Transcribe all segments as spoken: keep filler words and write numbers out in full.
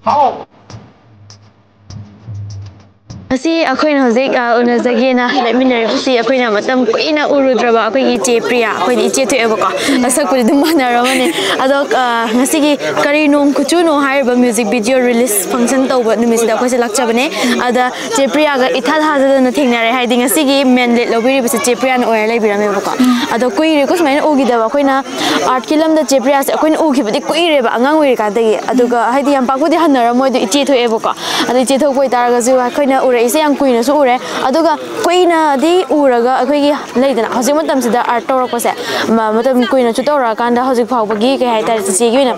ꯍꯥꯎ꯫ ꯉꯁꯤ ꯑꯩꯈꯣꯏꯅ ꯍꯧꯖꯤꯛ, ꯑ, ꯎꯅꯖꯒꯦꯅ ꯂꯦꯞꯃꯤꯟꯅꯔꯤꯕꯁꯤ ꯑꯩꯈꯣꯏꯅ ꯃꯇꯝ ꯀꯨꯏꯅ ꯎꯔꯨꯗ꯭ꯔꯕ ꯑꯩꯈꯣꯏꯒꯤ ꯏꯆꯦ ꯄ꯭ꯔꯤꯌꯥ, ꯑꯩꯈꯣꯏꯗꯤ ꯏꯆꯦ ꯊꯣꯛꯑꯦꯕꯀꯣ, ꯃꯁꯛꯄꯨꯗꯤ ꯑꯗꯨꯝ ꯃꯥꯟꯅꯔꯝꯃꯅꯤ꯫ ꯑꯗꯣ, ꯑ, ꯉꯁꯤꯒꯤ ꯀꯔꯤ ꯅꯣꯡ ꯈꯨꯆꯨꯅꯣ ꯍꯥꯏꯔꯤꯕ music video release function ꯇꯧꯕ ꯅꯨꯃꯤꯠꯁꯤꯗ ꯑꯩꯈꯣꯏꯁꯦ ꯂꯥꯛꯆꯕꯅꯦ꯫ ꯑꯗ ꯆꯦ ꯄ꯭ꯔꯤꯌꯥꯒ ꯏꯊꯥ ꯊꯥꯖꯗꯅ ꯊꯦꯡꯅꯔꯦ, ꯍꯥꯏꯗꯤ ꯉꯁꯤꯒꯤ main lead ꯂꯧꯕꯤꯔꯤꯕꯁꯦ ꯆꯦ ꯄ꯭ꯔꯤꯌꯥꯅ ꯑꯣꯏꯔ ꯂꯩꯕꯤꯔꯝꯃꯦꯕꯀꯣ꯫ ꯑꯗꯣ ꯀꯨꯏꯔꯦꯀꯣ ꯁꯨꯃꯥꯏꯅ ꯎꯈꯤꯗꯕ, ꯑꯩꯈꯣꯏꯅ artꯀꯤ ꯂꯝꯗ ꯆꯦ ꯄ꯭ꯔꯤꯌꯥꯁꯦ ꯑꯩꯈꯣꯏꯅ ꯎꯈꯤꯕꯗꯤ ꯀꯨꯏꯔꯦꯕ, ꯑꯉꯥꯡ ꯑꯣꯏꯔꯤꯀꯥꯟꯗꯒꯤ꯫ ꯑꯗꯨꯒ ꯍꯥꯏꯗꯤ ꯌꯥꯝ ꯄꯥꯛꯄꯨꯗꯤ ꯍꯟꯅꯔꯝꯃꯣꯏ, ꯑꯗꯣ ꯏꯆꯦ ꯊꯣꯛꯑꯦꯕꯀꯣ꯫ ꯑꯗꯣ ꯏꯆꯦ ꯊꯣꯛꯄ ꯑꯣꯏꯇꯥꯔꯒꯁꯨ ꯑꯩꯈꯣꯏꯅ ꯎꯔꯛꯏꯁꯦ ꯌꯥꯝ ꯀꯨꯏꯅꯁꯨ ꯎꯔꯦ꯫ ꯑꯗꯨꯒ ꯀꯨꯏꯅꯗꯤ ꯎꯔꯒ ꯑꯩꯈꯣꯏꯒꯤ ꯂꯩꯗꯅ ꯍꯧꯖꯤꯛ ꯃꯇꯝꯁꯤꯗ art ꯇꯧꯔꯛꯄꯁꯦ, ꯃ-, ꯃꯇꯝ ꯀꯨꯏꯅꯁꯨ ꯇꯧꯔꯛꯑꯀꯥꯟꯗ ꯍꯧꯖꯤꯛ ꯐꯥꯎꯕꯒꯤ ꯀꯩ ꯍꯥꯏꯇꯥꯔꯦ, ꯆꯤꯆꯦꯒꯤ ꯑꯣꯏꯅ,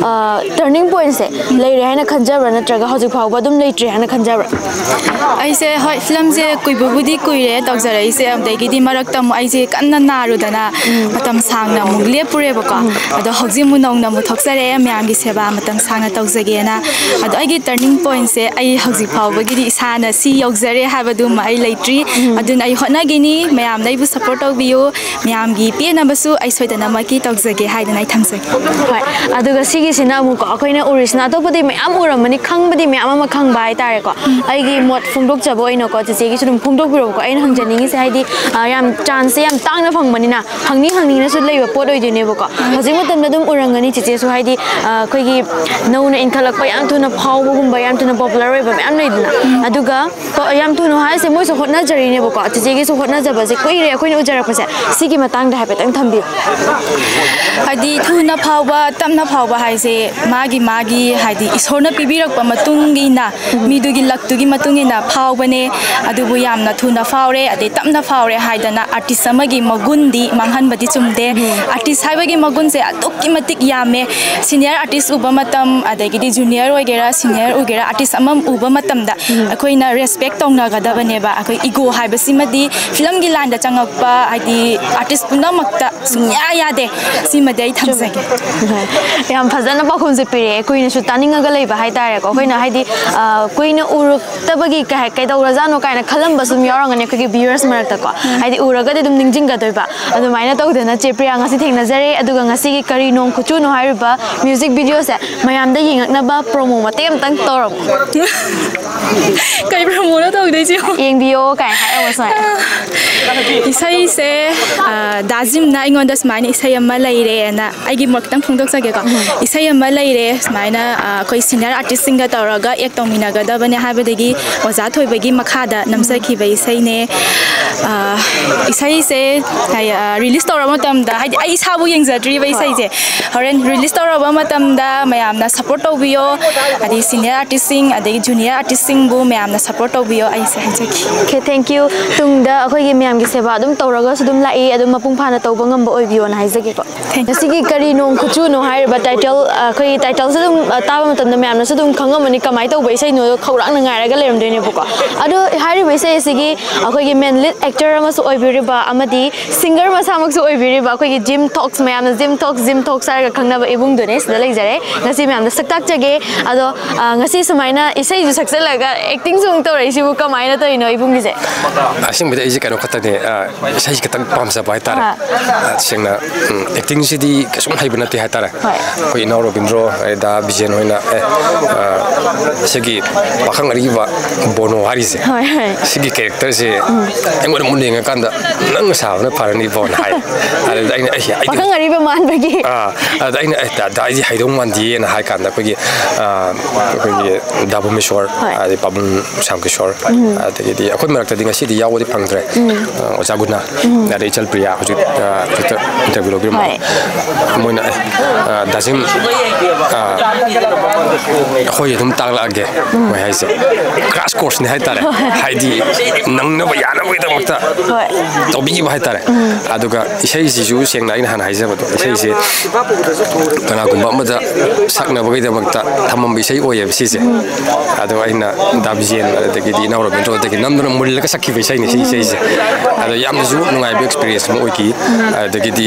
ꯑ, turning pointꯁꯦ ꯂꯩꯔꯦ ꯍꯥꯏꯅ ꯈꯟꯖꯕ꯭ꯔꯥ, ꯅꯠꯇ꯭ꯔꯒ ꯍꯧꯖꯤꯛ ꯐꯥꯎꯕ ꯑꯗꯨꯝ ꯂꯩꯇ꯭ꯔꯤ ꯍꯥꯏꯅ ꯈꯟꯖꯕ꯭ꯔꯥ? ꯑꯩꯁꯦ, ꯍꯣꯏ, filmꯁꯦ ꯀꯨꯏꯕꯕꯨꯗꯤ ꯀꯨꯏꯔꯦ ꯇꯧꯖꯔꯛꯏꯁꯦ, ꯑꯗꯒꯤꯗꯤ ꯃꯔꯛꯇ ꯑꯃꯨꯛ ꯑꯩꯁꯦ ꯀꯟꯅ ꯅꯥꯔꯨꯗꯅ ꯃꯇꯝ ꯁꯥꯡꯅ ꯑꯃꯨꯛ ꯂꯦꯞꯄꯨꯔꯦꯕꯀꯣ꯫ ꯑꯗꯣ ꯍꯧꯖꯤꯛ ꯑꯃꯨꯛ ꯅꯧꯅ ꯑꯃꯨꯛ ꯊꯣꯛꯆꯔꯛꯑꯦ, ꯃꯌꯥꯝꯒꯤ ꯁꯦꯕꯥ ꯃꯇꯝ ꯁꯥꯡꯅ ꯇꯧꯖꯒꯦꯅ꯫ ꯑꯗꯣ ꯑꯩꯒꯤ turning pointꯁꯦ ꯑꯩ ꯍꯧꯖꯤꯛ ꯐꯥꯎꯕꯒꯤꯗꯤ ꯏꯁꯥꯅ ꯁꯤ ꯌꯧꯖꯔꯦ ꯍꯥꯏꯕꯗꯨꯃ ꯑꯩ ꯂꯩꯇ꯭ꯔꯤ꯫ ꯑꯗꯨꯅ ꯑꯩ ꯍꯣꯠꯅꯒꯅꯤ, ꯃꯌꯥꯝꯅ ꯑꯩꯕꯨ support ꯇꯧꯕꯤꯌꯨ, ꯃꯌꯥꯝꯒꯤ ꯄꯦꯟꯅꯕꯁꯨ ꯑꯩ ꯁꯣꯏꯗꯅꯃꯛꯀꯤ ꯇꯧꯖꯒꯦ ꯍꯥꯏꯗꯅ ꯑꯩ ꯊꯝꯖꯒꯦ꯫ ꯍꯣꯏ, ꯑꯗꯨꯒ ꯁꯤꯒꯤꯁꯤꯅ ꯑꯃꯨꯛꯀꯣ, ꯑꯩꯈꯣꯏꯅ ꯎꯔꯤꯁꯤꯅ ꯑꯇꯣꯞꯄꯗꯤ ꯃꯌꯥꯝ ꯎꯔꯝꯃꯅꯤ, ꯈꯪꯕꯗꯤ ꯃꯌꯥꯝ ꯑꯃ ꯈꯪꯕ ꯍꯥꯏꯇꯥꯔꯦꯀꯣ꯫ ꯑꯩꯒꯤ ꯃꯣꯠ ꯐꯣꯡꯗꯣꯛꯆꯕ ꯑꯣꯏꯅꯀꯣ, ꯆꯤꯆꯦꯒꯤꯁꯨ ꯑꯗꯨꯝ ꯐꯣꯡꯗꯣꯛꯄꯤꯔꯛꯎꯀꯣ꯫ ꯑꯩꯅ ꯍꯪꯖꯅꯤꯡꯉꯤꯁꯦ ꯍꯥꯏꯗꯤ, ꯑ, ꯌꯥꯝ chanceꯁꯦ ꯌꯥꯝ ꯇꯥꯡꯅ ꯐꯪꯕꯅꯤꯅ ꯍꯪꯅꯤꯡ ꯍꯪꯅꯤꯡꯅꯁꯨ ꯂꯩꯕ ꯄꯣꯠ ꯑꯣꯏꯗꯣꯏꯅꯦꯕꯀꯣ꯫ ꯍꯧꯖꯤꯛ ꯃꯇꯝꯗ ꯑꯗꯨꯝ ꯎꯔꯝꯒꯅꯤ ꯆꯤꯆꯦꯁꯨ, ꯍꯥꯏꯗꯤ, ꯑ, ꯑꯩꯈꯣꯏꯒꯤ ꯅꯧꯅ ꯏꯟꯈꯠꯂꯛꯄ ꯌꯥꯝ ꯊꯨꯅ ꯐꯥꯎꯕꯒꯨꯝꯕ, ꯌꯥꯝ ꯊꯨꯅ popular ꯑꯣꯏꯕ ꯃꯌꯥꯝ ꯂꯩꯗꯅ, ꯑꯗꯨꯒ ꯀꯣ, ꯌꯥꯝ ꯊꯨꯅ ꯍꯥꯏꯁꯦ, ꯃꯣꯏꯁꯨ ꯍꯣꯠꯅꯖꯔꯤꯅꯦꯕꯀꯣ꯫ ꯆꯤꯆꯦꯒꯤꯁꯨ ꯍꯣꯠꯅꯖꯕꯁꯦ ꯀꯨꯏꯔꯦ ꯑꯩꯈꯣꯏꯅ ꯎꯖꯔꯛꯄꯁꯦ꯫ ꯁꯤꯒꯤ ꯃꯇꯥꯡꯗ ꯍꯥꯏꯐꯦꯠꯇꯪ ꯊꯝꯕꯤꯌꯨ꯫ ꯍꯥꯏꯗꯤ ꯊꯨꯅ ꯐꯥꯎꯕ, ꯇꯞꯅ ꯐꯥꯎꯕ ꯍꯥꯏꯁꯦ ꯃꯥꯒꯤ ꯃꯥꯒꯤ ꯍꯥꯏꯗꯤ ꯏꯁꯣꯔꯅ ꯄꯤꯕꯤꯔꯛꯄ ꯃꯇꯨꯡ ꯏꯟꯅ, ꯃꯤꯗꯨꯒꯤ ꯂꯛꯇꯨꯒꯤ ꯃꯇꯨꯡ ꯏꯟꯅ ꯐꯥꯎꯕꯅꯦ꯫ ꯑꯗꯨꯕꯨ ꯌꯥꯝꯅ ꯊꯨꯅ ꯐꯥꯎꯔꯦ ꯑꯗꯩ ꯇꯞꯅ ꯐꯥꯎꯔꯦ ꯍꯥꯏꯗꯅ ꯑꯥꯔꯇꯤꯁ ꯑꯃꯒꯤ ꯃꯒꯨꯟꯗꯤ ꯃꯥꯡꯍꯟꯕꯗꯤ ꯆꯨꯝꯗꯦ꯫ ꯑꯥꯔꯇꯤꯁ ꯍꯥꯏꯕꯒꯤ ꯃꯒꯨꯟꯁꯦ ꯑꯗꯨꯛꯀꯤ ꯃꯇꯤꯛ ꯌꯥꯝꯃꯦ꯫ ꯁꯤꯅꯤꯌꯔ ꯑꯥꯔꯇꯤꯁ ꯎꯕ ꯃꯇꯝ, ꯑꯗꯒꯤꯗꯤ ꯖꯨꯅꯤꯌꯔ ꯑꯣꯏꯒꯦꯔꯥ, ꯁꯤꯅꯤꯌꯔ ꯑꯣꯏꯒꯦꯔꯥ, ꯑꯥꯔꯇꯤꯁ ꯑꯃ ꯎꯕ ꯃꯇꯝꯗ ꯑꯩꯈꯣꯏꯅ ꯔꯦꯁꯄꯦꯛ ꯇꯧꯅꯒꯗꯕꯅꯦꯕ꯫ ꯑꯩꯈꯣꯏ ꯏꯒꯣ ꯍꯥꯏꯕꯁꯤꯃꯗꯤ ꯐꯤꯂꯝꯒꯤ ꯂꯥꯏꯟꯗ ꯆꯪꯉꯛꯄ ꯍꯥꯏꯗꯤ ꯑꯥꯔꯇꯤꯁ ꯄꯨꯝꯅꯃꯛꯇ ꯁꯨꯡꯌꯥ ꯌꯥꯗꯦ꯫ ꯁꯤꯃꯗꯤ ꯑꯩ ꯊꯝꯖꯒꯦ꯫ ꯌꯥꯝ ꯐꯖꯅ ꯄꯥꯎꯈꯨꯝꯁꯦ ꯄꯤꯔꯛꯑꯦ꯫ ꯀꯨꯏꯅꯁꯨ ꯇꯥꯅꯤꯡꯉꯒ ꯂꯩꯕ ꯍꯥꯏꯇꯥꯔꯦꯀꯣ꯫ ꯑꯩꯈꯣꯏꯅ ꯍꯥꯏꯗꯤ, ꯑ, ꯀꯨꯏꯅ ꯎꯔꯛꯇꯕꯒꯤ ꯀꯩ ꯍꯥꯏ-, ꯀꯩꯗꯧꯔꯖꯥꯠꯅꯣ ꯀꯥꯏꯅ ꯈꯜꯂꯝꯕ ꯁꯨꯝ ꯌꯥꯎꯔꯝꯒꯅꯤ ꯑꯩꯈꯣꯏꯒꯤ ꯚ꯭ꯌꯨꯋꯔꯁ ꯃꯔꯛꯇꯀꯣ꯫ ꯍꯥꯏꯗꯤ ꯎꯔꯒꯗꯤ ꯑꯗꯨꯝ ꯅꯤꯡꯁꯤꯡꯒꯗꯣꯏꯕ꯫ ꯑꯗꯨꯃꯥꯏꯅ ꯇꯧꯗꯅ ꯆꯦ ꯄ꯭ꯔꯤꯌꯥ ꯉꯁꯤ ꯊꯦꯡꯅꯖꯔꯦ꯫ ꯑꯗꯨꯒ ꯉꯁꯤꯒꯤ ꯀꯔꯤ ꯅꯣꯡ ꯈꯨꯆꯨꯅꯣ ꯍꯥꯏꯔꯤꯕ ꯃ꯭ꯌꯨꯖꯤꯛ ꯚꯤꯗꯤꯑꯣꯁꯦ ꯃꯌꯥꯝꯗ ꯌꯦꯡꯉꯛꯅꯕ ꯄ꯭ꯔꯣꯃꯣ ꯃꯇꯦꯛ ꯑꯃꯇꯪ ꯇꯧꯔꯝꯃꯣ꯫ ꯀꯩ ꯄ꯭ꯔꯣꯃꯣꯅꯣ ꯇꯧꯗꯣꯏꯁꯤꯕꯣ? ꯌꯦꯡꯕꯤꯌꯣ ꯀꯥꯏꯅ ꯍꯥꯏꯔꯝꯃꯣ ꯁꯨꯃꯥꯏꯅ꯫ ꯏꯁꯩꯁꯦ, ꯑ, ꯗꯥꯖꯤꯝꯅ ꯑꯩꯉꯣꯟꯗ ꯁꯨꯃꯥꯏꯅ ꯏꯁꯩ ꯑꯃ ꯂꯩꯔꯦꯅ, ꯑꯩꯒꯤ ꯃꯣꯠ ꯈꯤꯇꯪ ꯐꯣꯡꯗꯣꯛꯆꯒꯦꯀꯣ꯫ ꯏꯁꯩ ꯑꯃ ꯂꯩꯔꯦ ꯁꯨꯃꯥꯏꯅ, ꯑ, ꯑꯩꯈꯣꯏ ꯁꯤꯅꯤꯌꯔ ꯑꯥꯔꯇꯤꯁꯁꯤꯡꯒ ꯇꯧꯔꯒ ꯑꯦꯛ ꯇꯧꯃꯤꯟꯅꯒꯗꯕꯅꯦ ꯍꯥꯏꯕꯗꯒꯤ ꯑꯣꯖꯥ ꯊꯣꯏꯕꯒꯤ ꯃꯈꯥꯗ ꯅꯝꯖꯈꯤꯕ ꯏꯁꯩꯅꯦ꯫ ꯑ, ꯏꯁꯩꯁꯦ ꯔꯤꯂꯤꯁ ꯇꯧꯔꯕ ꯃꯇꯝꯗ, ꯍꯥꯏꯗꯤ ꯑꯩ ꯏꯁꯥꯕꯨ ꯌꯦꯡꯖꯗ꯭ꯔꯤꯕ ꯏꯁꯩꯁꯦ, ꯍꯣꯔꯦꯟ ꯔꯤꯂꯤꯁ ꯇꯧꯔꯕ ꯃꯇꯝꯗ ꯃꯌꯥꯝꯅ ꯁꯞꯄꯣꯔꯠ ꯇꯧꯕꯤꯌꯣ꯫ ꯑꯗꯩ ꯁꯤꯅꯤꯌꯔ ꯑꯥꯔꯇꯤꯁꯁꯤꯡ ꯑꯗꯒꯤ ꯖꯨꯅꯤꯌꯔ ꯑꯥꯔꯇꯤꯁꯁꯤꯡꯕꯨ ꯃꯌꯥꯝꯅ ꯁꯞꯄꯣꯔꯠ ꯇꯧꯕꯤꯌꯣ꯫ ꯑꯩꯁꯦ ꯍꯥꯏꯖꯒꯦ꯫ Okay, thank you. ꯇꯨꯡꯗ ꯑꯩꯈꯣꯏꯒꯤ ꯃꯌꯥꯝꯒꯤ ꯁꯦꯕꯥ ꯑꯗꯨꯝ ꯇꯧꯔꯒꯁꯨ ꯑꯗꯨꯝ ꯂꯥꯛꯏ, ꯑꯗꯨꯝ ꯃꯄꯨꯡ ꯐꯥꯅ ꯇꯧꯕ ꯉꯝꯕ ꯑꯣꯏꯕꯤꯌꯣꯅ ꯍꯥꯏꯖꯒꯦꯀꯣ꯫ ꯉꯁꯤꯒꯤ ꯀꯔꯤ ꯅꯣꯡ ꯈꯨꯆꯨꯅꯣ ꯍꯥꯏꯔꯤꯕ ꯇꯥꯏꯇꯜ, ꯑꯩꯈꯣꯏꯒꯤ ꯇꯥꯏꯇꯜꯁꯦ ꯑꯗꯨꯝ, ꯑ, ꯇꯥꯕ ꯃꯇꯝꯗ ꯃꯌꯥꯝꯅꯁꯨ ꯑꯗꯨꯝ ꯈꯪꯉꯝꯃꯅꯤ ꯀꯃꯥꯏꯅ ꯇꯧꯕ ꯏꯁꯩꯅꯣꯗꯣ ꯈꯧꯔꯥꯡꯅ ꯉꯥꯏꯔꯒ ꯂꯩꯔꯝꯗꯣꯏꯅꯦꯕꯀꯣ꯫ ꯑꯗꯣ ꯍꯥꯏꯔꯤꯕ ꯏꯁꯩ ꯑꯁꯤꯒꯤ ꯑꯩꯈꯣꯏꯒꯤ ꯃꯦꯟ ꯂꯤꯗ ꯑꯦꯛꯇꯔ ꯑꯃꯁꯨ ꯑꯣꯏꯕꯤꯔꯤꯕ ꯑꯃꯗꯤ ꯁꯤꯡꯒꯔ ꯃꯁꯥꯃꯛꯁꯨ ꯑꯣꯏꯕꯤꯔꯤꯕ ꯑꯩꯈꯣꯏꯒꯤ ꯖꯤꯝ ꯊꯣꯛꯁ, ꯃꯌꯥꯝꯅ ꯖꯤꯝ ꯊꯣꯛꯁ, ꯖꯤꯝ ꯊꯣꯛꯁ ꯍꯥꯏꯔꯒ ꯈꯪꯅꯕ ꯏꯕꯨꯡꯗꯨꯅꯦ꯫ ꯁꯤꯗ ꯂꯩꯖꯔꯦ꯫ ꯉꯁꯤ ꯃꯌꯥꯝꯗ ꯁꯛ ꯇꯥꯛꯆꯒꯦ꯫ ꯑꯗꯣ, ꯑ, ꯉꯁꯤ ꯁꯨꯃꯥꯏꯅ ꯏꯁꯩꯁꯨ ꯁꯛꯆꯜꯂꯒ ꯑꯦꯛꯇꯤꯡꯁꯨ ꯑꯃꯨꯛ ꯇꯧꯔꯛꯏꯁꯤꯕꯨ ꯀꯃꯥꯏꯅ ꯇꯧꯔꯤꯅꯣ ꯏꯕꯨꯡꯒꯤꯁꯦ? ꯑꯁꯦꯡꯕꯗꯤ ꯑꯩꯁꯦ ꯀꯩꯅꯣ ꯈꯛꯇꯅꯦ, ꯑ, ꯏꯁꯩ ꯈꯤꯇꯪ ꯄꯥꯝꯖꯕ ꯍꯥꯏꯇꯥꯔꯦ꯫ ꯑꯥ꯫ ꯑ, ꯁꯦꯡꯅ, ꯎꯝ, ꯑꯦꯛꯇꯤꯡꯁꯤꯗꯤ ꯀꯩꯁꯨꯝ ꯍꯩꯕ ꯅꯠꯇꯦ ꯍꯥꯏꯇꯥꯔꯦ꯫ ꯍꯣꯏ꯫ ꯑꯩꯈꯣꯏ ꯏꯅꯥꯎ ꯔꯣꯕꯤꯟꯗ꯭ꯔꯣ, ꯑꯗꯩ ꯗꯥ ꯕꯤꯖꯦꯟ ꯍꯣꯏꯅ, ꯑꯦ, ꯑ, ꯁꯤꯒꯤ ꯄꯥꯈꯪ ꯑꯔꯤꯕ ꯕꯣꯅꯣ ꯍꯥꯏꯔꯤꯁꯦ, ꯍꯣꯏ, ꯍꯣꯏ꯫ ꯁꯤꯒꯤ ꯀꯦꯔꯦꯛꯇꯔꯁꯦ ꯑꯩꯉꯣꯟꯗ ꯃꯨꯟꯅ ꯌꯦꯡꯉꯀꯥꯟꯗ ꯅꯪꯅ ꯁꯥꯕꯅ ꯐꯔꯅꯤ ꯕꯣꯟ ꯍꯥꯏ꯫ ꯑꯗꯨꯗ ꯑꯩꯅ ꯑꯩ ꯑꯩꯗꯤ ꯄꯥꯈꯪ ꯑꯔꯤꯕ ꯃꯥꯟꯕꯒꯤ ꯑꯥ, ꯑꯗ ꯑꯩꯅ ꯑꯦ ꯗꯥ ꯑꯩꯗꯤ ꯍꯩꯗꯧ ꯃꯥꯟꯗꯦꯅ ꯍꯥꯏ ꯀꯥꯟꯗ ꯑꯩꯈꯣꯏꯒꯤ ꯑꯥ, ꯑꯩꯈꯣꯏꯒꯤ ꯗꯥ ꯚꯨꯃꯦꯁꯣꯔ, ꯍꯣꯏ꯫ ꯑꯗꯩ ꯄꯥꯕꯨꯡ ꯁ꯭ꯌꯥꯝ ꯀꯤꯁꯣꯔ, ꯑꯗꯒꯤꯗꯤ ꯑꯩꯈꯣꯏ ꯃꯔꯛꯇꯗꯤ ꯉꯁꯤꯗꯤ ꯌꯥꯎꯕꯗꯤ ꯐꯪꯗ꯭ꯔꯦ꯫ ꯑꯥ, ꯑꯣꯖꯥ ꯒꯨꯅꯥ, ꯑꯗꯩ ꯏꯆꯜ ꯄ꯭ꯔꯤꯌꯥ ꯍꯧꯖꯤꯛ ꯑꯥ, ꯍꯧꯖꯤꯛꯇ ꯏꯟꯇꯔꯚ꯭ꯌꯨ ꯂꯧꯕꯤꯔꯝꯕ꯫ ꯍꯣꯏ꯫ ꯃꯣꯏꯅ ꯑꯦ, ꯑꯥ, ꯗꯥꯖꯤꯝ, ꯑꯥ, ꯑꯩꯈꯣꯏ ꯑꯗꯨꯝ ꯇꯥꯛꯂꯛꯑꯒꯦ ꯃꯣꯏ ꯍꯥꯏꯁꯦ꯫ ꯀ꯭ꯔꯥꯁ ꯀꯣꯔꯁꯅꯤ ꯍꯥꯏꯇꯥꯔꯦ꯫ ꯍꯥꯏꯗꯤ ꯅꯪꯅꯕ ꯌꯥꯅꯕꯒꯤꯗꯃꯛꯇ ꯍꯣꯏ꯫ ꯇꯧꯕꯤꯈꯤꯕ ꯍꯥꯏꯇꯥꯔꯦ꯫ ꯑꯗꯨꯒ ꯏꯁꯩꯁꯤꯁꯨ ꯁꯦꯡꯅ ꯑꯩꯅ ꯍꯥꯟꯅ ꯍꯥꯏꯖꯕꯗꯣ, ꯏꯁꯩꯁꯦ ꯀꯅꯥꯒꯨꯝꯕ ꯑꯃꯗ ꯁꯛꯅꯕꯒꯤꯗꯃꯛꯇ ꯊꯝꯃꯝꯕ ꯏꯁꯩ ꯑꯣꯏꯌꯦꯕ ꯁꯤꯁꯦ꯫ ꯑꯗꯣ ꯑꯩꯅ ꯗꯥ ꯕꯤꯖꯦꯟ ꯑꯗꯒꯤꯗꯤ ꯏꯅꯥꯎ ꯔꯕꯤꯟꯗ꯭ꯔꯣꯗꯒꯤ ꯅꯝꯗꯨꯅ ꯃꯨꯜꯂꯒ ꯁꯛꯈꯤꯕ ꯏꯁꯩꯅꯤ ꯁꯤ ꯏꯁꯩꯁꯦ꯫ ꯑꯗꯣ ꯌꯥꯝꯅꯁꯨ ꯅꯨꯡꯉꯥꯏꯕ ꯑꯦꯛꯁꯄꯤꯔꯤꯌꯦꯟꯁ ꯑꯃ ꯑꯣꯏꯈꯤ꯫ ꯑꯗꯒꯤꯗꯤ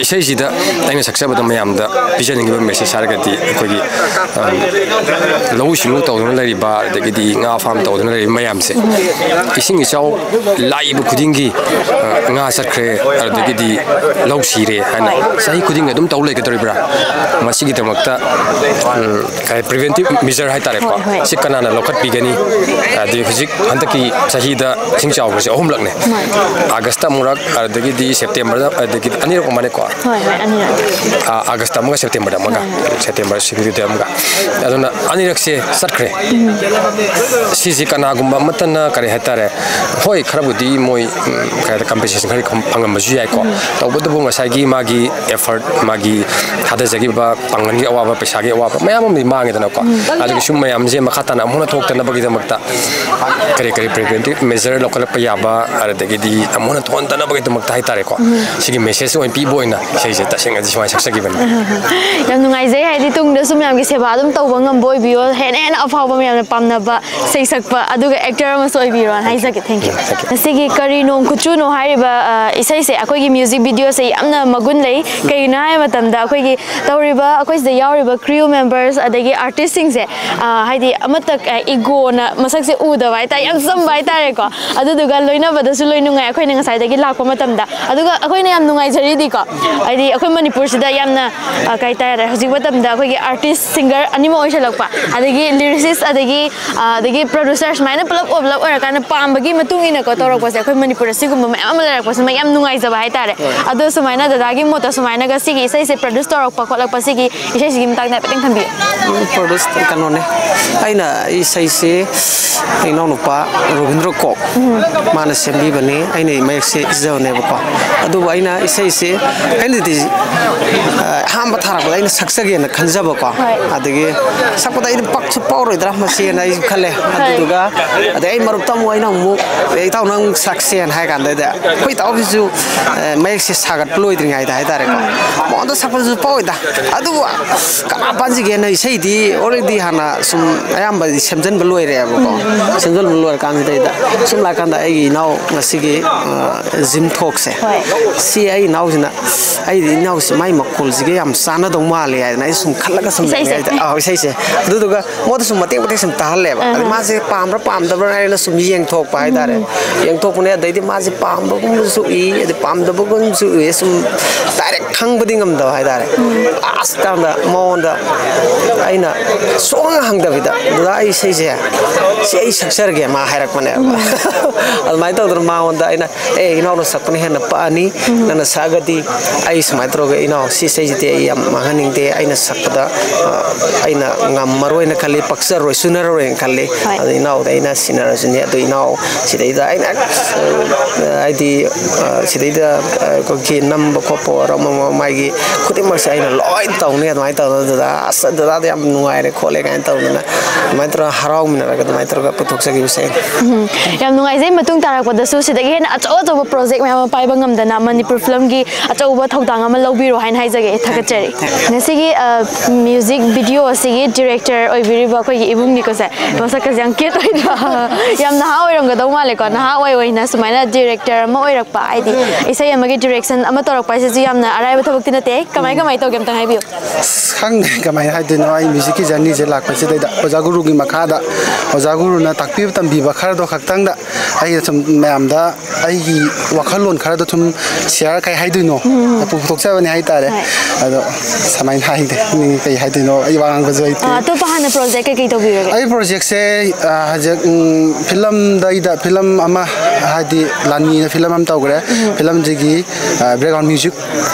ꯏꯁꯩꯁꯤꯗ ꯑꯩꯅ ꯁꯛꯆꯕꯗ ꯃꯌꯥꯝꯗ ꯄꯤꯖꯅꯤꯡꯉꯤꯕ ꯃꯦꯁꯦꯖ ꯍꯥꯏꯔꯒꯗꯤ ꯑꯩꯈꯣꯏꯒꯤ, ꯑꯝ, ꯂꯧꯎ ꯁꯤꯡꯎ ꯇꯧꯗꯨꯅ ꯂꯩꯔꯤꯕ, ꯑꯗꯒꯤꯗꯤ ꯉꯥ ꯐꯥꯝ ꯇꯧꯗꯨꯅ ꯂꯩꯔꯤꯕ ꯃꯌꯥꯝꯁꯦ, ꯏꯁꯤꯡ ꯏꯆꯥꯎ ꯂꯥꯛꯏꯕ ꯈꯨꯗꯤꯡꯒꯤ, ꯑ, ꯉꯥ ꯆꯠꯈ꯭ꯔꯦ, ꯑꯗꯒꯤꯗꯤ ꯂꯧ ꯁꯤꯔꯦ ꯍꯥꯏꯅ ꯆꯍꯤ ꯈꯨꯗꯤꯡꯒꯤ ꯑꯗꯨꯝ ꯇꯧ ꯂꯩꯒꯗꯧꯔꯤꯕ꯭ꯔꯥ? ꯃꯁꯤꯒꯤꯗꯃꯛꯇ, ꯎꯝ, ꯀꯩ ꯍꯥꯏ, ꯄ꯭ꯔꯤꯚꯦꯟꯇꯤꯞ ꯃꯤꯖꯔ ꯍꯥꯏꯇꯥꯔꯦꯀꯣ, ꯍꯣꯏ, ꯍꯣꯏ꯫ ꯁꯤ ꯀꯅꯥꯅ ꯂꯧꯈꯠꯄꯤꯒꯅꯤ? ꯑꯗꯩ ꯍꯧꯖꯤꯛ ꯍꯟꯗꯛꯀꯤ ꯆꯍꯤꯗ ꯏꯁꯤꯡ ꯆꯥꯎꯕꯁꯦ ꯑꯍꯨꯝꯂꯛꯅꯦ꯫ ꯍꯣꯏ꯫ ꯑꯥꯒꯁꯇ ꯑꯃꯨꯔꯛ, ꯑꯗꯒꯤꯗꯤ ꯁꯦꯞꯇꯦꯝꯕꯔꯗ, ꯑꯗꯒꯤꯗꯤ ꯑꯅꯤꯔꯛ ꯑꯣꯏꯔ ꯃꯥꯜꯂꯦꯀꯣ꯫ ꯍꯣꯏ, ꯍꯣꯏ, ꯑꯅꯤꯔꯛ꯫ ꯑꯥ, ꯑꯥꯒꯁꯇ ꯑꯃꯒ ꯁꯦꯞꯇꯦꯝꯕꯔꯗ ꯑꯃꯒ, ꯁꯦꯞꯇꯦꯝꯕꯔ ꯁꯤꯒꯤꯗ ꯑꯃꯒ꯫ ꯑꯗꯨꯅ ꯑꯅꯤꯔꯛꯁꯦ ꯆꯠꯈ꯭ꯔꯦ꯫ ꯁꯤꯁꯤ ꯀꯅꯥꯒꯨꯝꯕ ꯑꯃꯠꯇꯅ ꯀꯔꯤ ꯍꯥꯏꯇꯥꯔꯦ, ꯍꯣꯏ, ꯈꯔꯕꯨꯗꯤ ꯃꯣꯏ, ꯎꯝ, ꯀꯩ ꯍꯥꯏꯇꯥꯔꯦ, ꯀꯝꯄꯦꯟꯁꯦꯁꯟ ꯈꯔ ꯈꯝ-, ꯐꯪꯉꯝꯕꯁꯨ ꯌꯥꯏꯀꯣ꯫ ꯇꯧꯕꯇꯕꯨ ꯉꯁꯥꯏꯒꯤ ꯃꯥꯒꯤ ꯑꯦꯐꯔꯠ, ꯃꯥꯒꯤ ꯊꯥꯗꯖꯈꯤꯕ ꯄꯥꯡꯒꯜꯒꯤ ꯑꯋꯥꯕ, ꯄꯩꯁꯥꯒꯤ ꯑꯋꯥꯕ ꯃꯌꯥꯝ ꯑꯃꯗꯤ ꯃꯥꯡꯉꯦꯗꯅꯀꯣ꯫ ꯑꯗꯨꯒꯤ ꯁꯨꯝ ꯃꯌꯥꯝꯁꯦ ꯃꯈꯥ ꯇꯥꯅ ꯑꯃꯨꯛ ꯍꯟꯅ ꯊꯣꯛꯇꯅꯕꯒꯤꯗꯃꯛꯇ ꯀꯔꯤ ꯀꯔꯤ ꯄ꯭ꯔꯤꯚꯦꯟꯇꯤꯞ ꯃꯦꯖꯔ ꯂꯧꯈꯠꯂꯛꯄ ꯌꯥꯕ, ꯑꯗꯒꯤꯗꯤ ꯑꯃꯨꯛ ꯍꯟꯅ ꯊꯣꯛꯍꯟꯗꯅꯕꯒꯤꯗꯃꯛꯇ ꯍꯥꯏꯇꯥꯔꯦꯀꯣ, ꯁꯤꯒꯤ ꯃꯦꯁꯦꯖ ꯑꯣꯏꯅ ꯄꯤꯕ ꯑꯣꯏꯅ ꯏꯁꯩꯁꯦ ꯇꯁꯦꯡꯅꯗꯤ ꯁꯨꯃꯥꯏꯅ ꯁꯛꯆꯈꯤꯕꯅꯤ꯫ ꯌꯥꯝ ꯅꯨꯡꯉꯥꯏꯖꯩ, ꯍꯥꯏꯗꯤ ꯇꯨꯡꯗꯁꯨ ꯃꯌꯥꯝꯒꯤ ꯁꯦꯕꯥ ꯑꯗꯨꯝ ꯇꯧꯕ ꯉꯝꯕ ꯑꯣꯏꯕꯤꯌꯣ, ꯍꯦꯟꯅ ꯍꯦꯟꯅ ꯑꯐꯥꯎꯕ ꯃꯌꯥꯝꯅ ꯄꯥꯝꯅꯕ ꯏꯁꯩ ꯁꯛꯄ ꯑꯗꯨꯒ ꯑꯦꯛꯇꯔ ꯑꯃꯁꯨ ꯑꯣꯏꯕꯤꯔꯣꯅ ꯍꯥꯏꯖꯒꯦ꯫ Thank you꯫ ꯉꯁꯤꯒꯤ ꯀꯔꯤ ꯅꯣꯡ ꯈꯨꯠꯆꯨꯅꯣ ꯍꯥꯏꯔꯤꯕ, ꯑ, ꯏꯁꯩꯁꯦ, ꯑꯩꯈꯣꯏꯒꯤ ꯃ꯭ꯌꯨꯖꯤꯛ ꯚꯤꯗꯤꯑꯣꯁꯦ ꯌꯥꯝꯅ ꯃꯒꯨꯟ ꯂꯩ꯫ ꯀꯩꯒꯤꯅꯣ ꯍꯥꯏꯕ ꯃꯇꯝꯗ ꯑꯩꯈꯣꯏꯒꯤ ꯇꯧꯔꯤꯕ, ꯑꯩꯈꯣꯏ ꯁꯤꯗ ꯌꯥꯎꯔꯤꯕ ꯀ꯭ꯔꯤꯌꯨ ꯃꯦꯝꯕꯔꯁ ꯑꯗꯒꯤ ꯑꯥꯔꯇꯤꯁꯁꯤꯡꯁꯦ, ꯑ, ꯍꯥꯏꯗꯤ ꯑꯃꯠꯇ, ꯑ, ꯏꯒꯣꯅ ꯃꯁꯛꯁꯦ ꯎꯗꯕ ꯍꯥꯏꯇꯥꯔꯦ, ꯌꯥꯝ ꯆꯝꯕ ꯍꯥꯏꯇꯥꯔꯦꯀꯣ꯫ ꯑꯗꯨꯗꯨꯒ ꯂꯣꯏꯅꯕꯗꯁꯨ ꯂꯣꯏ ꯅꯨꯡꯉꯥꯏ ꯑꯩꯈꯣꯏꯅ ꯉꯁꯥꯏꯗꯒꯤ ꯂꯥꯛꯄ ꯃꯇꯝꯗ꯫ ꯑꯗꯨꯒ ꯑꯩꯈꯣꯏꯅ ꯌꯥꯝ ꯅꯨꯡꯉꯥꯏꯖꯔꯤꯗꯤꯀꯣ, ꯍꯥꯏꯗꯤ ꯑꯩꯈꯣꯏ ꯃꯅꯤꯄꯨꯔꯁꯤꯗ ꯌꯥꯝꯅ, ꯑ, ꯀꯩ ꯍꯥꯏꯇꯥꯔꯦ, ꯍꯧꯖꯤꯛ ꯃꯇꯝꯗ ꯑꯩꯈꯣꯏꯒꯤ ꯑꯥꯔꯇꯤꯁ, ꯁꯤꯡꯒꯔ ꯑꯅꯤꯃꯛ ꯑꯣꯏꯁꯜꯂꯛꯄ, ꯑꯗꯒꯤ ꯂꯤꯔꯤꯁꯤꯁ, ꯑꯗꯒꯤ, ꯑ, ꯑꯗꯒꯤ ꯄ꯭ꯔꯣꯗ꯭ꯌꯨꯁꯔ, ꯁꯨꯃꯥꯏꯅ ꯄꯨꯂꯞ, ꯄꯨꯂꯞ ꯑꯣꯏꯔꯀꯥꯟꯗ ꯄꯥꯝꯕꯒꯤ ꯃꯇꯨꯡ ꯏꯟꯅꯀꯣ ꯇꯧꯔꯛꯄꯁꯦ, ꯑꯩꯈꯣꯏ ꯃꯅꯤꯄꯨꯔꯗ ꯁꯤꯒꯨꯝꯕ ꯃꯌꯥꯝ ꯑꯃ ꯂꯩꯔꯛꯄꯁꯤꯃ ꯌꯥꯝ ꯅꯨꯡꯉꯥꯏꯖꯕ ꯍꯥꯏꯇꯥꯔꯦ꯫ ꯑꯗꯣ ꯁꯨꯃꯥꯏꯅ ꯗꯗꯥꯒꯤ ꯃꯣꯠꯇ ꯁꯨꯃꯥꯏꯅꯒ ꯁꯤꯒꯤ ꯏꯁꯩꯁꯦ ꯄ꯭ꯔꯣꯗ꯭ꯌꯨꯁ ꯇꯧꯔꯛꯄ ꯈꯣꯠꯂꯛꯄ ꯁꯤꯒꯤ ꯏꯁꯩꯁꯤꯒꯤ ꯃꯇꯥꯡꯗ ꯍꯥꯏꯐꯦꯠꯇꯪ ꯊꯝꯕꯤꯌꯨ꯫ ꯄ꯭ꯔꯣꯗ꯭ꯌꯨꯁ ꯀꯩꯅꯣꯅꯦ, ꯑꯩꯅ ꯏꯁꯩꯁꯦ ꯏꯅꯥꯎꯅꯨꯄꯥ ꯔꯣꯕꯤꯟꯗ꯭ꯔ ꯀꯣꯛ, ꯃꯥꯅ ꯁꯦꯝꯕꯤꯕꯅꯤ꯫ ꯑꯩꯅ ꯃꯌꯦꯛꯁꯦ ꯏꯖꯕꯅꯦꯕꯀꯣ꯫ ꯑꯗꯨꯕꯨ ꯑꯩꯅ ꯏꯁꯩꯁꯦ ꯑꯩꯅꯗꯤ, ꯑ, ꯑꯍꯥꯟꯕ ꯊꯥꯔꯛꯄꯗ ꯑꯩꯅ ꯁꯛꯆꯒꯦꯅ ꯈꯟꯖꯕꯀꯣ꯫ ꯑꯗꯒꯤ ꯁꯛꯄꯗ ꯑꯩꯅ ꯄꯛꯁꯨ ꯄꯛꯑꯔꯣꯏꯗ꯭ꯔꯥ ꯃꯁꯤꯅ ꯑꯩꯁꯨ ꯈꯜꯂꯦ꯫ ꯑꯗꯨꯗꯨꯒ ꯑꯗꯩ ꯑꯩ ꯃꯔꯨꯞꯇ ꯑꯃꯨꯛ ꯑꯩꯅ ꯑꯃꯨꯛ, "ꯑꯦ, ꯏꯇꯥꯎ, ꯅꯪ ꯁꯛꯁꯦꯅ" ꯍꯥꯏ ꯀꯥꯟꯗ, ꯑꯩꯈꯣꯏ ꯏꯇꯥꯎꯒꯤꯁꯨ, ꯑ, ꯃꯌꯦꯛꯁꯦ ꯁꯥꯒꯠꯄ ꯂꯣꯏꯗ꯭ꯔꯤꯉꯩꯗ ꯍꯥꯏꯇꯥꯔꯦꯀꯣ, ꯃꯉꯣꯟꯗ ꯁꯛꯄꯗꯨꯁꯨ ꯄꯛꯑꯣꯏꯗ꯫ ꯑꯗꯨꯕꯨ ꯀꯅꯥ ꯄꯥꯟꯁꯤꯒꯦꯅ ꯏꯁꯩꯗꯤ already ꯍꯥꯟꯅ ꯁꯨꯝ ꯑꯌꯥꯝꯕꯗꯤ ꯁꯦꯝꯖꯤꯟꯕ ꯂꯣꯏꯔꯦꯕꯀꯣ꯫ ꯁꯦꯝꯖꯤꯟꯕ ꯂꯣꯏꯔꯀꯥꯟꯁꯤꯗꯩꯗ ꯁꯨꯝ ꯂꯥꯛꯀꯥꯟꯗ ꯑꯩꯒꯤ ꯏꯅꯥꯎ ꯉꯁꯤꯒꯤ, ꯑ, ꯖꯤꯝ ꯊꯣꯛꯁꯦ꯫ ꯁꯤ ꯑꯩ ꯏꯅꯥꯎꯁꯤꯅ, ꯑꯩꯗꯤ ꯏꯅꯥꯎꯁꯤ ꯃꯥꯏ ꯃꯈꯣꯜꯁꯤꯒ ꯌꯥꯝ ꯆꯥꯟꯅꯗꯧ ꯃꯥꯜꯂꯦ ꯍꯥꯏꯗꯅ ꯑꯩ ꯁꯨꯝ ꯈꯜꯂꯒ ꯁꯨꯝ ꯏꯁꯩꯁꯦ꯫ ꯂꯩꯔꯤꯉꯩꯗ, ꯑꯥ, ꯏꯁꯩꯁꯦ꯫ ꯑꯗꯨꯗꯨꯒ ꯃꯉꯣꯟꯗ ꯁꯨꯝ ꯃꯇꯦꯛ ꯃꯇꯦꯛ ꯁꯨꯝ ꯇꯥꯍꯜꯂꯦꯕ꯫ ꯑꯗ ꯃꯥꯁꯦ ꯄꯥꯝꯕ꯭ꯔꯥ ꯄꯥꯝꯗꯕ꯭ꯔꯥ ꯍꯥꯏꯅ ꯁꯨꯝ ꯌꯦꯡꯊꯣꯛꯄ ꯍꯥꯏꯇꯥꯔꯦ꯫ ꯌꯦꯡꯊꯣꯛꯄꯅꯦ꯫ ꯑꯗꯩꯗꯤ ꯃꯥꯁꯦ ꯄꯥꯝꯕꯒꯨꯝꯕꯁꯨ ꯎꯏ, ꯑꯗꯩ ꯄꯥꯝꯗꯕꯒꯨꯝꯕꯁꯨ ꯎꯏ꯫ ꯁꯨꯝ ꯗꯥꯏꯔꯦꯛ ꯈꯪꯕꯗꯤ ꯉꯝꯗꯕ ꯍꯥꯏꯇꯥꯔꯦ꯫ ꯂꯥꯁ ꯇꯥꯏꯝꯗ ꯃꯉꯣꯟꯗ ꯑꯩꯅ ꯁꯨꯡꯍꯪ ꯍꯪꯗꯕꯤꯗ, "ꯗꯗꯥ, ꯑꯩ ꯏꯁꯩꯁꯦ ꯁꯤ ꯑꯩ ꯁꯛꯆꯔꯒꯦ," ꯃꯥ ꯍꯥꯏꯔꯛꯄꯅꯦꯕ꯫ ꯑꯗꯨꯃꯥꯏꯅ ꯇꯧꯗꯅ ꯃꯉꯣꯟꯗ ꯑꯩꯅ, "ꯑꯦ, ꯏꯅꯥꯎꯅ ꯁꯛꯄꯅ ꯍꯦꯟꯅ ꯄꯛꯑꯅꯤ, ꯅꯪꯅ ꯁꯛꯑꯒꯗꯤ ꯑꯩ ꯁꯨꯃꯥꯏꯅ ꯇꯧꯔꯒ, ꯏꯅꯥꯎ, ꯁꯤ ꯏꯁꯩꯁꯤꯗꯤ ꯑꯩ ꯌꯥꯝ ꯃꯥꯡꯍꯟꯅꯤꯡꯗꯦ, ꯑꯩꯅ ꯁꯛꯄꯗ, ꯑ, ꯑꯩꯅ ꯉꯝꯃꯔꯣꯏꯅ ꯈꯜꯂꯤ, ꯄꯛꯆꯔꯣꯏ, ꯆꯨꯅꯔꯔꯣꯏꯅ ꯈꯜꯂꯤ꯫ ꯍꯣꯏ꯫ ꯑꯗꯣ ꯏꯅꯥꯎꯗ ꯑꯩꯅ ꯁꯤꯟꯅꯔꯁꯤꯅꯦ꯫ ꯑꯗꯣ ꯏꯅꯥꯎ ꯁꯤꯗꯩꯗ ꯑꯩꯅ, ꯑ, ꯍꯥꯏꯗꯤ, ꯑ, ꯁꯤꯗꯩꯗ, ꯑ, ꯑꯩꯈꯣꯏꯒꯤ ꯅꯝꯕ ꯈꯣꯠꯄ ꯑꯣꯏꯔꯣ, ꯑꯃ ꯑꯃ ꯃꯥꯒꯤ ꯈꯨꯗꯤꯡꯃꯛꯁꯦ ꯑꯩꯅ ꯂꯣꯏ ꯇꯧꯅꯤ꯫ ꯑꯗꯨꯃꯥꯏꯅ ꯇꯧꯗꯅ, "ꯗꯗꯥ, ꯑꯁ, ꯗꯗꯥꯗ ꯌꯥꯝ ꯅꯨꯡꯉꯥꯏꯔꯦ ꯈꯣꯠꯂꯦ" ꯀꯥꯏꯅ ꯇꯧꯗꯅ, ꯑꯗꯨꯃꯥꯏꯅ ꯇꯧꯔꯒ ꯍꯔꯥꯎꯃꯤꯟꯅꯔꯒ ꯑꯗꯨꯃꯥꯏꯅ ꯇꯧꯔꯒ ꯄꯨꯊꯣꯛꯆꯈꯤꯕꯁꯦ ꯑꯩꯅ꯫ ꯎꯝ, ꯌꯥꯝ ꯅꯨꯡꯉꯥꯏꯖꯩ꯫ ꯃꯇꯨꯡ ꯇꯥꯔꯛꯄꯗꯁꯨ ꯁꯤꯗꯒꯤ ꯍꯦꯟꯅ ꯑꯆꯧ ꯑꯆꯧꯕ ꯄ꯭ꯔꯣꯖꯦꯛ ꯃꯌꯥꯝ ꯑꯃ ꯄꯥꯏꯕ ꯉꯝꯗꯅ ꯃꯅꯤꯄꯨꯔ ꯐꯤꯂꯝꯒꯤ ꯑꯆꯧꯕ ꯊꯧꯗꯥꯡ ꯑꯃ ꯂꯧꯕꯤꯔꯣ ꯍꯥꯏꯅ ꯍꯥꯏꯖꯒꯦ꯫ ꯊꯥꯒꯠꯆꯔꯤ꯫ ꯉꯁꯤꯒꯤ, ꯑ, ꯃ꯭ꯌꯨꯖꯤꯛ ꯚꯤꯗꯤꯑꯣ ꯑꯁꯤꯒꯤ ꯗꯤꯔꯦꯛꯇꯔ ꯑꯣꯏꯕꯤꯔꯤꯕ ꯑꯩꯈꯣꯏꯒꯤ ꯏꯕꯨꯡꯅꯤꯀꯣꯁꯦ, ꯃꯁꯛꯀꯁꯦ ꯌꯥꯝ ꯀ꯭ꯌꯨꯠ ꯑꯣꯏꯗ꯭ꯔꯣ? ꯌꯥꯝ ꯅꯍꯥ ꯑꯣꯏꯔꯝꯒꯗꯧ ꯃꯥꯜꯂꯦꯀꯣ꯫ ꯅꯍꯥ ꯑꯣꯏ ꯑꯣꯏꯅ ꯁꯨꯃꯥꯏꯅ ꯗꯤꯔꯦꯛꯇꯔ ꯑꯃ ꯑꯣꯏꯔꯛꯄ, ꯍꯥꯏꯗꯤ ꯏꯁꯩ ꯑꯃꯒꯤ ꯗꯤꯔꯦꯛꯁꯟ ꯑꯃ ꯇꯧꯔꯛꯄ ꯍꯥꯏꯁꯤꯁꯨ ꯌꯥꯝꯅ ꯑꯔꯥꯏꯕ ꯊꯕꯛꯇꯤ ꯅꯠꯇꯦ꯫ ꯀꯃꯥꯏ, ꯀꯃꯥꯏ ꯇꯧꯒꯦ ꯑꯝꯇꯪ ꯍꯥꯏꯕꯤꯌꯨ꯫ ꯑꯁ, ꯈꯪꯗꯦ ꯀꯃꯥꯏꯅ ꯍꯥꯏꯗꯣꯏꯅꯣ꯫ ꯑꯩ ꯃ꯭ꯌꯨꯖꯤꯛꯀꯤ ꯖꯔꯅꯤꯁꯦ ꯂꯥꯛꯄꯁꯤꯗꯩꯗ ꯑꯣꯖꯥ ꯒꯨꯔꯨꯒꯤ ꯃꯈꯥꯗ, ꯑꯣꯖꯥ ꯒꯨꯔꯨꯅ ꯇꯥꯛꯄꯤꯕ ꯇꯝꯕꯤꯕ ꯈꯔꯗꯣ ꯈꯛꯇꯪꯗ ꯑꯩꯅ ꯁꯨꯝ ꯃꯌꯥꯝꯗ ꯑꯩꯒꯤ ꯋꯥꯈꯜꯂꯣꯟ ꯈꯔꯗꯣ ꯁꯨꯝ ꯁꯤꯌꯥꯔ, ꯀꯩ ꯍꯥꯏꯗꯣꯏꯅꯣ, ꯄꯨꯊꯣꯛꯆꯕꯅꯤ ꯍꯥꯏꯇꯥꯔꯦ꯫ ꯍꯣꯏ꯫ ꯑꯗꯣ ꯁꯨꯃꯥꯏꯅ ꯍꯥꯏꯗꯦ, ꯀꯩ ꯍꯥꯏꯗꯣꯏꯅꯣ, ꯑꯩ ꯋꯥ ꯉꯥꯡꯕꯁꯨ ꯍꯩꯇꯦ꯫ ꯑ, ꯑꯇꯣꯞꯄ ꯍꯥꯟꯅ ꯄ꯭ꯔꯣꯖꯦꯛ ꯀꯩꯀꯩ ꯇꯧꯕꯤꯔꯒꯦ? ꯑꯩ ꯄ꯭ꯔꯣꯖꯦꯛꯁꯦ, ꯑ, ꯍꯧꯖꯤꯛ, ꯎꯝ, ꯐꯤꯂꯝꯗꯩꯗ ꯐꯤꯂꯝ ꯑꯃ, ꯍꯥꯏꯗꯤ ꯂꯥꯟꯃꯤꯅ ꯐꯤꯂꯝ ꯑꯃ ꯇꯧꯈ꯭ꯔꯦ꯫ ꯐꯤꯂꯝꯁꯤꯒꯤ ꯕꯦꯛꯒ꯭ꯔꯥꯎꯟ ꯃ꯭ꯌꯨꯖꯤꯛ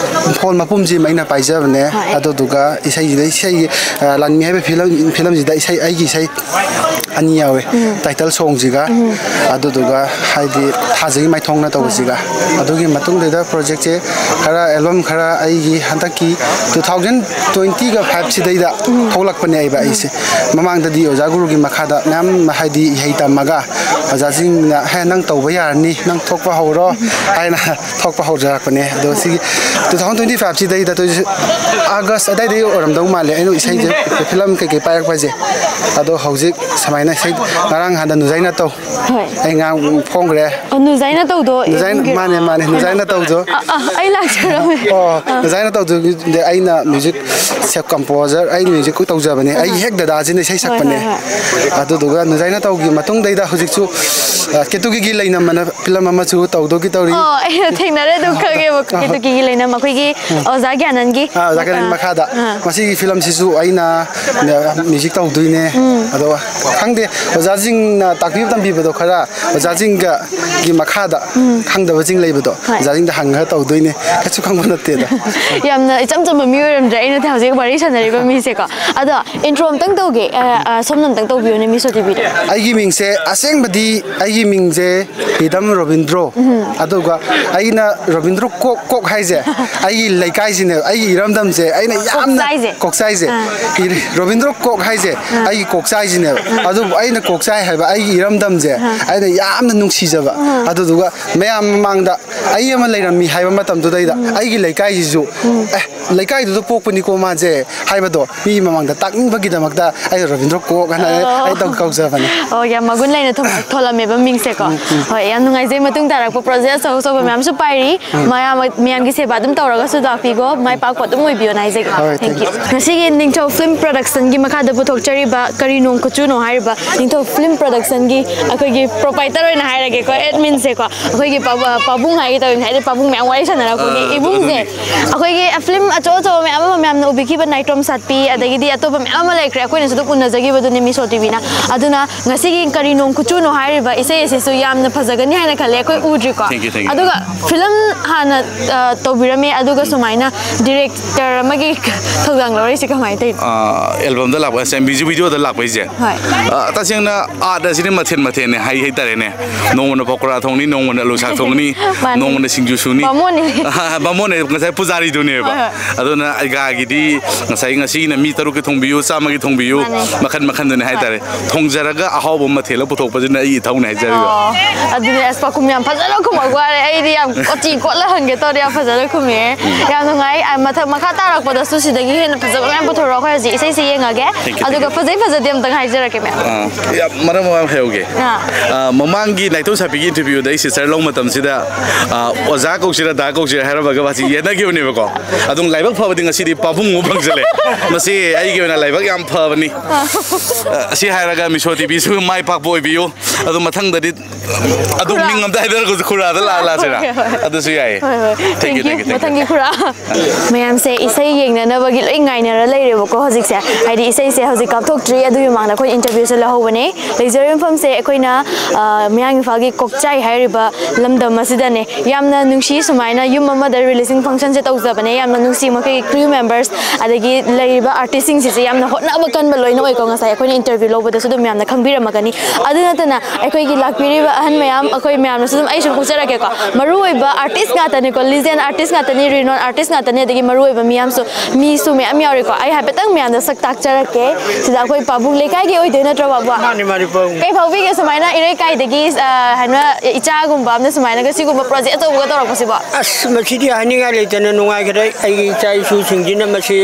ꯐꯣꯟ ꯃꯄꯨꯝꯁꯤꯃ ꯑꯩꯅ ꯄꯥꯏꯖꯕꯅꯦ꯫ ꯍꯣꯏ꯫ ꯑꯗꯨꯗꯨꯒ ꯏꯁꯩꯁꯤꯗ, ꯏꯁꯩꯒꯤ ꯂꯥꯟꯃꯤ ꯍꯥꯏꯕ ꯐꯤꯂꯝ, ꯐꯤꯂꯝꯁꯤꯗ ꯏꯁꯩ, ꯑꯩꯒꯤ ꯏꯁꯩ ꯑꯅꯤ ꯌꯥꯎꯋꯦ꯫ ꯇꯥꯏꯇꯜ ꯁꯣꯡꯁꯤꯒ, ꯑꯗꯨꯗꯨꯒ ꯍꯥꯏꯗꯤ ꯊꯥꯖꯒꯤ ꯃꯥꯏꯊꯣꯡꯅ ꯇꯧꯕꯁꯤꯒ꯫ ꯑꯗꯨꯒꯤ ꯃꯇꯨꯡꯗ ꯄ꯭ꯔꯣꯖꯦꯛꯁꯦ ꯈꯔ, ꯑꯦꯜꯕꯝ ꯈꯔ ꯑꯩꯒꯤ ꯍꯟꯗꯛꯀꯤ ꯇꯨ ꯊꯥꯎꯖꯟ ꯇ꯭ꯋꯦꯟꯇꯤꯒ ꯐꯥꯏꯚꯁꯤꯗꯩꯗ ꯊꯣꯛꯂꯛꯄꯅꯦ ꯑꯩꯕ ꯑꯩꯁꯦ꯫ ꯃꯃꯥꯡꯗꯗꯤ ꯑꯣꯖꯥ ꯒꯨꯔꯨꯒꯤ ꯃꯈꯥꯗ ꯃꯌꯥꯝ ꯍꯥꯏꯗꯤ ꯏꯍꯩ ꯇꯝꯃꯒ ꯑꯣꯖꯥꯁꯤꯡꯅ, "ꯍꯦ, ꯅꯪ ꯇꯧꯕ ꯌꯥꯔꯅꯤ, ꯅꯪ ꯊꯣꯛꯄ ꯍꯧꯔꯣ" ꯍꯥꯏꯅ ꯊꯣꯛꯄ ꯍꯧꯖꯔꯛꯄꯅꯦ꯫ ꯑꯗꯣ ꯁꯤꯒꯤ ꯇꯨ ꯊꯥꯎꯖꯟ ꯇ꯭ꯋꯦꯟꯇꯤ ꯐꯥꯏꯚꯁꯤꯗꯩꯗ, ꯑꯥꯒꯁ ꯑꯗꯥꯏꯗꯩ ꯑꯣꯏꯔꯝꯗꯧ ꯃꯥꯜꯂꯦ, ꯑꯩꯅ ꯏꯁꯩꯁꯦ, ꯐꯤꯂꯝ ꯀꯩꯀꯩ ꯄꯥꯏꯔꯛꯄ ꯍꯥꯏꯁꯦ꯫ ꯑꯗꯣ ꯍꯧꯖꯤꯛ ꯁꯨꯃꯥꯏꯅ ꯏꯁꯩ, ꯉꯔꯥꯡ ꯍꯥꯟꯗ ꯅꯨꯖꯥꯏ ꯅꯇꯧ, ꯍꯣꯏ꯫ ꯑꯩ ꯉꯔꯥꯡ ꯐꯣꯡꯈ꯭ꯔꯦ꯫ ꯑꯣ, ꯅꯨꯖꯥꯏ ꯅꯇꯧꯗꯣ ꯅꯨꯖꯥꯏ, ꯏꯕꯨꯡꯒꯤꯔꯣ? ꯃꯥꯅꯦ, ꯃꯥꯅꯦ, ꯅꯨꯖꯥꯏ ꯅꯇꯧꯗꯣ꯫ ꯑ, ꯑ, ꯑꯩ ꯂꯥꯛꯆꯔꯝꯃꯦ꯫ ꯑꯣ, ꯅꯨꯖꯥꯏ ꯅꯇꯧꯗꯨꯗꯤ ꯑꯩꯅ ꯃ꯭ꯌꯨꯖꯤꯛ ꯁꯦꯞ ꯀꯝꯄꯣꯖꯔ, ꯑꯩ ꯃ꯭ꯌꯨꯖꯤꯛ ꯇꯧꯖꯕꯅꯦ, ꯑꯩꯒꯤ ꯍꯦꯛ ꯗꯗꯥꯁꯤꯅ ꯏꯁꯩ ꯍꯣꯏ, ꯁꯛꯄꯅꯦ꯫ ꯍꯣꯏ, ꯍꯣꯏ꯫ ꯑꯗꯨꯗꯨꯒ ꯅꯨꯖꯥꯏ ꯅꯇꯧꯒꯤ ꯃꯇꯨꯡꯗꯩꯗ ꯍꯧꯖꯤꯛꯁꯨ, ꯑ, ꯀꯦꯇꯨꯒꯤꯒꯤ ꯂꯩꯅꯝ ꯑꯅ ꯐꯤꯂꯝ ꯑꯃꯁꯨ ꯇꯧꯗꯧꯒꯤ ꯇꯧꯔꯤ꯫ ꯑꯣ, ꯑꯩ ꯊꯦꯡꯅꯔꯦ, ꯑꯗꯨꯝ ꯈꯪꯉꯦꯕꯀꯣ꯫ ꯑ, ꯍꯣꯏ꯫ ꯀꯦꯇꯨꯒꯤꯒꯤ ꯂꯩꯅꯝ ꯑꯩꯈꯣꯏꯒꯤ ꯑꯣꯖꯥ ꯒ꯭ꯌꯥꯅꯟꯒꯤ꯫ ꯑ, ꯑꯣꯖꯥ ꯒ꯭ꯌꯥꯅꯟ ꯑ, ꯃꯈꯥꯗ꯫ ꯑ꯫ ꯃꯁꯤꯒꯤ ꯐꯤꯂꯝꯁꯤꯁꯨ ꯑꯩꯅ ꯃ꯭ꯌꯨꯖꯤꯛ ꯇꯧꯗꯣꯏꯅꯦ꯫ ꯑꯗꯣ ꯈꯪꯗꯦ, ꯑꯣꯖꯥꯁꯤꯡꯅ ꯇꯥꯛꯄꯤꯕ ꯇꯝꯕꯤꯕꯗꯣ ꯈꯔ ꯑꯣꯖꯥꯁꯤꯡꯒ ꯒꯤ ꯃꯈꯥꯗ ꯈꯪꯗꯕꯁꯤꯡ ꯂꯩꯕꯗꯣ ꯍꯣꯏ꯫ ꯑꯣꯖꯥꯁꯤꯡꯗ ꯍꯪꯉꯒ ꯇꯧꯗꯣꯏꯅꯦ꯫ ꯀꯩꯁꯨ ꯈꯪꯕ ꯅꯠꯇꯦꯗ꯫ ꯌꯥꯝꯅ ꯏꯆꯝ ꯆꯝꯕ ꯃꯤ ꯑꯣꯏꯔꯝꯗ꯭ꯔꯦ ꯑꯩꯅ ꯍꯧꯖꯤꯛ ꯋꯥꯔꯤ ꯁꯥꯟꯅꯔꯤꯕ ꯃꯤꯁꯦꯀꯣ꯫ ꯑꯗꯣ intro ꯑꯝꯇꯪ ꯇꯧꯒꯦ꯫ ꯑ, ꯑ, ꯁꯣꯝꯅ ꯑꯝꯇꯪ ꯇꯧꯕꯤꯌꯨꯅꯦ, ꯃꯤꯁꯣ ꯇꯤꯚꯤꯗ꯫ ꯑꯩꯒꯤ ꯃꯤꯡꯁꯦ, ꯑꯁꯦꯡꯕꯗꯤ ꯑꯩꯒꯤ ꯃꯤꯡꯁꯦ ꯍꯤꯗꯝ ꯔꯣꯕꯤꯟꯗ꯭ꯔꯣ꯫ ꯑꯗꯨꯒ ꯑꯩꯅ ꯔꯣꯕꯤꯟꯗ꯭ꯔꯣ ꯀꯣꯛ, ꯀꯣꯛ ꯍꯥꯏꯁꯦ ꯑꯩꯒꯤ ꯂꯩꯀꯥꯏꯁꯤꯅꯦꯕ, ꯑꯩꯒꯤ ꯏꯔꯝꯗꯝꯁꯦ ꯑꯩꯅ ꯌꯥꯝꯅ ꯀꯣꯛꯆꯥꯏꯁꯦ꯫ ꯀꯣꯛꯆꯥꯏꯁꯦ꯫ ꯑꯥ꯫ ꯏꯔ-, ꯔꯣꯕꯤꯟꯗ꯭ꯔꯣ ꯀꯣꯛ ꯍꯥꯏꯁꯦ ꯑꯥ꯫ ꯑꯩꯒꯤ ꯀꯣꯛꯆꯥꯏꯁꯤꯅꯦꯕ꯫ ꯑꯗꯨꯕꯨ ꯑꯩꯅ ꯀꯣꯛꯆꯥꯏ ꯍꯥꯏꯕ ꯑꯩꯒꯤ ꯏꯔꯝꯗꯝꯁꯦ ꯑꯥ꯫ ꯑꯩꯅ ꯌꯥꯝꯅ ꯅꯨꯡꯁꯤꯖꯕ꯫ ꯑꯥ꯫ ꯑꯗꯨꯗꯨꯒ ꯃꯌꯥꯝ ꯃꯃꯥꯡꯗ ꯑꯩ ꯑꯃ ꯂꯩꯔꯝꯃꯤ ꯍꯥꯏꯕ ꯃꯇꯝꯗꯨꯗꯩꯗ ꯑꯩꯒꯤ ꯂꯩꯀꯥꯏꯁꯤꯁꯨ, ꯑꯦ, ꯂꯩꯀꯥꯏꯗꯨꯗ ꯄꯣꯛꯄꯅꯤꯀꯣ ꯃꯥꯁꯦ ꯍꯥꯏꯕꯗꯣ ꯃꯤ ꯃꯃꯥꯡꯗ ꯇꯥꯛꯅꯤꯡꯕꯒꯤꯗꯃꯛꯇ ꯑꯩ ꯔꯣꯕꯤꯟꯗ꯭ꯔꯣ ꯀꯣꯛ ꯍꯥꯏꯅ ꯑꯣ꯫ ꯑꯩ ꯇꯧ-, ꯀꯧꯖꯕꯅꯦ꯫ ꯑꯣ, ꯌꯥꯝ ꯃꯒꯨꯟ ꯂꯩꯅ ꯊꯣꯝ-, ꯊꯣꯜꯂꯝꯃꯦꯕ ꯃꯤꯡꯁꯦꯀꯣ꯫ ꯎꯝ, ꯎꯝ꯫ ꯍꯣꯏ, ꯌꯥꯝ ꯅꯨꯡꯉꯥꯏꯖꯩ꯫ ꯃꯇꯨꯡ ꯇꯥꯔꯛꯄ ꯄ꯭ꯔꯣꯖꯦꯛ ꯑꯆꯧ ꯑꯆꯧꯕ ꯃꯌꯥꯝꯁꯨ ꯄꯥꯏꯔꯤ꯫ ꯎꯝ꯫ ꯃꯌꯥꯝ, ꯃꯌꯥꯝꯒꯤ ꯁꯦꯕꯥ ꯑꯗꯨꯝ ꯇꯧꯔꯒꯁꯨ ꯂꯥꯛꯄꯤꯀꯣ꯫ ꯃꯥꯏ ꯄꯥꯛꯄ ꯑꯗꯨꯝ ꯑꯣꯏꯕꯤꯌꯣꯅ ꯍꯥꯏꯖꯒꯦ꯫ ꯍꯣꯏ, thank you꯫ Thank you꯫ ꯉꯁꯤꯒꯤ ꯅꯤꯡꯊꯧ ꯐꯤꯂꯝ ꯄ꯭ꯔꯣꯗꯛꯁꯟꯒꯤ ꯃꯈꯥꯗ ꯄꯨꯊꯣꯛꯆꯔꯤꯕ ꯀꯔꯤ ꯅꯣꯡ ꯀꯨꯆꯨꯅꯣ ꯍꯥꯏꯔꯤꯕ ꯅꯤꯡꯊꯧ ꯐꯤꯂꯝ ꯄ꯭ꯔꯗꯛꯁꯟꯒꯤ ꯑꯩꯈꯣꯏꯒꯤ ꯄ꯭ꯔꯣꯄꯥꯏꯇꯔ ꯑꯣꯏꯅ ꯍꯥꯏꯔꯒꯦꯀꯣ, ꯑꯦꯗꯃꯤꯟꯁꯦꯀꯣ, ꯑꯩꯈꯣꯏꯒꯤ ꯄꯥꯕꯨ-, ꯄꯥꯕꯨꯡ ꯍꯥꯏꯒꯦ ꯇꯧꯕꯅꯤ, ꯍꯥꯏꯗꯤ ꯄꯥꯕꯨꯡ ꯃꯌꯥꯝ ꯋꯥꯔꯤ ꯁꯥꯟꯅꯔꯛꯄꯒꯤ ꯑꯥ, ꯏꯕꯨꯡꯁꯦ꯫ ꯑꯗꯨꯅꯤ꯫ ꯑꯩꯈꯣꯏꯒꯤ ꯐꯤꯂꯝ ꯑꯆꯧ ꯑꯆꯧꯕ ꯃꯌꯥꯝ ꯑꯃ ꯃꯌꯥꯝꯅ ꯎꯕꯤꯈꯤꯕ, ꯅꯥꯏꯇꯣꯝ ꯁꯥꯠꯄꯤ, ꯑꯗꯒꯤꯗꯤ ꯑꯇꯣꯞꯄ ꯃꯌꯥꯝ ꯑꯃ ꯂꯩꯈ꯭ꯔꯦ, ꯑꯩꯈꯣꯏꯅꯁꯨ ꯑꯗꯨꯝ ꯎꯅꯖꯈꯤꯕꯗꯨꯅꯤ ꯃꯤꯁꯣ ꯇꯤꯚꯤꯅ꯫ ꯑꯗꯨꯅ ꯉꯁꯤꯒꯤ ꯀꯔꯤ ꯅꯣꯡ ꯈꯨꯆꯨꯅꯣ ꯍꯥꯏꯔꯤꯕ ꯏꯁꯩ ꯑꯁꯤꯁꯨ ꯌꯥꯝꯅ ꯐꯖꯒꯅꯤ ꯍꯥꯏꯅ ꯈꯜꯂꯦ, ꯑꯩꯈꯣꯏ ꯎꯗ꯭ꯔꯤꯀꯣ꯫ Thank you, thank you. ꯑꯗꯨꯒ ꯐꯤꯂꯝ ꯍꯥꯟꯅ, ꯑ, ꯇꯧꯕꯤꯔꯝꯃꯦ, ꯑꯗꯨꯒ ꯁꯨꯃꯥꯏꯅ ꯗꯤꯔꯦꯛꯇꯔ ꯑꯃꯒꯤ ꯊꯧꯗꯥꯡ ꯂꯧꯔꯛꯏꯁꯦ ꯀꯃꯥꯏꯅ ꯇꯧꯔꯤꯅꯣ? ꯑ, ꯑꯦꯜꯕꯝꯗ ꯂꯥꯛꯄ, ꯑꯁ, ꯃ꯭ꯌꯨꯖꯤꯛ ꯚꯤꯗꯤꯑꯣꯗ ꯂꯥꯛꯄꯩꯁꯦ꯫ ꯍꯣꯏ꯫ ꯑ, ꯇꯁꯦꯡꯅ ꯑꯥꯔꯠ ꯑꯁꯤꯗꯤ ꯃꯊꯦꯜ ꯃꯊꯦꯜꯅꯦ ꯍꯥꯏ, ꯍꯥꯏꯇꯥꯔꯦꯅꯦ꯫ ꯅꯣꯡꯃꯅ ꯄꯀꯣꯔꯥ ꯊꯣꯡꯅꯤ, ꯅꯣꯡꯃꯅ ꯑꯂꯨ ꯁꯥꯛ ꯊꯣꯡꯅꯤ, ꯃꯥꯅꯦ꯫ ꯅꯣꯡꯃꯅ ꯁꯤꯡꯖꯨ ꯁꯨꯅꯤ꯫ ꯕꯥꯃꯣꯟꯅꯤ꯫ ꯕꯥꯃꯣꯟꯅꯦ, ꯉꯁꯥꯏ ꯄꯨꯖꯥꯔꯤꯗꯨꯅꯦꯕ꯫ ꯍꯣꯏ, ꯍꯣꯏ꯫ ꯑꯗꯨꯅ ꯑꯩꯒꯥꯒꯤꯗꯤ ꯉꯁꯥꯏ, ꯉꯁꯤꯒꯤꯅ ꯃꯤ ꯇꯔꯨꯛꯀꯤ ꯊꯣꯡꯕꯤꯌꯨ, ꯆꯥꯝꯃꯒꯤ ꯊꯣꯡꯕꯤꯌꯨ, ꯃꯥꯅꯦ꯫ ꯃꯈꯟ ꯃꯈꯟꯗꯨꯅꯦ ꯍꯥꯏꯇꯥꯔꯦ꯫ ꯊꯣꯡꯖꯔꯒ ꯑꯍꯥꯎꯕ ꯃꯊꯦꯜ ꯑꯃ ꯄꯨꯊꯣꯛꯄꯁꯤꯅ ꯑꯩꯒꯤ ꯏꯊꯧꯅꯦ ꯍꯥꯏꯖꯔꯤꯕ꯫ ꯑꯣ, ꯑꯗꯨꯅꯦ꯫ ꯑꯁ, ꯄꯥꯎꯈꯨꯝ ꯌꯥꯝ ꯐꯖꯅ ꯈꯨꯝꯃꯛꯄ ꯋꯥꯔꯦ꯫ ꯑꯩꯗꯤ ꯌꯥꯝ ꯀꯣꯆꯤ ꯀꯣꯠꯂ ꯍꯪꯒꯦ ꯇꯧꯔꯦ, ꯌꯥꯝ ꯐꯖꯅ ꯈꯨꯝꯃꯛꯑꯦ꯫ ꯌꯥꯝ ꯅꯨꯡꯉꯥꯏ꯫ ꯑ, ꯃꯊꯛ, ꯃꯈꯥ ꯇꯥꯔꯛꯄꯗꯁꯨ ꯁꯤꯗꯒꯤ ꯍꯦꯟꯅ ꯐꯖꯕ ꯃꯌꯥꯝ ꯄꯨꯊꯣꯔꯛꯑꯣ꯫ ꯑꯩꯈꯣꯏ ꯍꯧꯖꯤꯛ ꯏꯁꯩꯁꯦ ꯌꯦꯡꯉꯒꯦ꯫ Thank you, ꯑꯗꯨꯒ thank you꯫ ꯐꯖꯩ ꯐꯖꯗꯦ ꯑꯝꯇꯪ ꯍꯥꯏꯖꯔꯛꯀꯦ, ꯃꯦꯝ꯫ ꯑꯥ, ꯌꯥꯝ ꯃꯔꯝ ꯑꯃ ꯍꯥꯏꯍꯧꯒꯦ꯫ ꯑꯥ꯫ ꯑꯥ, ꯃꯃꯥꯡꯒꯤ ꯅꯥꯏꯇꯣꯝ ꯁꯥꯠꯄꯤꯒꯤ ꯏꯟꯇꯔꯚꯤꯌꯨꯗ ꯑꯩ ꯁꯤꯁꯇꯔ ꯂꯧꯕ ꯃꯇꯝꯁꯤꯗ, ꯑꯥ, ꯑꯣꯖꯥ ꯀꯧꯁꯤꯔꯥ, ꯗꯥ ꯀꯧꯁꯤꯔꯥ ꯍꯥꯏꯔꯝꯃꯒ ꯃꯥꯁꯤ ꯌꯦꯠꯅꯈꯤꯕꯅꯦꯕꯀꯣ꯫ ꯑꯗꯨꯝ ꯂꯥꯏꯕꯛ ꯐꯕꯗꯤ ꯉꯁꯤꯗꯤ ꯄꯥꯕꯨꯡ ꯑꯃ ꯐꯪꯖꯜꯂꯦ꯫ ꯃꯁꯤ ꯑꯩꯒꯤ ꯑꯣꯏꯅ ꯂꯥꯏꯕꯛ ꯌꯥꯝ ꯐꯕꯅꯤ꯫ ꯑ, ꯁꯤ ꯍꯥꯏꯔꯒ ꯃꯤꯁꯣ ꯇꯤꯚꯤꯁꯨ ꯃꯥꯏ ꯄꯥꯛꯄ ꯑꯣꯏꯕꯤꯌꯨ꯫ ꯑꯗꯨ ꯃꯊꯪꯗꯗꯤ ꯑꯗꯨꯝ ꯈꯨꯔꯥ꯫ ꯃꯤꯡ ꯑꯝꯇ ꯍꯥꯏꯗꯔꯒꯁꯨ ꯈꯨꯔꯥꯗ ꯂꯥꯛꯑ ꯂꯥꯛꯑꯁꯤꯔꯥ? ꯍꯣꯏ, ꯍꯣꯏ, ꯍꯣꯏ꯫ ꯑꯗꯨꯁꯨ ꯌꯥꯏꯌꯦ꯫ ꯍꯣꯏ, ꯍꯣꯏ꯫ Thank you, thank you, thank you꯫ ꯃꯊꯪꯒꯤ ꯈꯨꯔꯥ꯫ ꯃꯌꯥꯝꯁꯦ ꯏꯁꯩ ꯌꯦꯡꯅꯅꯕꯒꯤ ꯂꯣꯏ ꯉꯥꯏꯅꯔ ꯂꯩꯔꯦꯕꯀꯣ ꯍꯧꯖꯤꯛꯁꯦ꯫ ꯍꯥꯏꯗꯤ ꯏꯁꯩꯁꯦ ꯍꯧꯖꯤꯛ ꯀꯥꯞꯊꯣꯛꯇ꯭ꯔꯤ, ꯑꯗꯨꯒꯤ ꯃꯃꯥꯡꯗ ꯑꯩꯈꯣꯏ ꯏꯟꯇꯔꯚꯤꯌꯨꯁꯦ ꯂꯧꯍꯧꯕꯅꯦ꯫ ꯂꯩꯖꯔꯤꯕ ꯃꯐꯝꯁꯦ ꯑꯩꯈꯣꯏꯅ, ꯑ, ꯃꯌꯥꯡ ꯏꯝꯐꯥꯜꯒꯤ ꯀꯣꯛꯆꯥꯏ ꯍꯥꯏꯔꯤꯕ ꯂꯝꯗꯝ ꯑꯁꯤꯗꯅꯦ꯫ ꯌꯥꯝꯅ ꯅꯨꯡꯁꯤ, ꯁꯨꯃꯥꯏꯅ ꯌꯨꯝ ꯑꯃꯗ ꯔꯤꯂꯤꯖꯤꯡ ꯐꯪꯁꯟꯁꯦ ꯇꯧꯖꯕꯅꯦ꯫ ꯌꯥꯝꯅ ꯅꯨꯡꯁꯤ ꯃꯈꯣꯏꯒꯤ ꯀ꯭ꯔꯤꯌꯨ ꯃꯦꯝꯕꯔꯁ, ꯑꯗꯒꯤ ꯂꯩꯔꯤꯕ ꯑꯥꯔꯇꯤꯁꯁꯤꯡꯁꯤꯁꯨ ꯌꯥꯝꯅ ꯍꯣꯠꯅꯕ ꯀꯟꯕ ꯂꯣꯏꯅ ꯑꯣꯏꯀꯣ꯫ ꯉꯁꯥꯏ ꯑꯩꯈꯣꯏꯅ ꯏꯟꯇꯔꯚꯤꯌꯨ ꯂꯧꯕꯗꯁꯨ ꯑꯗꯨꯝ ꯃꯌꯥꯝꯅ ꯈꯪꯕꯤꯔꯝꯃꯒꯅꯤ꯫ ꯑꯗꯨ ꯅꯠꯇꯅ ꯑꯩꯈꯣꯏꯒꯤ ꯂꯥꯛꯄꯤꯔꯤꯕ ꯑꯍꯟ ꯃꯌꯥꯝ, ꯑꯩꯈꯣꯏ ꯃꯌꯥꯝꯅꯁꯨ ꯑꯗꯨꯝ, ꯑꯩ ꯁꯨꯝ ꯍꯧꯖꯔꯛꯀꯦꯀꯣ꯫ ꯃꯔꯨꯑꯣꯏꯕ ꯑꯥꯔꯇꯤꯁ ꯉꯥꯛꯇꯅꯤꯀꯣ, ꯂꯤꯖꯦꯟ ꯑꯥꯔꯇꯤꯁ ꯉꯥꯛꯇꯅꯤ, ꯔꯤꯅꯣꯟ ꯑꯥꯔꯇꯤꯁ ꯉꯥꯛꯇꯅꯤ, ꯑꯗꯒꯤ ꯃꯔꯨꯑꯣꯏꯕ ꯃꯤꯌꯥꯝꯁꯨ, ꯃꯤꯁꯨ ꯃꯌꯥꯝ ꯌꯥꯎꯔꯤꯀꯣ꯫ ꯑꯩ ꯍꯥꯏꯐꯦꯠꯇꯪ ꯃꯌꯥꯝꯗ ꯁꯛ ꯇꯥꯛꯆꯔꯛꯀꯦ꯫ ꯁꯤꯗ ꯑꯩꯈꯣꯏ ꯄꯥꯕꯨꯡ ꯂꯩꯀꯥꯏꯒꯤ ꯑꯣꯏꯗꯣꯏ ꯅꯠꯇ꯭ꯔꯣ, ꯄꯥꯕꯨꯡ? ꯃꯥꯅꯤ, ꯃꯥꯅꯤ, ꯄꯥꯕꯨꯡ꯫ ꯀꯩ ꯐꯥꯎꯕꯤꯒꯦ ꯁꯨꯃꯥꯏꯅ ꯏꯔꯩꯀꯥꯏꯗꯒꯤ, ꯑ, ꯍꯥꯏꯅ ꯏꯆꯥꯒꯨꯝꯕ ꯑꯃꯅ ꯁꯨꯃꯥꯏꯅꯒ ꯁꯤꯒꯨꯝꯕ ꯄ꯭ꯔꯣꯖꯦꯛ ꯑꯆꯧꯕꯒ ꯇꯧꯔꯛꯄꯁꯤꯕꯣ? ꯑꯁ, ꯃꯁꯤꯗꯤ ꯍꯥꯏꯅꯤꯡꯉꯥꯏ ꯂꯩꯇꯅ ꯅꯨꯡꯉꯥꯏꯈ꯭ꯔꯦ꯫ ꯑꯩꯒꯤ ꯏꯆꯥ ꯏꯁꯨꯁꯤꯡꯁꯤꯅ ꯃꯁꯤ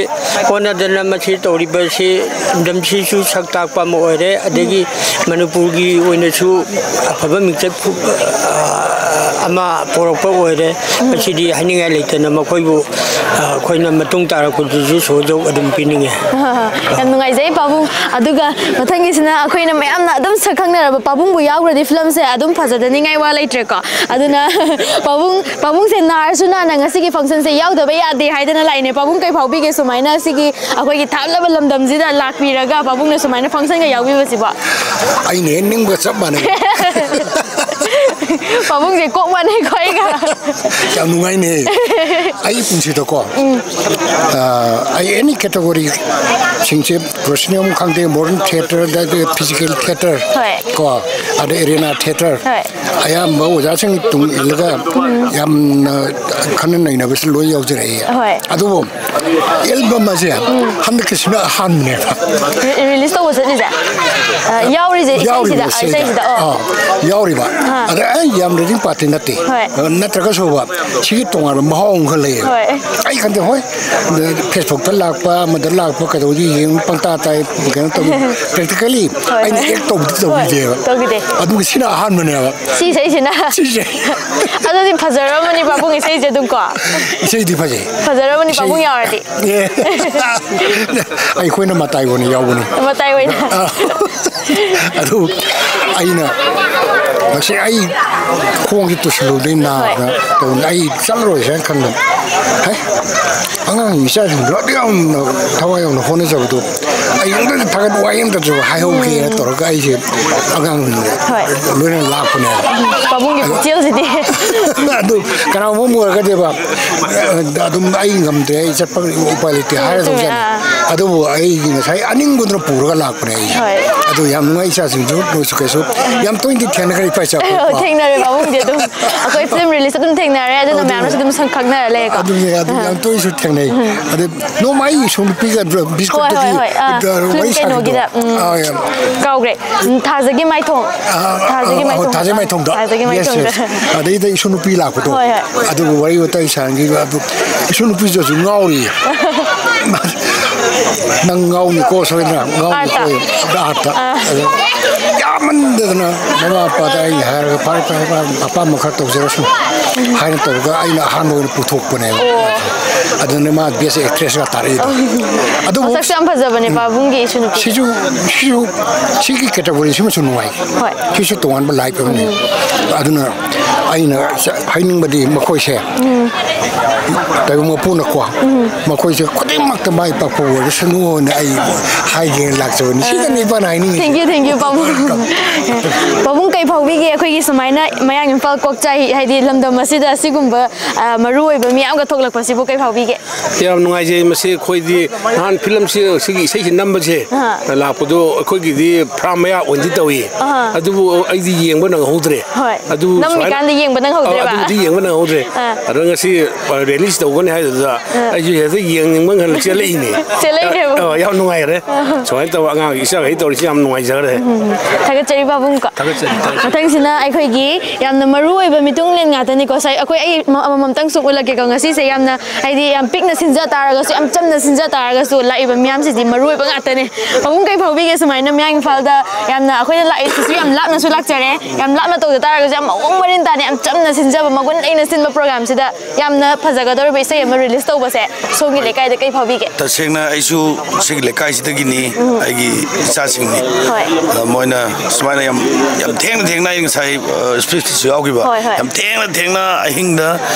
ꯍꯣꯠꯅꯗꯅ ꯃꯁꯤ ꯇꯧꯔꯤꯕꯁꯤ ꯂꯝꯗꯝꯁꯤꯁꯨ ꯁꯛ ꯇꯥꯛꯄ ꯑꯃ ꯑꯣꯏꯔꯦ, ꯑꯗꯒꯤ ꯃꯅꯤꯄꯨꯔꯒꯤ ꯑꯣꯏꯅꯁꯨ ꯑꯐꯕ ꯃꯤꯡꯆꯠ ꯐꯨ-, ꯑ, ꯑꯃ ꯄꯣꯔꯛꯄ ꯑꯣꯏꯔꯦ꯫ ꯃꯁꯤꯗꯤ ꯍꯥꯏꯅꯤꯡꯉꯥꯏ ꯂꯩꯇꯅ ꯃꯈꯣꯏꯕꯨ, ꯑ, ꯑꯩꯈꯣꯏꯅ ꯃꯇꯨꯡ ꯇꯥꯔꯛꯄꯗꯁꯨ ꯁꯍꯖꯣꯛ ꯑꯗꯨꯝ ꯄꯤꯅꯤꯡꯉꯤ꯫ ꯌꯥꯝ ꯅꯨꯡꯉꯥꯏꯖꯩ ꯄꯥꯕꯨꯡ꯫ ꯑꯗꯨꯒ ꯃꯊꯪꯒꯤꯁꯤꯅ ꯑꯩꯈꯣꯏꯅ ꯃꯌꯥꯝꯅ ꯑꯗꯨꯝ ꯁꯛ ꯈꯪꯅꯔꯕ ꯄꯥꯕꯨꯡꯕꯨ ꯌꯥꯎꯈ꯭ꯔꯗꯤ ꯐꯤꯂꯝꯁꯦ ꯑꯗꯨꯝ ꯐꯖꯗꯅꯤꯡꯉꯥꯏ ꯋꯥ ꯂꯩꯇ꯭ꯔꯦꯀꯣ꯫ ꯑꯗꯨꯅ ꯄꯥꯕꯨꯡ, ꯄꯥꯕꯨꯡꯁꯦ ꯅꯥꯔꯁꯨ ꯅꯥꯅ ꯉꯁꯤꯒꯤ ꯐꯪꯁꯟꯁꯦ ꯌꯥꯎꯗꯕ ꯌꯥꯗꯦ ꯍꯥꯏꯗꯅ ꯂꯥꯛꯏꯅꯦ꯫ ꯄꯥꯕꯨꯡ ꯀꯩ ꯐꯥꯎꯕꯤꯒꯦ ꯁꯨꯃꯥꯏꯅ ꯁꯤꯒꯤ ꯑꯩꯈꯣꯏꯒꯤ ꯊꯥꯞꯂꯕ ꯂꯝꯗꯝꯁꯤꯗ ꯂꯥꯛꯄꯤꯔꯒ ꯄꯥꯕꯨꯡꯅ ꯁꯨꯃꯥꯏꯅ ꯐꯪꯁꯟꯒ ꯌꯥꯎꯕꯤꯕꯁꯤꯕꯣ? ꯑꯩꯅ ꯍꯦꯛ ꯅꯤꯡꯕ ꯆꯞ ꯃꯥꯟꯅꯩ꯫ ꯄꯥꯕꯨꯡꯁꯦ ꯀꯣꯛ ꯃꯥꯟꯅꯩꯀꯣ ꯑꯩꯒ꯫ ꯌꯥꯝ ꯅꯨꯡꯉꯥꯏꯅꯦ꯫ ꯑꯩꯒꯤ ꯄꯨꯟꯁꯤꯗꯀꯣ, ꯑ, ꯑꯩ ꯑꯦꯅꯤ ꯀꯦꯇꯒꯣꯔꯤ ꯁꯤꯡꯁꯦ, ꯄ꯭ꯔꯣꯐꯦꯁꯅꯦꯜ ꯈꯪꯗꯦ, ꯃꯣꯗꯔꯟ ꯊꯤꯌꯦꯇꯔ, ꯑꯗꯩ ꯐꯤꯖꯤꯀꯦꯜ ꯊꯤꯌꯦꯇꯔ, ꯍꯣꯏ꯫ ꯀꯣ, ꯑꯗꯩ ꯑꯦꯔꯦꯅꯥ ꯊꯤꯌꯦꯇꯔ, ꯍꯣꯏ꯫ ꯑꯌꯥꯝꯕ ꯑꯣꯖꯥꯁꯤꯡꯒꯤ ꯇꯨꯡ ꯏꯜꯂꯒ ꯌꯥꯝꯅ ꯈꯟꯅ ꯅꯩꯅꯕꯁꯤ ꯂꯣꯏ ꯌꯥꯎꯖꯔꯛꯏ꯫ ꯍꯣꯏ꯫ ꯑꯗꯨꯕꯨ ꯑꯦꯜꯕꯝ ꯑꯁꯦ ꯍꯟꯗꯛꯀꯤꯁꯤꯅ ꯑꯍꯥꯟꯕꯅꯦꯕ꯫ ꯔꯤ-, ꯔꯤꯂꯤꯁ ꯇꯧꯕ ꯆꯠꯂꯤꯁꯦ? ꯑ, ꯌꯥꯎꯔꯤꯁꯦ ꯌꯥꯎꯔꯤꯕ ꯏꯁꯩꯁꯤꯗ, ꯏꯁꯩꯁꯤꯗ꯫ ꯏꯁꯩꯁꯤꯗ, ꯑꯣ꯫ ꯑꯥ, ꯌꯥꯎꯔꯤꯕ꯫ ꯑꯥ꯫ ꯑꯗ ꯑꯩ ꯌꯥꯝ ꯔꯤꯗꯤꯡ ꯄꯥꯔꯇꯤ ꯅꯠꯇꯦ꯫ ꯍꯣꯏ꯫ ꯑ, ꯅꯠꯇ꯭ꯔꯒꯁꯨꯕ, ꯁꯤꯒꯤ ꯇꯣꯉꯥꯟꯕ ꯃꯍꯥꯎ ꯑꯃꯈꯛ ꯂꯩꯌꯦꯕ꯫ ꯍꯣꯏ꯫ ꯑꯩ ꯈꯟꯗꯦ, ꯍꯣꯏ, ꯐꯦꯁꯕꯨꯛꯇ ꯂꯥꯛꯄ, ꯑꯃꯗ ꯂꯥꯛꯄ, ꯀꯩꯗꯧꯕꯗꯤ ꯌꯦꯡ ꯄꯪꯇꯥ ꯇꯥꯏ, ꯀꯩꯅꯣ ꯇꯧꯏ꯫ ꯄ꯭ꯔꯦꯛꯇꯤꯀꯦꯂꯤ ꯍꯣꯏ, ꯑꯩꯅ ꯍꯣꯏ꯫ ꯑꯦꯛ ꯇꯧꯕꯗꯤ ꯍꯣꯏ, ꯇꯧꯈꯤꯗꯦꯕ꯫ ꯇꯧꯈꯤꯗꯦ꯫ ꯑꯗꯨꯒ ꯁꯤꯅ ꯑꯍꯥꯟꯕꯅꯦꯕ꯫ ꯁꯤ ꯏꯁꯩꯁꯤꯅ꯫ ꯁꯤꯁꯦ꯫ ꯑꯗꯨꯗꯤ ꯐꯖꯔꯝꯃꯅꯤ ꯄꯥꯕꯨꯡ ꯏꯁꯩꯁꯦ ꯑꯗꯨꯝ ꯀꯣ꯫ ꯏꯁꯩꯗꯤ ꯐꯖꯩ꯫ ꯐꯖꯔꯝꯃꯅꯤ ꯏꯁꯩ ꯄꯥꯕꯨꯡ ꯌꯥꯎꯔꯗꯤ꯫ ꯑꯦ꯫ ꯑꯩꯈꯣꯏꯅ ꯃꯇꯥꯏ ꯑꯣꯏꯅ ꯌꯥꯎꯕꯅꯤ꯫ ꯃꯇꯥꯏ ꯑꯣꯏꯅ꯫ ꯑꯥ꯫ ꯑꯗꯨ ꯑꯩꯅ ꯉꯁꯤ ꯑꯩ ꯈꯣꯡꯁꯦ ꯇꯨꯁꯤꯜꯂꯨꯕꯗꯩ ꯅꯥꯗꯅ ꯍꯣꯏ꯫ ꯇꯧꯕꯅꯤ꯫ ꯑꯩ ꯆꯠꯂꯔꯣꯏꯁꯦ ꯍꯥꯏꯅ ꯈꯟꯕꯅꯤ꯫ ꯍꯦ? ꯑꯉꯥꯡ ꯏꯆꯥꯁꯤꯡꯗꯣ ꯑꯗꯨꯛ ꯌꯥꯝꯅ ꯊꯋꯥꯏ ꯌꯥꯎꯅ ꯍꯣꯠꯅꯖꯕꯗꯣ ꯑꯩ ꯑꯃꯨꯛꯇꯪ ꯊꯥꯒꯠ ꯋꯥꯍꯩ ꯑꯃꯇꯁꯨ ꯍꯥꯏꯍꯧꯒꯦꯅ ꯎꯝ꯫ ꯇꯧꯔꯒ ꯑꯩꯁꯦ ꯑꯉꯥꯡꯁꯤꯡꯗꯣ ꯍꯣꯏ꯫ ꯂꯣꯏꯅ ꯂꯥꯛꯄꯅꯦꯕ꯫ ꯄꯥꯕꯨꯡꯒꯤ ꯑꯗꯣ ꯄꯨꯛꯆꯦꯜꯁꯤꯗꯤ꯫ ꯑꯗꯨ ꯀꯅꯥꯒꯨꯝꯕ ꯑꯃ ꯑꯣꯏꯔꯒꯗꯤꯕ, ꯑꯗꯨꯝ ꯑꯩ ꯉꯝꯗ꯭ꯔꯦ, ꯑꯩ ꯆꯠꯄ ꯎꯄꯥꯏ ꯂꯩꯇꯦ ꯆꯨꯝꯃꯦ, ꯍꯥꯏꯔꯗꯧ ꯆꯨꯝꯃꯦ, ꯖꯥꯠꯅꯤ꯫ ꯑꯥ꯫ ꯑꯗꯨꯕꯨ ꯑꯩꯒꯤ ꯉꯁꯥꯏ ꯑꯅꯤꯡꯕꯗꯨꯅ ꯄꯨꯔꯒ ꯂꯥꯛꯄꯅꯦ ꯑꯩꯁꯦ꯫ ꯍꯣꯏ꯫ ꯑꯗꯨ ꯌꯥꯝ ꯅꯨꯡꯉꯥꯏ ꯏꯆꯥꯁꯤꯡꯁꯨ, ꯅꯣꯏꯁꯨ ꯀꯩꯁꯨ ꯌꯥꯝ ꯇꯣꯏꯅꯗꯤ ꯊꯦꯡꯅꯈ꯭ꯔꯦ ꯏꯄꯥ ꯏꯆꯥ ꯑꯣ, ꯄꯣꯛꯄ꯫ ꯊꯦꯡꯅꯔꯦ ꯄꯥꯕꯨꯡꯗꯤ ꯑꯗꯨꯝ꯫ ꯑꯩꯈꯣꯏ ꯐꯤꯂꯝ ꯔꯤꯂꯤꯁ ꯑꯗꯨꯝ ꯊꯦꯡꯅꯔꯦ, ꯑꯗꯨꯅ ꯑꯗꯨꯅꯦ꯫ ꯃꯌꯥꯝꯅꯁꯨ ꯑꯗꯨꯝ ꯁꯛ ꯈꯪꯅꯔ ꯂꯩꯔꯦꯀꯣ꯫ ꯑꯗꯨꯅꯦ, ꯑꯗꯨ ꯑꯥ꯫ ꯌꯥꯝ ꯇꯣꯏꯅꯁꯨ ꯊꯦꯡꯅꯩ꯫ ꯎꯝ꯫ ꯑꯗꯩ ꯅꯣꯡꯃ ꯑꯩ ꯏꯁꯨ ꯅꯨꯄꯤꯒ ꯍꯣꯏ, ꯕꯤꯁꯀꯨꯠꯇꯒꯤ ꯍꯣꯏ, ꯍꯣꯏ, ꯑꯥ꯫ ꯋꯥꯔꯤ ꯐꯤꯂꯝ ꯁꯥꯈꯤꯕꯗꯣ꯫ ꯀꯩꯅꯣꯒꯤꯗ, ꯎꯝ꯫ ꯑꯥ, ꯌꯥꯝ꯫ ꯀꯥꯎꯒ꯭ꯔꯦ꯫ ꯎꯝ, ꯊꯥꯖꯒꯤ ꯃꯥꯏꯊꯣꯡ꯫ ꯑꯥ, ꯊꯥꯖꯒꯤ ꯑꯥ, ꯃꯥꯏꯊꯣꯡꯗꯣ꯫ ꯊꯥꯖꯒꯤ ꯃꯥꯏꯊꯣꯡꯗꯣ꯫ ꯊꯥꯖꯒꯤ ꯌꯦꯁ, ꯃꯥꯏꯊꯣꯡꯗꯣ꯫ ꯌꯦꯁ꯫ ꯑꯗꯩꯗ ꯏꯁꯨ ꯅꯨꯄꯤ ꯂꯥꯛꯄꯗꯣ꯫ ꯍꯣꯏ, ꯍꯣꯏ꯫ ꯑꯗꯨꯒ ꯋꯥꯔꯤ ꯋꯥꯇꯥꯏ ꯁꯥꯟꯅꯈꯤꯕ ꯑꯗꯨ ꯏꯁꯨ ꯅꯨꯄꯤꯗꯨꯁꯨ ꯉꯥꯎꯔꯤꯌꯦ꯫ ꯅꯪ ꯉꯥꯎꯅꯤꯀꯣ ꯁꯣꯏꯗꯅ, ꯉꯥꯎꯅꯤꯀꯣ꯫ ꯑꯥꯔꯠꯇ꯫ ꯑꯥꯔꯠꯇ꯫ ꯑꯥ꯫ ꯑꯗꯨ ꯌꯥꯝ ꯃꯟꯗꯗꯅ ꯃꯃꯥ ꯃꯄꯥꯗ ꯑꯩꯅ ꯍꯥꯏꯔꯒ, "ꯐꯔꯦ, ꯐꯔꯦ, ꯐꯔꯦ, ꯑꯄꯥꯝꯕ ꯈꯔ ꯇꯧꯖꯔꯁꯅꯨ" ꯍꯥꯏꯅ ꯇꯧꯔꯒ ꯑꯩꯅ ꯑꯍꯥꯟꯕ ꯑꯣꯏꯅ ꯄꯨꯊꯣꯛꯄꯅꯦꯕ꯫ ꯑꯗꯨꯅ ꯃꯥ ꯕꯦꯁ ꯑꯦꯛꯇ꯭ꯔꯦꯁꯀ ꯇꯥꯔꯛꯏꯗꯣ꯫ ꯑꯗꯨꯕꯨ ꯃꯁꯛꯁꯨ ꯌꯥꯝ ꯐꯖꯕꯅꯦ ꯄꯥꯕꯨꯡꯒꯤ ꯏꯁꯨ ꯅꯨꯄꯤ꯫ ꯁꯤꯁꯨ, ꯁꯤꯁꯨ, ꯁꯤꯒꯤ ꯀꯦꯇꯥꯒꯣꯔꯤꯁꯤꯃꯁꯨ ꯅꯨꯡꯉꯥꯏ꯫ ꯍꯣꯏ꯫ ꯁꯤꯁꯨ ꯇꯣꯉꯥꯟꯕ ꯂꯥꯏꯐ ꯑꯃꯅꯤ꯫ ꯑꯗꯨꯅ ꯑꯩꯅ ꯍꯥꯏꯅꯤꯡꯕꯗꯤ ꯃꯈꯣꯏꯁꯦ ꯇꯥꯏꯕꯪ ꯃꯄꯨꯅꯀꯣ, ꯃꯈꯣꯏꯁꯦ ꯈꯨꯗꯤꯡꯃꯛꯇ ꯃꯥꯏ ꯄꯥꯛꯄ ꯑꯣꯏꯔꯁꯅꯨꯅ ꯑꯩ ꯍꯥꯏꯒꯦꯅ ꯂꯥꯛꯆꯕꯅꯤ꯫ ꯁꯤꯗꯅꯤ ꯏꯄꯥꯅ ꯍꯥꯏꯅꯤꯡꯉꯤꯁꯦ꯫ Thank you, thank you, ꯄꯥꯕꯨꯡ꯫ ꯄꯥꯕꯨꯡ, ꯀꯩ ꯐꯥꯎꯕꯤꯒꯦ ꯑꯩꯈꯣꯏꯒꯤ ꯁꯨꯃꯥꯏꯅ ꯃꯌꯥꯡ ꯏꯝꯐꯥꯜ ꯀꯣꯛꯆꯥꯏ, ꯍꯥꯏꯗꯤ ꯂꯝꯗꯝ ꯑꯁꯤꯗ ꯑꯁꯤꯒꯨꯝꯕ, ꯑ, ꯃꯔꯨ ꯑꯣꯏꯕ ꯃꯤꯌꯥꯝꯒ ꯊꯣꯛꯂꯛꯄꯁꯤꯕꯨ ꯀꯩ ꯐꯥꯎꯕꯤꯒꯦ? ꯌꯥꯝ ꯅꯨꯡꯉꯥꯏꯖꯩ꯫ ꯃꯁꯤ ꯑꯩꯈꯣꯏꯗꯤ ꯅꯍꯥꯟ ꯐꯤꯂꯝꯁꯤ, ꯁꯤꯒꯤ ꯏꯁꯩꯁꯤ ꯅꯝꯕꯁꯦ ꯑꯍꯥ꯫ ꯂꯥꯛꯄꯗꯣ ꯑꯩꯈꯣꯏꯒꯤꯗꯤ ꯐꯥꯔꯝ ꯃꯌꯥ ꯑꯣꯏꯅꯗꯤ ꯇꯧꯏ꯫ ꯑꯍꯥ꯫ ꯑꯗꯨꯕꯨ ꯑꯩꯗꯤ ꯌꯦꯡꯕ ꯅꯪꯍꯧꯗ꯭ꯔꯦ꯫ ꯍꯣꯏ꯫ ꯑꯗꯨ ꯅꯝꯃꯤꯀꯥꯟꯗ ꯁꯨꯃꯥꯏꯅ ꯌꯦꯡꯕ ꯑꯧ, ꯅꯪꯍꯧꯗ꯭ꯔꯦꯕ? ꯑꯗꯨꯕꯨꯗꯤ ꯌꯦꯡꯕ ꯅꯪꯍꯧꯗ꯭ꯔꯦ꯫ ꯑꯥ꯫ ꯑꯗꯣ ꯉꯁꯤ, ꯑ, ꯔꯤꯂꯤꯁ ꯇꯧꯒꯅꯤ ꯍꯥꯏꯗꯨꯗ ꯑꯥ꯫ ꯑꯩꯁꯨ ꯍꯦꯛꯇ ꯌꯦꯡꯅꯤꯡꯕ ꯉꯟꯅ ꯆꯦꯜꯂꯛꯏꯅꯦ꯫ ꯆꯦꯜꯂꯛꯏꯅꯦꯕ꯫ ꯑ, ꯌꯥꯝ ꯅꯨꯡꯉꯥꯏꯔꯦ꯫ ꯑꯥ꯫ ꯁꯨꯃꯥꯏꯅ ꯇꯧꯕ ꯑꯉꯥꯡ ꯏꯆꯥꯈꯩ ꯇꯧꯔꯤꯁꯤ ꯌꯥꯝ ꯅꯨꯡꯉꯥꯏꯖꯈ꯭ꯔꯦ꯫ ꯎꯝ꯫ ꯊꯥꯒꯠꯆꯔꯤ ꯄꯥꯕꯨꯡꯀꯣ꯫ ꯊꯥꯒꯠꯆꯔꯤ, ꯊꯥꯒꯠꯆꯔꯤ꯫ ꯃꯊꯪꯁꯤꯅ ꯑꯩꯈꯣꯏꯒꯤ ꯌꯥꯝꯅ ꯃꯔꯨ ꯑꯣꯏꯕ ꯃꯤꯇꯨꯡꯂꯦꯟ ꯉꯥꯛꯇꯅꯤꯀꯣ꯫ ꯁꯥꯏ-, ꯑꯩꯈꯣꯏ, ꯑꯩ ꯃ-, ꯑꯃꯃꯝꯇꯪ ꯁꯨꯝ ꯎꯠꯂꯛꯀꯦꯀꯣ꯫ ꯉꯁꯤꯁꯦ ꯌꯥꯝꯅ, ꯍꯥꯏꯗꯤ, ꯌꯥꯝ ꯄꯤꯛꯅ ꯁꯤꯟꯖ ꯇꯥꯔꯒꯁꯨ, ꯌꯥꯝ ꯆꯝꯅ ꯁꯤꯟꯖ ꯇꯥꯔꯒꯁꯨ ꯂꯥꯛꯏꯕ ꯃꯤꯌꯥꯝꯁꯤꯗꯤ ꯃꯔꯨ ꯑꯣꯏꯕ ꯉꯥꯛꯇꯅꯦ꯫ ꯄꯥꯕꯨꯡ, ꯀꯩ ꯐꯥꯎꯕꯤꯒꯦ ꯁꯨꯃꯥꯏꯅ ꯃꯌꯥꯡ ꯏꯝꯐꯥꯜꯗ ꯌꯥꯝꯅ, ꯑꯩꯈꯣꯏꯅ ꯂꯥꯛꯏꯁꯤꯁꯨ ꯌꯥꯝ ꯂꯥꯞꯅꯁꯨ ꯂꯥꯛꯆꯔꯦ, ꯌꯥꯝ ꯂꯥꯞꯅ ꯇꯧꯖ ꯇꯥꯔꯒꯁꯨ ꯌꯥꯝ ꯃꯑꯣꯡ ꯃꯔꯤꯟ ꯇꯥꯅ, ꯌꯥꯝ ꯆꯝꯅ ꯁꯤꯟꯖꯕ, ꯃꯒꯨꯟ ꯂꯩꯅ ꯁꯤꯟꯕ ꯄ꯭ꯔꯣꯒ꯭ꯔꯥꯝꯁꯤꯗ ꯌꯥꯝꯅ ꯐꯖꯒꯗꯧꯔꯤꯕ ꯏꯁꯩ ꯑꯃ ꯔꯤꯂꯤꯁ ꯇꯧꯕꯁꯦ ꯁꯣꯝꯒꯤ ꯂꯩꯀꯥꯏꯗ ꯀꯩ ꯐꯥꯎꯕꯤꯒꯦ? ꯇꯁꯦꯡꯅ ꯑꯩꯁꯨ ꯁꯤꯒꯤ ꯂꯩꯀꯥꯏꯁꯤꯗꯒꯤꯅꯤ, ꯎꯝ꯫ ꯑꯩꯒꯤ ꯏꯆꯥꯁꯤꯡꯅꯤ꯫ ꯍꯣꯏ꯫ ꯑ, ꯃꯣꯏꯅ ꯁꯨꯃꯥꯏꯅ ꯌꯥꯝ, ꯌꯥꯝ ꯊꯦꯡꯅ ꯊꯦꯡꯅ, ꯑꯩ ꯉꯁꯥꯏ, ꯑ, ꯁ꯭ꯄꯤꯆꯇꯁꯨ ꯌꯥꯎꯈꯤꯕ, ꯍꯣꯏ, ꯍꯣꯏ꯫ ꯌꯥꯝ ꯊꯦꯡꯅ ꯊꯦꯡꯅ ꯑꯍꯤꯡꯗ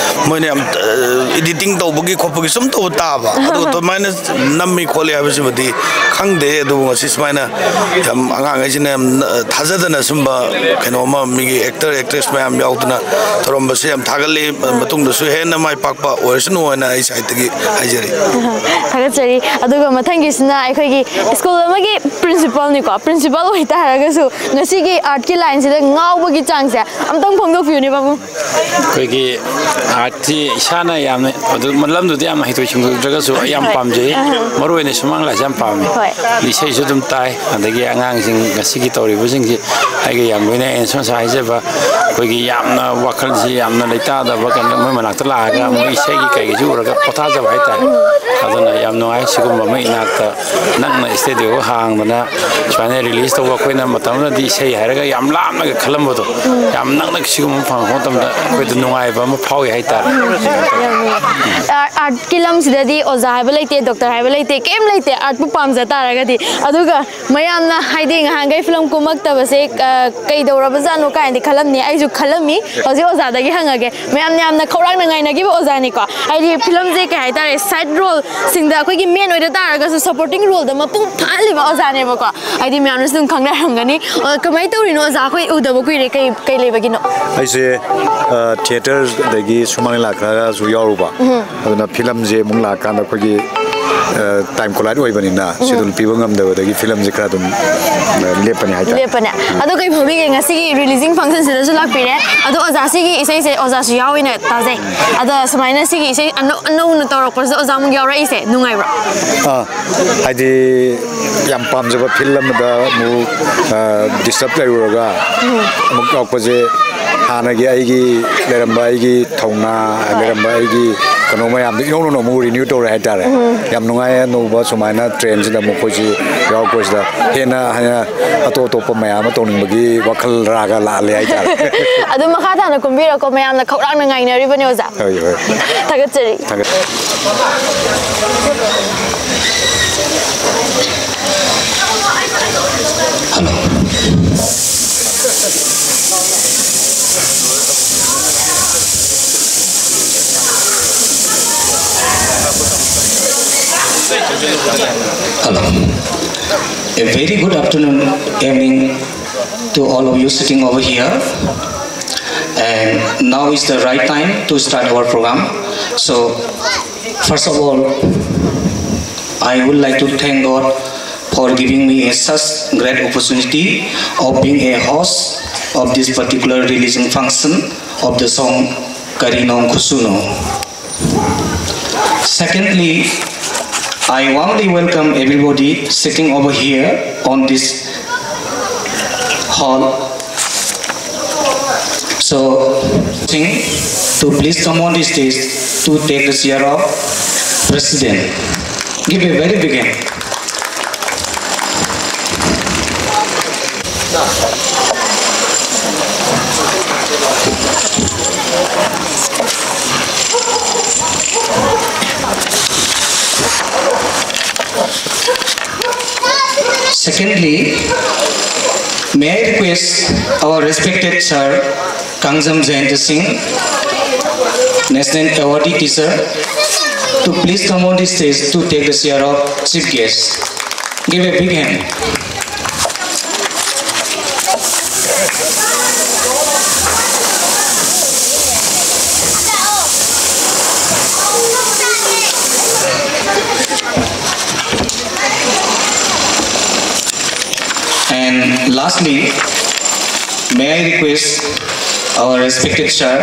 ꯃꯣꯏꯅ ꯌꯥꯝ, ꯑ, ꯏꯗꯤꯇꯤꯡ ꯇꯧꯕꯒꯤ ꯈꯣꯠꯄꯒꯤ ꯁꯨꯝ ꯇꯧꯕ ꯇꯥꯕ꯫ ꯑꯗꯣ ꯑꯗꯨꯃꯥꯏꯅ ꯅꯝꯃꯤ ꯈꯣꯠꯂꯤ ꯍꯥꯏꯕꯁꯤꯃꯗꯤ ꯈꯪꯗꯦ꯫ ꯑꯗꯨꯕꯨ ꯉꯁꯤ ꯁꯨꯃꯥꯏꯅ ꯌꯥꯝ ꯑꯉꯥꯡꯈꯩꯁꯤꯅ ꯌꯥꯝ, ꯑ, ꯊꯥꯖꯗꯅ ꯁꯨꯝꯕ ꯀꯩꯅꯣ ꯑꯃ, ꯃꯤꯒꯤ ꯑꯦꯛꯇꯔ ꯑꯦꯛꯇ꯭ꯔꯦꯁ ꯃꯌꯥꯝ ꯌꯥꯎꯗꯅ ꯇꯧꯔꯝꯕꯁꯦ ꯌꯥꯝ ꯊꯥꯒꯠꯂꯤ꯫ ꯃꯇꯨꯡꯗꯁꯨ ꯍꯦꯟꯅ ꯃꯥꯏ ꯄꯥꯛꯄ ꯑꯣꯏꯔꯁꯅꯨ ꯍꯥꯏꯅ ꯑꯩ ꯁꯥꯏꯠꯇꯒꯤ ꯍꯥꯏꯖꯔꯤ꯫ ꯊꯥꯒꯠꯆꯔꯤ꯫ ꯑꯗꯨꯒ ꯃꯊꯪꯒꯤꯁꯤꯅ ꯑꯩꯈꯣꯏꯒꯤ ꯁ꯭ꯀꯨꯜ ꯑꯃꯒꯤ ꯄ꯭ꯔꯤꯟꯁꯤꯄꯥꯜꯅꯤꯀꯣ꯫ ꯄ꯭ꯔꯤꯟꯁꯤꯄꯥꯜ ꯑꯣꯏꯇꯥꯔꯒꯁꯨ ꯉꯁꯤꯒꯤ ꯑꯥꯔꯠꯀꯤ ꯂꯥꯏꯟꯁꯤꯗ ꯉꯥꯎꯕꯒꯤ ꯆꯥꯡꯁꯦ ꯑꯝꯇꯪ ꯐꯣꯡꯗꯣꯛꯄꯤꯌꯨꯅꯦ ꯄꯥꯕꯨꯡ꯫ ꯑꯩꯈꯣꯏꯒꯤ ꯑꯥꯔꯠꯁꯤ ꯏꯁꯥꯅ ꯌꯥꯝꯅ ꯑꯗꯨ ꯂꯝꯗꯨꯗꯤ ꯌꯥꯝꯅ ꯍꯩꯊꯣꯏ ꯁꯤꯡꯊꯣꯏꯗ꯭ꯔꯒꯁꯨ ꯑꯩ ꯌꯥꯝ ꯄꯥꯝꯖꯩ꯫ ꯃꯔꯨ ꯑꯣꯏꯅ ꯁꯨꯃꯥꯡ ꯂꯤꯂꯥꯁꯦ ꯌꯥꯝ ꯄꯥꯝꯃꯤ꯫ ꯏꯁꯩꯁꯨ ꯑꯗꯨꯝ ꯇꯥꯏ꯫ ꯑꯗꯒꯤ ꯑꯉꯥꯡꯁꯤꯡ ꯉꯁꯤꯒꯤ ꯇꯧꯔꯤꯕꯁꯤꯡꯁꯤ ꯑꯩꯒ ꯌꯥꯝ ꯂꯣꯏꯅ, ꯑꯩꯅ ꯁꯣꯝ ꯉꯁꯥꯏ ꯍꯥꯏꯖꯕ ꯑꯩꯈꯣꯏꯒꯤ ꯌꯥꯝꯅ ꯋꯥꯈꯜꯁꯤ ꯌꯥꯝꯅ ꯂꯩꯇꯥꯗꯕ ꯀꯩꯅꯣ, ꯃꯣꯏ ꯃꯅꯥꯛꯇ ꯂꯥꯛꯑꯒ ꯃꯣꯏ ꯏꯁꯩꯒꯤ ꯀꯩꯒꯤꯁꯨ ꯎꯔꯒ ꯄꯣꯊꯥꯖꯕ ꯍꯥꯏꯇꯥꯔꯦ꯫ ꯑꯗꯨꯅ ꯌꯥꯝ ꯅꯨꯡꯉꯥꯏ꯫ ꯁꯤꯒꯨꯝꯕ ꯑꯃ ꯏꯅꯥꯛꯇ ꯅꯛꯅ ꯁ꯭ꯇꯦꯗꯤꯑꯣ ꯍꯥꯡꯗꯅ ꯁꯨꯃꯥꯏꯅ ꯔꯤꯂꯤꯁ ꯇꯧꯕ, ꯑꯩꯈꯣꯏꯅ ꯃꯇꯝ ꯑꯃꯗꯗꯤ ꯏꯁꯩ ꯍꯥꯏꯔꯒ ꯌꯥꯝ ꯂꯥꯞꯅꯒ ꯈꯜꯂꯝꯕꯗꯣ, ꯌꯥꯝ ꯅꯛꯅ ꯁꯤꯒꯨꯝꯕ ꯐꯪꯉꯛꯄ ꯃꯇꯝꯗ ꯑꯩꯈꯣꯏꯗ ꯅꯨꯡꯉꯥꯏꯕ ꯑꯃ ꯐꯥꯎꯏ ꯍꯥꯏꯇꯥꯔꯦ꯫ ꯑꯥꯔꯠꯀꯤ ꯂꯝꯁꯤꯗꯗꯤ ꯑꯣꯖꯥ ꯍꯥꯏꯕ ꯂꯩꯇꯦ, ꯗꯣꯛꯇꯔ ꯍꯥꯏꯕ ꯂꯩꯇꯦ, ꯀꯩꯝ ꯂꯩꯇꯦ ꯑꯥꯔꯠꯄꯨ ꯄꯥꯝꯖ ꯇꯥꯔꯒꯗꯤ꯫ ꯑꯗꯨꯒ ꯃꯌꯥꯝꯅ ꯍꯥꯏꯗꯤ ꯉꯍꯥꯟꯈꯩ ꯐꯤꯂꯝ ꯀꯨꯝꯃꯛꯇꯕꯁꯦ ꯀꯩꯗꯧꯔꯕꯖꯥꯠꯅꯣ ꯀꯥꯏꯅꯗꯤ ꯈꯜꯂꯝꯅꯤ꯫ ꯑꯩꯁꯨ ꯈꯜꯂꯝꯃꯤ꯫ ꯍꯧꯖꯤꯛ ꯑꯣꯖꯥꯗꯒꯤ ꯍꯪꯉꯒꯦ꯫ ꯃꯌꯥꯝꯅ ꯌꯥꯝꯅ ꯈꯧꯔꯥꯡꯅ ꯉꯥꯏꯅꯈꯤꯕ ꯑꯣꯖꯥꯅꯤꯀꯣ꯫ ꯍꯥꯏꯗꯤ ꯐꯤꯂꯝꯁꯦ ꯀꯩ ꯍꯥꯏꯇꯥꯔꯦ, ꯁꯥꯏꯠ ꯔꯣꯜꯁꯤꯡꯗ ꯑꯩꯈꯣꯏꯒꯤ ꯃꯦꯟ ꯑꯣꯏꯗ ꯇꯥꯔꯒꯁꯨ ꯁꯄꯣꯔꯇꯤꯡ ꯔꯣꯜꯗ ꯃꯄꯨꯡ ꯐꯥꯍꯜꯂꯤꯕ ꯑꯣꯖꯥꯅꯦꯕꯀꯣ꯫ ꯍꯥꯏꯗꯤ ꯃꯌꯥꯝꯅꯁꯨ ꯑꯗꯨꯝ ꯈꯪꯅꯔꯝꯒꯅꯤ꯫ ꯑ, ꯀꯃꯥꯏꯅ ꯇꯧꯔꯤꯅꯣ ꯑꯣꯖꯥ? ꯑꯩꯈꯣꯏ ꯎꯗꯕ ꯀꯨꯏꯔꯦ꯫ ꯀꯩ ꯀꯩ ꯂꯩꯕꯒꯤꯅꯣ? ꯑꯩꯁꯦ ꯊꯤꯌꯦꯇꯔ ꯑꯗꯒꯤ ꯁꯨꯃꯥꯡ ꯂꯤꯂꯥ ꯈꯔꯁꯨ ꯌꯥꯎꯔꯨꯕ, ꯑꯗꯨꯅ ꯐꯤꯂꯝꯁꯦ ꯑꯃꯨꯛ ꯂꯥꯛꯀꯥꯟꯗ ꯑꯩꯈꯣꯏꯒꯤ ꯇꯥꯏꯝ ꯀꯣꯂꯥꯏꯠ ꯑꯣꯏꯕꯅꯤꯅ ꯁꯦꯗꯨꯜ ꯄꯤꯕ ꯉꯝꯗꯕꯗꯒꯤ ꯐꯤꯂꯝꯁꯦ ꯈꯔ ꯑꯗꯨꯝ ꯂꯦꯞꯄꯅꯤ ꯍꯥꯏꯇꯥꯔꯦ꯫ ꯂꯦꯞꯄꯅꯦ꯫ ꯑꯗꯣ ꯀꯩ ꯐꯥꯎꯕꯤꯒꯦ? ꯉꯁꯤꯒꯤ ꯔꯤꯂꯤꯖꯤꯡ ꯐꯪꯁꯟꯁꯤꯗꯁꯨ ꯂꯥꯛꯄꯤꯔꯦ꯫ ꯑꯗꯣ ꯑꯣꯖꯥ, ꯁꯤꯒꯤ ꯏꯁꯩꯁꯦ ꯑꯣꯖꯥꯁꯨ ꯌꯥꯎꯋꯦꯅ ꯇꯥꯖꯩ꯫ ꯑꯗꯣ ꯁꯨꯃꯥꯏꯅ ꯁꯤꯒꯤ ꯏꯁꯩ ꯑꯅꯧ ꯑꯅꯧꯅ ꯇꯧꯔꯛꯄꯁꯤꯗ ꯑꯣꯖꯥ ꯑꯃꯨꯛ ꯌꯥꯎꯔꯛꯏꯁꯦ ꯅꯨꯡꯉꯥꯏꯕ꯭ꯔꯣ? ꯑꯥ, ꯍꯥꯏꯗꯤ ꯌꯥꯝ ꯄꯥꯝꯖꯕ ꯐꯤꯜ ꯑꯃꯗ ꯑꯃꯨꯛ ꯗꯤꯁꯇꯔꯕ ꯂꯩꯔꯨꯔꯒ ꯑꯃꯨꯛ ꯌꯥꯎꯔꯛꯄꯁꯦ, ꯍꯥꯟꯅꯒꯤ ꯑꯩꯒꯤ ꯂꯩꯔꯝꯕ ꯑꯩꯒꯤ ꯊꯧꯅꯥ, ꯂꯩꯔꯝꯕ ꯑꯩꯒꯤ ꯀꯩꯅꯣ ꯃꯌꯥꯝꯗꯣ ꯏꯅꯧ ꯅꯧꯅ ꯑꯃꯨꯛ ꯔꯤꯅ꯭ꯌꯨ ꯇꯧꯔꯦ ꯍꯥꯏꯇꯥꯔꯦ꯫ ꯌꯥꯝ ꯅꯨꯡꯉꯥꯏ꯫ ꯑꯅꯧꯕ ꯁꯨꯃꯥꯏꯅ ꯇ꯭ꯔꯦꯟꯁꯤꯗ ꯑꯃꯨꯛ ꯑꯩꯈꯣꯏꯁꯤ ꯌꯥꯎꯔꯛꯄꯁꯤꯗ ꯍꯦꯟꯅ ꯍꯦꯟꯅ ꯑꯇꯣꯞ ꯑꯇꯣꯞꯄ ꯃꯌꯥꯝ ꯑꯃ ꯇꯧꯅꯤꯡꯕꯒꯤ ꯋꯥꯈꯜ ꯔꯥꯒ ꯂꯥꯛꯍꯜꯂꯦ ꯍꯥꯏꯇꯥꯔꯦ꯫ ꯑꯗꯨꯝ ꯃꯈꯥ ꯇꯥꯅ ꯀꯨꯝꯕꯤꯔꯛꯑꯣ, ꯃꯌꯥꯝꯅ ꯈꯧꯔꯥꯡꯅ ꯉꯥꯏꯅꯔꯤꯕꯅꯦ ꯑꯣꯖꯥ꯫ ꯍꯣꯏ, ꯍꯣꯏ꯫ ꯊꯥꯒꯠꯆꯔꯤ꯫ ꯊꯥꯒꯠ- Hello. A very good afternoon, evening to all of you sitting over here. And now is the right time to start our program. So, first of all, I would like to thank God for giving me a such great opportunity of being a host of this particular releasing function of the song Karinong Kusuno. Secondly, I warmly welcome everybody sitting over here on this hall. So, to please come on this stage to take the chair of President. Give a very big hand. Secondly, may I request our respected sir, Kangjam Jayanta Singh, National Awardee Teacher, to please come on this stage to take the chair of Chief Guest. Give a big hand. And lastly, may I request our respected sir,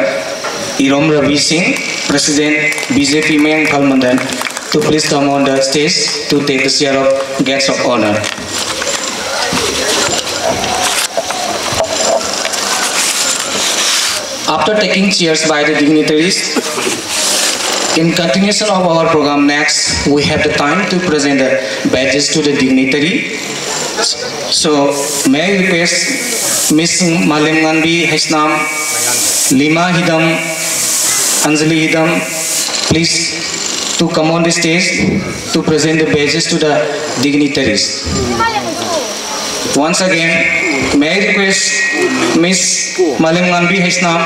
Irom Ravi Singh, President B J P Main Mandal, to please come on the stage to take the chair of guest of honor. After taking chairs by the dignitaries, in continuation of our program, next we have the time to present the badges to the dignitary. So, may I request Miss Malim Nganbi Haisnam, Lima Hidam, Anjali Hidam, please to come on the stage to present the badges to the dignitaries. Once again, may I request Miss Malim Nganbi Haisnam,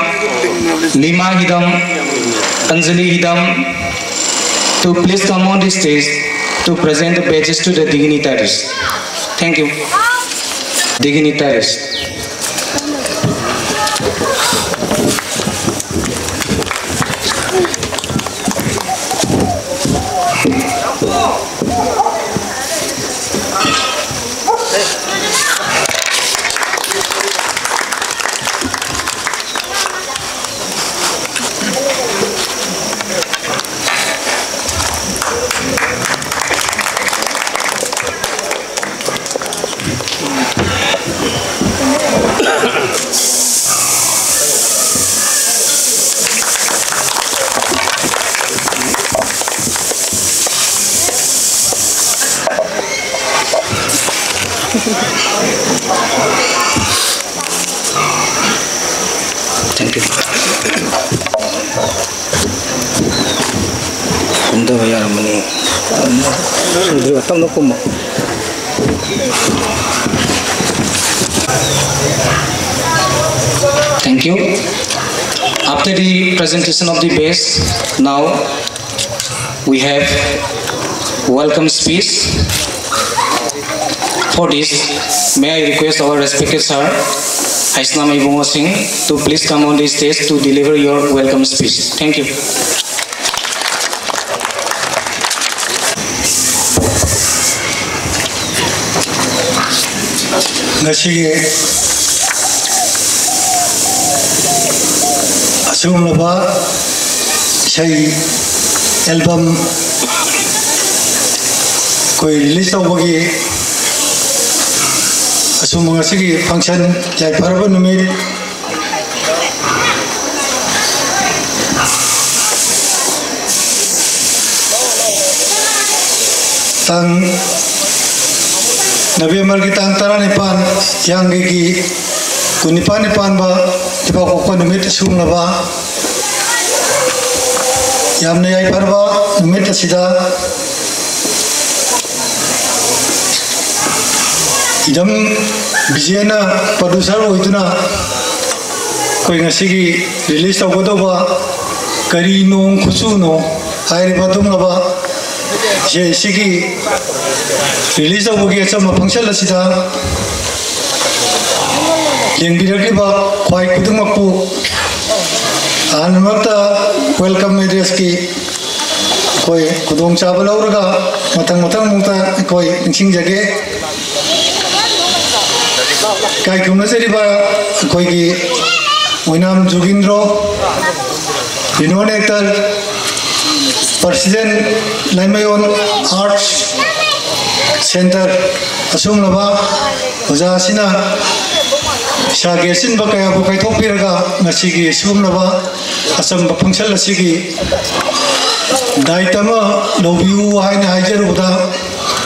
Lima Hidam, Anjali Hidam, to please come on the stage to present the badges to the dignitaries. Thank you. Dignitaries. ꯀꯨꯝꯊꯕ ꯌꯥꯔꯝꯃꯅꯤ꯫ ꯇꯞꯅ ꯀꯨꯝꯃꯣ꯫ Thank you. After the presentation of the badge, now we have welcome speech. For this, may I request our respected sir, Haisnam Ibungo Singh, to please come on the stage to deliver your welcome speech. Thank you. ꯉꯁꯤꯒꯤ ꯑꯁꯤꯒꯨꯝꯂꯕ ꯏꯁꯩ album ꯑꯩꯈꯣꯏ release ꯇꯧꯕꯒꯤ ꯑꯁꯨꯝꯕ ꯉꯁꯤꯒꯤ ꯐꯪꯁꯟ, ꯌꯥꯏꯐꯔꯕ ꯅꯨꯃꯤꯠ, ꯇꯥꯡ, ꯅꯕꯦꯝꯕꯔꯒꯤ ꯇꯥꯡ ꯇꯔꯥꯅꯤꯄꯥꯟ, ꯍꯤꯌꯥꯡꯒꯩꯒꯤ ꯀꯨꯟꯅꯤꯄꯥꯟꯅꯤ ꯄꯥꯟꯕ ꯂꯩꯕꯥꯛꯄꯣꯛꯄ ꯅꯨꯃꯤꯠ ꯑꯁꯤꯒꯨꯝꯂꯕ ꯌꯥꯝꯅ ꯌꯥꯏꯐꯔꯕ ꯅꯨꯃꯤꯠ ꯑꯁꯤꯗ ꯏꯗꯝ ꯕꯤꯖꯦꯅ ꯄ꯭ꯔꯣꯗ꯭ꯌꯨꯁꯔ ꯑꯣꯏꯗꯨꯅ ꯑꯩꯈꯣꯏ ꯉꯁꯤꯒꯤ ꯔꯤꯂꯤꯁ ꯇꯧꯒꯗꯧꯕ ꯀꯔꯤ ꯅꯣꯡ ꯈꯨꯆꯨꯅꯣ ꯍꯥꯏꯔꯤꯕ ꯑꯗꯨꯒꯨꯝꯂꯕ ꯏꯁꯩ ꯑꯁꯤꯒꯤ ꯔꯤꯂꯤꯁ ꯇꯧꯕꯒꯤ ꯑꯆꯝꯕ ꯐꯪꯁꯟ ꯑꯁꯤꯗ ꯌꯦꯡꯕꯤꯔꯛꯂꯤꯕ ꯈ꯭ꯋꯥꯏ ꯈꯨꯗꯤꯡꯃꯛꯄꯨ ꯑꯍꯥꯟꯕꯃꯛꯇ ꯋꯦꯜꯀꯝ ꯑꯦꯗ꯭ꯔꯦꯁꯀꯤ ꯑꯩꯈꯣꯏ ꯈꯨꯗꯣꯡꯆꯥꯕ ꯂꯧꯔꯒ ꯃꯊꯪ ꯃꯊꯪ ꯃꯨꯛꯇ ꯑꯩꯈꯣꯏ ꯅꯤꯡꯁꯤꯡꯖꯒꯦ꯫ ꯏꯀꯥꯏ ꯈꯨꯝꯅꯖꯔꯤꯕ ꯑꯩꯈꯣꯏꯒꯤ ꯑꯣꯏꯅꯥꯝ ꯖꯨꯒꯤꯟꯗ꯭ꯔꯣ, renowned actor, president, ꯂꯥꯏꯃꯌꯣꯟ Arts Centre, ꯑꯁꯨꯝꯂꯕ ꯑꯣꯖꯥꯁꯤꯅ ꯏꯁꯥꯒꯤ ꯑꯆꯤꯟꯕ ꯀꯌꯥꯕꯨ ꯀꯥꯏꯊꯣꯛꯄꯤꯔꯒ ꯉꯁꯤꯒꯤ ꯁꯤꯒꯨꯝꯂꯕ ꯑꯆꯝꯕ ꯐꯪꯁꯟ ꯑꯁꯤꯒꯤ ꯗꯥꯏꯇ ꯑꯃ ꯂꯧꯕꯤꯌꯨ ꯍꯥꯏꯅ ꯍꯥꯏꯖꯔꯨꯕꯗ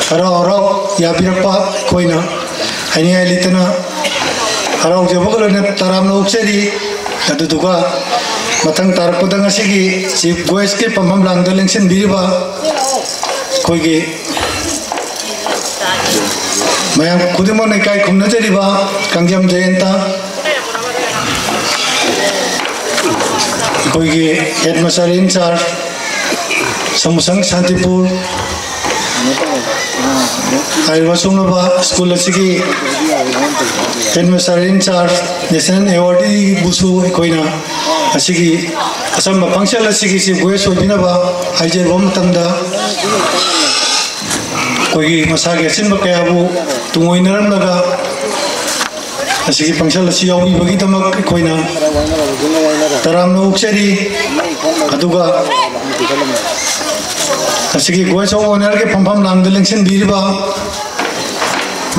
ꯍꯔꯥꯎ ꯍꯔꯥꯎ ꯌꯥꯕꯤꯔꯛꯄ ꯑꯩꯈꯣꯏꯅ ꯍꯥꯏꯅꯤꯡꯉꯥꯏ ꯂꯩꯇꯅ ꯍꯔꯥꯎꯖꯕꯒ ꯂꯣꯏꯅꯅ ꯇꯔꯥꯝꯅ ꯑꯣꯛꯆꯔꯤ꯫ ꯑꯗꯨꯗꯨꯒ ꯃꯊꯪ ꯇꯥꯔꯛꯄꯗ ꯉꯁꯤꯒꯤ ꯆꯤꯐ ꯒꯦꯁꯀꯤ ꯐꯝꯐꯝ ꯂꯥꯡꯗ ꯂꯦꯡꯁꯤꯟꯕꯤꯔꯤꯕ ꯑꯩꯈꯣꯏꯒꯤ ꯃꯌꯥꯝ ꯈꯨꯗꯤꯡꯃꯛꯅ ꯏꯀꯥꯏ ꯈꯨꯝꯅꯖꯔꯤꯕ ꯀꯥꯡꯖꯝ ꯖꯌꯟꯇ, ꯑꯩꯈꯣꯏꯒꯤ ꯍꯦꯗ ꯃꯥꯁꯇꯔ ꯏꯟ ꯆꯥꯔꯖ ꯁꯃꯨꯁꯪ ꯁꯥꯟꯇꯤꯄꯨꯔ ꯍꯥꯏꯔꯤꯕ ꯁꯨꯡꯂꯕ ꯁ꯭ꯀꯨꯜ ꯑꯁꯤꯒꯤ head master in charge national ꯑꯦꯋꯥꯔꯗꯤꯕꯨꯁꯨ ꯑꯩꯈꯣꯏꯅ ꯑꯁꯤꯒꯤ ꯑꯆꯝꯕ ꯐꯪꯁꯟ ꯑꯁꯤꯒꯤ ꯆꯤꯐ ꯒꯦꯁ ꯑꯣꯏꯕꯤꯅꯕ ꯍꯥꯏꯖꯔꯨꯕ ꯃꯇꯝꯗ, ꯑꯩꯈꯣꯏꯒꯤ ꯃꯁꯥꯒꯤ ꯑꯆꯤꯟꯕ ꯀꯌꯥꯕꯨ ꯇꯨꯡꯑꯣꯏꯅꯔꯝꯂꯒ ꯑꯁꯤꯒꯤ ꯐꯪꯁꯟ ꯑꯁꯤ ꯌꯥꯎꯕꯤꯕꯒꯤꯗꯃꯛ ꯑꯩꯈꯣꯏꯅ ꯇꯔꯥꯝꯅ ꯑꯣꯛꯆꯔꯤ꯫ ꯑꯗꯨꯒ ꯑꯁꯤꯒꯤ ꯒꯦꯁ ꯑꯣꯐ ꯑꯣꯅꯔꯒꯤ ꯐꯝꯐꯝ ꯂꯥꯡꯗ ꯂꯦꯡꯁꯤꯟꯕꯤꯔꯤꯕ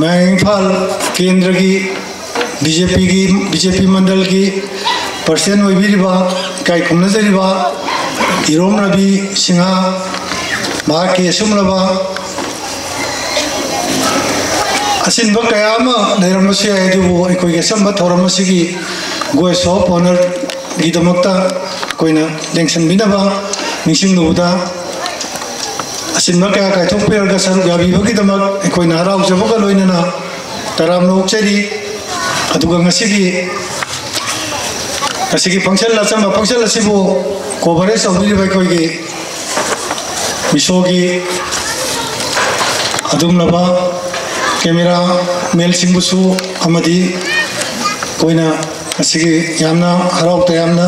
ꯃꯌꯥꯡ ꯏꯝꯐꯥꯜ ꯀꯦꯟꯗ꯭ꯔꯒꯤ ꯕꯤ ꯖꯦ ꯄꯤꯒꯤ, ꯕꯤ ꯖꯦ ꯄꯤ ꯃꯟꯗꯜꯒꯤ ꯄ꯭ꯔꯁꯤꯗꯦꯟ ꯑꯣꯏꯕꯤꯔꯤꯕ ꯏꯀꯥꯏ ꯈꯨꯝꯅꯖꯔꯤꯕ ꯏꯔꯣꯝ ꯔꯕꯤ ꯁꯤꯡꯍ, ꯃꯍꯥꯛꯀꯤ ꯑꯁꯨꯝꯂꯕ ꯑꯁꯤꯟꯕ ꯀꯌꯥ ꯑꯃ ꯂꯩꯔꯝꯕꯁꯨ ꯌꯥꯏ, ꯑꯗꯨꯕꯨ ꯑꯩꯈꯣꯏꯒꯤ ꯑꯆꯝꯕ ꯊꯧꯔꯝ ꯑꯁꯤꯒꯤ ꯒꯦꯁ ꯑꯣꯐ ꯑꯣꯅꯔꯒꯤꯗꯃꯛꯇ ꯑꯩꯈꯣꯏꯅ ꯂꯦꯡꯁꯤꯟꯕꯤꯅꯕ ꯅꯤꯡꯁꯤꯡꯂꯨꯕꯗ ꯑꯁꯤꯟꯕ ꯀꯌꯥ ꯀꯥꯏꯊꯣꯛꯄꯤꯔꯒ ꯁꯔꯨꯛ ꯌꯥꯕꯤꯕꯒꯤꯗꯃꯛ ꯑꯩꯈꯣꯏꯅ ꯍꯔꯥꯎꯖꯕꯒ ꯂꯣꯏꯅꯅ ꯇꯔꯥꯝꯅ ꯑꯣꯛꯆꯔꯤ꯫ ꯑꯗꯨꯒ ꯉꯁꯤꯒꯤ, ꯉꯁꯤꯒꯤ ꯐꯪꯁꯟ, ꯑꯆꯝꯕ ꯐꯪꯁꯟ ꯑꯁꯤꯕꯨ ꯀꯣꯚꯔꯦꯖ ꯇꯧꯕꯤꯔꯤꯕ ꯑꯩꯈꯣꯏꯒꯤ ꯃꯤꯁꯣꯒꯤ ꯑꯗꯨꯒꯨꯝꯂꯕ ꯀꯦꯃꯦꯔꯥ ꯃꯦꯟꯁꯤꯡꯕꯨꯁꯨ ꯑꯃꯗꯤ ꯑꯩꯈꯣꯏꯅ ꯉꯁꯤꯒꯤ ꯌꯥꯝꯅ ꯍꯔꯥꯎ ꯇꯌꯥꯝꯅ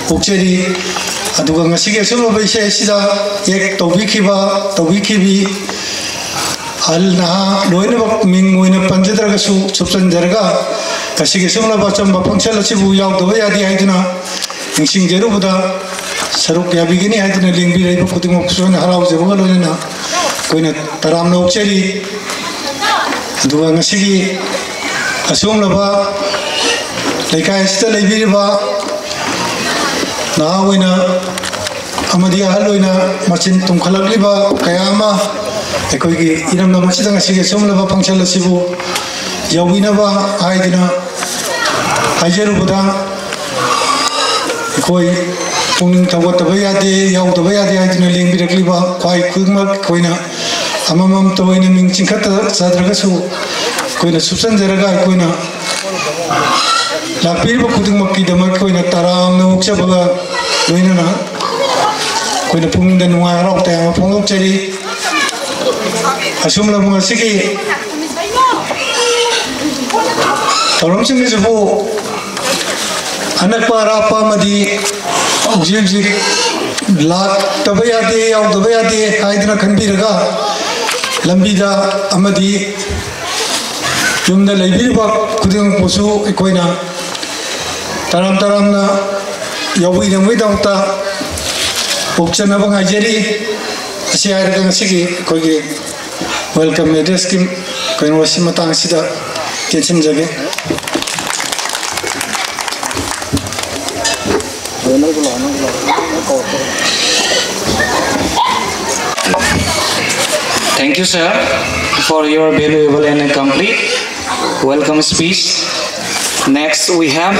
ꯄꯣꯛꯆꯔꯤ꯫ ꯑꯗꯨꯒ ꯉꯁꯤꯒꯤ ꯑꯁꯨꯝꯂꯕ ꯏꯁꯩ ꯑꯁꯤꯗ ꯑꯦꯛ ꯇꯧꯕꯤꯈꯤꯕ, ꯇꯧꯕꯤꯈꯤꯕꯤ ꯑꯍꯜ ꯅꯍꯥ ꯂꯣꯏꯅꯃꯛ ꯃꯤꯡ ꯑꯣꯏꯅ ꯄꯟꯖꯗ꯭ꯔꯒꯁꯨ ꯁꯨꯞꯆꯟꯖꯔꯒ, ꯉꯁꯤꯒꯤ ꯑꯁꯨꯝꯂꯕ ꯑꯆꯝꯕ ꯐꯪꯁꯟ ꯑꯁꯤꯕꯨ ꯌꯥꯎꯗꯕ ꯌꯥꯗꯦ ꯍꯥꯏꯗꯨꯅ ꯅꯤꯡꯁꯤꯡꯖꯔꯨꯕꯗ, ꯁꯔꯨꯛ ꯌꯥꯕꯤꯒꯅꯤ ꯍꯥꯏꯗꯨꯅ ꯂꯦꯡꯕꯤꯔꯛꯏꯕ ꯈꯨꯗꯤꯡꯃꯛꯁꯨ ꯑꯩꯅ ꯍꯔꯥꯎꯖꯕꯒ ꯂꯣꯏꯅꯅ ꯑꯩꯈꯣꯏꯅ ꯇꯔꯥꯝꯅ ꯑꯣꯛꯆꯔꯤ꯫ ꯑꯗꯨꯒ ꯉꯁꯤꯒꯤ ꯑꯁꯤꯒꯨꯝꯂꯕ ꯂꯩꯀꯥꯏ ꯑꯁꯤꯗ ꯂꯩꯕꯤꯔꯤꯕ ꯅꯍꯥ ꯑꯣꯏꯅ ꯑꯃꯗꯤ ꯑꯍꯜ ꯑꯣꯏꯅ ꯃꯆꯤꯟ ꯇꯨꯝꯈꯠꯂꯛꯂꯤꯕ ꯀꯌꯥ ꯑꯃ ꯑꯩꯈꯣꯏꯒꯤ ꯏꯔꯝꯗꯝ ꯑꯁꯤꯗ ꯉꯁꯤꯒꯤ ꯑꯁꯤꯒꯨꯝꯂꯕ ꯐꯪꯁꯟ ꯑꯁꯤꯕꯨ ꯌꯥꯎꯕꯤꯅꯕ ꯍꯥꯏꯗꯨꯅ ꯍꯥꯏꯖꯔꯨꯕꯗ, ꯑꯩꯈꯣꯏ ꯄꯨꯛꯅꯤꯡ ꯊꯧꯒꯠꯇꯕ ꯌꯥꯗꯦ, ꯌꯥꯎꯗꯕ ꯌꯥꯗꯦ ꯍꯥꯏꯗꯨꯅ ꯂꯦꯡꯕꯤꯔꯛꯂꯤꯕ ꯈ꯭ꯋꯥꯏ ꯈꯨꯗꯤꯡꯃꯛ ꯑꯩꯈꯣꯏꯅ ꯑꯃꯃꯝꯇ ꯑꯣꯏꯅ ꯃꯤꯡ ꯆꯤꯡꯈꯠꯆꯗ꯭ꯔꯒꯁꯨ ꯑꯩꯈꯣꯏꯅ ꯁꯨꯞꯆꯟꯖꯔꯒ ꯑꯩꯈꯣꯏꯅ ꯂꯥꯛꯄꯤꯔꯤꯕ ꯈꯨꯗꯤꯡꯃꯛꯀꯤꯗꯃꯛ ꯑꯩꯈꯣꯏꯅ ꯇꯔꯥꯝꯅ ꯑꯣꯛꯆꯕꯒ ꯂꯣꯏꯅꯅ ꯑꯩꯈꯣꯏꯅ ꯄꯨꯛꯅꯤꯡꯗ ꯅꯨꯡꯉꯥꯏ ꯍꯔꯥꯎ ꯇꯌꯥꯝꯕ ꯐꯣꯡꯗꯣꯛꯆꯔꯤ꯫ ꯑꯁꯨꯝꯅ ꯉꯁꯤꯒꯤ ꯊꯧꯔꯝꯁꯤꯡ ꯑꯁꯤꯕꯨ ꯑꯅꯛꯄ ꯑꯔꯥꯞꯄ ꯑꯃꯗꯤ ꯍꯧꯖꯤꯛ ꯍꯧꯖꯤꯛ ꯂꯥꯛꯇꯕ ꯌꯥꯗꯦ, ꯌꯥꯎꯗꯕ ꯌꯥꯗꯦ ꯍꯥꯏꯗꯨꯅ ꯈꯟꯕꯤꯔꯒ ꯂꯝꯕꯤꯗ ꯑꯃꯗꯤ ꯌꯨꯝꯗ ꯂꯩꯕꯤꯔꯤꯕ ꯈꯨꯗꯤꯡꯃꯛꯄꯨꯁꯨ ꯑꯩꯈꯣꯏꯅ ꯇꯔꯥꯝ ꯇꯔꯥꯝꯅ ꯌꯥꯎꯕꯤꯅꯕꯒꯤꯗꯃꯛꯇ ꯄꯨꯛꯆꯟꯅꯕ ꯉꯥꯏꯖꯔꯤ꯫ ꯑꯁꯤ ꯍꯥꯏꯔꯒ ꯉꯁꯤꯒꯤ ꯑꯩꯈꯣꯏꯒꯤ welcome addressꯀꯤ ꯀꯩꯅꯣꯁꯤ ꯃꯇꯥꯡꯁꯤꯗ ꯇꯦꯟꯁꯤꯟꯖꯒꯦ꯫ Thank you, sir, for your valuable and complete welcome speech. Next, we have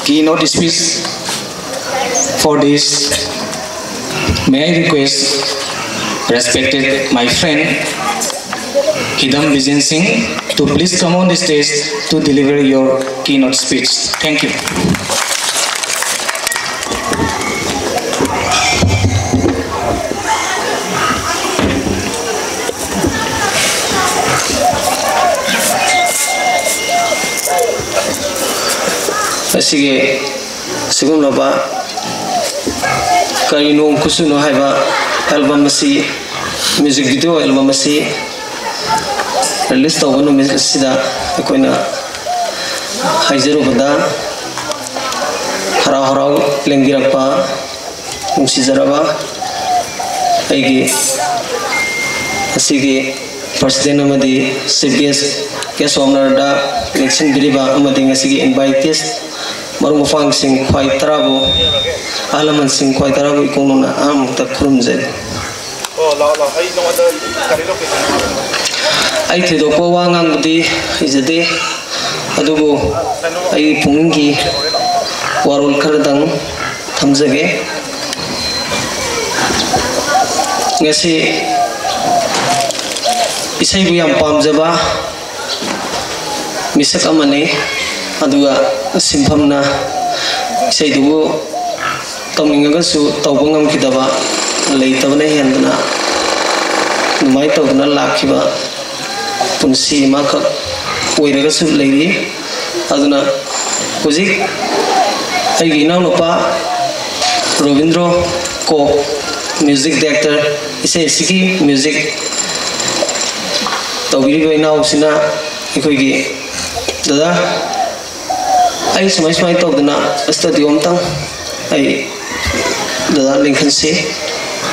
keynote speech for this. May I request respected my friend Hidam Bijen Singh to please come on the stage to deliver your keynote speech. Thank you. ꯑꯁꯤꯒꯤ ꯁꯤꯒꯨꯝꯂꯕ ꯀꯔꯤ ꯅꯣꯡ ꯈꯨꯠꯁꯨꯅꯣ ꯍꯥꯏꯕ album ꯑꯁꯤ, music video album ꯑꯁꯤ release ꯇꯧꯕ ꯅꯨꯃꯤꯠ ꯑꯁꯤꯗ ꯑꯩꯈꯣꯏꯅ ꯍꯥꯏꯖꯔꯨꯕꯗ ꯍꯔꯥꯎ ꯍꯔꯥꯎ ꯂꯦꯡꯕꯤꯔꯛꯄ ꯅꯨꯡꯁꯤꯖꯔꯕ ꯑꯩꯒꯤ ꯑꯁꯤꯒꯤ ꯄ꯭ꯔꯁꯤꯗꯦꯟ ꯑꯃꯗꯤ ꯆꯤꯐ ꯒꯦꯁ, ꯒꯦꯁ ꯑꯣꯅꯔꯗ ꯂꯦꯡꯁꯤꯟꯕꯤꯔꯤꯕ ꯑꯃꯗꯤ ꯉꯁꯤꯒꯤ ꯏꯟꯚꯥꯏꯇꯤꯁ ꯃꯔꯨꯞ ꯃꯄꯥꯡꯁꯤꯡ ꯈ꯭ꯋꯥꯏ ꯇꯔꯥꯕꯨ, ꯑꯍꯜ ꯂꯃꯟꯁꯤꯡ ꯈ꯭ꯋꯥꯏ ꯇꯔꯥꯕꯨ ꯏꯀꯣꯛ ꯅꯧꯅ ꯑꯍꯥꯟꯕꯃꯛꯇ ꯈꯨꯔꯨꯝꯖꯔꯤ꯫ ꯑꯩ ꯊꯣꯏꯗꯣꯛꯄ ꯋꯥ ꯉꯥꯡꯕꯗꯤ ꯍꯩꯖꯗꯦ, ꯑꯗꯨꯕꯨ ꯑꯩꯒꯤ ꯄꯨꯛꯅꯤꯡꯒꯤ ꯋꯥꯔꯣꯜ ꯈꯔꯗꯪ ꯊꯝꯖꯒꯦ꯫ ꯉꯁꯤ ꯏꯁꯩꯕꯨ ꯌꯥꯝ ꯄꯥꯝꯖꯕ ꯃꯤꯁꯛ ꯑꯃꯅꯤ꯫ ꯑꯗꯨꯒ ꯁꯤꯟꯐꯝꯅ ꯏꯁꯩꯗꯨꯕꯨ ꯇꯧꯅꯤꯡꯉꯒꯁꯨ ꯇꯧꯕ ꯉꯝꯈꯤꯗꯕ, ꯂꯩꯇꯕꯅ ꯍꯦꯟꯗꯅ ꯑꯗꯨꯃꯥꯏꯅ ꯇꯧꯗꯅ ꯂꯥꯛꯈꯤꯕ ꯄꯨꯟꯁꯤ ꯑꯃꯈꯛ ꯑꯣꯏꯔꯒꯁꯨ ꯂꯩꯔꯤ꯫ ꯑꯗꯨꯅ ꯍꯧꯖꯤꯛ ꯑꯩꯒꯤ ꯏꯅꯥꯎꯅꯨꯄꯥ ꯔꯣꯕꯤꯟꯗ꯭ꯔꯣ ꯀꯣꯛ, ꯃ꯭ꯌꯨꯖꯤꯛ ꯗꯥꯏꯔꯦꯛꯇꯔ, ꯏꯁꯩ ꯑꯁꯤꯒꯤ ꯃ꯭ꯌꯨꯖꯤꯛ ꯇꯧꯕꯤꯔꯤꯕ ꯏꯅꯥꯎꯁꯤꯅ ꯑꯩꯈꯣꯏꯒꯤ, "ꯗꯗꯥ, ꯑꯩ ꯁꯨꯃꯥꯏ ꯁꯨꯃꯥꯏ ꯇꯧꯗꯅ ꯁ꯭ꯇꯨꯗꯤꯑꯣ ꯑꯝꯇꯪ ꯑꯩ ꯗꯗꯥ ꯂꯤꯡꯈꯠꯁꯤ,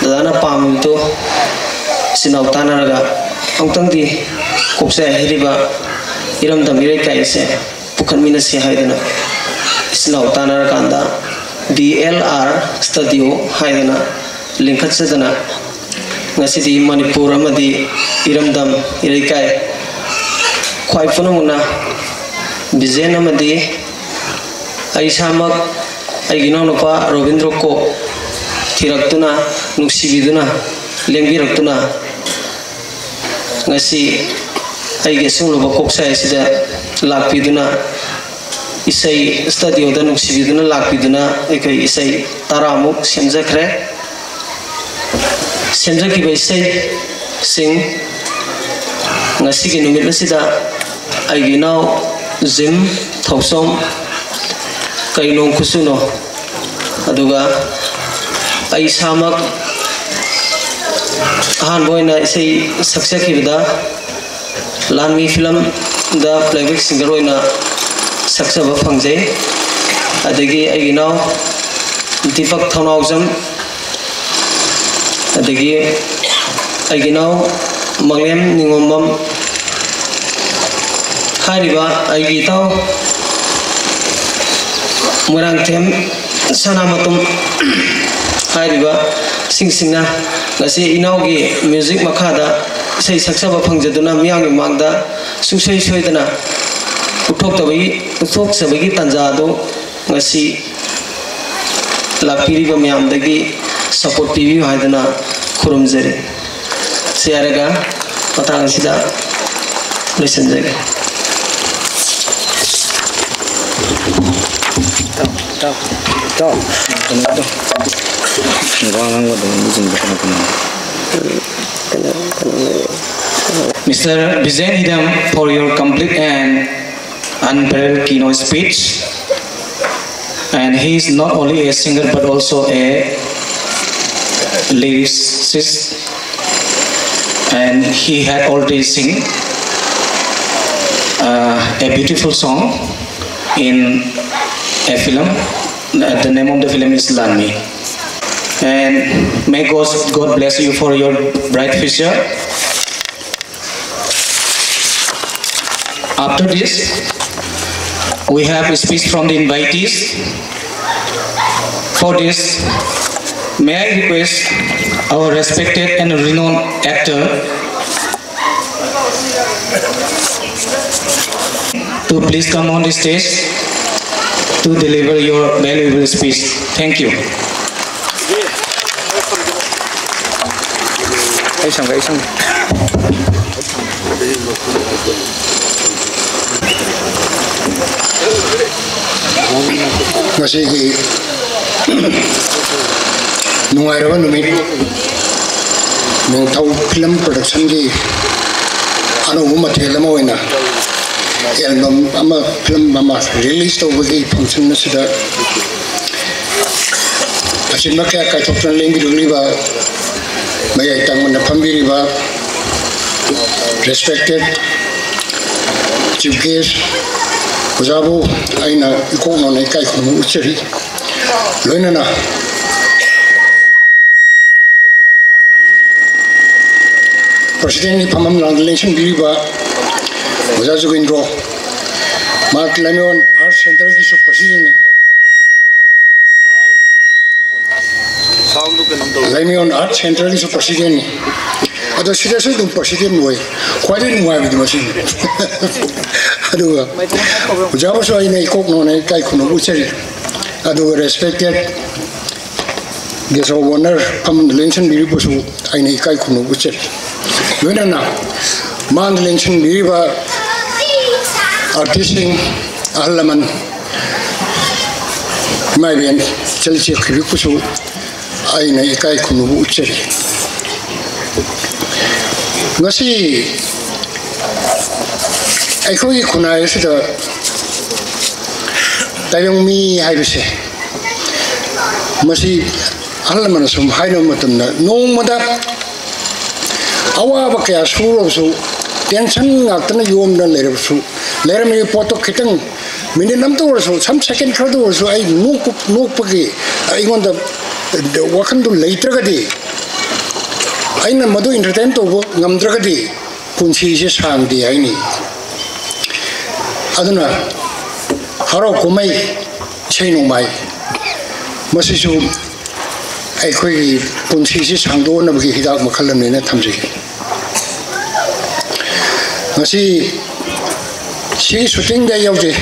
ꯗꯗꯥꯅ ꯄꯥꯝꯃꯤꯕꯗꯨ ꯏꯆꯤꯟ ꯏꯅꯥꯎ ꯇꯥꯟꯅꯔꯒ ꯑꯃꯨꯛꯇꯪꯗꯤ ꯀꯣꯛꯆꯥꯏ ꯍꯥꯏꯔꯤꯕ ꯏꯔꯝꯗꯝ ꯏꯔꯩꯀꯥꯏ ꯑꯁꯦ ꯄꯨꯈꯠꯃꯤꯟꯅꯁꯤ" ꯍꯥꯏꯗꯅ ꯏꯆꯤꯟ ꯏꯅꯥꯎ ꯇꯥꯟꯅꯔꯀꯥꯟꯗ ꯕꯤ ꯑꯦꯜ ꯑꯥꯔ ꯁ꯭ꯇꯨꯗꯤꯑꯣ ꯍꯥꯏꯗꯅ ꯂꯤꯡꯈꯠꯆꯗꯅ ꯉꯁꯤꯗꯤ ꯃꯅꯤꯄꯨꯔ ꯑꯃꯗꯤ ꯏꯔꯝꯗꯝ ꯏꯔꯩꯀꯥꯏ ꯈ꯭ꯋꯥꯏ ꯄꯨꯝꯅꯃꯛꯅ ꯕꯤꯖꯦꯟ ꯑꯃꯗꯤ ꯑꯩ ꯏꯁꯥꯃꯛ, ꯑꯩꯒꯤ ꯏꯅꯥꯎꯅꯨꯄꯥ ꯔꯣꯕꯤꯟꯗ꯭ꯔꯣ ꯀꯣꯛ ꯊꯤꯔꯛꯇꯨꯅ, ꯅꯨꯡꯁꯤꯕꯤꯗꯨꯅ, ꯂꯦꯡꯕꯤꯔꯛꯇꯨꯅ, ꯉꯁꯤ ꯑꯩꯒꯤ ꯑꯁꯦꯡꯂꯕ ꯀꯣꯛꯁꯥꯏ ꯑꯁꯤꯗ ꯂꯥꯛꯄꯤꯗꯨꯅ, ꯏꯁꯩ ꯁ꯭ꯇꯨꯗꯤꯑꯣꯗ ꯅꯨꯡꯁꯤꯕꯤꯗꯨꯅ ꯂꯥꯛꯄꯤꯗꯨꯅ ꯑꯩꯈꯣꯏ ꯏꯁꯩ ꯇꯔꯥꯃꯨꯛ ꯁꯦꯝꯖꯈ꯭ꯔꯦ꯫ ꯁꯦꯝꯖꯈꯤꯕ ꯏꯁꯩꯁꯤꯡ ꯉꯁꯤꯒꯤ ꯅꯨꯃꯤꯠ ꯑꯁꯤꯗ ꯑꯩꯒꯤ ꯏꯅꯥꯎ ꯖꯤꯝ ꯊꯧꯁꯣꯝ, "ꯀꯩꯅꯣ ꯈꯨꯠꯁꯨꯅꯣ", ꯑꯗꯨꯒ ꯑꯩ ꯏꯁꯥꯃꯛ ꯑꯍꯥꯟꯕ ꯑꯣꯏꯅ ꯏꯁꯩ ꯁꯛꯆꯈꯤꯕꯗ ꯂꯥꯟꯃꯤ ꯐꯤꯂꯝꯗ ꯄ꯭ꯂꯦꯕꯦꯛ ꯁꯤꯡꯒꯔ ꯑꯣꯏꯅ ꯁꯛꯆꯕ ꯐꯪꯖꯩ꯫ ꯑꯗꯒꯤ ꯑꯩꯒꯤ ꯏꯅꯥꯎ ꯗꯤꯄꯛ ꯊꯧꯅꯥꯎꯖꯝ, ꯑꯗꯒꯤ ꯑꯩꯒꯤ ꯏꯅꯥꯎ ꯃꯪꯂꯦꯝ ꯅꯤꯉꯣꯝꯕꯝ, ꯍꯥꯏꯔꯤꯕ ꯑꯩꯒꯤ ꯏꯇꯥꯎ ꯃꯣꯏꯔꯥꯡꯊꯦꯝ ꯁꯅꯥꯃꯇꯨꯝ ꯍꯥꯏꯔꯤꯕꯁꯤꯡꯁꯤꯅ ꯉꯁꯤ ꯏꯅꯥꯎꯒꯤ ꯃ꯭ꯌꯨꯖꯤꯛ ꯃꯈꯥꯗ ꯏꯁꯩ ꯁꯛꯆꯕ ꯐꯪꯖꯗꯨꯅ ꯃꯤꯌꯥꯝꯒꯤ ꯃꯃꯥꯡꯗ ꯁꯨꯡꯁꯣꯏ ꯁꯣꯏꯗꯅ ꯎꯠꯊꯣꯛꯇꯕꯒꯤ, ꯎꯠꯊꯣꯛꯆꯕꯒꯤ ꯇꯥꯟꯖꯥ ꯑꯗꯨ ꯉꯁꯤ ꯂꯥꯛꯄꯤꯔꯤꯕ ꯃꯌꯥꯝꯗꯒꯤ ꯁꯄꯣꯔꯠ ꯄꯤꯕꯤꯌꯨ ꯍꯥꯏꯗꯨꯅ ꯈꯨꯔꯨꯝꯖꯔꯤ꯫ ꯁꯤ ꯍꯥꯏꯔꯒ ꯃꯇꯥꯡ ꯑꯁꯤꯗ ꯂꯣꯏꯁꯤꯟꯖꯒꯦ꯫ ꯏꯇꯥꯎ, ꯏꯇꯥꯎ, ꯏꯇꯥꯎ, ꯀꯩꯅꯣꯗꯣ, ꯋꯥ ꯉꯥꯡꯕꯗꯣ ꯃꯤꯁꯤꯡꯗꯣ ꯀꯩꯅꯣ ꯀꯩꯅꯣ꯫ Mister Bijen Hidam, for your complete and unparalleled keynote speech. And he is not only a singer but also a lyricist. And he had already sing uh, a beautiful song in a film. Uh, the name of the film is Lanmi. And may God, God bless you for your bright future. After this, we have a speech from the invitees. For this, may I request our respected and renowned actor to please come on the stage to deliver your valuable speech. Thank you. ꯑꯩ ꯁꯪꯒꯦ, ꯑꯩ ꯁꯪꯒꯦ꯫ ꯉꯁꯤꯒꯤ ꯅꯨꯡꯉꯥꯏꯔꯕ ꯅꯨꯃꯤꯠ, ꯅꯤꯡꯊꯧ film ꯄ꯭ꯔꯗꯛꯁꯟꯒꯤ ꯑꯅꯧꯕ ꯃꯊꯦꯜ ꯑꯃ ꯑꯣꯏꯅ ꯑꯦꯜꯕꯝ ꯑꯃ, ꯐꯤꯂꯝ ꯑꯃ ꯔꯤꯂꯤꯁ ꯇꯧꯕꯒꯤ ꯐꯪꯁꯟ ꯑꯁꯤꯗ ꯑꯁꯤꯟꯕ ꯀꯌꯥ ꯀꯥꯏꯊꯣꯛꯇꯨꯅ ꯂꯦꯡꯕꯤꯔꯛꯂꯤꯕ ꯃꯌꯥꯏ ꯇꯪꯕꯅ ꯐꯝꯕꯤꯔꯤꯕ respected chief guest ꯑꯣꯖꯥꯕꯨ ꯑꯩꯅ ꯏꯀꯣꯛ ꯅꯧꯅ ꯏꯀꯥꯏ ꯈꯨꯝꯅꯕ ꯎꯠꯆꯔꯤ꯫ ꯂꯣꯏꯅꯅ ꯄ꯭ꯔꯁꯤꯗꯦꯟꯒꯤ ꯐꯝꯐꯝ ꯂꯥꯡꯗ ꯂꯦꯡꯁꯤꯟꯕꯤꯔꯤꯕ ꯑꯣꯖꯥ ꯖꯨꯒꯦꯟꯗ꯭ꯔꯣ, ꯃꯍꯥꯛ ꯂꯥꯏꯃꯌꯣꯟ ꯑꯥꯔꯠ ꯁꯦꯟꯇꯔꯒꯤꯁꯨ ꯄ꯭ꯔꯁꯤꯗꯦꯟꯅꯤ꯫ ꯂꯥꯏꯃꯌꯣꯟ ꯑꯥꯔꯠ ꯁꯦꯟꯇꯔꯒꯤꯁꯨ ꯄ꯭ꯔꯁꯤꯗꯦꯟꯅꯤ꯫ ꯁꯤꯗꯁꯨ ꯑꯗꯨꯝ ꯄ꯭ꯔꯁꯤꯗꯦꯟ ꯑꯣꯏ꯫ ꯈ꯭ꯋꯥꯏꯗꯒꯤ ꯅꯨꯡꯉꯥꯏꯕꯗꯤ ꯃꯁꯤꯅꯤ꯫ ꯑꯗꯨꯒ ꯑꯣꯖꯥꯕꯨꯁꯨ ꯑꯩꯅ ꯏꯀꯣꯛ ꯅꯣꯟꯅ ꯏꯀꯥꯏ ꯈꯨꯝꯅꯕ ꯎꯠꯆꯔꯤ꯫ ꯑꯗꯨꯒ ꯔꯦꯁꯄꯦꯛꯇꯦꯠ ꯒꯦꯁ ꯑꯣꯐ ꯑꯣꯅꯔ ꯐꯝꯗ ꯂꯦꯡꯁꯤꯟꯕꯤꯔꯤꯕꯁꯨ ꯑꯩꯅ ꯏꯀꯥꯏ ꯈꯨꯝꯅꯕ ꯎꯠꯆꯔꯤ꯫ ꯂꯣꯏꯅꯅ ꯃꯥꯡꯗ ꯂꯦꯡꯁꯤꯟꯕꯤꯔꯤꯕ ꯑꯥꯔꯇꯤꯁꯁꯤꯡ, ꯑꯍꯜ ꯂꯃꯟ, ꯏꯃꯥ ꯏꯕꯦꯟ ꯆꯠꯂꯤ ꯆꯦꯛꯈ꯭ꯔꯤꯕꯤꯕꯨꯁꯨ ꯑꯩꯅ ꯏꯀꯥꯏ ꯈꯨꯝꯅꯕ ꯎꯠꯆꯔꯤ꯫ ꯉꯁꯤ ꯑꯩꯈꯣꯏꯒꯤ ꯈꯨꯟꯅꯥꯏ ꯑꯁꯤꯗ ꯇꯥꯏꯕꯪ ꯃꯤ ꯍꯥꯏꯕꯁꯦ ꯃꯁꯤ ꯑꯍꯜ ꯂꯃꯟꯅ ꯁꯨꯝ ꯍꯥꯏꯅꯕ ꯃꯇꯝꯗ ꯅꯣꯡꯃꯗ ꯑꯋꯥꯕ ꯀꯌꯥ ꯁꯨꯔꯕꯁꯨ, ꯇꯦꯟꯁꯟ ꯉꯥꯛꯇꯅ ꯌꯣꯝꯗꯅ ꯂꯩꯔꯕꯁꯨ, ꯂꯩꯔꯝꯃꯤꯕ ꯄꯣꯠꯇꯣ ꯈꯤꯇꯪ ꯃꯤꯅꯤꯠ ꯑꯃꯇ ꯑꯣꯏꯔꯁꯨ, ꯁꯝ ꯁꯦꯀꯦꯟ ꯈꯔꯗ ꯑꯣꯏꯔꯁꯨ ꯑꯩ ꯅꯣꯛꯄ-, ꯅꯣꯛꯄꯒꯤ ꯑꯩꯉꯣꯟꯗ ꯋꯥꯈꯟꯗꯣ ꯂꯩꯇ꯭ꯔꯒꯗꯤ, ꯑꯩꯅ ꯃꯗꯨ ꯏꯟꯇꯔꯇꯦꯟ ꯇꯧꯕ ꯉꯝꯗ꯭ꯔꯒꯗꯤ ꯄꯨꯟꯁꯤꯁꯦ ꯁꯥꯡꯗꯦ ꯍꯥꯏꯅꯤ꯫ ꯑꯗꯨꯅ ꯍꯔꯥꯎ ꯀꯨꯝꯍꯩ, ꯏꯁꯩ ꯅꯣꯡꯃꯥꯏ ꯃꯁꯤꯁꯨ ꯑꯩꯈꯣꯏꯒꯤ ꯄꯨꯟꯁꯤꯁꯤ ꯁꯥꯡꯗꯣꯛꯅꯕꯒꯤ ꯍꯤꯗꯥꯛ ꯃꯈꯜ ꯑꯃꯅꯦꯅ ꯊꯝꯖꯒꯦ꯫ ꯉꯁꯤ ꯁꯤꯒꯤ ꯁꯨꯇꯤꯡꯗ ꯑꯩ ꯌꯥꯎꯖꯩ꯫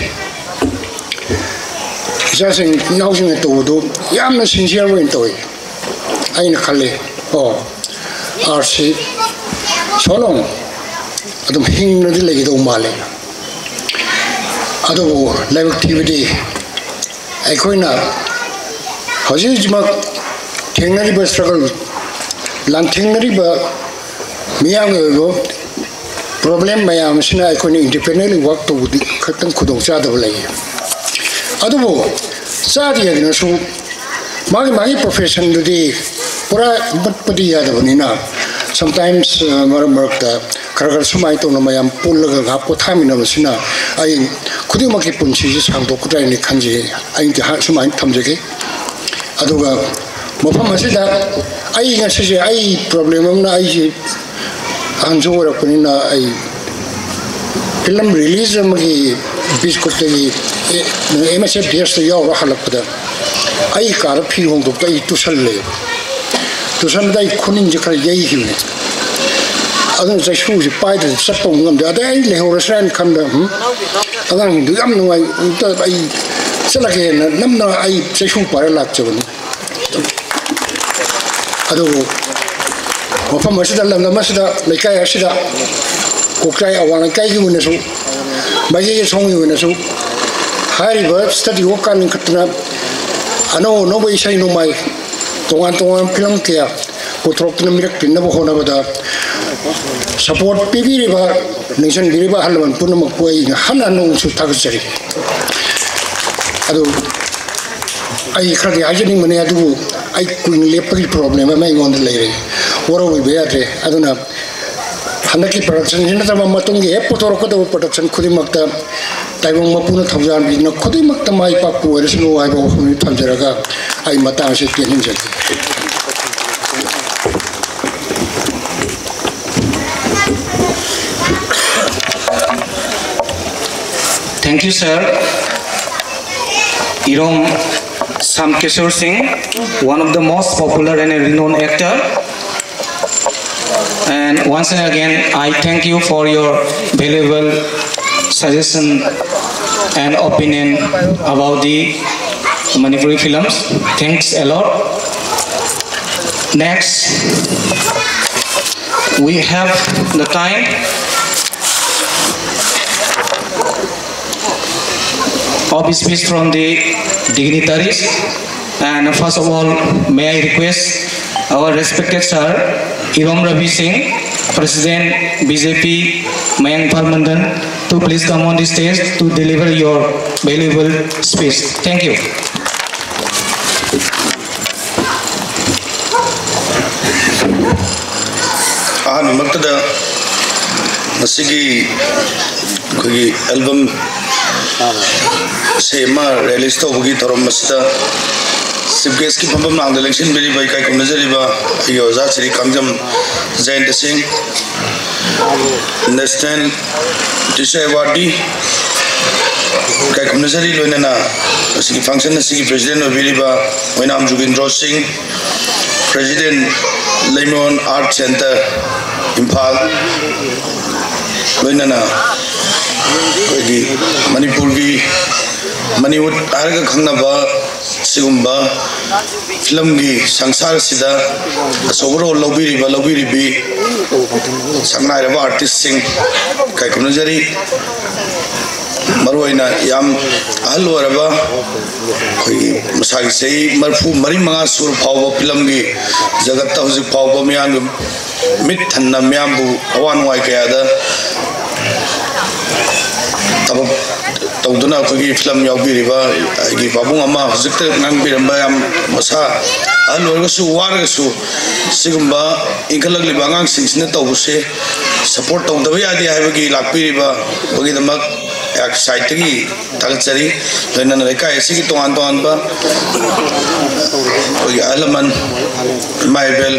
ꯏꯆꯥꯁꯤꯡ, ꯏꯅꯥꯎꯁꯤꯡꯅ ꯇꯧꯕꯗꯨ ꯌꯥꯝꯅ ꯁꯤꯟꯁꯤꯌꯔ ꯑꯣꯏꯅ ꯇꯧꯏ꯫ ꯑꯩꯅ ꯈꯜꯂꯤ, ꯑꯣ, ꯑꯥꯔꯠꯁꯤ so long ꯑꯗꯨꯝ ꯍꯤꯡꯅꯗꯤ ꯂꯩꯒꯗꯧ ꯃꯥꯜꯂꯦ꯫ ꯑꯗꯨꯕꯨ ꯂꯥꯏꯕꯛ ꯊꯤꯕꯗꯤ ꯑꯩꯈꯣꯏꯅ ꯍꯧꯖꯤꯛ ꯍꯧꯖꯤꯛꯃꯛ ꯊꯦꯡꯅꯔꯤꯕ ꯁ꯭ꯇ꯭ꯔꯒꯜ, ꯂꯥꯟꯊꯦꯡꯅꯔꯤꯕ ꯃꯤꯌꯥꯝꯒꯤ ꯑꯣꯏꯕ ꯄ꯭ꯔꯣꯕ꯭ꯂꯦꯝ ꯃꯌꯥꯝ ꯑꯁꯤꯅ ꯑꯩꯈꯣꯏꯅ ꯏꯟꯗꯤꯄꯦꯟꯗꯦꯟꯂꯤ ꯋꯥꯔꯛ ꯇꯧꯕꯗꯤ ꯈꯛꯇꯪ ꯈꯨꯗꯣꯡꯆꯥꯗꯕ ꯂꯩ꯫ ꯑꯗꯨꯕꯨ ꯆꯥꯗꯦ ꯍꯥꯏꯗꯨꯅꯁꯨ ꯃꯥꯒꯤ ꯃꯥꯒꯤ ꯄ꯭ꯔꯣꯐꯦꯁꯟꯗꯨꯗꯤ ꯄꯨꯔꯥ ꯃꯨꯠꯄꯗꯤ ꯌꯥꯗꯕꯅꯤꯅ, sometimes, ꯑ, ꯃꯔꯛ ꯃꯔꯛꯇ ꯈꯔ ꯈꯔ ꯁꯨꯃꯥꯏꯅ ꯇꯧꯅ ꯃꯌꯥꯝ ꯄꯨꯜꯂꯒ ꯉꯥꯏꯍꯥꯛ ꯄꯣꯊꯥꯃꯤꯟꯅꯕꯁꯤꯅ ꯑꯩ ꯈꯨꯗꯤꯡꯃꯛꯀꯤ ꯄꯨꯟꯁꯤꯁꯤ ꯁꯥꯡꯗꯣꯛꯀꯗ꯭ꯔꯥ ꯍꯥꯏꯅ ꯈꯟꯖꯩ꯫ ꯑꯩꯗꯤ ꯍꯥ-, ꯁꯨꯃꯥꯏꯅ ꯊꯝꯖꯒꯦ꯫ ꯑꯗꯨꯒ ꯃꯐꯝ ꯑꯁꯤꯗ ꯑꯩ ꯉꯁꯤꯁꯦ ꯑꯩ ꯄ꯭ꯔꯣꯕ꯭ꯂꯦꯝ ꯑꯃꯅ, ꯑꯩꯁꯦ ꯑꯍꯟꯁꯨ ꯑꯣꯏꯔꯛꯄꯅꯤꯅ, ꯑꯩ ꯐꯤꯂꯝ ꯔꯤꯂꯤꯖ ꯑꯃꯒꯤ ꯕꯤꯁꯀꯨꯠꯇꯒꯤ ꯑꯦꯝ ꯑꯦꯁ ꯑꯦꯐ ꯗꯤ ꯑꯦꯁꯇ ꯌꯥꯎꯔ ꯍꯜꯂꯛꯄꯗ ꯑꯩ ꯀꯥꯗ ꯐꯤ ꯍꯣꯡꯗꯣꯛꯇ ꯑꯩ ꯇꯨꯁꯜꯂꯦ꯫ ꯇꯨꯁꯟꯕꯗ ꯑꯩ ꯈꯨꯅꯤꯡꯁꯦ ꯈꯔ ꯌꯩꯈꯤꯕꯅꯦ꯫ ꯑꯗꯨꯅ ꯆꯩꯁꯨꯁꯤ ꯄꯥꯏꯗ꯭ꯔꯗꯤ ꯆꯠꯄ ꯑꯃꯨꯛ ꯉꯝꯗꯦ꯫ ꯑꯗꯩ ꯑꯩ ꯂꯩꯍꯧꯔꯁꯤꯔꯥꯅ ꯈꯟꯕ, ꯎꯝ, ꯑꯉꯥꯡꯁꯤꯡꯗꯨ ꯌꯥꯝ ꯅꯨꯡꯉꯥꯏ, ꯑꯝꯇ ꯑꯩ ꯆꯠꯂꯒꯦꯅ ꯅꯝꯅ ꯑꯩ ꯆꯩꯁꯨ ꯄꯥꯏꯔ ꯂꯥꯛꯆꯕꯅꯤ꯫ ꯑꯗꯨꯕꯨ ꯃꯐꯝ ꯑꯁꯤꯗ, ꯂꯝꯗꯝ ꯑꯁꯤꯗ, ꯂꯩꯀꯥꯏ ꯑꯁꯤꯗ, ꯀꯣꯛꯆꯥꯏ ꯑꯋꯥꯡ ꯂꯩꯀꯥꯏꯒꯤ ꯑꯣꯏꯅꯁꯨ, ꯃꯥꯏꯀꯩꯒꯤ ꯁꯣꯝꯒꯤ ꯑꯣꯏꯅꯁꯨ ꯍꯥꯏꯔꯤꯕ ꯁꯤꯗ ꯋꯥꯈꯜ ꯂꯤꯡꯈꯠꯇꯅ ꯑꯅꯧ ꯑꯅꯧꯕ ꯏꯁꯩ ꯅꯣꯡꯃꯥꯏ, ꯇꯣꯉꯥꯟ ꯇꯣꯉꯥꯟꯕ ꯐꯤꯂꯝ ꯀꯌꯥ ꯄꯨꯊꯣꯔꯛꯇꯨꯅ ꯃꯤꯔꯛ ꯇꯤꯟꯅꯕ ꯍꯣꯠꯅꯕꯗ ꯁꯄꯣꯔꯠ ꯄꯤꯕꯤꯔꯤꯕ, ꯅꯤꯡꯁꯤꯡꯕꯤꯔꯤꯕ ꯑꯍꯜ ꯂꯃꯟ ꯄꯨꯝꯅꯃꯛꯄꯨ ꯑꯩꯅ ꯍꯟꯅ ꯍꯟꯅ ꯑꯃꯨꯛꯁꯨ ꯊꯥꯒꯠꯆꯔꯤ꯫ ꯑꯗꯨ ꯑꯩ ꯈꯔꯗꯤ ꯍꯥꯏꯖꯅꯤꯡꯕꯅꯤ, ꯑꯗꯨꯕꯨ ꯑꯩ ꯀꯨꯏꯅ ꯂꯦꯞꯄꯒꯤ ꯄ꯭ꯔꯣꯕ꯭ꯂꯦꯝ ꯑꯃ ꯑꯩꯉꯣꯟꯗ ꯂꯩꯔꯦ, ꯋꯥꯔꯧꯕꯤꯕ ꯌꯥꯗ꯭ꯔꯦ꯫ ꯑꯗꯨꯅ ꯍꯟꯗꯛꯀꯤ ꯄ꯭ꯔꯗꯛꯁꯟꯁꯤ ꯅꯠꯇꯕ ꯃꯇꯨꯡꯒꯤ ꯍꯦꯛ ꯄꯨꯊꯣꯔꯛꯀꯗꯧꯕ ꯄ꯭ꯔꯗꯛꯁꯟ ꯈꯨꯗꯤꯡꯃꯛꯇ ꯇꯥꯏꯕꯪ ꯃꯄꯨꯅ ꯊꯧꯖꯥꯜ ꯄꯤꯗꯨꯅ ꯈꯨꯗꯤꯡꯃꯛꯇ ꯃꯥꯏ ꯄꯥꯛꯄ ꯑꯣꯏꯔꯁꯅꯨ ꯍꯥꯏꯕ ꯋꯥꯐꯝꯁꯤ ꯊꯝꯖꯔꯒ ꯑꯩ ꯃꯇꯥꯡ ꯑꯁꯤ ꯇꯦꯟꯍꯟꯖꯒꯦ꯫ Thank you, sir. Irom Sam Kishore Singh, one of the most popular and a renowned actor. And once and again, I thank you for your valuable suggestion and opinion about the Manipuri films. Thanks a lot. Next, we have the time of speech from the dignitaries. And first of all, may I request our respected sir, Irom Ravi Singh, President B J P Mayank Imphal Mandal, to please come on the stage to deliver your valuable speech. Thank you. ꯑꯍꯥꯟꯕꯃꯛꯇꯗ ꯉꯁꯤꯒꯤ ꯑꯩꯈꯣꯏꯒꯤ album ꯏꯁꯩ ꯑꯃ release ꯇꯧꯕꯒꯤ ꯊꯧꯔꯝ ꯑꯁꯤꯗ chief ꯒꯦꯁꯀꯤ ꯐꯝꯐꯝ ꯂꯥꯡꯗ ꯂꯦꯡꯁꯤꯟꯕꯤꯔꯤꯕ ꯏꯀꯥꯏ ꯈꯨꯝꯅꯖꯔꯤꯕ ꯑꯩꯒꯤ ꯑꯣꯖꯥ ꯁ꯭ꯔꯤ ꯀꯥꯡꯖꯝ ꯖꯌꯟꯇ ꯁꯤꯡ, ꯅꯦꯁꯅꯦꯜ ꯇꯤꯆꯔ ꯑꯦꯋꯥꯔꯗꯤ ꯏꯀꯥꯏ ꯈꯨꯝꯅꯖꯔꯤ, ꯂꯣꯏꯅꯅ ꯉꯁꯤꯒꯤ ꯐꯪꯁꯟ ꯑꯁꯤꯒꯤ ꯄ꯭ꯔꯦꯁꯤꯗꯦꯟ ꯑꯣꯏꯕꯤꯔꯤꯕ ꯑꯣꯏꯅꯥꯝ ꯖꯨꯒꯤꯟꯗ꯭ꯔꯣ ꯁꯤꯡ, ꯄ꯭ꯔꯦꯁꯤꯗꯦꯟ ꯂꯩꯃꯣꯟ ꯑꯥꯔꯠ ꯁꯦꯟꯇꯔ, ꯏꯝꯐꯥꯜ, ꯂꯣꯏꯅꯅ ꯑꯩꯈꯣꯏꯒꯤ ꯃꯅꯤꯄꯨꯔꯒꯤ ꯃꯅꯤꯋꯨꯠ ꯍꯥꯏꯔꯒ ꯈꯪꯅꯕ ꯁꯤꯒꯨꯝꯕ ꯐꯤꯂꯝꯒꯤ ꯁꯪꯁꯥꯔꯁꯤꯗ ꯑꯆꯧꯕ ꯔꯣꯜ ꯂꯧꯕꯤꯔꯤꯕ, ꯂꯧꯕꯤꯔꯤꯕꯤ ꯁꯛꯅꯥꯏꯔꯕ ꯑꯥꯔꯇꯤꯁꯁꯤꯡ ꯏꯀꯥꯏ ꯈꯨꯝꯅꯖꯔꯤ꯫ ꯃꯔꯨꯑꯣꯏꯅ ꯌꯥꯝ ꯑꯍꯜ ꯑꯣꯏꯔꯕ, ꯑꯩꯈꯣꯏꯒꯤ ꯃꯁꯥꯒꯤ ꯆꯍꯤ ꯃꯔꯤꯐꯨ ꯃꯔꯤ ꯃꯉꯥ ꯁꯨꯔ ꯐꯥꯎꯕ ꯐꯤꯂꯝꯒꯤ ꯖꯒꯠꯇ ꯍꯧꯖꯤꯛ ꯐꯥꯎꯕ ꯃꯤꯌꯥꯝꯒꯤ ꯃꯤꯠ ꯊꯟꯅ ꯃꯤꯌꯥꯝꯕꯨ ꯑꯋꯥ ꯅꯨꯡꯉꯥꯏ ꯀꯌꯥꯗ ꯊꯕꯛ ꯇꯧꯗꯨꯅ ꯑꯩꯈꯣꯏꯒꯤ ꯐꯤꯂꯝ ꯌꯥꯎꯕꯤꯔꯤꯕ ꯑꯩꯒꯤ ꯄꯥꯕꯨꯡ ꯑꯃ ꯍꯧꯖꯤꯛꯇ ꯉꯥꯡꯕꯤꯔꯝꯕ ꯌꯥꯝ ꯃꯁꯥ ꯑꯍꯜ ꯑꯣꯏꯔꯒꯁꯨ ꯋꯥꯔꯒꯁꯨ ꯁꯤꯒꯨꯝꯕ ꯏꯟꯈꯠꯂꯛꯂꯤꯕ ꯑꯉꯥꯡꯁꯤꯡꯁꯤꯅ ꯇꯧꯕꯁꯦ ꯁꯄꯣꯔꯠ ꯇꯧꯗꯕ ꯌꯥꯗꯦ ꯍꯥꯏꯕꯒꯤ ꯂꯥꯛꯄꯤꯔꯤꯕ ꯑꯩꯈꯣꯏꯒꯤꯗꯃꯛ ꯑꯩꯍꯥꯛꯀꯤ ꯁꯥꯏꯠꯇꯒꯤ ꯊꯥꯒꯠꯆꯔꯤ꯫ ꯂꯣꯏꯅꯅ ꯂꯩꯀꯥꯏ ꯑꯁꯤꯒꯤ ꯇꯣꯉꯥꯟ ꯇꯣꯉꯥꯟꯕ ꯑꯩꯈꯣꯏꯒꯤ ꯑꯍꯜ ꯂꯃꯟ, ꯏꯃꯥ ꯏꯕꯦꯜ,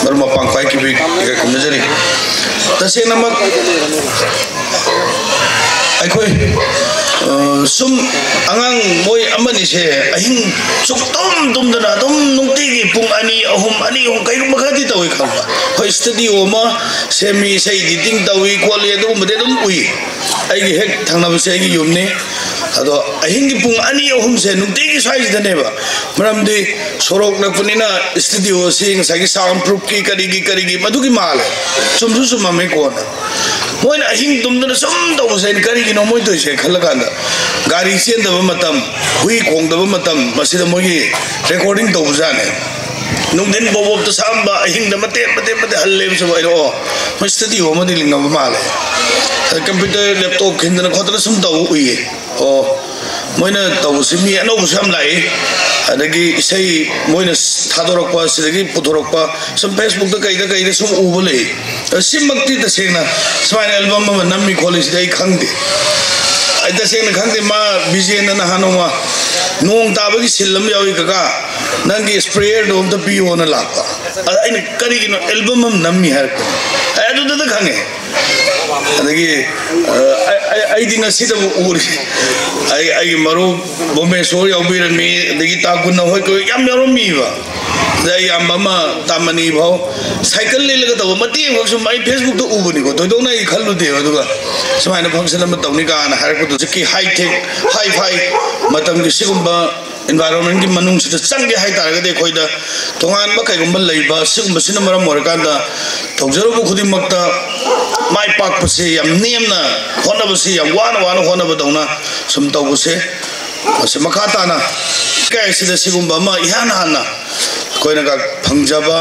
ꯃꯔꯨꯞ ꯃꯄꯥꯡ ꯈ꯭ꯋꯥꯏ ꯀꯤꯕꯤ ꯏꯀꯥꯏ ꯈꯨꯝꯅꯖꯔꯤ꯫ ꯇꯁꯦꯡꯅꯃꯛ ꯑꯩꯈꯣꯏ, ꯑ, ꯁꯨꯝ ꯑꯉꯥꯡ ꯃꯣꯏ ꯑꯃꯅꯤꯁꯦ ꯑꯍꯤꯡ ꯁꯨꯛꯇꯨꯝ ꯇꯨꯝꯗꯅ ꯑꯗꯨꯝ ꯅꯨꯡꯇꯤꯒꯤ ꯄꯨꯡ ꯑꯅꯤ, ꯑꯍꯨꯝ, ꯑꯅꯤ, ꯑꯍꯨꯝ, ꯀꯩꯒꯨꯝꯕ ꯈꯔꯗꯤ ꯇꯧꯏ ꯈꯪꯕ꯫ ꯑꯩꯈꯣꯏ ꯁ꯭ꯇꯨꯗꯤꯑꯣ ꯑꯃ ꯁꯦꯝꯃꯤ, ꯏꯁꯩ ꯏꯗꯤꯇꯤꯡ ꯇꯧꯏ ꯈꯣꯠꯂꯤ, ꯑꯗꯨꯒꯨꯝꯕꯗꯤ ꯑꯗꯨꯝ ꯎꯏ꯫ ꯑꯩꯒꯤ ꯍꯦꯛ ꯊꯪꯅꯕꯁꯦ ꯑꯩꯒꯤ ꯌꯨꯝꯅꯤ꯫ ꯑꯗꯣ ꯑꯍꯤꯡꯒꯤ ꯄꯨꯡ ꯑꯅꯤ, ꯑꯍꯨꯝꯁꯦ ꯅꯨꯡꯇꯤꯒꯤ ꯁ꯭ꯋꯥꯏꯁꯤꯗꯅꯦꯕ꯫ ꯃꯔꯝꯗꯤ ꯁꯣꯔꯣꯛ ꯅꯛꯄꯅꯤꯅ ꯁ꯭ꯇꯨꯗꯤꯑꯣꯁꯤ ꯉꯁꯥꯏꯒꯤ ꯁꯥꯎꯟ ꯄ꯭ꯔꯨꯐꯀꯤ ꯀꯔꯤꯒꯤ ꯀꯔꯤꯒꯤ ꯃꯗꯨꯒꯤ ꯃꯥꯜꯂꯦ꯫ ꯆꯨꯝꯁꯨ ꯆꯨꯝꯃꯝꯃꯦ ꯀꯣꯟꯅ꯫ ꯃꯣꯏꯅ ꯑꯍꯤꯡ ꯇꯨꯝꯗꯅ ꯁꯨꯝ ꯇꯧꯕꯁꯦ ꯑꯩꯅ ꯀꯔꯤꯒꯤꯅꯣ ꯃꯣꯏ ꯇꯧꯔꯤꯁꯦ ꯈꯜꯂꯀꯥꯟꯗ, ꯒꯥꯔꯤ ꯆꯦꯟꯗꯕ ꯃꯇꯝ, ꯍꯨꯏ ꯈꯣꯡꯗꯕ ꯃꯇꯝ, ꯃꯁꯤꯗ ꯃꯣꯏꯒꯤ ꯔꯦꯀꯣꯔꯗꯤꯡ ꯇꯧꯕꯖꯥꯠꯅꯦ꯫ ꯅꯨꯡꯊꯤꯟ ꯕꯣꯕꯣꯞꯇ ꯁꯥꯝꯕ, ꯑꯍꯤꯡꯗ ꯃꯇꯦꯛ ꯃꯇꯦꯛ ꯃꯇꯦꯛ ꯍꯜꯂꯦꯕꯁꯨ ꯑꯩꯅ, ꯑꯣ, ꯃꯣꯏ ꯁ꯭ꯇꯨꯗꯤꯑꯣ ꯑꯃꯗꯤ ꯂꯤꯡꯉꯕ ꯃꯥꯜꯂꯦ꯫ ꯑꯗ ꯀꯝꯄ꯭ꯌꯨꯇꯔ ꯂꯦꯞꯇꯣꯞ ꯈꯤꯟꯗꯅ ꯈꯣꯠꯇꯅ ꯁꯨꯝ ꯇꯧꯕ ꯎꯏꯌꯦ꯫ ꯑꯣ, ꯃꯣꯏꯅ ꯇꯧꯕꯁꯤ ꯃꯤ ꯑꯅꯧꯕꯁꯨ ꯌꯥꯝ ꯂꯥꯛꯏ꯫ ꯑꯗꯒꯤ ꯏꯁꯩ ꯃꯣꯏꯅ ꯊꯥꯗꯣꯔꯛꯄ, ꯁꯤꯗꯒꯤ ꯄꯨꯊꯣꯔꯛꯄ, ꯁꯨꯝ ꯐꯦꯁꯕꯨꯛꯇ ꯀꯩꯗ ꯀꯩꯗ ꯁꯨꯝ ꯎꯕ ꯂꯩ꯫ ꯑꯗ ꯁꯤꯃꯛꯇꯤ ꯇꯁꯦꯡꯅ ꯁꯨꯃꯥꯏꯅ ꯑꯦꯜꯕꯝ ꯑꯃ ꯅꯝꯃꯤ ꯈꯣꯠꯂꯤꯁꯤꯗꯤ ꯑꯩ ꯈꯪꯗꯦ꯫ ꯑꯩ ꯇꯁꯦꯡꯅ ꯈꯪꯗꯦ꯫ ꯃꯥ ꯕꯤꯖꯦꯟꯅ ꯅꯍꯥꯟ ꯅꯣꯡꯃ ꯅꯣꯡ ꯇꯥꯕꯒꯤ ꯁꯤꯟ ꯑꯃ ꯌꯥꯎꯏ, "ꯀꯀꯥ, ꯅꯪꯒꯤ ꯁ꯭ꯄ꯭ꯔꯦꯌꯔꯗꯣ ꯑꯝꯇ ꯄꯤꯌꯣꯅ" ꯂꯥꯛꯄ꯫ ꯑꯗ ꯑꯩꯅ, "ꯀꯔꯤꯒꯤꯅꯣ?" "ꯑꯦꯜꯕꯝ ꯑꯃ ꯅꯝꯃꯤ" ꯍꯥꯏꯔꯛꯄꯅꯦ꯫ ꯑꯩ ꯑꯗꯨꯗꯗ ꯈꯪꯉꯦ꯫ ꯑꯗꯒꯤ, ꯑ, ꯑꯩ, ꯑꯩ, ꯑꯩꯗꯤ ꯉꯁꯤꯗꯕꯨ ꯎꯔꯤ꯫ ꯑꯩ, ꯑꯩꯒꯤ ꯃꯔꯨꯞ ꯕꯣꯝꯕꯦꯁꯣꯔ ꯌꯥꯎꯕꯤꯔꯝꯃꯤ, ꯑꯗꯒꯤ ꯇꯥ ꯒꯨꯟꯅ ꯍꯣꯏ ꯀꯣꯏ ꯌꯥꯝ ꯌꯥꯎꯔꯝꯃꯤꯕ꯫ ꯑꯗ ꯑꯩ ꯏꯌꯥꯝꯕ ꯑꯃ ꯇꯥꯃꯅꯤ ꯐꯥꯎ ꯁꯥꯏꯀꯜ ꯂꯤꯜꯂꯒ ꯇꯧꯕ ꯃꯇꯦꯛ ꯑꯃꯈꯛ ꯁꯨꯝ ꯑꯩ ꯐꯦꯁꯕꯨꯛꯇ ꯎꯕꯅꯤꯀꯣ, ꯊꯣꯏꯗꯣꯛꯅ ꯑꯩ ꯈꯜꯂꯨꯗꯦꯕ꯫ ꯑꯗꯨꯒ ꯁꯨꯃꯥꯏꯅ ꯐꯪꯁꯟ ꯑꯃ ꯇꯧꯅꯤ ꯀꯥꯏꯅ ꯍꯥꯏꯔꯛꯄꯗꯣ, ꯍꯧꯖꯤꯛꯀꯤ ꯍꯥꯏ ꯇꯦꯛ, ꯍꯥꯏ ꯐꯥꯏ ꯃꯇꯝꯒꯤ ꯁꯤꯒꯨꯝꯕ ꯏꯟꯚꯥꯏꯔꯣꯟꯃꯦꯟꯒꯤ ꯃꯅꯨꯡꯁꯤꯗ ꯆꯪꯒꯦ ꯍꯥꯏ ꯇꯥꯔꯒꯗꯤ, ꯑꯩꯈꯣꯏꯗ ꯇꯣꯉꯥꯟꯕ ꯀꯩꯒꯨꯝꯕ ꯂꯩꯕ ꯁꯤꯒꯨꯝꯕꯁꯤꯅ ꯃꯔꯝ ꯑꯣꯏꯔꯀꯥꯟꯗ ꯇꯧꯖꯔꯨꯕ ꯈꯨꯗꯤꯡꯃꯛꯇ ꯃꯥꯏ ꯄꯥꯛꯄꯁꯦ ꯌꯥꯝ ꯅꯦꯝꯅ ꯍꯣꯠꯅꯕꯁꯤ, ꯌꯥꯝ ꯋꯥꯅ ꯋꯥꯅ ꯍꯣꯠꯅꯕꯗꯧꯅ ꯁꯨꯝ ꯇꯧꯕꯁꯦ, ꯃꯁꯤ ꯃꯈꯥ ꯇꯥꯅ ꯂꯩꯀꯥꯏ ꯑꯁꯤꯗ ꯁꯤꯒꯨꯝꯕ ꯑꯃ ꯏꯍꯥꯟ ꯍꯥꯟꯅ ꯑꯩꯈꯣꯏꯅꯒ ꯐꯪꯖꯕ,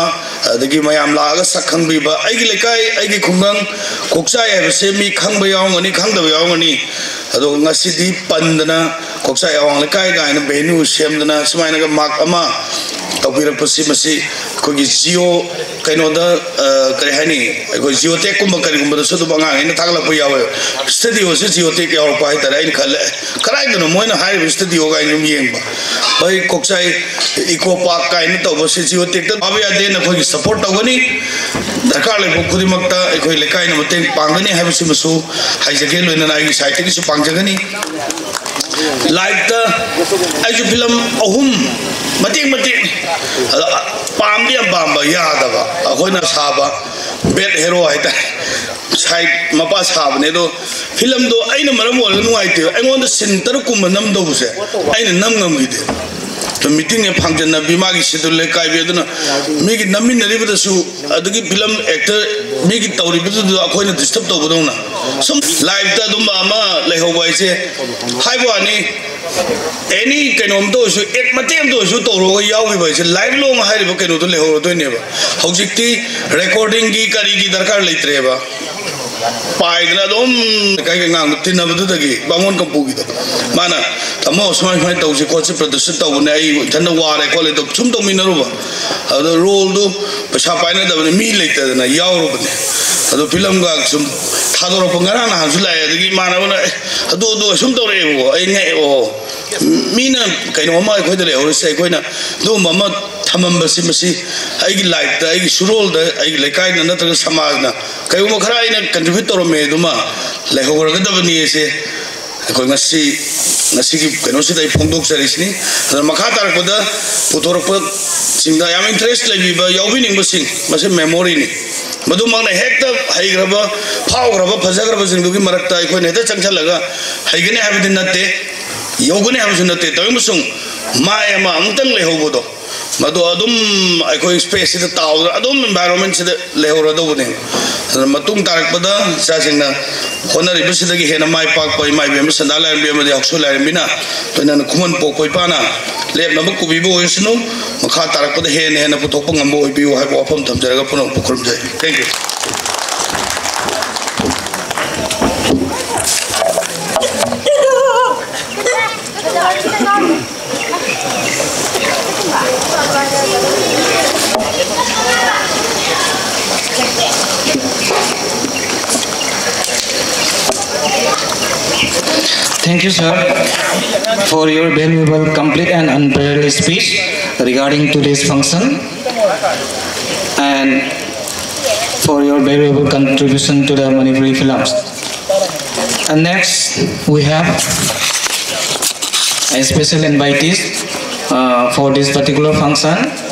ꯑꯗꯒꯤ ꯃꯌꯥꯝ ꯂꯥꯛꯑꯒ ꯁꯛ ꯈꯪꯕꯤꯕ, ꯑꯩꯒꯤ ꯂꯩꯀꯥꯏ, ꯑꯩꯒꯤ ꯈꯨꯡꯒꯪ ꯀꯣꯛꯆꯥꯏ ꯍꯥꯏꯕꯁꯦ ꯃꯤ ꯈꯪꯕ ꯌꯥꯎꯔꯝꯒꯅꯤ, ꯈꯪꯗꯕ ꯌꯥꯎꯔꯝꯒꯅꯤ꯫ ꯑꯗꯣ ꯉꯁꯤꯗꯤ ꯄꯟꯗꯅ ꯀꯣꯛꯆꯥꯏ ꯑꯋꯥꯡ ꯂꯩꯀꯥꯏ ꯀꯥꯏꯅ ꯚꯦꯅ꯭ꯌꯨ ꯁꯦꯝꯗꯅ ꯁꯨꯃꯥꯏꯅꯒ ꯃꯥꯔꯛ ꯑꯃ ꯇꯧꯕꯤꯔꯛꯄꯁꯤ, ꯃꯁꯤ ꯑꯩꯈꯣꯏꯒꯤ ꯖꯤꯑꯣ ꯀꯩꯅꯣꯗ, ꯑ, ꯀꯔꯤ ꯍꯥꯏꯅꯤ, ꯑꯩꯈꯣꯏ ꯖꯤꯑꯣꯇꯦꯛꯀꯨꯝꯕ ꯀꯔꯤꯒꯨꯝꯕꯗꯁꯨ ꯑꯗꯨꯝ ꯑꯉꯥꯡꯈꯩꯅ ꯊꯥꯒꯠꯂꯛꯄ ꯌꯥꯎꯋꯦꯕ꯫ ꯁ꯭ꯇꯨꯗꯤꯑꯣꯁꯦ ꯖꯤꯑꯣꯇꯦꯛ ꯌꯥꯎꯔꯛꯄ ꯍꯥꯏꯇꯥꯔꯦ꯫ ꯑꯩꯅ ꯈꯜꯂꯦ, "ꯀꯗꯥꯏꯗꯅꯣ ꯃꯣꯏꯅ ꯍꯥꯏꯔꯤꯕ ꯁ꯭ꯇꯨꯗꯤꯑꯣ?" ꯀꯥꯏꯅ ꯑꯗꯨꯝ ꯌꯦꯡꯕ꯫ ꯍꯣꯏ, ꯀꯣꯛꯆꯥꯏ ꯏꯀꯣ ꯄꯥꯔꯛ ꯀꯥꯏꯅ ꯇꯧꯕꯁꯤ ꯖꯤꯑꯣꯇꯦꯛꯇ ꯐꯥꯕ ꯌꯥꯗꯦ꯫ ꯅꯈꯣꯏꯒꯤ ꯁꯄꯣꯔꯠ ꯇꯧꯒꯅꯤ꯫ ꯗꯔꯀꯥꯔ ꯂꯩꯕ ꯈꯨꯗꯤꯡꯃꯛꯇ ꯑꯩꯈꯣꯏ ꯂꯩꯀꯥꯏꯅ ꯃꯇꯦꯡ ꯄꯥꯡꯒꯅꯤ ꯍꯥꯏꯕꯁꯤꯃꯁꯨ ꯍꯥꯏꯖꯒꯦ꯫ ꯂꯣꯏꯅꯅ ꯑꯩꯒꯤ ꯁꯥꯏꯠꯇꯒꯤꯁꯨ ꯄꯥꯡꯖꯒꯅꯤ꯫ ꯂꯥꯏꯐꯇ ꯑꯩꯁꯨ ꯐꯤꯂꯝ ꯑꯍꯨꯝ ꯃꯇꯦꯛ ꯃꯇꯦꯛ, ꯑꯗ ꯄꯥꯝꯗꯤ ꯌꯥꯝ ꯄꯥꯝꯕ, ꯌꯥꯗꯕ, ꯑꯩꯈꯣꯏꯅ ꯁꯥꯕ ꯕꯦꯠ ꯍꯦꯔꯣ ꯍꯥꯏꯇꯥꯔꯦ, ꯁꯥꯏꯠ ꯃꯄꯥ ꯁꯥꯕꯅꯦ꯫ ꯑꯗꯣ ꯐꯤꯂꯝꯗꯣ ꯑꯩꯅ ꯃꯔꯝ ꯑꯣꯏꯔꯒ ꯅꯨꯡꯉꯥꯏꯇꯦꯕ꯫ ꯑꯩꯉꯣꯟꯗ ꯁꯤꯟ ꯇꯔꯨꯛ ꯀꯨꯝꯕ ꯅꯝꯗꯧꯕꯁꯦ ꯑꯩꯅ ꯅꯝ ꯉꯝꯈꯤꯗꯦ꯫ ꯑꯗꯣ ꯃꯤꯇꯤꯡꯅꯦ ꯐꯥꯡꯖꯟꯅꯕꯤ, ꯃꯥꯒꯤ ꯁꯤꯗꯨꯜ ꯂꯦꯛ ꯀꯥꯏꯕꯤ, ꯑꯗꯨꯅ ꯃꯤꯒꯤ ꯅꯝꯃꯤꯟꯅꯔꯤꯕꯗꯁꯨ, ꯑꯗꯒꯤ ꯐꯤꯂꯝ ꯑꯦꯛꯇꯔ ꯃꯤꯒꯤ ꯇꯧꯔꯤꯕꯗꯨꯗ ꯑꯩꯈꯣꯏꯅ ꯗꯤꯁꯇꯔꯕ ꯇꯧꯕꯗꯧꯅ꯫ ꯁꯨꯝ ꯂꯥꯏꯐꯇ ꯑꯗꯨꯝꯕ ꯑꯃ ꯂꯩꯍꯧꯕ ꯍꯥꯏꯁꯦ, ꯍꯥꯏꯕ ꯋꯥꯅꯤ, ꯑꯦꯅꯤ ꯀꯩꯅꯣꯝꯇ ꯑꯣꯏꯔꯁꯨ, ꯑꯦꯛ ꯃꯇꯦꯛ ꯑꯃꯇ ꯑꯣꯏꯔꯁꯨ ꯇꯧꯔꯒ ꯌꯥꯎꯈꯤꯕ ꯍꯥꯏꯁꯦ, ꯂꯥꯏꯐ ꯂꯣꯡ ꯍꯥꯏꯔꯤꯕ ꯀꯩꯅꯣꯗꯣ ꯂꯩꯍꯧꯔꯗꯣꯏꯅꯦꯕ꯫ ꯍꯧꯖꯤꯛꯇꯤ ꯔꯦꯀꯣꯔꯗꯤꯡꯒꯤ ꯀꯔꯤꯒꯤ ꯗꯔꯀꯥꯔ ꯂꯩꯇ꯭ꯔꯦꯕ꯫ ꯄꯥꯏꯗꯅ ꯑꯗꯨꯝ ꯂꯩꯀꯥꯏꯒꯤ ꯑꯉꯥꯡꯗꯣ ꯇꯤꯟꯅꯕꯗꯨꯗꯒꯤ, ꯕꯥꯃꯣꯟ ꯀꯝꯄꯨꯒꯤꯗꯣ, ꯃꯥꯅ, "ꯇꯥꯃꯣ, ꯁꯨꯃꯥꯏ ꯁꯨꯃꯥꯏꯅ ꯇꯧꯁꯤ ꯈꯣꯠꯁꯤ, ꯄ꯭ꯔꯗꯛꯁꯟ ꯇꯧꯕꯅꯦ, ꯑꯩ ꯏꯊꯟꯗ ꯋꯥꯔꯦ ꯈꯣꯠꯂꯦ" ꯇꯧ ꯁꯨꯝ ꯇꯧꯃꯤꯟꯅꯔꯨꯕ꯫ ꯑꯗꯣ ꯔꯣꯜꯗꯨ ꯄꯩꯁꯥ ꯄꯥꯏꯅꯗꯕꯅꯤ, ꯃꯤ ꯂꯩꯇꯗꯅ ꯌꯥꯎꯔꯨꯕꯅꯦ꯫ ꯑꯗꯣ ꯐꯤꯂꯝꯒ ꯁꯨꯝ ꯊꯥꯗꯣꯔꯛꯄ ꯉꯔꯥꯡ ꯅꯍꯥꯟꯁꯨ ꯂꯥꯛꯑꯦ, ꯑꯗꯒꯤ ꯏꯃꯥꯟꯅꯕꯅ, "ꯑꯦ, ꯑꯗꯨ, ꯑꯗꯨ" ꯁꯨꯝ ꯇꯧꯔꯛꯑꯦꯕꯀꯣ꯫ ꯑꯩ ꯉꯛꯑꯦ, "ꯑꯣ, ꯃꯤꯅ ꯀꯩꯅꯣꯝꯃ ꯑꯩꯈꯣꯏꯗ ꯂꯩꯍꯧꯔꯤꯁꯦ, ꯑꯩꯈꯣꯏꯅ ꯑꯗꯨꯒꯨꯝꯕ ꯑꯃ ꯊꯝꯃꯝꯕꯁꯤ, ꯃꯁꯤ ꯑꯩꯒꯤ ꯂꯥꯏꯐꯇ, ꯑꯩꯒꯤ ꯁꯨꯔꯣꯜꯗ, ꯑꯩꯒꯤ ꯂꯩꯀꯥꯏꯅ ꯅꯠꯇ꯭ꯔꯒ ꯁꯃꯥꯖꯅ ꯀꯩꯒꯨꯝꯕ ꯈꯔ ꯑꯩꯅ ꯀꯟꯇ꯭ꯔꯤꯕ꯭ꯌꯨꯠ ꯇꯧꯔꯝꯃꯦ ꯑꯗꯨꯃ ꯂꯩꯍꯧꯔꯒꯗꯕꯅꯤ" ꯑꯁꯦ ꯑꯩꯈꯣꯏ ꯉꯁꯤ, ꯉꯁꯤꯒꯤ ꯀꯩꯅꯣꯁꯤꯗ ꯑꯩ ꯐꯣꯡꯗꯣꯛꯆꯔꯤꯁꯤꯅꯤ꯫ ꯑꯗꯨꯅ ꯃꯈꯥ ꯇꯥꯔꯛꯄꯗ ꯄꯨꯊꯣꯔꯛꯄ ꯁꯤꯡꯗ ꯌꯥꯝ interest ꯂꯩꯕꯤꯕ ꯌꯥꯎꯕꯤꯅꯤꯡꯕꯁꯤꯡ, ꯃꯁꯤ memoryꯅꯤ꯫ ꯃꯗꯨꯃꯛꯅ ꯍꯦꯛꯇ ꯍꯩꯈ꯭ꯔꯕ, ꯐꯥꯎꯈ꯭ꯔꯕ, ꯐꯖꯈ꯭ꯔꯕꯁꯤꯡꯗꯨꯒꯤ ꯃꯔꯛꯇ ꯑꯩꯈꯣꯏꯅ ꯍꯦꯛꯇ ꯆꯪꯁꯜꯂꯒ ꯍꯩꯒꯅꯤ ꯍꯥꯏꯕꯗꯤ ꯅꯠꯇꯦ, ꯌꯧꯒꯅꯤ ꯍꯥꯏꯕꯁꯨ ꯅꯠꯇꯦ꯫ ꯇꯧꯏꯒꯨꯝꯕꯁꯨꯡ ꯃꯥꯏ ꯑꯃ ꯑꯃꯨꯛꯇꯪ ꯂꯩꯍꯧꯕꯗꯣ, ꯃꯗꯨ ꯑꯗꯨꯝ ꯑꯩꯈꯣꯏ spaceꯁꯤꯗ ꯇꯥꯎꯗꯅ ꯑꯗꯨꯝ environmentꯁꯤꯗ ꯂꯩꯍꯧꯔꯗꯧꯕꯅꯤ꯫ ꯑꯗꯨꯅ ꯃꯇꯨꯡ ꯇꯥꯔꯛꯄꯗ ꯏꯆꯥꯁꯤꯡꯅ ꯍꯣꯠꯅꯔꯤꯕꯁꯤꯗꯒꯤ ꯍꯦꯟꯅ ꯃꯥꯏ ꯄꯥꯛꯄ ꯏꯃꯥ ꯏꯕꯦꯝꯃ ꯁꯟꯗꯥ ꯂꯥꯏꯔꯦꯝꯕꯤ ꯑꯃꯗꯤ ꯍꯛꯁꯨ ꯂꯥꯏꯔꯦꯝꯕꯤꯅ ꯂꯣꯏꯅꯅ ꯈꯨꯃꯟ ꯄꯣꯛꯄ ꯏꯄꯥꯅ ꯂꯦꯞꯅꯕ ꯀꯨꯕꯤꯕ ꯑꯣꯏꯁꯅꯨ꯫ ꯃꯈꯥ ꯇꯥꯔꯛꯄꯗ ꯍꯦꯟꯅ ꯍꯦꯟꯅ ꯄꯨꯊꯣꯛꯄ ꯉꯝꯕ ꯑꯣꯏꯕꯤꯌꯨ ꯍꯥꯏꯕ ꯋꯥꯐꯝ ꯊꯝꯖꯔꯒ ꯄꯨꯝꯅꯃꯛꯄꯨ ꯈꯨꯔꯨꯝꯖꯩ꯫ Thank you. Thank you, sir, for your valuable, complete and unparalleled speech regarding today's function and for your valuable contribution to the Manipuri films. And next, we have a special invitee uh, for this particular function,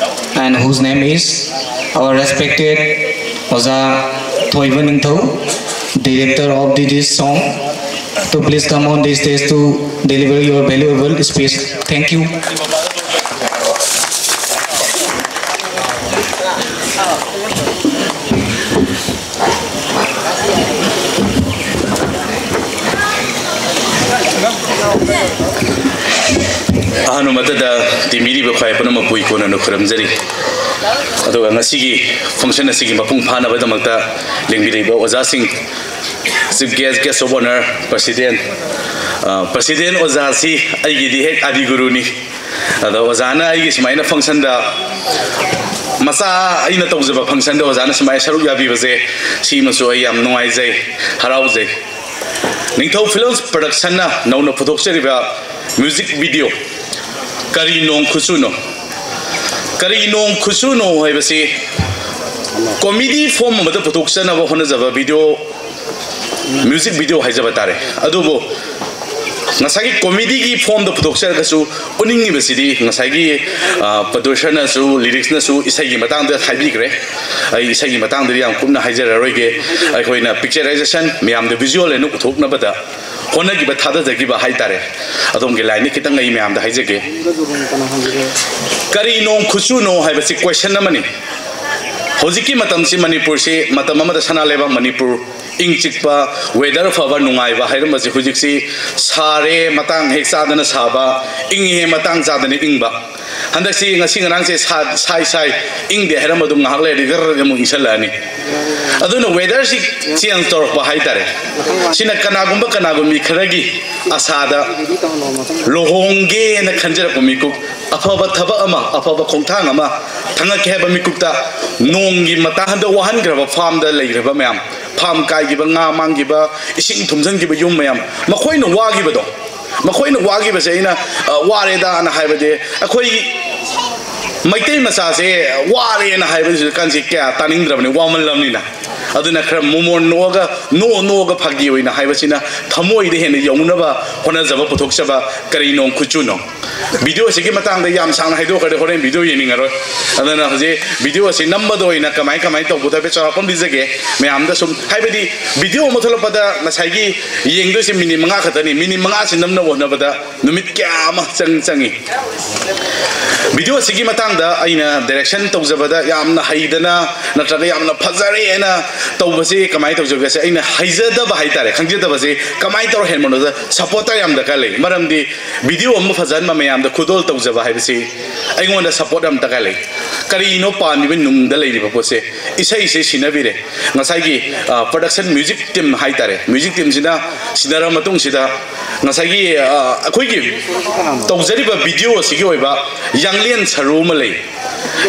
and whose name is our respected Oza Thoiva Ningthou, director of the, this song. So please come on this stage to deliver your valuable speech. Thank you. ꯑꯍꯥꯟꯕ ꯃꯛꯇꯗ ꯇꯤꯟꯕꯤꯔꯤꯕ ꯈ꯭ꯋꯥꯏ ꯄꯨꯝꯅꯃꯛꯄꯨ ꯏꯀꯣꯟꯅꯅ ꯈꯨꯔꯨꯝꯖꯔꯤ꯫ ꯑꯗꯨꯒ ꯉꯁꯤꯒꯤ function ꯑꯁꯤꯒꯤ ꯃꯄꯨꯡ ꯐꯥꯅꯕꯒꯤꯗꯃꯛꯇ ꯂꯦꯡꯕꯤꯔꯤꯕ ꯑꯣꯖꯥꯁꯤꯡ, chief guest, guest of honour, president, ꯑ, president ꯑꯣꯖꯥꯁꯤ ꯑꯩꯒꯤꯗꯤ ꯍꯦꯛ ꯑꯥꯗꯤ ꯒꯨꯔꯨꯅꯤ꯫ ꯑꯗꯣ ꯑꯣꯖꯥꯅ ꯑꯩꯒꯤ ꯁꯨꯃꯥꯏꯅ functionꯗ, ꯃꯆꯥ ꯑꯩꯅ ꯇꯧꯖꯕ functionꯗ ꯑꯣꯖꯥꯅ ꯁꯨꯃꯥꯏꯅ ꯁꯔꯨꯛ ꯌꯥꯕꯤꯕꯁꯦ, ꯁꯤꯃꯁꯨ ꯑꯩ ꯌꯥꯝ ꯅꯨꯡꯉꯥꯏꯖꯩ, ꯍꯔꯥꯎꯖꯩ꯫ ꯅꯤꯡꯊꯧ Films Productionꯅ ꯅꯧꯅ ꯄꯨꯊꯣꯛꯆꯔꯤꯕ music video ꯀꯔꯤ ꯅꯣꯡ ꯈꯨꯠꯁꯨꯅꯣ, ꯀꯔꯤ ꯅꯣꯡ ꯈꯨꯠꯁꯨꯅꯣ ꯍꯥꯏꯕꯁꯤ comedy form ꯑꯃꯗ ꯄꯨꯊꯣꯛꯆꯅꯕ ꯍꯣꯠꯅꯖꯕ video, music video ꯍꯥꯏꯖꯕ ꯇꯥꯔꯦ꯫ ꯑꯗꯨꯕꯨ ꯉꯁꯥꯏꯒꯤ ꯀꯣꯃꯦꯗꯤꯒꯤ ꯐꯣꯝꯗ ꯄꯨꯊꯣꯛꯆꯔꯒꯁꯨ ꯎꯠꯅꯤꯡꯉꯤꯕꯁꯤꯗꯤ ꯉꯁꯥꯏꯒꯤ ꯄ꯭ꯔꯣꯗ꯭ꯌꯨꯁꯔꯅꯁꯨ ꯂꯤꯔꯤꯛꯁꯅꯁꯨ ꯏꯁꯩꯒꯤ ꯃꯇꯥꯡꯗ ꯍꯥꯏꯕꯤꯈ꯭ꯔꯦ꯫ ꯑꯩ ꯏꯁꯩꯒꯤ ꯃꯇꯥꯡꯗꯗꯤ ꯌꯥꯝ ꯀꯨꯞꯅ ꯍꯥꯏꯖꯔꯔꯣꯏꯒꯦ꯫ ꯑꯩꯈꯣꯏꯅ ꯄꯤꯛꯆꯔꯥꯏꯖꯦꯁꯟ ꯃꯌꯥꯝꯗ ꯚꯤꯖꯨꯋꯦꯜ ꯑꯣꯏꯅ ꯎꯠꯊꯣꯛꯅꯕꯗ ꯍꯣꯠꯅꯈꯤꯕ ꯊꯥꯗꯖꯈꯤꯕ ꯍꯥꯏꯇꯥꯔꯦ꯫ ꯑꯗꯣꯝꯒꯤ ꯂꯥꯏꯟꯗ ꯈꯤꯇꯪ ꯑꯩ ꯃꯌꯥꯝꯗ ꯍꯥꯏꯖꯒꯦ꯫ ꯀꯔꯤꯅꯣ ꯈꯨꯠꯁꯨꯅꯣ ꯍꯥꯏꯕꯁꯤ ꯀꯣꯏꯁꯟ ꯑꯃꯅꯤ꯫ ꯍꯧꯖꯤꯛꯀꯤ ꯃꯇꯝꯁꯤ ꯃꯅꯤꯄꯨꯔꯁꯤ ꯃꯇꯝ ꯑꯃꯗ ꯁꯅꯥ ꯂꯩꯕꯥꯛ ꯃꯅꯤꯄꯨꯔ ꯏꯪ ꯆꯤꯛꯄ, ꯋꯦꯗꯔ ꯐꯕ, ꯅꯨꯡꯉꯥꯏꯕ ꯍꯥꯏꯔꯝꯕꯁꯦ ꯍꯧꯖꯤꯛꯁꯤ ꯁꯥꯔꯦ ꯃꯇꯥꯡ ꯍꯦꯛ ꯆꯥꯗꯅ ꯁꯥꯕ, ꯏꯪꯉꯦ ꯃꯇꯥꯡ ꯆꯥꯗꯅ ꯏꯪꯕ꯫ ꯍꯟꯗꯛꯁꯤ ꯉꯁꯤ ꯉꯔꯥꯡꯁꯦ ꯁꯥ-, ꯁꯥꯏ ꯁꯥꯏ ꯏꯪꯗꯦ ꯍꯥꯏꯔꯝꯕꯗꯨ ꯉꯥꯏꯍꯥꯛ ꯂꯩꯔꯗꯤ ꯒꯔ ꯑꯃꯨꯛ ꯏꯪꯁꯜꯂꯛꯑꯅꯤ꯫ ꯑꯗꯨꯅ ꯋꯦꯗꯔꯁꯤ ꯆꯦꯟꯖ ꯇꯧꯔꯛꯄ ꯍꯥꯏꯇꯥꯔꯦ꯫ ꯁꯤꯅ ꯀꯅꯥꯒꯨꯝꯕ ꯀꯅꯥꯒꯨꯝꯕꯤ ꯈꯔꯒꯤ ꯑꯁꯥꯗ ꯂꯨꯍꯣꯡꯒꯦꯅ ꯈꯟꯖꯔꯛꯄ ꯃꯤꯀꯨꯞ, ꯑꯐꯕ ꯊꯕꯛ ꯑꯃ, ꯑꯐꯕ ꯈꯣꯡꯊꯥꯡ ꯑꯃ ꯊꯥꯡꯒꯠꯀꯦ ꯍꯥꯏꯕ ꯃꯤꯀꯨꯞꯇ ꯅꯣꯡꯒꯤ ꯃꯇꯥꯡ ꯍꯟꯗꯛ ꯋꯥꯍꯟꯈ꯭ꯔꯕ ꯐꯥꯝꯗ ꯂꯩꯈ꯭ꯔꯕ ꯃꯌꯥꯝ, ꯐꯥꯝ ꯀꯥꯏꯈꯤꯕ, ꯉꯥ ꯃꯥꯡꯈꯤꯕ, ꯏꯁꯤꯡ ꯊꯨꯝꯖꯤꯟꯈꯤꯕ ꯌꯨꯝ ꯃꯌꯥꯝ, ꯃꯈꯣꯏꯅ ꯋꯥꯈꯤꯕꯗꯣ, ꯃꯈꯣꯏꯅ ꯋꯥꯈꯤꯕꯁꯦ ꯑꯩꯅ, ꯑ, ꯋꯥꯔꯦꯗꯥꯅ ꯍꯥꯏꯕꯗꯤ ꯑꯩꯈꯣꯏ ꯃꯩꯇꯩ ꯃꯆꯥꯁꯦ ꯋꯥꯔꯦꯅ ꯍꯥꯏꯕꯁꯤ ꯍꯧꯖꯤꯛꯀꯥꯟꯁꯤ ꯀꯌꯥ ꯇꯥꯅꯤꯡꯗ꯭ꯔꯕꯅꯤ, ꯋꯥꯃꯜꯂꯕꯅꯤꯅ꯫ ꯑꯗꯨꯅ ꯈꯔ ꯃꯣꯃꯣꯟ ꯅꯣꯛꯑꯒ, ꯅꯣꯛꯑ ꯅꯣꯛꯑꯒ ꯐꯥꯒꯤ ꯑꯣꯏꯅ ꯍꯥꯏꯕꯁꯤꯅ ꯊꯃꯣꯏꯗ ꯍꯦꯟꯅ ꯌꯧꯅꯕ ꯍꯣꯠꯅꯖꯕ ꯄꯨꯊꯣꯛꯆꯕ ꯀꯔꯤꯅꯣ ꯈꯨꯠꯁꯨꯅꯣ꯫ ꯚꯤꯗꯤꯑꯣ ꯑꯁꯤꯒꯤ ꯃꯇꯥꯡꯗ ꯌꯥꯝ ꯁꯥꯡꯅ ꯍꯥꯏꯗꯣꯛꯈ꯭ꯔꯗꯤ ꯍꯣꯔꯦꯟ ꯚꯤꯗꯤꯑꯣ ꯌꯦꯡꯅꯤꯡꯉꯔꯣꯏ꯫ ꯑꯗꯨꯅ ꯍꯧꯖꯤꯛ ꯚꯤꯗꯤꯑꯣ ꯑꯁꯤ ꯅꯝꯕꯗ ꯑꯣꯏꯅ ꯀꯃꯥꯏ ꯀꯃꯥꯏꯅ ꯇꯧꯕꯗꯣ ꯍꯥꯏꯐꯦꯠ ꯆꯥꯎꯔꯥꯛꯄ ꯑꯃ ꯄꯤꯖꯒꯦ ꯃꯌꯥꯝꯗ ꯁꯨꯝ꯫ ꯍꯥꯏꯕꯗꯤ ꯚꯤꯗꯤꯑꯣ ꯑꯃ ꯊꯣꯛꯂꯛꯄꯗ ꯉꯁꯥꯏꯒꯤ ꯌꯦꯡꯗꯣꯏꯁꯦ ꯃꯤꯅꯤꯠ ꯃꯉꯥ ꯈꯛꯇꯅꯤ, ꯃꯤꯅꯤꯠ ꯃꯉꯥꯁꯤ ꯅꯝꯅꯕ ꯍꯣꯠꯅꯕꯗ ꯅꯨꯃꯤꯠ ꯀꯌꯥ ꯑꯃ ꯆꯪ-, ꯆꯪꯉꯤ꯫ ꯚꯤꯗꯤꯑꯣ ꯑꯁꯤꯒꯤ ꯃꯇꯥꯡꯗ ꯑꯩꯅ ꯗꯥꯏꯔꯦꯛꯁꯟ ꯇꯧꯖꯕꯗ ꯌꯥꯝꯅ ꯍꯩꯗꯅ ꯅꯠꯇ꯭ꯔꯒ ꯌꯥꯝꯅ ꯐꯖꯔꯦꯅ ꯇꯧꯕꯁꯤ ꯀꯃꯥꯏꯅ ꯇꯧꯖꯒꯦꯁꯦ, ꯑꯩꯅ ꯍꯩꯖꯗꯕ ꯍꯥꯏꯇꯥꯔꯦ, ꯈꯪꯖꯗꯕꯁꯤ ꯀꯃꯥꯏꯅ ꯇꯧꯔ ꯍꯦꯟꯕꯅꯣꯗ ꯁꯞꯄꯣꯔꯇꯔ ꯌꯥꯝ ꯗꯔꯀꯥꯔ ꯂꯩ꯫ ꯃꯔꯝꯗꯤ ꯚꯤꯗꯤꯑꯣ ꯑꯃ ꯐꯖꯍꯟꯕ, ꯃꯌꯥꯝꯗ ꯈꯨꯗꯣꯜ ꯇꯧꯖꯕ ꯍꯥꯏꯕꯁꯤ ꯑꯩꯉꯣꯟꯗ ꯁꯞꯄꯣꯔꯠ ꯌꯥꯝ ꯗꯔꯀꯥꯔ ꯂꯩ꯫ ꯀꯔꯤꯅꯣ ꯄꯥꯟꯂꯤꯕ ꯅꯨꯡꯗ ꯂꯩꯔꯤꯕ ꯄꯣꯠꯁꯦ? ꯏꯁꯩꯁꯦ ꯁꯤꯟꯅꯕꯤꯔꯦ꯫ ꯉꯁꯥꯏꯒꯤ, ꯑ, ꯄ꯭ꯔꯗꯛꯁꯟ ꯃ꯭ꯌꯨꯖꯤꯛ ꯇꯤꯝ ꯍꯥꯏꯇꯥꯔꯦ, ꯃ꯭ꯌꯨꯖꯤꯛ ꯇꯤꯝꯁꯤꯅ ꯁꯤꯟꯅꯔꯕ ꯃꯇꯨꯡꯁꯤꯗ ꯉꯁꯥꯏꯒꯤ, ꯑ, ꯑꯩꯈꯣꯏꯒꯤ ꯇꯧꯖꯔꯤꯕ ꯚꯤꯗꯤꯑꯣ ꯑꯁꯤꯒꯤ ꯑꯣꯏꯕ ꯌꯥꯡꯂꯦꯟ ꯁꯔꯨ ꯑꯃ ꯂꯩ꯫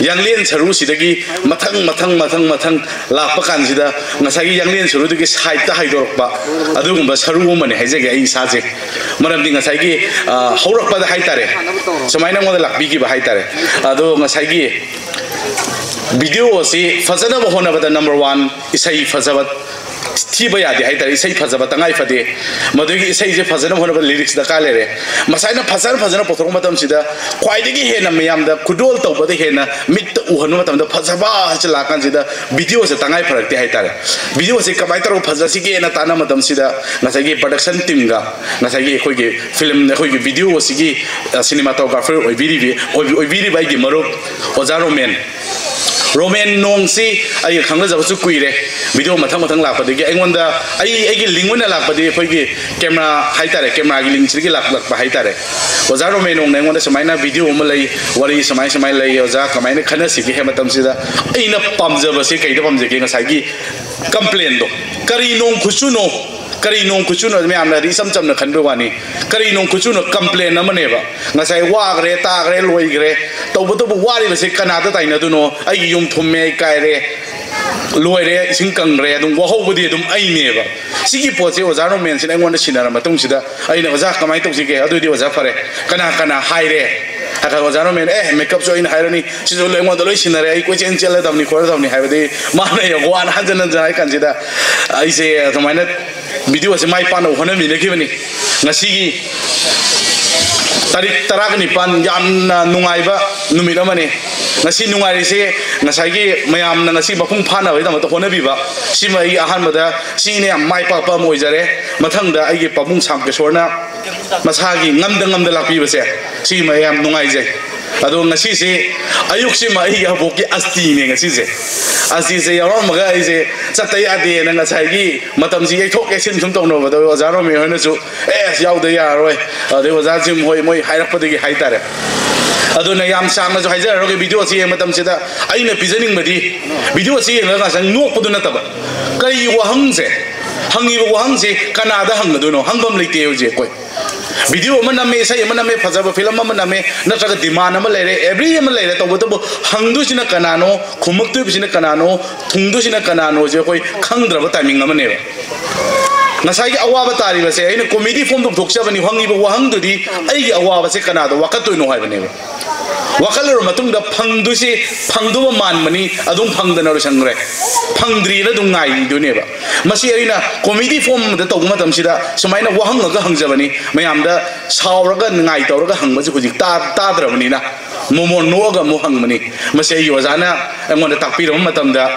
ꯌꯥꯡꯂꯦꯟ ꯁꯔꯨꯁꯤꯗꯒꯤ ꯃꯊꯪ, ꯃꯊꯪ, ꯃꯊꯪ, ꯃꯊꯪ ꯂꯥꯛꯄ ꯀꯥꯟꯁꯤꯗ ꯉꯁꯥꯏꯒꯤ ꯌꯥꯡꯂꯦꯟ ꯁꯔꯨꯗꯒꯤ ꯁꯥꯏꯠꯇ ꯍꯥꯏꯗꯣꯔꯛꯄ ꯑꯗꯨꯒꯨꯝꯕ ꯁꯔꯨ ꯑꯃꯅꯦ ꯍꯥꯏꯖꯒꯦ ꯑꯩ ꯏꯁꯥꯁꯦ꯫ ꯃꯔꯝꯗꯤ ꯉꯁꯥꯏꯒꯤ, ꯑ, ꯍꯧꯔꯛꯄꯗ ꯍꯥꯏꯇꯥꯔꯦ, ꯁꯨꯃꯥꯏꯅ ꯑꯩꯉꯣꯟꯗ ꯂꯥꯛꯄꯤꯈꯤꯕ ꯍꯥꯏꯇꯥꯔꯦ꯫ ꯑꯗꯣ ꯉꯁꯥꯏꯒꯤ ꯚꯤꯗꯤꯑꯣ ꯑꯁꯤ ꯐꯖꯅꯕ ꯍꯣꯠꯅꯕꯗ number one ꯏꯁꯩ ꯐꯖꯕ, ꯊꯤꯕ ꯌꯥꯗꯦ ꯍꯥꯏꯇꯥꯔꯦ꯫ ꯏꯁꯩ ꯐꯖꯕ ꯇꯉꯥꯏ ꯐꯗꯦ꯫ ꯃꯗꯨꯒꯤ ꯏꯁꯩꯁꯦ ꯐꯖꯅꯕ ꯍꯣꯠꯅꯕ lyrics ꯗꯔꯀꯥꯔ ꯂꯩꯔꯦ꯫ ꯃꯁꯥꯏꯅ ꯐꯖꯅ ꯐꯖꯅ ꯄꯨꯊꯣꯔꯛꯄ ꯃꯇꯝꯁꯤꯗ ꯈ꯭ꯋꯥꯏꯗꯒꯤ ꯍꯦꯟꯅ ꯃꯌꯥꯝꯗ ꯈꯨꯗꯣꯜ ꯇꯧꯕꯗ ꯍꯦꯟꯅ ꯃꯤꯠꯇ ꯎꯍꯟꯕ ꯃꯇꯝꯗ ꯐꯖꯕ ꯍꯥꯏꯁꯦ ꯂꯥꯛꯀꯥꯟꯁꯤꯗ videoꯁꯦ ꯇꯉꯥꯏ ꯐꯔꯛꯇꯦ ꯍꯥꯏꯇꯥꯔꯦ꯫ Videoꯁꯦ ꯀꯃꯥꯏꯅ ꯇꯧꯔꯒ ꯐꯖꯁꯤꯒꯦꯅ ꯇꯥꯟꯅꯕ ꯃꯇꯝꯁꯤꯗ ꯉꯁꯥꯏꯒꯤ production teamꯒ ꯉꯁꯥꯏꯒꯤ ꯑꯩꯈꯣꯏꯒꯤ film, ꯑꯩꯈꯣꯏꯒꯤ video ꯑꯁꯤꯒꯤ, ꯑ, cinematographer ꯑꯣꯏꯕꯤꯔꯤꯕꯤ-, ꯑꯣꯏꯕꯤ-, ꯑꯣꯏꯕꯤꯔꯤꯕ ꯑꯩꯒꯤ ꯃꯔꯨꯞ ꯑꯣꯖꯥ ꯔꯣꯃꯦꯟ, ꯔꯣꯃꯦꯟ ꯅꯣꯡꯁꯤ ꯑꯩꯒ ꯈꯪꯅꯖꯕꯁꯨ ꯀꯨꯏꯔꯦ꯫ Video ꯃꯊꯪ ꯃꯊꯪ ꯂꯥꯛꯄꯗꯒꯤ ꯑꯩꯉꯣꯟꯗ, ꯑꯩ, ꯑꯩꯒꯤ link ꯑꯣꯏꯅ ꯂꯥꯛꯄꯗꯤ ꯑꯩꯈꯣꯏꯒꯤ camera ꯍꯥꯏꯇꯥꯔꯦ, cameraꯒꯤ linkꯁꯤꯗꯒꯤ ꯂꯥꯛꯂꯛꯄ ꯍꯥꯏꯇꯥꯔꯦ꯫ ꯑꯣꯖꯥ ꯔꯣꯃꯦꯟ ꯅꯣꯡꯅ ꯑꯩꯉꯣꯟꯗ ꯁꯨꯃꯥꯏꯅ video ꯑꯃ ꯂꯩ, ꯋꯥꯔꯤ ꯁꯨꯃꯥꯏ ꯁꯨꯃꯥꯏꯅ ꯂꯩ, ꯑꯣꯖꯥ ꯀꯃꯥꯏꯅ ꯈꯟꯅꯁꯤꯒꯦ ꯍꯥꯏꯕ ꯃꯇꯝꯁꯤꯗ ꯑꯩꯅ ꯄꯥꯝꯖꯕꯁꯦ ꯀꯩꯗ ꯄꯥꯝꯖꯒꯦ? ꯉꯁꯥꯏꯒꯤ complainꯗꯣ, ꯀꯔꯤ ꯅꯣꯡ ꯈꯨꯠꯆꯨꯅꯣ, ꯀꯔꯤ ꯅꯣꯡ ꯈꯨꯠꯆꯨꯅꯣ? ꯃꯌꯥꯝꯅꯗꯤ ꯏꯆꯝ ꯆꯝꯅ ꯈꯟꯕ ꯋꯥꯅꯤ꯫ ꯀꯔꯤ ꯅꯣꯡ ꯈꯨꯠꯆꯨꯅꯣ? Complain ꯑꯃꯅꯦꯕ꯫ ꯉꯁꯥꯏ ꯋꯥꯈ꯭ꯔꯦ, ꯇꯥꯈ꯭ꯔꯦ, ꯂꯣꯏꯈ꯭ꯔꯦ, ꯇꯧꯕꯇꯕꯨ ꯋꯥꯔꯤꯕꯁꯦ ꯀꯅꯥꯗ ꯇꯥꯏꯅꯗꯣꯏꯅꯣ? ꯑꯩꯒꯤ ꯌꯨꯝ ꯊꯨꯝꯃꯦ, ꯑꯩ ꯀꯥꯏꯔꯦ, ꯂꯣꯏꯔꯦ, ꯏꯁꯤꯡ ꯀꯪꯈ꯭ꯔꯦ, ꯑꯗꯨꯝ ꯋꯥꯍꯧꯕꯗꯤ ꯑꯗꯨꯝ ꯑꯩꯅꯦꯕ꯫ ꯁꯤꯒꯤ ꯄꯣꯠꯁꯦ ꯑꯣꯖꯥ ꯔꯣꯃꯦꯟꯁꯤꯅ ꯑꯩꯉꯣꯟꯗ ꯁꯤꯟꯅꯔ ꯃꯇꯨꯡꯁꯤꯗ ꯑꯩꯅ, "ꯑꯣꯖꯥ, ꯀꯃꯥꯏꯅ ꯇꯧꯁꯤꯒꯦ? ꯑꯗꯨꯗꯤ ꯑꯣꯖꯥ, ꯐꯔꯦ, ꯀꯅꯥ ꯀꯅꯥ ꯍꯥꯏꯔꯦ?" ꯍꯥꯏꯔꯒ ꯑꯣꯖꯥ ꯔꯣꯃꯦꯟ, "ꯑꯦ, makeupꯁꯨ ꯑꯩꯅ ꯍꯥꯏꯔꯅꯤ, ꯁꯤꯁꯨ ꯑꯩꯉꯣꯟꯗ ꯂꯣꯏ ꯁꯤꯟꯅꯔꯦ, ꯑꯩ ꯀꯣꯏꯆꯦꯟ ꯆꯦꯜꯂꯗꯕꯅꯤ ꯈꯣꯠꯂꯗꯕꯅꯤ" ꯍꯥꯏꯕꯗꯤ ꯃꯥꯅ ꯌꯥꯝ ꯋꯥꯅ ꯍꯟꯖꯟ ꯍꯟꯖꯟ ꯍꯥꯏ ꯀꯥꯟꯁꯤꯗ ꯑꯩꯁꯦ ꯑꯗꯨꯃꯥꯏꯅ videoꯁꯦ ꯃꯥꯏ ꯄꯥꯛꯅꯕ ꯍꯣꯠꯅꯃꯤꯟꯅꯈꯤꯕꯅꯤ꯫ ꯉꯁꯤꯒꯤ ꯇꯥꯔꯤꯛ ꯇꯔꯥꯒ ꯅꯤꯄꯥꯟ ꯌꯥꯝꯅ ꯅꯨꯡꯉꯥꯏꯕ ꯅꯨꯃꯤꯠ ꯑꯃꯅꯤ꯫ ꯉꯁꯤ ꯅꯨꯡꯉꯥꯏꯔꯤꯁꯦ ꯉꯁꯥꯏꯒꯤ ꯃꯌꯥꯝꯅ ꯉꯁꯤ ꯃꯄꯨꯡ ꯐꯥꯅꯕꯒꯤꯗꯃꯛꯇ ꯍꯣꯠꯅꯕꯤꯕ, ꯁꯤꯃ ꯑꯩ ꯑꯍꯥꯟꯕꯗ ꯁꯤꯅ ꯌꯥꯝ ꯃꯥꯏ ꯄꯥꯛꯄ ꯑꯃ ꯑꯣꯏꯖꯔꯦ꯫ ꯃꯊꯪꯗ ꯑꯩꯒꯤ ꯄꯥꯕꯨꯡ ꯁꯥꯝꯀꯦꯁꯣꯔꯅ ꯃꯁꯥꯒꯤ ꯉꯝꯗ ꯉꯝꯗ ꯂꯥꯛꯄꯤꯕꯁꯦ, ꯁꯤꯃ ꯌꯥꯝ ꯅꯨꯡꯉꯥꯏꯖꯩ꯫ ꯑꯗꯣ ꯉꯁꯤꯁꯤ ꯑꯌꯨꯛꯁꯤꯃ ꯑꯩꯒꯤ ꯑꯕꯣꯛꯀꯤ ꯑꯁꯇꯤꯅꯦ ꯉꯁꯤꯁꯦ꯫ ꯑꯁꯇꯤꯁꯦ ꯌꯥꯎꯔꯝꯃꯒ ꯑꯩꯁꯦ ꯆꯠꯇ ꯌꯥꯗꯦꯅ ꯉꯁꯥꯏꯒꯤ ꯃꯇꯝꯁꯤ ꯌꯩꯊꯣꯛ ꯌꯩꯁꯤꯟ ꯁꯨꯝ ꯇꯧꯅꯕꯗ ꯑꯣꯖꯥ ꯔꯣꯃꯦ ꯍꯣꯏꯅꯁꯨ, "ꯑꯦ, ꯑꯁ, ꯌꯥꯎꯗ ꯌꯥꯔꯔꯣꯏ", ꯑꯗꯩ ꯑꯣꯖꯥ ꯖꯤꯝ ꯍꯣꯏ ꯃꯣꯏ ꯍꯥꯏꯔꯛꯄꯗꯒꯤ ꯍꯥꯏꯇꯥꯔꯦ꯫ ꯑꯗꯨꯅ ꯌꯥꯝ ꯁꯥꯡꯅꯁꯨ ꯍꯥꯏꯖꯔꯔꯣꯏꯒꯦ꯫ Videoꯁꯤ ꯌꯦꯡꯕ ꯃꯇꯝꯁꯤꯗ ꯑꯩꯅ ꯄꯤꯖꯅꯤꯡꯕꯗꯤ, videoꯁꯤ ꯌꯦꯡꯉꯒ ꯉꯁꯥꯏ ꯅꯣꯛꯄꯗꯨ ꯅꯠꯇꯕ, ꯀꯔꯤ ꯋꯥꯍꯪꯁꯦ, ꯍꯪꯉꯤꯕ ꯋꯥꯍꯪꯁꯦ ꯀꯅꯥꯗ ꯍꯪꯒꯗꯣꯏꯅꯣ? ꯍꯪꯐꯝ ꯂꯩꯇꯦ ꯍꯧꯖꯤꯛ ꯑꯩꯈꯣꯏ꯫ Video ꯑꯃ ꯅꯝꯃꯦ, ꯏꯁꯩ ꯑꯃ ꯅꯝꯃꯦ, ꯐꯖꯕ film ꯑꯃ ꯅꯝꯃꯦ, ꯅꯠꯇ꯭ꯔꯒ demand ꯑꯃ ꯂꯩꯔꯦ, every ꯑꯃ ꯂꯩꯔꯦ, ꯇꯧꯕꯇꯕꯨ ꯍꯪꯗꯣꯏꯁꯤꯅ ꯀꯅꯥꯅꯣ, ꯈꯨꯝꯃꯛꯇꯣꯏꯕꯁꯤꯅ ꯀꯅꯥꯅꯣ, ꯊꯨꯡꯗꯣꯏꯁꯤꯅ ꯀꯅꯥꯅꯣꯁꯦ ꯑꯩꯈꯣꯏ ꯈꯪꯗ꯭ꯔꯕ timing ꯑꯃꯅꯦꯕ꯫ ꯉꯁꯥꯏꯒꯤ ꯑꯋꯥꯕ ꯇꯥꯔꯤꯕꯁꯦ ꯑꯩꯅ comedy form ꯗ ꯄꯨꯊꯣꯛꯆꯕꯅꯤ, ꯍꯪꯉꯤꯕ ꯋꯥꯍꯪꯗꯨꯗꯤ ꯑꯩꯒꯤ ꯑꯋꯥꯕꯁꯦ ꯀꯅꯥꯗ ꯋꯥꯀꯠꯇꯣꯏꯅꯣ ꯍꯥꯏꯕꯅꯦꯕ꯫ ꯋꯥꯈꯜ ꯂꯧꯔ ꯃꯇꯨꯡꯗ ꯐꯪꯗꯣꯏꯁꯤ, ꯐꯪꯗꯧꯕ ꯃꯥꯟꯕꯅꯤ, ꯑꯗꯨꯝ ꯐꯪꯗꯅ ꯂꯣꯏꯁꯟꯈ꯭ꯔꯦ꯫ ꯐꯪꯗ꯭ꯔꯤꯅ ꯑꯗꯨꯝ ꯉꯥꯏꯗꯣꯏꯅꯦꯕ꯫ ꯃꯁꯤ ꯑꯩꯅ comedy form ꯑꯃꯗ ꯇꯧꯕ ꯃꯇꯝꯁꯤꯗ ꯁꯨꯃꯥꯏꯅ ꯋꯥꯍꯪꯉꯒ ꯍꯪꯖꯕꯅꯤ꯫ ꯃꯌꯥꯝꯗ ꯁꯥꯎꯔꯒ ꯅꯤꯡꯉꯥꯏ ꯇꯧꯔꯒ ꯍꯪꯕꯁꯤ ꯍꯧꯖꯤꯛ ꯇꯥ-, ꯇꯥꯗ꯭ꯔꯕꯅꯤꯅ ꯃꯣꯃꯣꯟ ꯅꯣꯛꯑꯒ ꯑꯃꯨꯛ ꯍꯪꯕꯅꯤ꯫ ꯃꯁꯤ ꯑꯩꯒꯤ ꯑꯣꯖꯥꯅ ꯑꯩꯉꯣꯟꯗ ꯇꯥꯛꯄꯤꯔꯕ ꯃꯇꯝꯗ,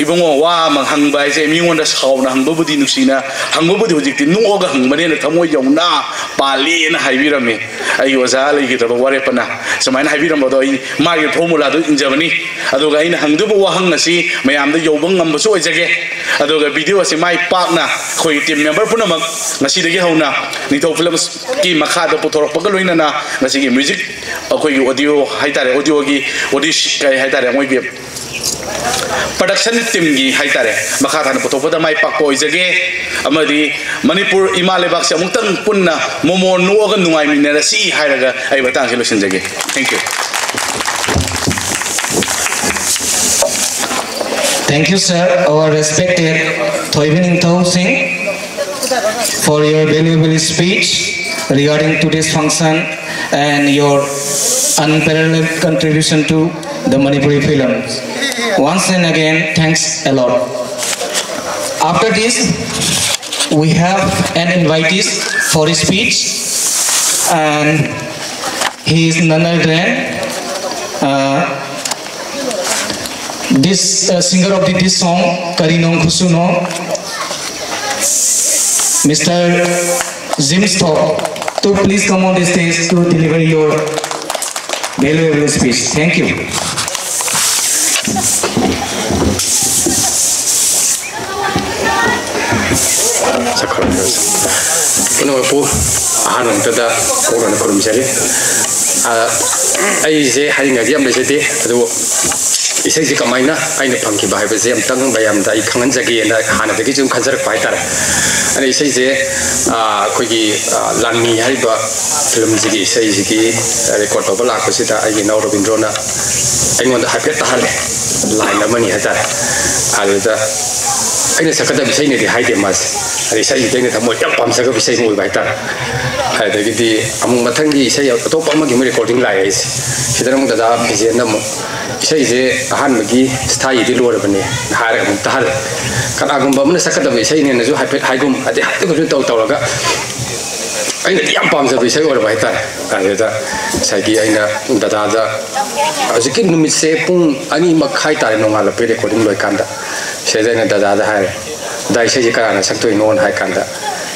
"ꯏꯕꯨꯡꯉꯣ, ꯋꯥ ꯑꯃ ꯍꯪꯕ ꯍꯥꯏꯁꯦ ꯃꯤꯉꯣꯟꯗ ꯁꯥꯎꯅ ꯍꯪꯕꯕꯨꯗꯤ ꯅꯨꯡꯁꯤꯅ ꯍꯪꯕꯕꯨꯗꯤ ꯍꯧꯖꯤꯛꯇꯤ ꯅꯣꯛꯑꯒ ꯍꯪꯕꯅꯦꯅ ꯊꯃꯣꯏ ꯌꯧꯅ ꯄꯥꯜꯂꯤꯅ" ꯍꯥꯏꯕꯤꯔꯝꯃꯤ꯫ ꯑꯩꯒꯤ ꯑꯣꯖꯥ ꯂꯩꯈꯤꯗ꯭ꯔꯕ ꯋꯥꯔꯦꯞꯄꯅ ꯁꯨꯃꯥꯏꯅ ꯍꯥꯏꯕꯤꯔꯝꯕꯗꯣ ꯑꯩ ꯃꯥꯒꯤ formula ꯗꯨ ꯏꯟꯖꯕꯅꯤ꯫ ꯑꯗꯨꯒ ꯑꯩꯅ ꯍꯪꯗꯣꯏꯕ ꯋꯥꯍꯪ ꯑꯁꯤ ꯃꯌꯥꯝꯗ ꯌꯧꯕ ꯉꯝꯕꯁꯨ ꯑꯣꯏꯖꯒꯦ꯫ ꯑꯗꯨꯒ video ꯑꯁꯤ ꯃꯥꯏ ꯄꯥꯛꯅ ꯑꯩꯈꯣꯏ team member ꯄꯨꯝꯅꯃꯛ ꯉꯁꯤꯗꯒꯤ ꯍꯧꯅ ꯅꯤꯡꯊꯧ Films ꯀꯤ ꯃꯈꯥꯗ ꯄꯨꯊꯣꯔꯛꯄꯒ ꯂꯣꯏꯅꯅ ꯉꯁꯤꯒꯤ music, ꯑꯩꯈꯣꯏꯒꯤ audio ꯍꯥꯏꯇꯥꯔꯦ, audio ꯒꯤ, audio ꯀꯩ ꯍꯥꯏꯇꯥꯔꯦ, ꯃꯣꯏꯒꯤ production team ꯒꯤ ꯍꯥꯏꯇꯥꯔꯦ, ꯃꯈꯥ ꯇꯥꯅ ꯄꯨꯊꯣꯛꯄꯗ ꯃꯥꯏ ꯄꯥꯛꯄ ꯑꯣꯏꯖꯒꯦ꯫ ꯑꯃꯗꯤ ꯃꯅꯤꯄꯨꯔ ꯏꯃꯥ ꯂꯩꯕꯥꯛꯁꯦ ꯑꯃꯨꯛꯇꯪ ꯄꯨꯟꯅ ꯃꯣꯃꯣꯟ ꯅꯣꯛꯑꯒ ꯅꯨꯡꯉꯥꯏꯃꯤꯟꯅꯔꯁꯤ ꯍꯥꯏꯔꯒ ꯑꯩ ꯃꯇꯥꯡꯁꯤ ꯂꯣꯏꯁꯤꯟꯖꯒꯦ꯫ Thank you. Thank you, sir. Our respected Thoibin Ningthou Singh, for your valuable speech regarding today's function and your unparalleled contribution to the Manipuri films. Once and again, thanks a lot. After this, we have an invitee for his speech, and he is none other than uh, this uh, singer of the, this song, Karinong Kusuno, Mister Jim Stock, to please come on the stage to deliver your valuable speech. Thank you. ꯄꯨꯝꯅꯃꯛꯄꯨ ꯑꯍꯥꯟꯕ ꯃꯛꯇꯗ ꯀꯣꯛꯅꯅ ꯈꯨꯔꯨꯝꯖꯔꯤ꯫ ꯑ, ꯑꯩꯁꯦ ꯍꯥꯏꯅꯤꯡꯉꯥꯏꯗꯤ ꯌꯥꯝ ꯂꯩꯖꯗꯦ, ꯑꯗꯨꯕꯨ ꯏꯁꯩꯁꯦ ꯀꯃꯥꯏꯅ ꯑꯩꯅ ꯐꯪꯈꯤꯕ ꯍꯥꯏꯕꯁꯦ ꯑꯝꯇꯪ ꯃꯌꯥꯝꯗ ꯑꯩ ꯈꯪꯍꯟꯖꯒꯦꯅ ꯍꯥꯟꯅꯗꯒꯤ ꯁꯨꯝ ꯈꯟꯖꯔꯛꯄ ꯍꯥꯏꯇꯥꯔꯦ꯫ ꯑꯗ ꯏꯁꯩꯁꯦ, ꯑ, ꯑꯩꯈꯣꯏꯒꯤ, ꯑ, ꯂꯥꯟꯃꯤ ꯍꯥꯏꯔꯤꯕ ꯐꯤꯂꯝꯁꯤꯒꯤ ꯏꯁꯩꯁꯤꯒꯤ record ꯇꯧꯕ ꯂꯥꯛꯄꯁꯤꯗ ꯑꯩꯒꯤ ꯏꯅꯥꯎ ꯔꯕꯤꯟꯗ꯭ꯔꯣꯅ ꯑꯩꯉꯣꯟꯗ ꯍꯥꯏꯐꯦꯠ ꯇꯥꯍꯜꯂꯦ, line ꯑꯃꯅꯤ ꯍꯥꯏꯇꯥꯔꯦ꯫ ꯑꯗꯨꯗ ꯑꯩꯅ ꯁꯛꯀꯗꯕ ꯏꯁꯩꯅꯦꯗꯤ ꯍꯥꯏꯗꯦ ꯃꯥꯁꯦ꯫ ꯑꯗꯩ ꯏꯁꯩꯁꯤꯗꯤ ꯑꯩꯅ ꯊꯃꯣꯏ ꯌꯥꯝ ꯄꯥꯝꯖꯕ ꯏꯁꯩ ꯑꯃ ꯑꯣꯏꯕ ꯍꯥꯏꯇꯥꯔꯦ꯫ ꯑꯗꯒꯤꯗꯤ ꯑꯃꯨꯛ ꯃꯊꯪꯒꯤ ꯏꯁꯩ ꯑꯇꯣꯞꯄ ꯑꯃꯒꯤ ꯑꯃꯨꯛ ꯔꯦꯀꯣꯔꯗꯤꯡ ꯂꯥꯛꯑꯦ ꯑꯩꯁꯦ꯫ ꯁꯤꯗꯅ ꯑꯃꯨꯛ ꯗꯗꯥ ꯕꯤꯖꯦꯟꯅ ꯑꯃꯨꯛ ꯏꯁꯩꯁꯦ ꯑꯍꯥꯟꯕꯒꯤ ꯁ꯭ꯊꯥꯌꯤꯗꯤ ꯂꯣꯏꯔꯕꯅꯦ ꯍꯥꯏꯔꯒ ꯑꯃꯨꯛ ꯇꯥꯍꯜꯂꯦ꯫ ꯀꯅꯥꯒꯨꯝꯕ ꯑꯃꯅ ꯁꯛꯀꯗꯕ ꯏꯁꯩꯅꯦꯅꯁꯨ ꯍꯥꯏꯐꯦꯠ ꯍꯥꯏꯒꯨꯝ, ꯑꯗꯩ ꯍꯥꯏꯗꯒꯨꯝꯁꯨ ꯇꯧ ꯇꯧꯔꯒ ꯑꯩꯅꯗꯤ ꯌꯥꯝ ꯄꯥꯝꯖꯕ ꯏꯁꯩ ꯑꯣꯏꯔꯕ ꯍꯥꯏꯇꯥꯔꯦ꯫ ꯑꯗꯨꯗ ꯉꯁꯥꯏꯒꯤ ꯑꯩꯅ ꯗꯗꯥꯗ, ꯍꯧꯖꯤꯛꯀꯤ ꯅꯨꯃꯤꯠꯁꯦ ꯄꯨꯡ ꯑꯅꯤ ꯃꯈꯥꯏ ꯇꯥꯔꯦ ꯅꯣꯡꯉꯥꯜꯂꯛꯄꯩ ꯔꯦꯀꯣꯔꯗꯤꯡ ꯂꯣꯏꯀꯥꯟꯗ꯫ ꯁꯤꯗꯩꯗ ꯑꯩꯅ ꯗꯗꯥꯗ ꯍꯥꯏꯔꯦ, "ꯗꯗꯥ, ꯏꯁꯩꯁꯦ ꯀꯅꯥꯅ ꯁꯛꯇꯣꯏꯅꯣꯅ?" ꯍꯥꯏ ꯀꯥꯟꯗ,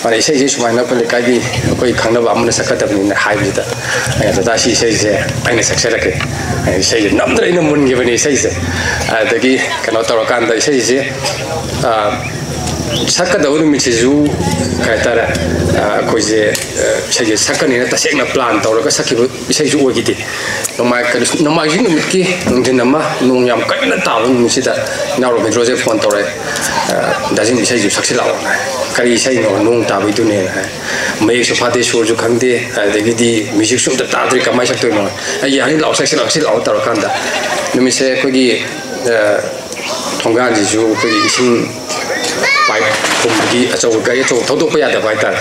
ꯃꯥꯅ, "ꯏꯁꯩꯁꯦ ꯁꯨꯃꯥꯏꯅ ꯑꯩꯈꯣꯏ ꯂꯩꯀꯥꯏꯒꯤ ꯑꯩꯈꯣꯏ ꯈꯪꯅꯕ ꯑꯃꯅ ꯁꯛꯀꯗꯕꯅꯤꯅ" ꯍꯥꯏꯕꯁꯤꯗ, ꯑꯩꯅ, "ꯗꯗꯥ, ꯁꯤ ꯏꯁꯩꯁꯦ ꯑꯩꯅ ꯁꯛꯆꯔꯛꯀꯦ꯫ ꯑꯩ ꯏꯁꯩꯁꯦ ꯅꯝꯗꯅ ꯑꯩꯅ ꯃꯨꯟꯈꯤꯕꯅꯤ ꯏꯁꯩꯁꯦ"꯫ ꯑꯗꯒꯤ ꯀꯩꯅꯣ ꯇꯧꯔꯀꯥꯟꯗ ꯏꯁꯩꯁꯦ, ꯑ, ꯁꯛꯀꯗꯕ ꯅꯨꯃꯤꯠꯁꯤꯁꯨ ꯀꯩ ꯍꯥꯏꯇꯥꯔꯦ, ꯑ, ꯑꯩꯈꯣꯏꯁꯦ, ꯑ, ꯏꯁꯩꯁꯦ ꯁꯛꯀꯅꯤꯅ ꯇꯁꯦꯡꯅ ꯄ꯭ꯂꯥꯟ ꯇꯧꯔꯒ ꯁꯛꯈꯤꯕ ꯏꯁꯩꯁꯨ ꯑꯣꯏꯈꯤꯗꯦ꯫ ꯅꯣꯡꯃꯥꯏ-, ꯀꯩꯅꯣ, ꯅꯣꯡꯃꯥꯏꯖꯤꯡ ꯅꯨꯃꯤꯠꯀꯤ ꯅꯨꯡꯊꯤꯟ ꯑꯃ ꯅꯣꯡ ꯌꯥꯝ ꯀꯟꯅ ꯇꯥꯕ ꯅꯨꯃꯤꯠꯁꯤꯗ ꯏꯅꯥꯎ ꯔꯣꯕꯤꯟꯗ꯭ꯔꯣꯁꯦ ꯐꯣꯟ ꯇꯧꯔꯛꯑꯦ꯫ "ꯑ, ꯗꯥꯖꯤꯟ, ꯏꯁꯩꯁꯨ ꯁꯛꯁꯤꯜꯂꯛꯑꯣꯅ ꯍꯥꯏ꯫ "ꯀꯔꯤ ꯏꯁꯩꯅꯣ?" "ꯅꯣꯡ ꯇꯥꯕꯩꯗꯨꯅꯦꯅ" ꯍꯥꯏ꯫ ꯃꯌꯦꯛꯁꯨ ꯐꯥꯗꯦ, ꯁꯨꯔꯁꯨ ꯈꯪꯗꯦ, ꯑꯗꯒꯤꯗꯤ ꯃ꯭ꯌꯨꯖꯤꯛꯁꯨ ꯑꯝꯇ ꯇꯥꯗ꯭ꯔꯤ, ꯀꯃꯥꯏꯅ ꯁꯛꯇꯣꯏꯅꯣ? "ꯑꯩ ꯌꯥꯅꯤ, ꯂꯥꯛꯑꯣ, ꯁꯛꯁꯤꯜꯂꯛꯑꯣ, ꯁꯛꯁꯤꯜꯂꯛꯑꯣ" ꯇꯧꯔꯀꯥꯟꯗ ꯅꯨꯃꯤꯠꯁꯦ ꯑꯩꯈꯣꯏꯒꯤ, ꯑ, ꯊꯣꯡꯒꯥꯟꯁꯤꯁꯨ ꯑꯩꯈꯣꯏꯒꯤ ꯏꯁꯤꯡ ꯄꯥꯏꯞ ꯀꯨꯝꯕꯒꯤ ꯑꯆꯧꯕ, ꯒꯥꯔꯤ ꯑꯆꯧꯕ ꯊꯧꯗꯣꯛꯄ ꯌꯥꯗꯕ ꯍꯥꯏꯇꯥꯔꯦ꯫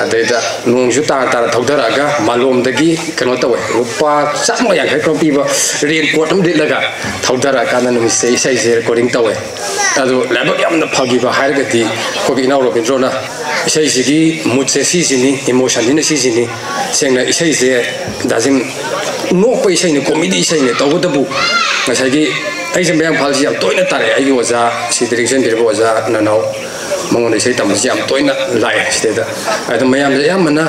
ꯑꯗꯩꯗ ꯅꯣꯡꯁꯨ ꯇꯥꯔ ꯇꯥꯔ ꯊꯧꯗꯔꯛꯑꯒ ꯃꯥꯂꯣꯝꯗꯒꯤ ꯀꯩꯅꯣ ꯇꯧꯋꯦ, ꯂꯨꯄꯥ ꯆꯥꯝꯃ ꯌꯥꯡꯈꯩ ꯈꯛ ꯄꯤꯕ ꯔꯦꯟ ꯀꯣꯠ ꯑꯃ ꯂꯤꯠꯂꯒ ꯊꯧꯗꯔꯛꯑꯀꯥꯟꯗ ꯅꯨꯃꯤꯠꯁꯦ ꯏꯁꯩꯁꯦ ꯔꯦꯀꯣꯔꯗꯤꯡ ꯇꯧꯋꯦ꯫ ꯑꯗꯨ ꯂꯥꯏꯕꯛ ꯌꯥꯝꯅ ꯐꯈꯤꯕ ꯍꯥꯏꯔꯒꯗꯤ ꯑꯩꯈꯣꯏꯒꯤ ꯏꯅꯥꯎ ꯔꯣꯕꯤꯟꯗ꯭ꯔꯣꯅ ꯏꯁꯩꯁꯤꯒꯤ ꯃꯨꯠꯁꯦ ꯁꯤꯁꯤꯅꯤ, ꯏꯃꯣꯁꯟꯁꯤꯅ ꯁꯤꯁꯤꯅꯤ꯫ ꯁꯦꯡꯅ ꯏꯁꯩꯁꯦ ꯗꯥꯖꯤꯟ ꯅꯣꯛꯄ ꯏꯁꯩꯅꯤ, ꯀꯣꯃꯦꯗꯤ ꯏꯁꯩꯅꯤ꯫ ꯇꯧꯕꯇꯕꯨ ꯉꯁꯥꯏꯒꯤ ꯑꯩꯁꯦ ꯃꯌꯥꯡ ꯏꯝꯐꯥꯜꯁꯤ ꯌꯥꯝ ꯇꯣꯏꯅ ꯇꯥꯔꯛꯑꯦ꯫ ꯑꯩꯒꯤ ꯑꯣꯖꯥ ꯁꯤꯗ ꯂꯤꯡꯖꯦꯟꯕꯤꯔꯕ ꯑꯣꯖꯥ ꯅꯅꯥꯎ, ꯃꯉꯣꯟꯗ ꯏꯁꯩ ꯇꯝꯕꯁꯤ ꯌꯥꯝ ꯇꯣꯏꯅ ꯂꯥꯛꯑꯦ ꯁꯤꯗꯩꯗ꯫ ꯑꯗꯣ ꯃꯌꯥꯝꯁꯦ ꯑꯌꯥꯝꯕꯅ,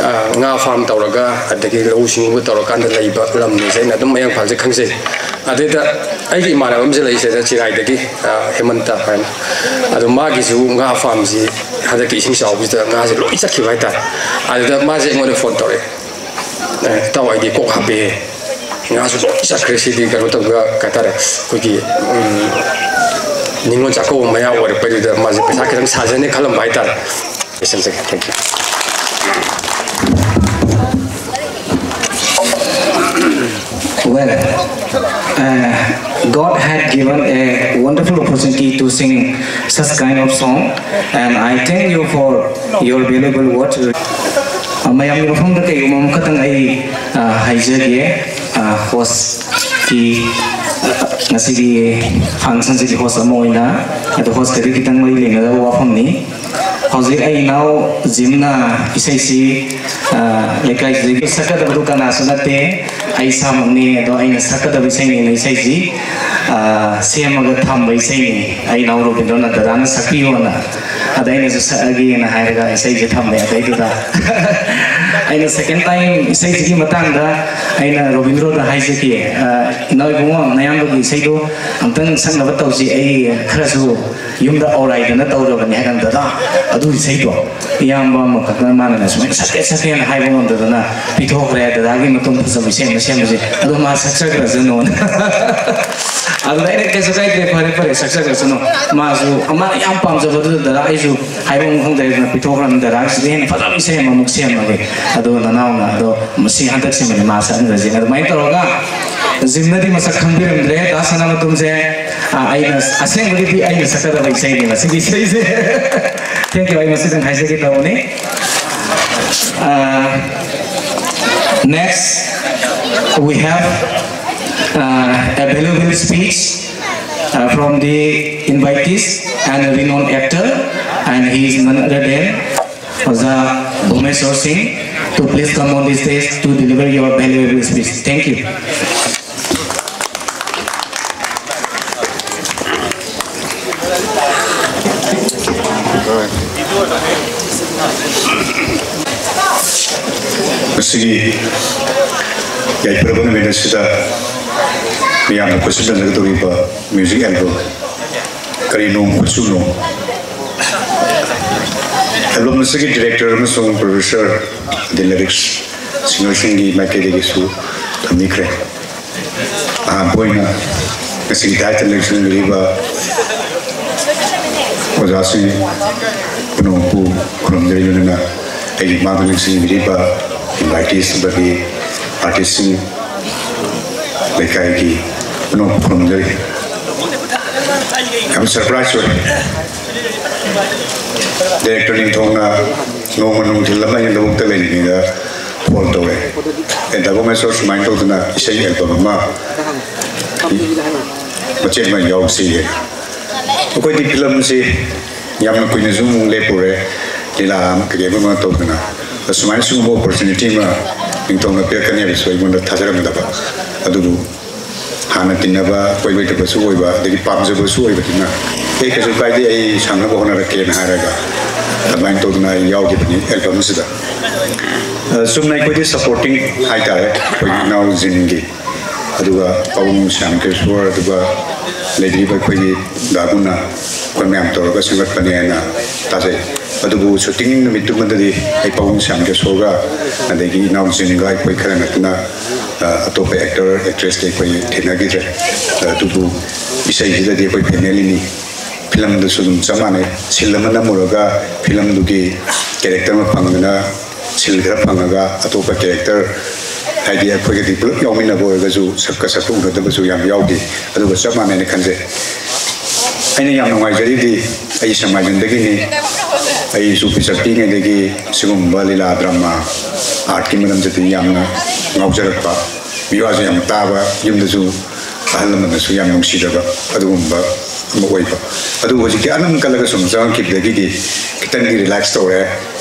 ꯑ, ꯉꯥ ꯐꯥꯔꯝ ꯇꯧꯔꯒ, ꯑꯗꯒꯤ ꯂꯧꯎ ꯁꯤꯡꯎꯕ ꯇꯧꯔꯀꯥꯟꯗ ꯂꯩꯕ ꯂꯝꯅꯤꯁꯦ ꯑꯩꯅ ꯑꯗꯨꯝ ꯃꯌꯥꯡ ꯏꯝꯐꯥꯜꯁꯦ ꯈꯪꯖꯩ꯫ ꯑꯗꯩꯗ ꯑꯩꯒꯤ ꯏꯃꯥꯟꯅꯕ ꯑꯃꯁꯨ ꯂꯩ ꯁꯤꯗ ꯆꯤꯔꯥꯏꯗꯒꯤ, ꯑ, ꯍꯦꯃꯟꯇ ꯍꯥꯏꯅ꯫ ꯑꯗꯣ ꯃꯥꯒꯤꯁꯨ ꯉꯥ ꯐꯥꯔꯝꯁꯤ ꯍꯟꯗꯛꯀꯤ ꯏꯁꯤꯡ ꯆꯥꯎꯕꯁꯤꯗ ꯉꯥꯁꯦ ꯂꯣꯏ ꯆꯠꯈꯤꯕ ꯍꯥꯏꯇꯥꯔꯦ꯫ ꯑꯗꯨꯗ ꯃꯥꯁꯦ ꯑꯩꯉꯣꯟꯗ ꯐꯣꯟ ꯇꯧꯔꯛꯑꯦ꯫ "ꯑꯦ, ꯏꯇꯥꯎ, ꯑꯩꯗꯤ ꯀꯣꯛ ꯍꯥꯞꯄꯦ꯫ ꯉꯥꯁꯨ ꯂꯣꯏ ꯆꯠꯈ꯭ꯔꯦ꯫ ꯁꯤꯗꯤ ꯀꯩꯅꯣ ꯇꯧꯕ ꯀꯩ ꯍꯥꯏꯇꯥꯔꯦ, ꯑꯩꯈꯣꯏꯒꯤ, ꯎꯝ, ꯅꯤꯉꯣꯜ ꯆꯥꯛꯀꯧꯕ ꯃꯌꯥ ꯑꯣꯏꯔꯛꯄꯗꯨꯗ ꯃꯥꯁꯦ ꯄꯩꯁꯥ ꯈꯤꯇꯪ ꯁꯥꯖꯅꯤ ꯈꯜꯂꯝꯕ ꯍꯥꯏꯇꯥꯔꯦ"꯫ ꯂꯣꯏꯁꯤꯟꯖꯒꯦ꯫ Thank you꯫ Well, uh, God had given a wonderful opportunity to sing such kind of song, and I thank you for your valuable words. Uh, ꯃꯌꯥꯝꯒꯤ ꯃꯐꯝꯗ ꯀꯩꯒꯨꯝꯕ ꯑꯃꯈꯛꯇꯪ ꯑꯩ, uh, ꯍꯥꯏꯖꯒꯦ꯫ Uh, host ꯀꯤ, uh, ꯉꯁꯤꯒꯤ function ꯁꯤꯒꯤ host ꯑꯃ ꯑꯣꯏꯅ, ꯑꯗꯣ host ꯀꯗꯤ ꯈꯤꯇꯪ ꯃꯔꯤ ꯂꯩꯅꯗꯕ ꯋꯥꯐꯝꯅꯤ꯫ ꯍꯧꯖꯤꯛ ꯑꯩ ꯏꯅꯥꯎ ꯖꯤꯝꯅ ꯏꯁꯩꯁꯤ, ꯑ, ꯂꯩꯀꯥꯏꯁꯤꯗꯒꯤ ꯁꯛꯀꯗꯕꯗꯨ ꯀꯅꯥꯁꯨ ꯅꯠꯇꯦ, ꯑꯩ ꯏꯁꯥꯃꯛꯅꯤ꯫ ꯑꯗꯣ ꯑꯩꯅ ꯁꯛꯀꯗꯕ ꯏꯁꯩꯅꯤꯅ ꯏꯁꯩꯁꯤ, ꯑ, ꯁꯦꯝꯃꯒ ꯊꯝꯕ ꯏꯁꯩꯅꯤ꯫ ꯑꯩ ꯏꯅꯥꯎ ꯔꯣꯕꯤꯟꯗ꯭ꯔꯣꯅ ꯗꯗꯥꯅ ꯁꯛꯄꯤꯌꯣꯅ, ꯑꯗ ꯑꯩꯅꯁꯨ ꯁꯛꯑꯒꯦꯅ ꯍꯥꯏꯔꯒ ꯏꯁꯩꯁꯦ ꯊꯝꯃꯦ ꯑꯗꯩꯗꯨꯗ꯫ ꯑꯩꯅ second time ꯏꯁꯩꯁꯤꯒꯤ ꯃꯇꯥꯡꯗ ꯑꯩꯅ ꯔꯣꯕꯤꯟꯗ꯭ꯔꯣꯗ ꯍꯥꯏꯖꯈꯤ, "ꯑ, ꯏꯅꯥꯎ ꯏꯕꯨꯡꯉꯣ, ꯅꯌꯥꯝꯕꯒꯤ ꯏꯁꯩꯗꯣ ꯑꯝꯇꯪ ꯁꯛꯅꯕ ꯇꯧꯁꯤ, ꯑꯩ ꯈꯔꯁꯨ ꯌꯨꯝꯗ ꯑꯧꯔꯥꯏꯗꯅ ꯇꯧꯔꯕꯅꯤ" ꯍꯥꯏ ꯀꯥꯟꯗ, "ꯗꯗꯥ, ꯑꯗꯨ ꯏꯁꯩꯗꯣ ꯏꯌꯥꯝꯕ ꯑꯃꯈꯛꯅ ꯃꯥꯅꯅꯦ ꯁꯨꯃꯥꯏꯅ ꯁꯛꯀꯦ ꯁꯛꯀꯦꯅ ꯍꯥꯏꯕ ꯉꯝꯗꯗꯅ ꯄꯤꯊꯣꯛꯈ꯭ꯔꯦ, ꯗꯗꯥꯒꯤ ꯃꯇꯨꯡ ꯐꯖꯕ ꯏꯁꯩ ꯑꯃ ꯁꯦꯝꯕꯁꯦ, ꯑꯗꯣ ꯃꯥ ꯁꯛꯆꯈ꯭ꯔꯁꯅꯨꯅ"꯫ ꯑꯗꯨꯗ ꯑꯩꯅ, "ꯀꯩꯁꯨ ꯀꯥꯏꯗ꯭ꯔꯦ, ꯐꯔꯦ ꯐꯔꯦ, ꯁꯛꯆꯈ꯭ꯔꯁꯅꯨ"꯫ ꯃꯥꯁꯨ ꯃꯥꯅ ꯌꯥꯝ ꯄꯥꯝꯖꯕꯗꯨꯗ ꯗꯗꯥ ꯑꯩꯁꯨ ꯍꯥꯏꯕ ꯑꯃ ꯈꯪꯗ꯭ꯔꯦ, ꯑꯗꯨꯅ ꯄꯤꯊꯣꯛꯈ꯭ꯔꯕꯅꯤ, ꯗꯗꯥꯒꯤꯁꯤꯗꯤ ꯍꯦꯟꯅ ꯐꯖꯕ ꯏꯁꯩ ꯑꯃꯃꯨꯛ ꯁꯦꯝꯃꯒꯦ꯫ ꯑꯗꯣ ꯅꯅꯥꯎꯅ ꯑꯗꯣ ꯃꯁꯤ ꯍꯟꯗꯛꯁꯤꯃꯗꯤ ꯃꯥ ꯁꯛꯍꯟꯈ꯭ꯔꯁꯦ꯫ ꯑꯗꯨꯃꯥꯏꯅ ꯇꯧꯔꯒ ꯖꯤꯝꯅꯗꯤ ꯃꯁꯛ ꯈꯪꯕꯤꯔꯝꯗ꯭ꯔꯦ ꯗꯥ ꯁꯅꯥꯃꯇꯣꯝꯁꯦ꯫ ꯑ, ꯑꯩꯅ ꯑꯁꯦꯡꯕꯒꯤꯗꯤ ꯑꯩꯅ ꯁꯛꯀꯗꯕ ꯏꯁꯩꯅꯦ ꯃꯁꯤꯒꯤ ꯏꯁꯩꯁꯦ꯫ Thank you, ꯑꯩ ꯃꯁꯤꯗꯪ ꯍꯥꯏꯖꯒꯦ ꯇꯧꯕꯅꯤ꯫ Uh, next, we have, uh, a valuable speech, uh, from the invitees and a renowned actor, and he is none other than Oja Bhumeshwar Singh to please come on the stage to deliver your valuable speech. Thank you. ꯉꯁꯤꯒꯤ ꯌꯥꯏꯐꯔꯕ ꯅꯨꯃꯤꯠ ꯑꯁꯤꯗ ꯃꯤꯌꯥꯝꯅ ꯈꯨꯠꯁꯨ ꯆꯟꯖꯒꯗꯧꯔꯤꯕ music album ꯀꯔꯤ ꯅꯣꯡ ꯈꯨꯠꯁꯨꯅꯣ꯫ Album ꯑꯁꯤꯒꯤ director ꯑꯃꯁꯨꯡ producer ꯑꯗꯩ lyrics singerꯁꯤꯡꯒꯤ ꯃꯥꯏꯀꯩꯗꯒꯤꯁꯨ ꯊꯝꯕꯤꯈ꯭ꯔꯦ꯫ ꯑꯍꯥꯟꯕ ꯑꯣꯏꯅ ꯉꯁꯤꯒꯤ ꯇꯥꯏꯇꯜ ꯂꯦꯡꯁꯤꯟꯕꯤꯔꯤꯕ ꯑꯣꯖꯥꯁꯤꯡ ꯄꯨꯝꯅꯃꯛꯄꯨ ꯈꯨꯔꯨꯝꯖꯔꯤ꯫ ꯂꯣꯏꯅꯅ ꯑꯩꯒꯤ ꯃꯥꯡꯗ ꯂꯦꯡꯁꯤꯟꯕꯤꯔꯤꯕ invitees ꯑꯃꯗꯤ artistꯁꯤꯡ, ꯂꯩꯀꯥꯏꯒꯤ ꯑꯅꯧꯕ ꯈꯨꯔꯨꯝꯖꯔꯤ꯫ ꯌꯥꯝ ꯁꯔꯄ꯭ꯔꯥꯏꯖ ꯑꯣꯏ꯫ ꯗꯥꯏꯔꯦꯛꯇꯔ ꯅꯤꯡꯊꯧꯅ ꯅꯣꯡꯃ ꯅꯨꯡꯊꯤꯜ ꯑꯃ ꯑꯩꯅ ꯂꯧꯕꯨꯛꯇ ꯂꯩꯔꯤꯉꯩꯗ ꯐꯣꯟ ꯇꯧꯔꯦ꯫ "ꯑꯦ, ꯗꯥ ꯕꯣꯃꯦꯁꯣꯔ, ꯁꯨꯃꯥꯏꯅ ꯇꯧꯗꯅ ꯏꯁꯩ ꯑꯦꯜꯕꯝ ꯑꯃ ꯃꯆꯦꯠ ꯑꯃ ꯌꯥꯎꯁꯤꯌꯦ"꯫ ꯑꯩꯈꯣꯏꯗꯤ ꯐꯤꯂꯝꯁꯤ ꯌꯥꯝꯅ ꯀꯨꯏꯅꯁꯨ ꯑꯃꯨꯛ ꯂꯦꯞꯄꯨꯔꯦ, ꯂꯤꯂꯥ ꯑꯃ ꯀꯩꯀꯩ ꯑꯃ ꯇꯧꯗꯅ꯫ ꯑꯁꯨꯃꯥꯏꯅ ꯁꯤꯒꯨꯝꯕ ꯑꯣꯄꯣꯔꯆꯨꯅꯤꯇꯤ ꯑꯃ ꯅꯤꯡꯊꯧꯅ ꯄꯤꯔꯛꯀꯅꯤ ꯍꯥꯏꯕꯁꯨ ꯑꯩꯉꯣꯟꯗ ꯊꯥꯖꯔꯝꯗꯕ꯫ ꯑꯗꯨꯕꯨ ꯍꯥꯟꯅ ꯇꯤꯟꯅꯕ ꯀꯣꯏꯕꯩꯗꯕꯁꯨ ꯑꯣꯏꯕ, ꯑꯗꯒꯤ ꯄꯥꯝꯖꯕꯁꯨ ꯑꯣꯏꯕꯅꯤꯅ, "ꯑꯦ, ꯀꯩꯁꯨ ꯀꯥꯏꯗꯦ, ꯑꯩ ꯁꯪꯅꯕ ꯍꯣꯠꯅꯔꯛꯀꯦꯅ" ꯍꯥꯏꯔꯒ ꯑꯗꯨꯃꯥꯏꯅ ꯇꯧꯗꯅ ꯑꯩ ꯌꯥꯎꯈꯤꯕꯅꯤ ꯑꯦꯜꯕꯝ ꯑꯁꯤꯗ꯫ ꯑ, ꯆꯨꯝꯅ ꯑꯩꯈꯣꯏꯗꯤ ꯁꯄꯣꯔꯇꯤꯡ ꯍꯥꯏꯇꯥꯔꯦ, ꯑꯩꯈꯣꯏꯒꯤ ꯏꯅꯥꯎꯁꯤꯡꯒꯤ, ꯑꯗꯨꯒ ꯄꯥꯕꯨꯡ ꯁ꯭ꯌꯥꯝ ꯀꯦꯁꯣꯔ, ꯑꯗꯨꯒ ꯂꯩꯕꯤꯔꯤꯕ ꯑꯩꯈꯣꯏꯒꯤ ꯗꯥꯒꯨꯅ ꯑꯩꯈꯣꯏ ꯃꯌꯥꯝ ꯇꯧꯔꯒ ꯁꯦꯝꯒꯠꯄꯅꯦ ꯍꯥꯏꯅ ꯇꯥꯖꯩ꯫ ꯑꯗꯨꯕꯨ ꯁꯨꯇꯤꯡ ꯅꯨꯃꯤꯠꯇꯨꯃꯗꯗꯤ ꯑꯩ ꯄꯥꯕꯨꯡ ꯁ꯭ꯌꯥꯝ ꯀꯦꯁꯣꯔꯒ ꯑꯗꯒꯤ ꯏꯅꯥꯎꯁꯤꯡꯒ ꯑꯩꯈꯣꯏ ꯈꯔ ꯅꯠꯇꯅ, ꯑ, ꯑꯇꯣꯞꯄ ꯑꯦꯛꯇꯔ ꯑꯦꯛꯇ꯭ꯔꯦꯁꯇꯤ ꯑꯩꯈꯣꯏ ꯊꯦꯡꯅꯈꯤꯗ꯭ꯔꯦ꯫ ꯑꯗꯨꯕꯨ ꯏꯁꯩꯁꯤꯗꯗꯤ ꯑꯩꯈꯣꯏ ꯐꯦꯃꯤꯂꯤꯅꯤ꯫ ꯐꯤꯂꯝꯗꯨꯁꯨ ꯑꯗꯨꯝ ꯆꯞ ꯃꯥꯟꯅꯩ꯫ ꯁꯤꯜ ꯑꯃ ꯅꯝꯃꯨꯔꯒ ꯐꯤꯂꯝꯗꯨꯒꯤ ꯀꯦꯔꯦꯛꯇꯔ ꯑꯃ ꯐꯪꯗꯅ ꯁꯤꯜ ꯈꯔ ꯐꯪꯉꯒ ꯑꯇꯣꯞꯄ ꯀꯦꯔꯦꯛꯇꯔ, ꯍꯥꯏꯗꯤ ꯑꯩꯈꯣꯏꯒꯗꯤ ꯄꯨꯂꯞ ꯌꯥꯎꯃꯤꯟꯅꯕ ꯑꯣꯏꯔꯒꯁꯨ ꯁꯛꯀ ꯁꯛꯀ ꯎꯅꯗꯕꯁꯨ ꯌꯥꯝ ꯌꯥꯎꯗꯦ꯫ ꯑꯗꯨꯒ ꯆꯞ ꯃꯥꯟꯅꯩꯅ ꯈꯟꯖꯩ꯫ ꯑꯩꯅ ꯌꯥꯝ ꯅꯨꯡꯉꯥꯏꯖꯔꯤꯗꯤ ꯑꯩ ꯁꯦꯛꯃꯥꯏꯖꯤꯡꯗꯒꯤꯅꯤ꯫ ꯑꯩꯁꯨ ꯄꯤꯁꯛ ꯄꯤꯛꯏꯉꯩꯗꯒꯤ ꯁꯤꯒꯨꯝꯕ ꯂꯤꯂꯥ ꯗ꯭ꯔꯃꯥ ꯑꯥꯔꯠꯀꯤ ꯃꯔꯝꯗꯗꯤ ꯌꯥꯝꯅ ꯉꯥꯎꯖꯔꯛꯄ, ꯃꯤꯋꯥꯁꯨ ꯌꯥꯝ ꯇꯥꯕ, ꯌꯨꯝꯗꯁꯨ ꯑꯍꯜ ꯂꯃꯟꯅꯁꯨ ꯌꯥꯝ ꯅꯨꯡꯁꯤꯖꯕ ꯑꯗꯨꯒꯨꯝꯕ ꯑꯃ ꯑꯣꯏꯕ꯫ ꯑꯗꯨꯕꯨ ꯍꯧꯖꯤꯛꯇꯤ ꯑꯍꯟ ꯀꯜꯂꯒ ꯁꯨꯝ ꯆꯪꯉꯛꯈꯤꯕꯗꯒꯤꯗꯤ ꯈꯤꯇꯪꯗꯤ ꯔꯤꯂꯦꯛꯁ ꯇꯧꯔꯦ꯫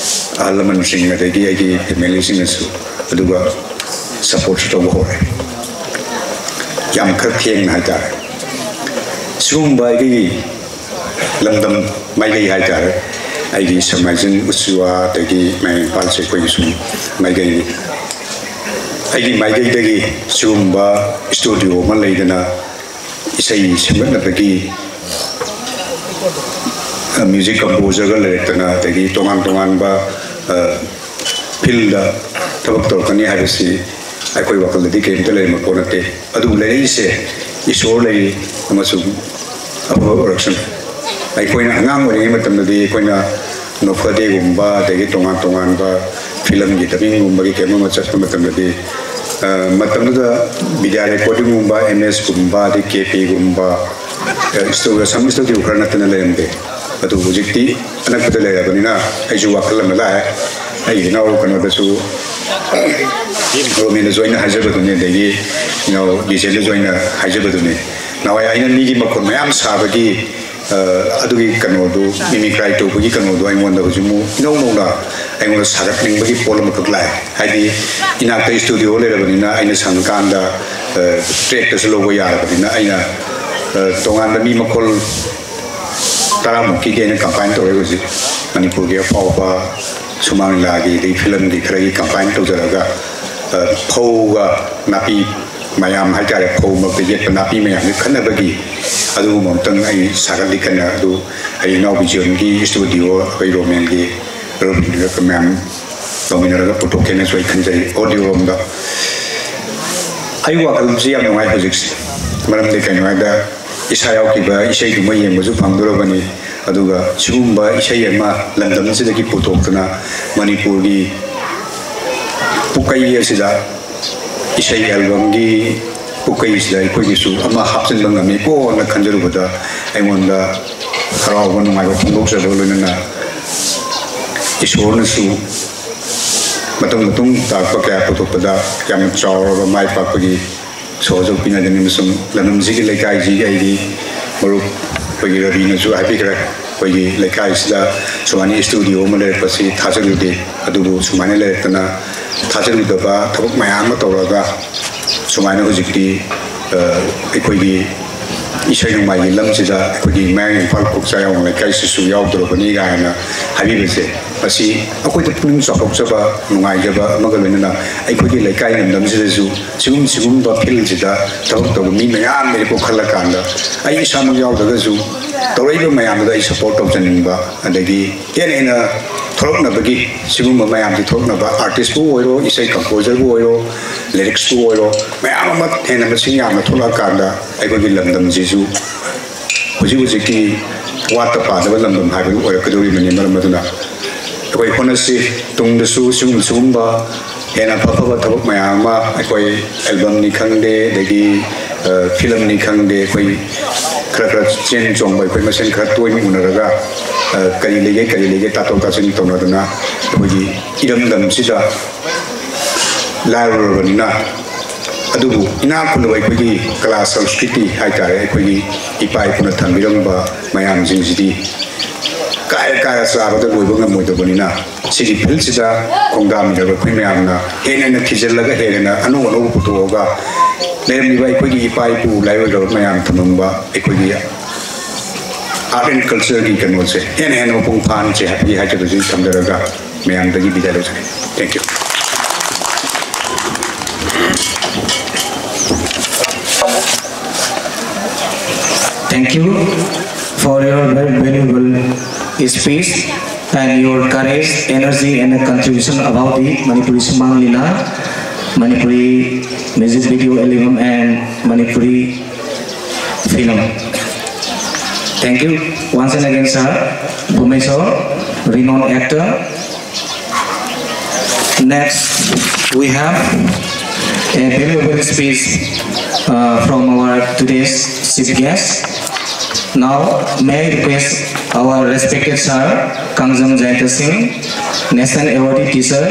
ꯑꯍꯜ ꯂꯃꯟꯁꯤꯡ ꯑꯗꯒꯤ ꯑꯩꯒꯤ ꯐꯦꯃꯤꯂꯤꯁꯤꯡꯅꯁꯨ ꯑꯗꯨꯒ ꯁꯄꯣꯔꯠꯁꯨ ꯇꯧꯕ ꯍꯧꯔꯦ, ꯌꯥꯝ ꯈꯔ ꯊꯦꯡꯅ ꯍꯥꯏꯇꯥꯔꯦ꯫ ꯁꯤꯒꯨꯝꯕ ꯑꯩꯒꯤ ꯂꯝꯗꯝ ꯃꯥꯏꯀꯩ ꯍꯥꯏꯇꯥꯔꯦ, ꯑꯩꯒꯤ ꯁꯦꯛꯃꯥꯏꯖꯤꯡ ꯎꯆꯤꯋꯥ ꯑꯗꯒꯤ ꯃꯌꯥꯡ ꯏꯝꯐꯥꯜꯁꯦ ꯑꯩꯈꯣꯏꯒꯤ ꯁꯨꯝ ꯃꯥꯏꯀꯩꯅꯤ꯫ ꯑꯩꯒꯤ ꯃꯥꯏꯀꯩꯗꯒꯤ ꯁꯤꯒꯨꯝꯕ ꯏꯁꯇꯨꯗꯤꯑꯣ ꯑꯃ ꯂꯩꯗꯅ ꯏꯁꯩ ꯁꯦꯝꯒꯠꯅꯕꯒꯤ, ꯑ, ꯃ꯭ꯌꯨꯖꯤꯛ ꯀꯝꯄꯣꯖꯔꯒ ꯂꯩꯔꯛꯇꯅ, ꯑꯗꯒꯤ ꯇꯣꯉꯥꯟ ꯇꯣꯉꯥꯟꯕ, ꯑ, ꯐꯤꯜꯗ ꯊꯕꯛ ꯇꯧꯔꯛꯀꯅꯤ ꯍꯥꯏꯕꯁꯤ ꯑꯩꯈꯣꯏ ꯋꯥꯈꯜꯗꯗꯤ ꯀꯔꯤꯝꯇ ꯂꯩꯔꯝꯕ ꯄꯣꯠ ꯅꯠꯇꯦ꯫ ꯑꯗꯨꯕꯨ ꯂꯩꯔꯛꯏꯁꯦ ꯏꯁꯣꯔ ꯂꯩꯔꯤ ꯑꯃꯁꯨꯡ ꯑꯐꯕ ꯑꯣꯏꯔꯛꯁꯅꯨ꯫ ꯑꯩꯈꯣꯏꯅ ꯑꯉꯥꯡ ꯑꯣꯏꯔꯤꯉꯩ ꯃꯇꯝꯗꯗꯤ ꯑꯩꯈꯣꯏꯅ ꯅꯣꯛꯐꯗꯦꯒꯨꯝꯕ, ꯑꯗꯒꯤ ꯇꯣꯉꯥꯟ ꯇꯣꯉꯥꯟꯕ ꯐꯤꯂꯝꯒꯤ ꯗꯕꯤꯡꯒꯨꯝꯕꯒꯤ ꯀꯩꯅꯣꯝ ꯑꯃ ꯆꯠꯄ ꯃꯇꯝꯗꯗꯤ ꯃꯇꯝꯗꯨꯗ ꯕꯤꯗ꯭ꯌꯥ ꯔꯦꯀꯣꯔꯗꯤꯡꯒꯨꯝꯕ, ꯑꯦꯝ ꯑꯦꯁꯀꯨꯝꯕ, ꯑꯗꯩ ꯀꯦ ꯄꯤꯒꯨꯝꯕ ꯁꯝ ꯏꯁꯇꯨꯗꯤꯑꯣ ꯈꯔ ꯅꯠꯇꯅ ꯂꯩꯔꯝꯗꯦ꯫ ꯑꯗꯨ ꯍꯧꯖꯤꯛꯇꯤ ꯑꯅꯛꯄꯗ ꯂꯩꯔꯕꯅꯤꯅ ꯑꯩꯁꯨ ꯋꯥꯈꯜ ꯑꯃ ꯂꯥꯛꯑꯦ꯫ ꯑꯩꯒꯤ ꯏꯅꯥꯎ ꯀꯩꯅꯣꯗꯁꯨ, ꯔꯣꯃꯦꯟꯗꯁꯨ ꯑꯩꯅ ꯍꯥꯏꯖꯕꯗꯨꯅꯤ, ꯑꯗꯒꯤ ꯏꯅꯥꯎ ꯕꯤꯖꯦꯟꯗꯁꯨ ꯑꯩꯅ ꯍꯥꯏꯖꯕꯗꯨꯅꯤ꯫ ꯅꯍꯥꯟꯋꯥꯏ ꯑꯩꯅ ꯃꯤꯒꯤ ꯃꯈꯣꯟ ꯃꯌꯥꯝ ꯁꯥꯕꯒꯤ ꯑꯗꯨꯒꯤ ꯀꯩꯅꯣꯗꯨ, ꯃꯤꯃꯤꯀ꯭ꯔꯥꯏ ꯇꯧꯕꯒꯤ ꯀꯩꯅꯣꯗꯨ ꯑꯩꯉꯣꯟꯗ ꯍꯧꯖꯤꯛ ꯑꯃꯨꯛ ꯏꯅꯧ ꯅꯧꯅ ꯑꯩꯉꯣꯟꯗ ꯁꯥꯒꯠꯅꯤꯡꯕꯒꯤ ꯄꯣꯠ ꯑꯃꯈꯛ ꯂꯥꯛꯑꯦ꯫ ꯍꯥꯏꯗꯤ ꯏꯅꯥꯛꯇ ꯏꯁꯇꯨꯗꯤꯑꯣ ꯂꯩꯔꯕꯅꯤꯅ ꯑꯩꯅ ꯁꯪꯀꯥꯟꯗ ꯇ꯭ꯔꯦꯛꯇꯁꯨ ꯂꯧꯕ ꯌꯥꯔꯕꯅꯤꯅ ꯑꯩꯅ ꯇꯣꯉꯥꯟꯕ ꯃꯤ ꯃꯈꯣꯜ ꯇꯔꯥꯃꯨꯛꯀꯤꯗꯤ ꯑꯩꯅ ꯀꯝꯄꯥꯏꯟ ꯇꯧꯔꯦ ꯍꯧꯖꯤꯛ꯫ ꯃꯅꯤꯄꯨꯔꯒꯤ ꯑꯐꯥꯎꯕ ꯁꯨꯃꯥꯡ ꯂꯤꯂꯥꯒꯤ ꯑꯗꯩ ꯐꯤꯂꯝꯒꯤ ꯈꯔꯒꯤ ꯀꯝꯄꯥꯏꯟ ꯇꯧꯖꯔꯒ ꯐꯧꯒ ꯅꯥꯄꯤ ꯃꯌꯥꯝ ꯍꯥꯏꯇꯥꯔꯦ, ꯐꯧ ꯃꯔꯛꯇ ꯌꯦꯠꯄ ꯅꯥꯄꯤ ꯃꯌꯥꯝꯁꯦ ꯈꯠꯅꯕꯒꯤ ꯑꯗꯨꯒꯨꯝꯕ ꯑꯃꯇꯪ ꯑꯩ ꯁꯥꯒꯠꯂꯤ ꯀꯟꯅ꯫ ꯑꯗꯨ ꯑꯩ ꯏꯅꯥꯎ ꯕꯤꯖꯣꯟꯒꯤ ꯏꯁꯇꯨꯗꯤꯑꯣ, ꯑꯩꯈꯣꯏ ꯔꯣꯃꯦꯟꯒꯤ ꯔꯣꯃꯦꯟꯒ ꯃꯌꯥꯝ ꯇꯧꯃꯤꯟꯅꯔꯒ ꯄꯨꯊꯣꯛꯀꯦꯅꯁꯨ ꯑꯩ ꯈꯟꯖꯩ꯫ ꯑꯣꯗꯤꯑꯣ ꯔꯣꯝꯗ ꯑꯩ ꯋꯥꯈꯜꯁꯤ ꯌꯥꯝ ꯅꯨꯡꯉꯥꯏ ꯍꯧꯖꯤꯛꯁꯦ꯫ ꯃꯔꯝꯗꯤ ꯀꯩꯅꯣ ꯍꯥꯏꯗ, ꯏꯁꯥ ꯌꯥꯎꯈꯤꯕ ꯏꯁꯩꯗꯨꯃ ꯌꯦꯡꯕꯁꯨ ꯐꯪꯗꯣꯔꯕꯅꯤ꯫ ꯑꯗꯨꯒ ꯁꯤꯒꯨꯝꯕ ꯏꯁꯩ ꯑꯃ ꯂꯝꯗꯝꯁꯤꯗꯒꯤ ꯄꯨꯊꯣꯛꯇꯨꯅ ꯃꯅꯤꯄꯨꯔꯒꯤ ꯄꯨꯀꯩ ꯑꯁꯤꯗ, ꯏꯁꯩ ꯑꯦꯜꯕꯝꯒꯤ ꯄꯨꯀꯩꯁꯤꯗ ꯑꯩꯈꯣꯏꯒꯤꯁꯨ ꯑꯃ ꯍꯥꯞꯆꯤꯟꯕ ꯉꯝꯃꯤꯀꯣꯅ ꯈꯟꯖꯔꯨꯕꯗ ꯑꯩꯉꯣꯟꯗ ꯍꯔꯥꯎꯕ, ꯅꯨꯡꯉꯥꯏꯕ ꯐꯣꯡꯗꯣꯛꯆꯕꯒ ꯂꯣꯏꯅꯅ ꯏꯁꯣꯔꯅꯁꯨ ꯃꯇꯨꯡ ꯃꯇꯨꯡ ꯇꯥꯔꯛꯄ ꯀꯌꯥ ꯄꯨꯊꯣꯛꯄꯗ ꯌꯥꯝꯅ ꯆꯥꯎꯔꯕ ꯃꯥꯏ ꯄꯥꯛꯄꯒꯤ ꯁꯣꯔꯁꯨ ꯄꯤꯅꯒꯅꯤ꯫ ꯑꯃꯁꯨꯡ ꯂꯝꯗꯝꯁꯤꯒꯤ ꯂꯩꯀꯥꯏꯁꯤꯒꯤ ꯑꯩꯒꯤ ꯃꯔꯨꯞ ꯑꯩꯈꯣꯏꯒꯤ ꯔꯕꯤꯅꯁꯨ ꯍꯥꯏꯕꯤꯈ꯭ꯔꯦ, ꯑꯩꯈꯣꯏꯒꯤ ꯂꯩꯀꯥꯏꯁꯤꯗ ꯁꯨꯃꯥꯏꯅ ꯏꯁꯇꯨꯗꯤꯑꯣ ꯑꯃ ꯂꯩꯔꯛꯄꯁꯤ ꯊꯥꯖꯔꯨꯗꯦ꯫ ꯑꯗꯨꯕꯨ ꯁꯨꯃꯥꯏꯅ ꯂꯩꯔꯛꯇꯅ ꯊꯥꯖꯔꯨꯗꯕ ꯊꯕꯛ ꯃꯌꯥꯝ ꯑꯃ ꯇꯧꯔꯒ ꯁꯨꯃꯥꯏꯅ ꯍꯧꯖꯤꯛꯇꯤ ꯑꯩꯈꯣꯏꯒꯤ ꯏꯁꯩ ꯅꯣꯡꯃꯥꯏꯒꯤ ꯂꯝꯁꯤꯗ ꯑꯩꯈꯣꯏꯒꯤ ꯃꯌꯥꯡ ꯏꯝꯐꯥꯜ ꯀꯣꯛꯆꯥꯏ ꯑꯋꯥꯡ ꯂꯩꯀꯥꯏꯁꯤꯁꯨ ꯌꯥꯎꯗ꯭ꯔꯕꯅꯤ ꯀꯥꯏꯅ ꯍꯥꯏꯕꯤꯕꯁꯦ, ꯃꯁꯤ ꯑꯩꯈꯣꯏꯗ ꯄꯨꯛꯅꯤꯡ ꯆꯥꯎꯊꯣꯛꯆꯕ, ꯅꯨꯡꯉꯥꯏꯖꯕ ꯑꯃꯒ ꯂꯣꯏꯅꯅ ꯑꯩꯈꯣꯏꯒꯤ ꯂꯩꯀꯥꯏ ꯂꯝꯗꯝꯁꯤꯗꯁꯨ ꯁꯤꯒꯨꯝ ꯁꯤꯒꯨꯝꯕ ꯐꯤꯜꯁꯤꯗ ꯊꯕꯛ ꯇꯧꯕ ꯃꯤ ꯃꯌꯥꯝ ꯂꯩꯀꯣ ꯈꯜꯂꯀꯥꯟꯗ ꯑꯩ ꯏꯁꯥꯃꯛ ꯌꯥꯎꯗ꯭ꯔꯒꯁꯨ ꯇꯧꯔꯛꯏꯕ ꯃꯌꯥꯝꯗꯨꯗ ꯑꯩ ꯁꯄꯣꯔꯠ ꯇꯧꯖꯅꯤꯡꯕ, ꯑꯗꯒꯤ ꯍꯦꯟꯅ ꯍꯦꯟꯅ ꯊꯣꯛꯂꯛꯅꯕꯒꯤ, ꯁꯤꯒꯨꯝꯕ ꯃꯌꯥꯝꯁꯤ ꯊꯣꯛꯂꯛꯅꯕ, ꯑꯥꯔꯇꯤꯁꯄꯨ ꯑꯣꯏꯔꯣ, ꯏꯁꯩ ꯀꯝꯄꯣꯖꯔꯕꯨ ꯑꯣꯏꯔꯣ, ꯂꯤꯔꯤꯛꯁꯄꯨ ꯑꯣꯏꯔꯣ, ꯃꯌꯥꯝ ꯑꯃ ꯍꯦꯟꯅ ꯃꯁꯤꯡ ꯌꯥꯝꯅ ꯊꯣꯛꯂꯛꯑꯀꯥꯟꯗ ꯑꯩꯈꯣꯏꯒꯤ ꯂꯝꯗꯝꯁꯤꯁꯨ ꯍꯧꯖꯤꯛ ꯍꯧꯖꯤꯛꯀꯤ ꯋꯥꯠꯇ ꯄꯥꯗꯕ ꯂꯝꯗꯝ ꯍꯥꯏꯕꯗꯨ ꯑꯣꯏꯔꯛꯀꯗꯧꯔꯤꯕꯅꯤ꯫ ꯃꯔꯝ ꯑꯗꯨꯅ ꯑꯩꯈꯣꯏ ꯍꯣꯠꯅꯁꯤ, ꯇꯨꯡꯗꯁꯨ ꯁꯤꯒꯨꯝ-, ꯁꯤꯒꯨꯝꯕ ꯍꯦꯟꯅ ꯑꯐ ꯑꯐꯕ ꯊꯕꯛ ꯃꯌꯥꯝ ꯑꯃ ꯑꯩꯈꯣꯏ ꯑꯦꯜꯕꯝꯅꯤ ꯈꯪꯗꯦ, ꯑꯗꯒꯤ ꯐꯤꯂꯝꯅꯤ ꯈꯪꯗꯦ, ꯑꯩꯈꯣꯏ ꯈꯔ ꯈꯔ ꯆꯦꯟ ꯆꯣꯡꯕ, ꯑꯩꯈꯣꯏ ꯃꯁꯦꯟ ꯈꯔ ꯇꯣꯏꯅ ꯎꯅꯔꯒ ꯀꯔꯤ ꯂꯩꯒꯦ ꯀꯔꯤ ꯂꯩꯒꯦ ꯇꯥꯊꯣꯛ ꯇꯥꯁꯤꯟ ꯇꯧꯅꯗꯅ ꯑꯩꯈꯣꯏꯒꯤ ꯏꯔꯝꯗꯝꯁꯤꯗ ꯂꯥꯏꯔꯨꯔꯕꯅꯤꯅ, ꯑꯗꯨꯕꯨ ꯏꯅꯥꯛ ꯈꯨꯜꯂꯕ ꯑꯩꯈꯣꯏꯒꯤ ꯀꯂꯥ ꯁꯪꯁꯀ꯭ꯔꯤꯇꯤ ꯍꯥꯏꯇꯥꯔꯦ, ꯑꯩꯈꯣꯏꯒꯤ ꯏꯄꯥ ꯏꯄꯨꯅ ꯊꯝꯕꯤꯔꯝꯕ ꯃꯌꯥꯝꯁꯤꯡꯁꯤꯗꯤ ꯀꯥꯏꯔ ꯀꯥꯏꯔ ꯆꯥꯕꯗ ꯂꯣꯏꯕ ꯉꯝꯃꯣꯏꯗꯕꯅꯤꯅ, ꯁꯤꯒꯤ ꯐꯤꯜꯁꯤꯗ ꯈꯣꯡꯗꯥꯃꯤꯟꯅꯕ ꯑꯩꯈꯣꯏ ꯃꯌꯥꯝꯅ ꯍꯦꯟꯅ ꯍꯦꯟꯅ ꯊꯤꯖꯤꯜꯂꯒ, ꯍꯦꯟꯅ ꯍꯦꯟꯅ ꯑꯅꯧ ꯑꯅꯧꯕ ꯄꯨꯊꯣꯛꯑꯒ, ꯂꯩꯔꯝꯂꯤꯕ ꯑꯩꯈꯣꯏꯒꯤ ꯏꯄꯥ ꯏꯄꯨ ꯂꯥꯏꯑꯣꯏꯈ꯭ꯔꯕ ꯃꯌꯥꯝ ꯊꯝꯂꯝꯕ ꯑꯩꯈꯣꯏꯒꯤ ꯑꯥꯔꯠ ꯑꯦꯟ ꯀꯜꯆꯔꯒꯤ ꯀꯩꯅꯣꯁꯦ ꯍꯦꯟꯅ ꯍꯦꯟꯅ ꯃꯄꯨꯡ ꯐꯥꯍꯟꯁꯦ ꯍꯥꯏꯕꯒꯤ ꯍꯥꯏꯖꯕꯁꯤ ꯊꯝꯖꯔꯒ, ꯃꯌꯥꯝꯗꯒꯤ ꯕꯤꯗꯥꯏ ꯂꯧꯖꯔꯦ꯫ Thank you. Thank you for your very valuable speech and your courage, energy, and contribution about the Manipuri Sumang Lila, Manipuri music video album, and Manipuri film. Thank you once and again, sir. Bhumeshwar, renowned actor. Next, we have a valuable speech uh, from our today's chief guest. Now, may I request our respected sir, Kangjam Jayanta Singh, National Awardee teacher,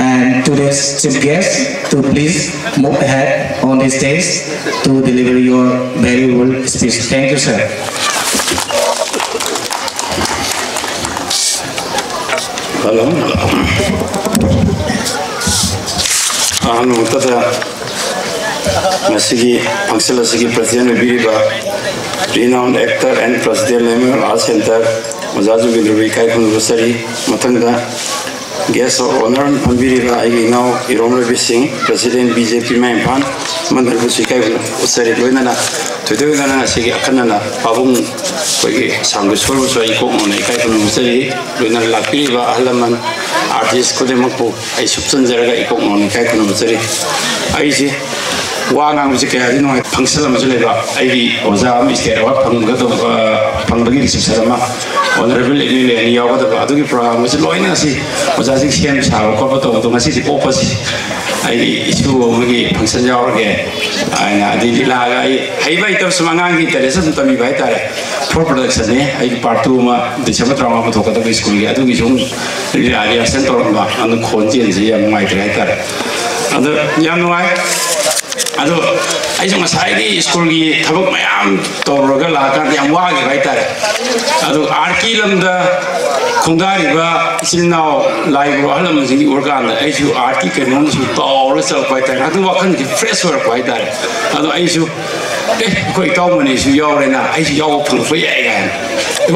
and today's chief guest to please move ahead on the stage to deliver your valuable speech. Thank you, sir. Hello. ꯑꯍꯥꯟꯕ ꯃꯛꯇꯗ ꯉꯁꯤꯒꯤ function ꯑꯁꯤꯒꯤ president ꯑꯣꯏꯕꯤꯔꯤꯕ renowned actor and president Lemon Art Center ꯑꯣꯖꯥ ꯖꯨꯒꯦꯟꯗ꯭ꯔꯕꯨ ꯏꯀꯥꯏ ꯈꯨꯝꯅꯕ ꯆꯔꯤ꯫ ꯃꯊꯪꯗ guest of honour ꯐꯝꯕꯤꯔꯤꯕ ꯑꯩꯒꯤ ꯏꯅꯥꯎ ꯏꯔꯣꯝ ꯔꯕꯤ ꯁꯤꯡ, president B J P ꯃꯌꯥꯝꯐꯥꯟ, ꯃꯟꯗꯜꯕꯨꯁꯨ ꯏꯀꯥꯏ ꯈꯨꯝꯅꯕ ꯆꯔꯤ꯫ ꯂꯣꯏꯅꯅ ꯊꯣꯏꯗꯣꯛ ꯍꯦꯟꯗꯣꯛꯅ ꯉꯁꯤꯒꯤ ꯑꯈꯟꯅꯅ ꯄꯥꯕꯨꯡ ꯑꯩꯈꯣꯏꯒꯤ ꯁꯥꯡꯗ ꯁꯣꯜꯕꯨꯁꯨ ꯑꯩ ꯀꯣꯛ ꯅꯧꯅ ꯏꯀꯥꯏ ꯈꯨꯝꯅꯕ ꯆꯔꯤ꯫ ꯂꯣꯏꯅꯅ ꯂꯥꯛꯄꯤꯔꯤꯕ ꯑꯍꯜ ꯂꯃꯟ, artist ꯈꯨꯗꯤꯡꯃꯛꯄꯨ ꯑꯩ ꯁꯨꯞꯆꯟꯖꯔꯒ ꯑꯩ ꯀꯣꯛ ꯅꯧꯅ ꯏꯀꯥꯏ ꯈꯨꯝꯅꯕ ꯆꯔꯤ꯫ ꯑꯩꯁꯦ ꯋꯥ ꯉꯥꯡꯕꯁꯦ ꯀꯌꯥꯗꯤ ꯅꯨꯡꯉꯥꯏ꯫ Function ꯑꯃꯁꯨ ꯂꯩꯕ, ꯑꯩꯒꯤ ꯑꯣꯖꯥ ꯑꯃ state award ꯐꯪꯒꯗꯧꯕ, ꯐꯪꯕꯒꯤ reception ꯑꯃ, ꯑꯣꯅꯔꯦꯕꯜ ꯑꯦꯝ ꯑꯦꯜ ꯑꯦ ꯑꯅꯤ ꯌꯥꯎꯒꯗꯕ ꯑꯗꯨꯒꯤ ꯄ꯭ꯔꯣꯒ꯭ꯔꯥꯝ ꯑꯁꯤ ꯂꯣꯏꯅ ꯉꯁꯤ ꯑꯣꯖꯥꯁꯤꯡ ꯁꯦꯝ ꯁꯥꯕ ꯈꯣꯠꯄ ꯇꯧꯕꯗꯣ ꯉꯁꯤꯗꯤ ꯑꯣꯞꯄꯁꯤ ꯑꯩꯒꯤ ꯏꯁꯨ ꯑꯃꯒꯤ ꯐꯪꯁꯟ ꯌꯥꯎꯔꯒꯦ ꯍꯥꯏꯅ ꯑꯗꯩ ꯂꯤꯂꯥꯒ ꯑꯩ ꯍꯩꯕ ꯍꯩꯇꯕ ꯁꯨꯝ ꯑꯉꯥꯡꯒꯤ ꯏꯟꯇꯔꯦꯁ ꯑꯗꯨꯝ ꯇꯝꯕꯤꯕ ꯍꯥꯏꯇꯥꯔꯦ꯫ ꯐꯣꯔ ꯄ꯭ꯔꯗꯛꯁꯟꯅꯤ ꯑꯩꯒꯤ ꯄꯥꯔꯠ ꯇꯨ ꯑꯃ ꯗꯤꯁꯦꯝꯕꯔ ꯇꯔꯥꯃꯉꯥ ꯄꯨꯊꯣꯛꯀꯗꯕ ꯁ꯭ꯀꯨꯜꯒꯤ ꯑꯗꯨꯒꯤ ꯁꯨꯝ ꯂꯤꯂꯥ ꯔꯤꯍꯔꯁꯦꯜ ꯇꯧꯔꯝꯕ ꯑꯗꯨ ꯈꯣꯟ ꯆꯦꯟꯁꯤ ꯌꯥꯝ ꯅꯨꯡꯉꯥꯏꯇ꯭ꯔꯦ ꯍꯥꯏꯇꯥꯔꯦ꯫ ꯑꯗꯣ ꯌꯥꯝ ꯅꯨꯡꯉꯥꯏ꯫ ꯑꯗꯣ ꯑꯩꯁꯨ ꯉꯁꯥꯏꯒꯤ ꯁ꯭ꯀꯨꯜꯒꯤ ꯊꯕꯛ ꯃꯌꯥꯝ ꯇꯧꯔꯨꯔꯒ ꯂꯥꯛꯑꯀꯥꯟꯗ ꯌꯥꯝ ꯋꯥꯈꯤꯕ ꯍꯥꯏꯇꯥꯔꯦ꯫ ꯑꯗꯨ ꯑꯥꯔꯠꯀꯤ ꯂꯝꯗ ꯈꯣꯡꯗꯥꯔꯤꯕ ꯏꯆꯤꯜ ꯏꯅꯥꯎ ꯂꯥꯏ ꯒꯨꯔꯨ ꯑꯍꯜ ꯂꯃꯟꯁꯤꯡꯒꯤ ꯎꯔꯀꯥꯟꯗ ꯑꯩꯁꯨ ꯑꯥꯔꯠꯀꯤ ꯀꯩꯅꯣꯝꯗ ꯁꯨꯝ ꯇꯥꯎꯔꯒ ꯆꯠꯂꯛꯄ ꯍꯥꯏꯇꯥꯔꯦ꯫ ꯑꯗꯨ ꯋꯥꯈꯜꯁꯦ ꯐ꯭ꯔꯦꯁ ꯑꯣꯏꯔꯛꯄ ꯍꯥꯏꯇꯥꯔꯦ꯫ ꯑꯗꯣ ꯑꯩꯁꯨ ꯑꯦ ꯑꯩꯈꯣꯏ ꯏꯇꯥꯎ ꯃꯅꯤꯁꯨ ꯌꯥꯎꯔꯦꯅ ꯑꯩꯁꯨ ꯌꯥꯎꯕ ꯐꯪꯉꯛꯄ ꯌꯥꯏ ꯀꯥꯏꯅ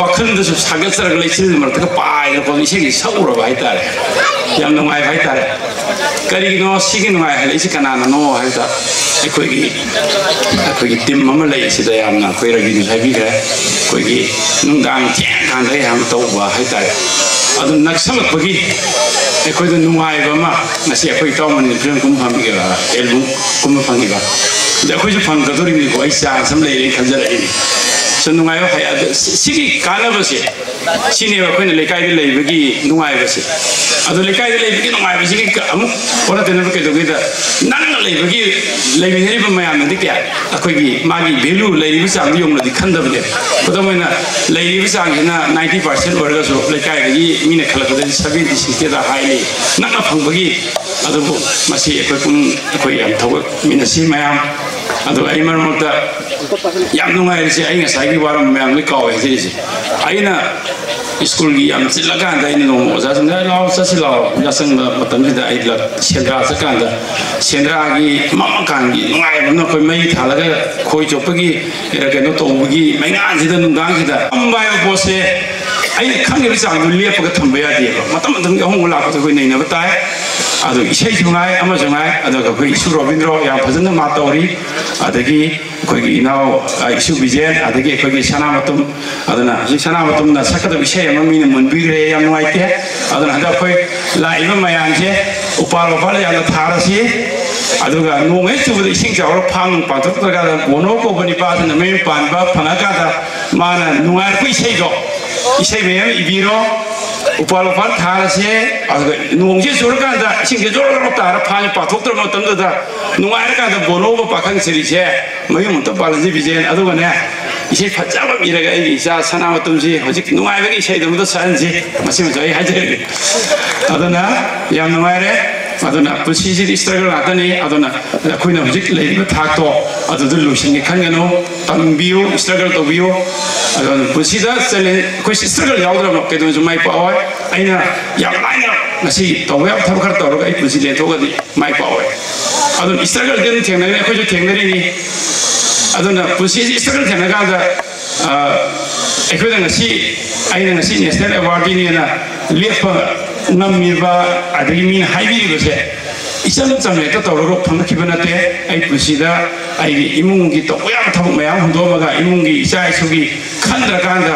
ꯋꯥꯈꯜꯗꯁꯨ ꯁꯥꯒꯠꯆꯔꯒ ꯂꯩꯆꯤꯜ ꯃꯔꯛꯇꯒ ꯄꯥꯏꯔꯒ ꯏꯁꯩꯒꯤ ꯁꯛꯎꯔꯕ ꯍꯥꯏꯇꯥꯔꯦ꯫ ꯌꯥꯝ ꯅꯨꯡꯉꯥꯏꯕ ꯍꯥꯏꯇꯥꯔꯦ꯫ ꯀꯔꯤꯒꯤꯅꯣ ꯁꯤꯒꯤ ꯅꯨꯡꯉꯥꯏꯍꯜꯂꯛꯏꯁꯤ ꯀꯅꯥꯅꯅꯣ ꯍꯥꯏꯕꯗ ꯑꯩꯈꯣꯏꯒꯤ ꯑꯩꯈꯣꯏꯒꯤ ꯇꯤꯝ ꯑꯃ ꯂꯩ꯫ ꯁꯤꯗ ꯌꯥꯝꯅ ꯑꯩꯈꯣꯏ ꯔꯕꯤꯅꯁꯨ ꯍꯥꯏꯕꯤꯈ꯭ꯔꯦ꯫ ꯑꯩꯈꯣꯏꯒꯤ ꯅꯨꯡꯗꯥꯡ ꯊꯦꯡꯀꯥꯟꯗꯒ ꯌꯥꯝ ꯇꯧꯕ ꯍꯥꯏꯇꯥꯔꯦ꯫ ꯑꯗꯨ ꯅꯛꯁꯜꯂꯛꯄꯒꯤ ꯑꯩꯈꯣꯏꯗ ꯅꯨꯡꯉꯥꯏꯕ ꯑꯃ ꯉꯁꯤ ꯑꯩꯈꯣꯏ ꯏꯇꯥꯎ ꯃꯅꯤ ꯐꯤꯂꯝ ꯀꯨꯝꯕ ꯐꯪꯈꯤꯕ ꯑꯦꯜꯕꯝ ꯀꯨꯝꯕ ꯐꯪꯈꯤꯕ ꯑꯗ ꯑꯩꯈꯣꯏꯁꯨ ꯐꯪꯒꯗꯧꯔꯤꯕꯅꯤꯀꯣ꯫ ꯑꯩ ꯆꯥꯟꯁ ꯑꯃ ꯂꯩꯔꯦꯅ ꯈꯟꯖꯔꯛꯏꯅꯦ꯫ ꯁꯨꯝ ꯅꯨꯡꯉꯥꯏꯕ ꯍꯥꯏ ꯑꯗ ꯁꯤ- ꯁꯤꯒꯤ ꯀꯥꯟꯅꯕꯁꯦ ꯁꯤꯅꯦꯕ ꯑꯩꯈꯣꯏꯅ ꯂꯩꯀꯥꯏꯗ ꯂꯩꯕꯒꯤ ꯅꯨꯡꯉꯥꯏꯕꯁꯦ꯫ ꯑꯗꯣ ꯂꯩꯀꯥꯏꯗ ꯂꯩꯕꯒꯤ ꯅꯨꯡꯉꯥꯏꯕꯁꯤꯒꯤ ꯀ- ꯑꯃꯨꯛ ꯑꯣꯟꯅ ꯇꯩꯅꯕ ꯀꯩꯗꯧꯒꯦꯗ ꯅꯪꯅ ꯂꯩꯕꯒꯤ ꯂꯩꯃꯤꯟꯅꯔꯤꯕ ꯃꯌꯥꯝꯅꯗꯤ ꯀꯌꯥ ꯑꯩꯈꯣꯏꯒꯤ ꯃꯥꯒꯤ ꯚꯦꯂꯨ ꯂꯩꯔꯤꯕ ꯆꯥꯡꯗꯨ ꯌꯧꯅꯗꯤ ꯈꯟꯗꯕꯅꯦ꯫ ꯈꯨꯗꯝ ꯑꯣꯏꯅ ꯂꯩꯔꯤꯕ ꯆꯥꯡꯁꯤꯅ ꯅꯥꯏꯟꯇꯤ ꯄꯥꯔꯁꯦꯟ ꯑꯣꯏꯔꯒꯁꯨ ꯂꯩꯀꯥꯏꯗꯒꯤ ꯃꯤꯅ ꯈꯜꯂꯛꯄꯗꯗꯤ ꯁꯚꯦꯟꯇꯤ ꯁꯤꯛꯁꯇꯤꯗ ꯍꯥꯏꯂꯤ ꯅꯛꯅ ꯐꯪꯕꯒꯤ꯫ ꯑꯗꯨꯕꯨ ꯃꯁꯤ ꯑꯩꯈꯣꯏ ꯄꯨꯛꯅꯤꯡ ꯑꯩꯈꯣꯏ ꯌꯥꯝ ꯊꯧꯒꯠꯃꯤꯟꯅꯁꯤ ꯃꯌꯥꯝ꯫ ꯑꯗꯨ ꯑꯩ ꯃꯔꯛ ꯃꯔꯛꯇ ꯌꯥꯝ ꯅꯨꯡꯉꯥꯏꯔꯤꯁꯦ ꯑꯩ ꯉꯁꯥꯏꯒꯤ ꯋꯥꯔꯝꯕ ꯃꯌꯥꯝ ꯂꯣꯏ ꯀꯥꯎꯋꯦ ꯍꯥꯏꯖꯔꯤꯁꯦ꯫ ꯑꯩꯅ ꯁ꯭ꯀꯨꯜꯒꯤ ꯌꯥꯝ ꯆꯤꯜꯂꯀꯥꯟꯗ ꯑꯩꯅ ꯅꯣꯡꯃ ꯑꯣꯖꯥꯁꯤꯡꯗ "ꯂꯥꯛꯑꯣ ꯆꯠꯁꯤ ꯂꯥꯛꯑꯣ" ꯌꯥꯆꯪꯕ ꯃꯇꯝꯁꯤꯗ ꯑꯩ ꯂ- ꯁꯦꯟꯗ꯭ꯔꯥ ꯆꯠꯀꯥꯟꯗ ꯁꯦꯟꯗ꯭ꯔꯥꯒꯤ ꯃꯝꯃꯀꯥꯟꯒꯤ ꯅꯨꯡꯉꯥꯏꯕ ꯑꯃ ꯑꯩꯈꯣꯏ ꯃꯩ ꯊꯥꯜꯂꯒ ꯈꯣꯏ ꯆꯣꯞꯄꯒꯤ ꯀꯩꯅꯣ ꯇꯧꯕꯒꯤ ꯃꯩꯉꯥꯟꯁꯤꯗ ꯅꯨꯡꯗꯥꯡꯁꯤꯗ ꯐꯝꯕ ꯍꯥꯏꯕ ꯄꯣꯠꯁꯦ ꯑꯩꯅ ꯈꯪꯉꯤꯕ ꯆꯥꯡꯗꯨ ꯂꯦꯞꯄꯒ ꯊꯝꯕ ꯌꯥꯗꯦꯕ꯫ ꯃꯇꯝ ꯃꯇꯝꯒꯤ ꯑꯍꯣꯡꯕ ꯂꯥꯛꯄꯗ ꯑꯩꯈꯣꯏ ꯅꯩꯅꯕ ꯇꯥꯏ꯫ ꯑꯗꯨ ꯏꯁꯩꯁꯨ ꯉꯥꯏ ꯑꯃꯁꯨ ꯉꯥꯏ ꯑꯗꯨꯒ ꯑꯩꯈꯣꯏ ꯏꯁꯨ ꯔꯣꯕꯤꯟꯗ꯭ꯔꯣ ꯌꯥꯝ ꯐꯖꯅ ꯃꯥ ꯇꯧꯔꯤ꯫ ꯑꯗꯒꯤ ꯑꯩꯈꯣꯏꯒꯤ ꯏꯅꯥꯎ ꯑ, ꯏꯁꯨ ꯕꯤꯖꯦꯟ ꯑꯗꯒꯤ ꯑꯩꯈꯣꯏꯒꯤ ꯁꯅꯥꯃꯇꯨꯝ꯫ ꯑꯗꯨꯅ ꯍꯧꯖꯤꯛ ꯁꯅꯥꯃꯇꯨꯝꯅ ꯁꯛꯀꯗꯕ ꯏꯁꯩ ꯑꯃ ꯃꯤꯅ ꯃꯨꯟꯕꯤꯈ꯭ꯔꯦ꯫ ꯌꯥꯝ ꯅꯨꯡꯉꯥꯏꯇꯦ꯫ ꯑꯗꯨꯅ ꯍꯟꯗꯛ ꯑꯩꯈꯣꯏ ꯂꯥꯛꯏꯕ ꯃꯌꯥꯝꯁꯦ ꯎꯄꯥꯜ ꯋꯥꯄꯥꯜ ꯌꯥꯝꯅ ꯊꯥꯔꯁꯤ꯫ ꯑꯗꯨꯒ ꯅꯣꯡ ꯍꯦꯛ ꯆꯨꯕꯗ ꯏꯁꯤꯡ ꯆꯥꯎꯔ ꯐꯥꯝ ꯅꯨꯡ ꯄꯥꯡꯊꯣꯛꯇ꯭ꯔꯀꯥꯟꯗ ꯕꯣꯅꯣ ꯀꯧꯕ ꯅꯤꯄꯥꯁꯤꯅ ꯃꯌꯨꯝ ꯄꯥꯟꯕ ꯐꯪꯉꯀꯥꯟꯗ ꯃꯥꯅ ꯅꯨꯡꯉꯥꯏꯔꯛꯄ ꯏꯁꯩꯗꯣ ꯏꯁꯩ ꯃꯌꯥꯝ ꯏꯕꯤꯔꯣ꯫ ꯎꯄꯥꯜ ꯋꯥꯄꯥꯜ ꯊꯥꯔꯁꯦ꯫ ꯑꯗꯨꯒ ꯅꯣꯡꯁꯦ ꯆꯨꯔꯀꯥꯟꯗ ꯏꯁꯤꯡꯁꯦ ꯖꯣꯔ ꯖꯣꯔ ꯇꯥꯔ ꯐꯥꯟꯁꯦ ꯄꯥꯊꯣꯛꯇ꯭ꯔꯕ ꯃꯇꯝꯗꯨꯗ ꯅꯨꯡꯉꯥꯏꯔꯀꯥꯟꯗ ꯕꯣꯅꯣꯒ ꯄꯥꯈꯪ ꯁꯤꯔꯤꯁꯦ ꯃꯌꯨꯝ ꯑꯝꯇ ꯄꯥꯜꯍꯟꯁꯤ ꯕꯤꯖꯦꯟ꯫ ꯑꯗꯨꯒꯅꯦ, ꯏꯁꯩ ꯐꯖꯕ ꯑꯃ ꯏꯔꯒ ꯑꯩꯒꯤ ꯏꯆꯥ ꯁꯅꯥꯃꯇꯨꯝꯁꯤ ꯍꯧꯖꯤꯛ ꯅꯨꯡꯉꯥꯏꯕꯒꯤ ꯏꯁꯩꯗꯣ ꯑꯝꯇ ꯁꯛꯍꯟꯁꯤ꯫ ꯃꯁꯤꯃꯁꯨ ꯑꯩ ꯍꯥꯏꯖꯔꯒꯦ꯫ ꯑꯗꯨꯅ ꯌꯥꯝ ꯅꯨꯡꯉꯥꯏꯔꯦ꯫ ꯑꯗꯨꯅ ꯄꯨꯟꯁꯤꯁꯤꯗꯤ ꯏꯁꯇ꯭ꯔꯒꯜ ꯉꯥꯛꯇꯅꯤ꯫ ꯑꯗꯨꯅ ꯑꯩꯈꯣꯏꯅ ꯍꯧꯖꯤꯛ ꯂꯩꯔꯤꯕ ꯊꯥꯛꯇꯣ ꯑꯗꯨꯗ ꯂꯣꯏꯁꯤꯟꯒꯦ ꯈꯟꯒꯅꯨ꯫ ꯇꯝꯕꯤꯌꯨ, ꯏꯁꯇ꯭ꯔꯒꯜ ꯇꯧꯕꯤꯌꯨ꯫ ꯑꯗꯨꯅ ꯄꯨꯟꯁꯤꯗ ꯆꯦꯂꯦꯟꯖ, ꯑꯩꯈꯣꯏ ꯏꯁꯇ꯭ꯔꯒꯜ ꯌꯥꯎꯗ꯭ꯔꯕ ꯀꯩꯗꯧꯅꯁꯨ ꯃꯥꯏ ꯄꯥꯛꯑꯣꯏ꯫ ꯑꯩꯅ ꯌꯥꯝ ꯂꯥꯏꯅ ꯉꯁꯤ ꯇꯧꯕ ꯌꯥꯕ ꯊꯕꯛ ꯈꯔ ꯇꯧꯔꯒ ꯑꯩ ꯄꯨꯟꯁꯤ ꯂꯦꯟꯊꯣꯛꯑꯒꯗꯤ ꯃꯥꯏ ꯄꯥꯛꯑꯣꯏ꯫ ꯑꯗꯨꯅ ꯏꯁꯇ꯭ꯔꯒꯜꯗꯤ ꯑꯗꯨꯝ ꯊꯦꯡꯅꯒꯅꯤ, ꯑꯩꯈꯣꯏꯁꯨ ꯊꯦꯡꯅꯔꯤꯅꯤ꯫ ꯑꯗꯨꯅ ꯄꯨꯟꯁꯤꯁꯤ ꯏꯁꯇ꯭ꯔꯒꯜ ꯊꯦꯡꯅ ꯀꯥꯟꯗ, ꯑ, ꯑꯩꯈꯣꯏꯅ ꯉꯁꯤ, ꯑꯩꯅ ꯉꯁꯤ ꯅꯦꯁꯅꯦꯜ ꯑꯦꯋꯥꯔꯗꯀꯤꯅꯦꯅ ꯂꯦꯞꯄ ꯉꯝꯃꯤꯕ, ꯑꯗꯒꯤ ꯃꯤꯅ ꯍꯥꯏꯕꯤꯔꯤꯕꯁꯦ ꯏꯆꯝ ꯆꯝꯅ ꯍꯦꯛꯇ ꯇꯧꯔꯒ ꯐꯪꯉꯛꯈꯤꯕ ꯅꯠꯇꯦ꯫ ꯑꯩ ꯄꯨꯟꯁꯤꯗ ꯑꯩꯒꯤ ꯏꯃꯨꯡꯒꯤ ꯇꯧꯕ ꯌꯥꯕ ꯊꯕꯛ ꯃꯌꯥꯝ ꯍꯨꯟꯗꯣꯛꯑꯝꯃꯒ, ꯏꯃꯨꯡꯒꯤ ꯏꯆꯥ ꯏꯁꯨꯒꯤ ꯈꯟꯗ꯭ꯔꯀꯥꯟꯗ,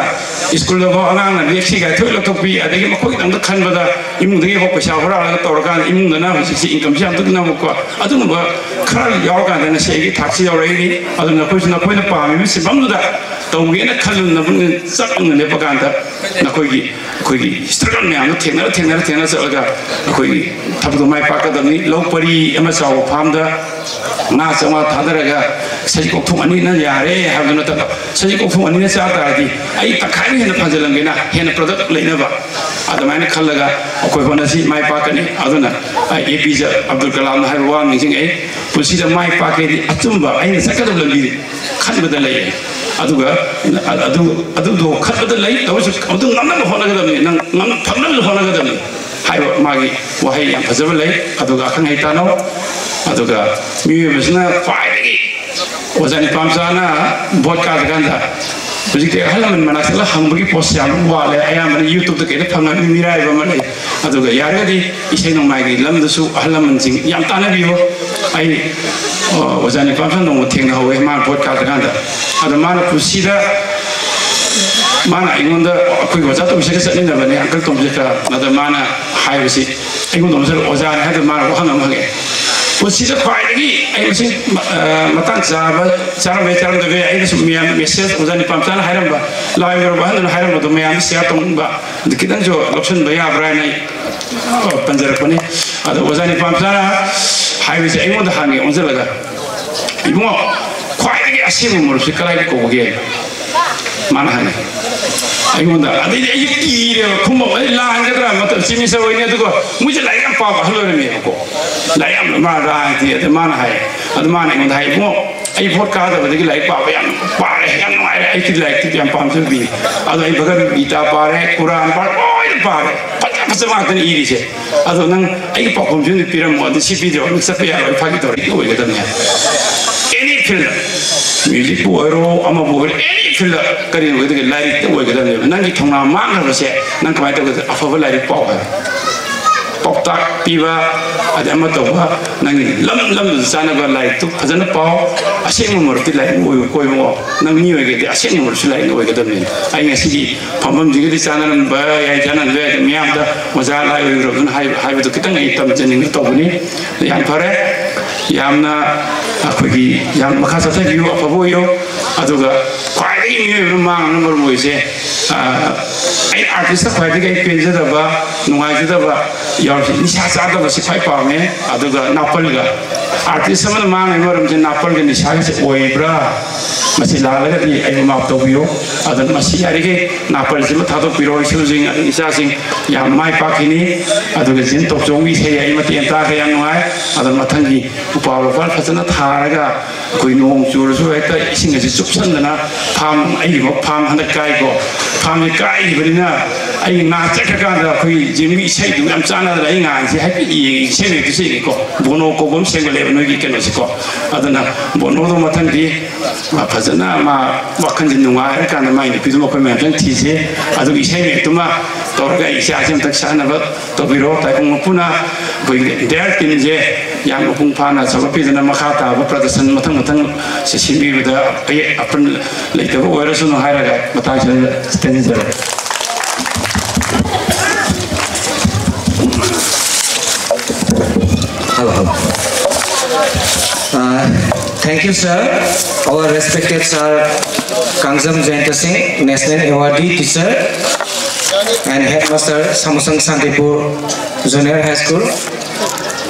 ꯁ꯭ꯀꯨꯜꯗꯐꯥꯎ ꯑꯉꯥꯡꯅ ꯂꯦꯛꯁꯤ ꯀꯥꯏ ꯊꯣꯏ ꯂꯧꯊꯣꯛꯄꯤ, ꯑꯗꯒꯤ ꯃꯈꯣꯏꯒꯤꯗꯃꯛꯇ ꯈꯟꯕꯗ ꯏꯃꯨꯡꯗꯒꯤ ꯍꯦꯛ ꯄꯩꯁꯥ ꯍꯨꯔꯥꯜꯂꯒ ꯇꯧꯔꯀꯥꯟꯗ ꯏꯃꯨꯡꯗꯅ ꯍꯧꯖꯤꯛꯁꯤ ꯏꯟꯀꯝꯁꯤ ꯌꯥꯝ ꯇꯨꯅꯕꯀꯣ, ꯑꯗꯨꯒꯨꯝꯕ ꯈꯔ ꯌꯥꯎꯔꯀꯥꯟꯗ ꯉꯁꯤ ꯑꯩꯒꯤ ꯊꯥꯛꯁꯤ ꯌꯧꯔꯛꯏꯅꯤ꯫ ꯑꯗꯨꯅ ꯅꯈꯣꯏꯁꯨ ꯅꯈꯣꯏꯅ ꯄꯥꯝꯃꯤꯕ ꯁꯤꯟꯐꯝꯗꯨꯗ ꯇꯧꯒꯦꯅ ꯈꯜꯂꯨꯅꯕ ꯆꯞ ꯌꯨꯡꯅ ꯂꯦꯞꯄ ꯀꯥꯟꯗ ꯅꯈꯣꯏꯒꯤ, ꯑꯩꯈꯣꯏꯒꯤ ꯏꯁꯇ꯭ꯔꯒꯜ ꯃꯌꯥꯝꯗꯣ ꯊꯦꯡꯅꯔ ꯊꯦꯡꯅꯔ ꯊꯦꯡꯅꯔ ꯆꯠꯂꯒ ꯑꯩꯈꯣꯏꯒꯤ ꯊꯕꯛꯇꯣ ꯃꯥꯏ ꯄꯥꯛꯀꯗꯕꯅꯤ꯫ ꯂꯧ ꯄꯔꯤ ꯑꯃ ꯆꯥꯎꯕ ꯐꯥꯔꯝꯗ ꯉꯥ ꯆꯥꯝꯃꯉꯥ ꯊꯥꯗꯔꯒ ꯁꯖꯤꯛ ꯀꯣꯛꯊꯣꯡ ꯑꯅꯤꯅ ꯌꯥꯔꯦ ꯍꯥꯏꯕꯗꯨ ꯅꯠꯇꯕ, ꯁꯖꯤꯛ ꯀꯣꯛꯊꯣꯡ ꯑꯅꯤꯅ ꯆꯥ ꯇꯥꯔꯗꯤ ꯑꯩ ꯇꯪꯈꯥꯏꯅ ꯍꯦꯟꯅ ꯐꯪꯖꯜꯂꯝꯒꯦꯅ, ꯍꯦꯟꯅ ꯄ꯭ꯔꯗꯛ ꯂꯩꯅꯕ꯫ ꯑꯗꯨꯃꯥꯏꯅ ꯈꯜꯂꯒ ꯑꯩꯈꯣꯏ ꯍꯣꯠꯅꯁꯤ, ꯃꯥꯏ ꯄꯥꯛꯀꯅꯤ꯫ ꯑꯗꯨꯅ ꯑꯩ ꯑꯦ ꯄꯤ ꯖꯦ ꯑꯕꯗꯨꯜ ꯀꯂꯥꯝꯅ ꯍꯥꯏꯕ ꯋꯥ ꯑꯃ ꯅꯤꯡꯁꯤꯡꯉꯛꯏ, "ꯄꯨꯟꯁꯤꯗ ꯃꯥꯏ ꯄꯥꯛꯀꯦꯗꯤ ꯑꯆꯨꯝꯕ ꯑꯩꯅ ꯆꯠꯀꯗꯕ ꯂꯝꯕꯤꯗꯤ ꯈꯟꯕꯗ ꯂꯩ꯫ ꯑꯗꯨꯒ ꯑꯗꯨ, ꯑꯗꯨꯗꯣ ꯈꯟꯕꯗ ꯂꯩ, ꯇꯧꯔꯁꯨ ꯑꯗꯨ ꯉꯝꯅꯕ ꯍꯣꯠꯅꯒꯗꯕꯅꯤ, ꯅꯪ ꯉꯝ-, ꯐꯪꯅꯕ ꯍꯣꯠꯅꯒꯗꯕꯅꯤ" ꯍꯥꯏꯕ ꯃꯥꯒꯤ ꯋꯥꯍꯩ ꯌꯥꯝ ꯐꯖꯕ ꯂꯩ꯫ ꯑꯗꯨꯒ ꯑꯈꯪ ꯑꯍꯩ ꯇꯥꯟꯅꯧ꯫ ꯑꯗꯨꯒ ꯃꯤꯑꯣꯏꯕꯁꯤꯅ ꯈ꯭ꯋꯥꯏꯗꯒꯤ ꯑꯣꯖꯥ ꯅꯤꯄꯥꯝꯆꯥꯅ ꯚꯣꯠ ꯀꯥꯗ꯭ꯔꯀꯥꯟꯗ ꯍꯧꯖꯤꯛꯇꯤ ꯑꯍꯜ ꯂꯃꯟ ꯃꯅꯥꯛꯇ ꯍꯪꯕꯒꯤ ꯄꯣꯠꯁꯦ ꯌꯥꯝ ꯋꯥꯠꯂꯦ꯫ ꯑꯌꯥꯝꯕꯅ YouTube-ꯇ ꯀꯩꯗ ꯐꯪꯉꯕꯅꯤ, ꯃꯤꯔꯥꯏꯕ ꯑꯃ ꯂꯩ꯫ ꯑꯗꯨꯒ ꯌꯥꯔꯒꯗꯤ ꯏꯁꯩ ꯅꯣꯡꯃꯥꯏꯒꯤ ꯂꯝꯗꯁꯨ ꯑꯍꯜ ꯂꯃꯟꯁꯤꯡ ꯌꯥꯝ ꯇꯥꯟꯅꯕꯤꯌꯨ꯫ ꯑꯩ, ꯑ, ꯑꯣꯖꯥ ꯅꯤꯄꯥꯝꯆꯥ ꯅꯣꯡꯃ ꯊꯦꯡꯅꯍꯧꯋꯦ, ꯃꯥꯅ ꯚꯣꯠ ꯀꯥꯗ꯭ꯔꯀꯥꯟꯗ꯫ ꯑꯗꯣ ꯃꯥꯅ ꯄꯨꯟꯁꯤꯗ, ꯃꯥꯅ ꯑꯩꯉꯣꯟꯗ, ꯑꯩꯈꯣꯏꯒꯤ ꯑꯣꯖꯥ ꯇꯣꯝꯕꯤꯁꯦꯒ ꯆꯠꯃꯤꯟꯅꯕꯅꯦ, ꯑꯪꯀꯜ ꯇꯣꯝꯕꯤꯁꯦꯒ꯫ ꯑꯗ ꯃꯥꯅ ꯍꯥꯏꯕꯁꯤ, ꯑꯩꯉꯣꯟꯗ ꯑꯃꯁꯨ ꯑꯣꯖꯥꯅꯤ ꯍꯥꯏꯕꯗ ꯃꯥꯅ ꯋꯥꯍꯪ ꯑꯃ ꯍꯪꯉꯛꯑꯦ꯫ ꯄꯨꯟꯁꯤꯗ ꯈ꯭ꯋꯥꯏꯗꯒꯤ ꯑꯩ ꯃꯁꯤ, ꯑ, ꯃꯇꯥꯡ ꯆꯥꯕ, ꯆꯥꯔꯝꯕ ꯌꯥꯏ, ꯆꯥꯔꯝꯗꯕ ꯌꯥꯏ, ꯑꯩꯅꯁꯨ ꯃꯌꯥꯝ ꯃꯦꯁꯦꯖ ꯑꯣꯖꯥ ꯅꯤꯄꯥꯝꯆꯥꯅ ꯍꯥꯏꯔꯝꯕ, ꯂꯥꯏ ꯑꯣꯏꯔꯕ ꯑꯍꯟꯗꯨꯅ ꯍꯥꯏꯔꯝꯕꯗꯣ ꯃꯌꯥꯝꯗ ꯁꯤꯌꯥꯔ ꯇꯧꯅꯤꯡꯕ, ꯑꯗꯨ ꯈꯤꯇꯪꯁꯨ ꯂꯧꯁꯤꯟꯕ ꯌꯥꯕ꯭ꯔꯥ ꯍꯥꯏꯅ ꯑꯩ, ꯑ, ꯄꯟꯖꯔꯛꯄꯅꯤ꯫ ꯑꯗꯣ ꯑꯣꯖꯥ ꯅꯤꯄꯥꯝꯆꯥꯅ ꯍꯥꯏꯕꯁꯦ ꯑꯩꯉꯣꯟꯗ ꯍꯪꯉꯦ ꯑꯣꯟꯁꯤꯜꯂꯒ, "ꯏꯕꯨꯡꯉꯣ, ꯈ꯭ꯋꯥꯏꯗꯒꯤ ꯑꯁꯦꯡꯕ ꯃꯔꯨꯞꯁꯤ ꯀꯗꯥꯏꯗ ꯀꯧꯒꯦ?" ꯃꯥꯅ ꯍꯪꯉꯦ ꯑꯩꯉꯣꯟꯗ꯫ ꯑꯗꯩꯗꯤ ꯑꯩꯁꯦ ꯀꯤꯔꯦꯕ, ꯈꯨꯝꯕ ꯑꯩ ꯂꯥꯟꯒꯗ꯭ꯔꯥ, ꯃꯇꯝ ꯆꯤꯃꯤꯁ ꯑꯣꯏꯅꯤ꯫ ꯑꯗꯨꯒ ꯃꯣꯏꯁꯦ ꯂꯥꯏꯔꯤꯛ ꯌꯥꯝ ꯄꯥꯕ ꯑꯍꯜ ꯑꯣꯏꯔꯝꯃꯦꯕꯀꯣ, ꯂꯥꯏꯔꯤꯛ ꯌꯥꯝ ꯃꯥ ꯔꯥꯏꯗꯤ꯫ ꯑꯗ ꯃꯥꯅ ꯍꯥꯏ, ꯑꯗꯨ ꯃꯥꯅ ꯑꯩꯉꯣꯟꯗ ꯍꯥꯏ, "ꯏꯕꯨꯡꯉꯣ, ꯑꯩ ꯚꯣꯠ ꯀꯥꯗꯕꯗꯒꯤ ꯂꯥꯏꯔꯤꯛ ꯄꯥꯕ ꯌꯥꯝ ꯄꯥꯔꯦ, ꯌꯥꯝ ꯅꯨꯡꯉꯥꯏꯔꯦ, ꯑꯩꯗꯤ ꯂꯥꯏꯔꯤꯛꯇꯤ ꯌꯥꯝ ꯄꯥꯝꯖꯕ ꯃꯤꯅꯤ꯫ ꯑꯗꯣ ꯑꯩ ꯚꯒꯕꯠ ꯒꯤꯇꯥ ꯄꯥꯔꯦ, ꯀꯨꯔꯥꯟ ꯄꯥꯔꯦ, ꯂꯣꯏꯅ ꯄꯥꯔꯦ, ꯐꯖ ꯐꯖꯕ ꯉꯥꯛꯇꯅꯤ ꯏꯔꯤꯁꯦ꯫ ꯑꯗꯣ ꯅꯪ ꯑꯩꯒꯤ ꯄꯥꯎꯈꯨꯝꯁꯤ ꯑꯝꯇ ꯄꯤꯔꯝꯃꯣ, ꯑꯗꯨ ꯁꯤ ꯄꯤꯗ꯭ꯔꯣ ꯅꯪ ꯆꯠꯄ ꯌꯥꯔꯣꯏ, ꯐꯥꯒꯤ ꯇꯧꯔꯦ, ꯑꯣꯏꯒꯗꯕꯅꯦ꯫ ꯑꯦꯅꯤ ꯐꯤꯜꯗ, ꯃ꯭ꯌꯨꯖꯤꯛꯄꯨ ꯑꯣꯏꯔꯣ, ꯑꯃꯕꯨ ꯑꯣꯏꯔꯣ, ꯑꯦꯅꯤ ꯐꯤꯜꯗ ꯀꯔꯤ ꯑꯣꯏꯒꯗꯒꯦ? ꯂꯥꯏꯔꯤꯛꯇ ꯑꯣꯏꯒꯗꯕꯅꯦꯕ꯫ ꯅꯪꯒꯤ ꯊꯧꯅꯥ ꯃꯥꯡꯈ꯭ꯔꯕꯁꯦ ꯅꯪ ꯀꯃꯥꯏꯅ ꯇꯧꯒꯗ? ꯑꯐꯕ ꯂꯥꯏꯔꯤꯛ ꯄꯥꯎ ꯍꯥꯏꯕ, ꯄꯥꯎꯇꯥꯛ ꯄꯤꯕ, ꯑꯗꯩ ꯑꯃ ꯇꯧꯕ, ꯅꯪꯒꯤ ꯂꯝ ꯂꯝꯗꯨꯗ ꯆꯥꯅꯕ ꯂꯥꯏꯔꯤꯛꯇꯨ ꯐꯖꯅ ꯄꯥꯎ꯫ ꯑꯁꯦꯡꯕ ꯃꯔꯨꯞꯇꯤ ꯂꯥꯏꯔꯤꯛ ꯑꯣꯏꯕ ꯀꯣꯏꯕꯀꯣ, ꯅꯪ ꯃꯤ ꯑꯣꯏꯒꯦꯗꯤ ꯑꯁꯦꯡꯕ ꯃꯔꯨꯞꯁꯨ ꯂꯥꯏꯔꯤꯛ ꯑꯣꯏꯒꯗꯕꯅꯤ꯫ ꯑꯩ ꯉꯁꯤꯒꯤ ꯐꯝꯐꯝꯁꯤꯒꯗꯤ ꯆꯥꯟꯅꯔꯝꯕ ꯌꯥꯏ, ꯆꯥꯟꯅꯔꯝꯕ ꯌꯥꯏ, ꯑꯗꯨ ꯃꯌꯥꯝꯗ ꯑꯣꯖꯥ ꯂꯥꯏ ꯑꯣꯏꯔꯨꯔꯕꯅ ꯍꯥꯏꯕ, ꯍꯥꯏꯕꯗꯨ ꯈꯤꯇꯪ ꯑꯩ ꯇꯝꯖꯅꯤꯡꯕ ꯇꯧꯕꯅꯤ꯫ ꯌꯥꯝ ꯐꯔꯦ, ꯌꯥꯝꯅ ꯑꯩꯈꯣꯏꯒꯤ ꯌꯥꯝ ꯃꯈꯥ ꯆꯠꯊꯕꯤꯌꯨ, ꯑꯐꯕ ꯑꯣꯏꯌꯨ꯫ ꯑꯗꯨꯒ ꯈ꯭ꯋꯥꯏꯗꯒꯤ ꯃꯤꯑꯣꯏꯕꯅ ꯃꯥꯡꯅꯕ ꯃꯔꯝ ꯑꯣꯏꯔꯤꯁꯦ, ꯑ, ꯑꯩ ꯑꯥꯔꯇꯤꯁꯇ ꯈ꯭ꯋꯥꯏꯗꯒꯤ ꯑꯩ ꯄꯦꯟꯖꯗꯕ, ꯅꯨꯡꯉꯥꯏꯖꯗꯕ ꯌꯥꯎꯔꯤꯁꯦ ꯅꯤꯁꯥ ꯆꯥꯗꯕꯁꯤ ꯈ꯭ꯋꯥꯏ ꯄꯥꯝꯃꯦ, ꯑꯗꯨꯒ ꯅꯥꯄꯜꯒ꯫ ꯑꯥꯔꯇꯤꯁ ꯑꯃꯅ ꯃꯥꯡꯉꯤꯕ ꯃꯔꯝꯁꯦ ꯅꯥꯄꯜꯒ ꯅꯤꯁꯥꯒꯁꯦ ꯑꯣꯏꯕ꯭ꯔꯥ? ꯃꯁꯤ ꯂꯥꯜꯂꯒꯗꯤ ꯑꯩꯕꯨ ꯃꯥꯐ ꯇꯧꯕꯤꯌꯨ꯫ ꯑꯗꯨꯅ ꯃꯁꯤ ꯌꯥꯔꯤꯈꯩ ꯅꯥꯄꯜꯁꯤꯃ ꯊꯥꯗꯣꯛꯄꯤꯔꯣ, ꯏꯁꯨꯁꯤꯡ ꯑꯗꯩ ꯏꯆꯥꯁꯤꯡ ꯌꯥꯝ ꯃꯥꯏ ꯄꯥꯛꯈꯤꯅꯤ꯫ ꯑꯗꯨꯒ ꯖꯤꯟ ꯇꯣꯞꯆꯧꯒꯤ ꯏꯁꯩ ꯑꯩ ꯃꯇꯦꯛ ꯑꯃ ꯇꯥꯈ꯭ꯔꯦ, ꯌꯥꯝ ꯅꯨꯡꯉꯥꯏ꯫ ꯑꯗꯨꯅ ꯃꯊꯪꯒꯤ ꯎꯄꯥꯜ ꯋꯥꯄꯥꯜ ꯐꯖꯅ ꯊꯥꯔꯒ ꯑꯩꯈꯣꯏ ꯅꯣꯡ ꯆꯨꯔꯁꯨ ꯍꯦꯛꯇ ꯏꯁꯤꯡ ꯑꯁꯤ ꯆꯨꯞꯁꯟꯗꯅ ꯐꯥꯝ, ꯑꯩꯒꯤꯃꯛ ꯐꯥꯝ ꯍꯟꯗꯛ ꯀꯥꯏꯀꯣ꯫ ꯐꯥꯝꯁꯦ ꯀꯥꯏꯈꯤꯕꯅꯤꯅ ꯑꯩ ꯉꯥ ꯆꯠꯈ꯭ꯔꯀꯥꯟꯗ ꯑꯩꯈꯣꯏ ꯖꯤꯝꯒꯤ ꯏꯁꯩꯗꯨ ꯌꯥꯝ ꯆꯥꯟꯅꯗꯅ ꯑꯩ ꯉꯥꯁꯦ ꯍꯥꯏꯐꯦꯠ ꯌꯦꯡꯉꯦ, ꯏꯁꯩ ꯃꯌꯦꯛꯇꯨ ꯁꯦꯡꯉꯦꯀꯣ꯫ ꯕꯣꯅꯣ ꯀꯧꯕ ꯑꯃ ꯁꯦꯝꯒꯠꯂꯦꯕ ꯅꯣꯏꯒꯤ ꯀꯩꯅꯣꯁꯦꯀꯣ꯫ ꯑꯗꯨꯅ ꯕꯣꯅꯣꯗꯣ ꯃꯊꯪꯗꯤ ꯃꯥ ꯐꯖꯅ ꯃꯥ ꯋꯥꯈꯜꯁꯦ ꯅꯨꯡꯉꯥꯏꯔꯀꯥꯟꯗ ꯃꯥꯏ ꯅꯨꯄꯤꯗꯨ ꯃꯈꯣꯏ ꯃꯌꯥꯝ ꯆꯪ ꯊꯤꯁꯦ꯫ ꯑꯗꯨꯒ ꯏꯁꯩ ꯃꯌꯦꯛꯇꯨꯃ ꯇꯧꯔꯒ ꯑꯩ ꯏꯆꯥꯁꯦ ꯑꯝꯇꯪ ꯁꯛꯅꯕ ꯇꯧꯕꯤꯔꯣ꯫ ꯇꯥꯏꯕꯪ ꯃꯄꯨꯅ ꯑꯩꯈꯣꯏꯒꯤ ꯗꯦꯌꯔ ꯇꯤꯝꯁꯦ ꯌꯥꯝ ꯃꯄꯨꯡ ꯐꯥꯅ ꯆꯥꯎꯈꯠꯄꯤꯗꯅ ꯃꯈꯥ ꯇꯥꯕ ꯄ꯭ꯔꯗꯔꯁꯟ ꯃꯊꯪ ꯃꯊꯪ ꯁꯦ ꯁꯤꯟꯕꯤꯕꯗ ꯑꯌꯦꯠ ꯑꯄꯟ ꯂꯩꯇꯕ ꯑꯣꯏꯔꯁꯅꯨ ꯍꯥꯏꯔꯒ ꯃꯇꯥꯡꯁꯤꯗ ꯇꯦꯟꯖꯔꯦ꯫ Hello, hello. Thank you, sir. Our respected sir, Kangjam Jayanta Singh, National Awardee teacher and headmaster, Samusang Santipur Junior High School,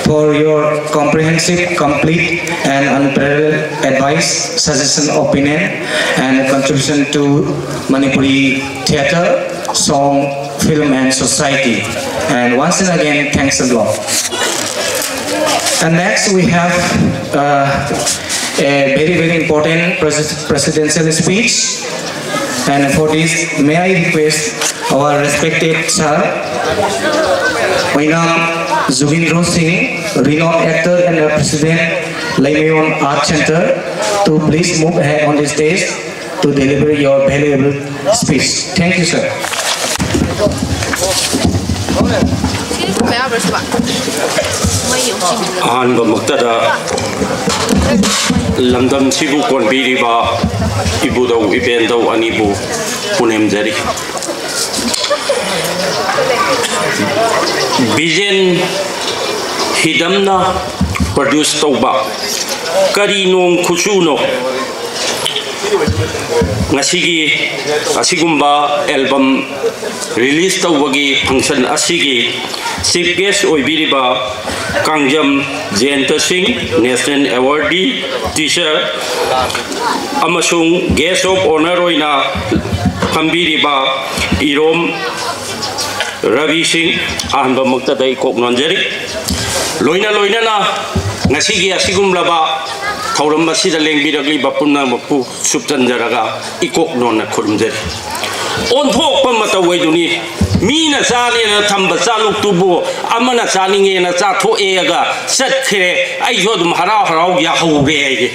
for your comprehensive, complete, and unparalleled advice, suggestion, opinion, and contribution to Manipuri theatre, song, film, and society. And once and again, thanks a lot. And next, we have uh, a very, very important pres- presidential speech. And for this, may I request our respected sir, Oinam Jugindro Singh, renowned actor and a president, Leimayon Art Center, to please move ahead on the stage to deliver your valuable speech. Thank you, sir. ꯑꯍꯥꯟꯕꯃꯛꯇꯗ ꯂꯝꯗꯝꯁꯤꯕꯨ ꯀꯣꯟꯕꯤꯔꯤꯕ ꯏꯕꯨꯙꯧ ꯏꯕꯦꯟꯙꯧ ꯑꯅꯤꯕꯨ ꯄꯨꯅꯦꯝꯖꯔꯤ꯫ ꯕꯤꯖꯦꯟ ꯍꯤꯗꯝꯅ produce ꯇꯧꯕ ꯀꯔꯤ ꯅꯣꯡ ꯈꯨꯆꯨꯅꯣ? ꯉꯁꯤꯒꯤ ꯑꯁꯤꯒꯨꯝꯕ album release ꯇꯧꯕꯒꯤ ꯐꯪꯁꯟ ꯑꯁꯤꯒꯤ chief gas ꯑꯣꯏꯕꯤꯔꯤꯕ Kangjam ꯖꯌꯟꯇ ꯁꯤꯡ, ꯅꯦꯁꯅꯦꯜ ꯑꯦꯋꯥꯔꯗꯤ ꯇꯤꯆꯔ, ꯑꯃꯁꯨꯡ ꯒꯦꯁ ꯑꯣꯐ ꯑꯣꯅꯔ ꯑꯣꯏꯅ ꯐꯝꯕꯤꯔꯤꯕ ꯏꯔꯣꯝ ꯔꯕꯤ ꯁꯤꯡ, ꯑꯍꯥꯟꯕꯃꯛꯇꯗ ꯏꯀꯣꯛ ꯅꯣꯟꯖꯔꯤ꯫ ꯂꯣꯏꯅ ꯂꯣꯏꯅꯅ ꯉꯁꯤꯒꯤ ꯑꯁꯤꯒꯨꯝꯂꯕ ꯊꯧꯔꯝ ꯑꯁꯤꯗ ꯂꯦꯡꯕꯤꯔꯛꯂꯤꯕ ꯄꯨꯝꯅꯃꯛꯄꯨ ꯁꯨꯞꯆꯟꯖꯔꯒ ꯏꯀꯣꯛ ꯅꯣꯟꯅ ꯈꯨꯔꯨꯝꯖꯔꯤ꯫ ꯑꯣꯟꯊꯣꯛꯄ ꯃꯇꯧ ꯑꯣꯏꯗꯨꯅꯤ꯫ ꯃꯤꯅ ꯆꯥꯅꯦꯅ ꯊꯝꯕ ꯆꯥꯂꯨꯛꯇꯨꯕꯨ ꯑꯃꯅ ꯆꯥꯅꯤꯡꯉꯦꯅ ꯆꯥꯊꯣꯛꯑꯦꯒ ꯆꯠꯈ꯭ꯔꯦ꯫ ꯑꯩꯁꯨ ꯑꯗꯨꯝ ꯍꯔꯥꯎ ꯍꯔꯥꯎ ꯌꯥꯍꯧꯔꯦ ꯑꯩꯗꯤ꯫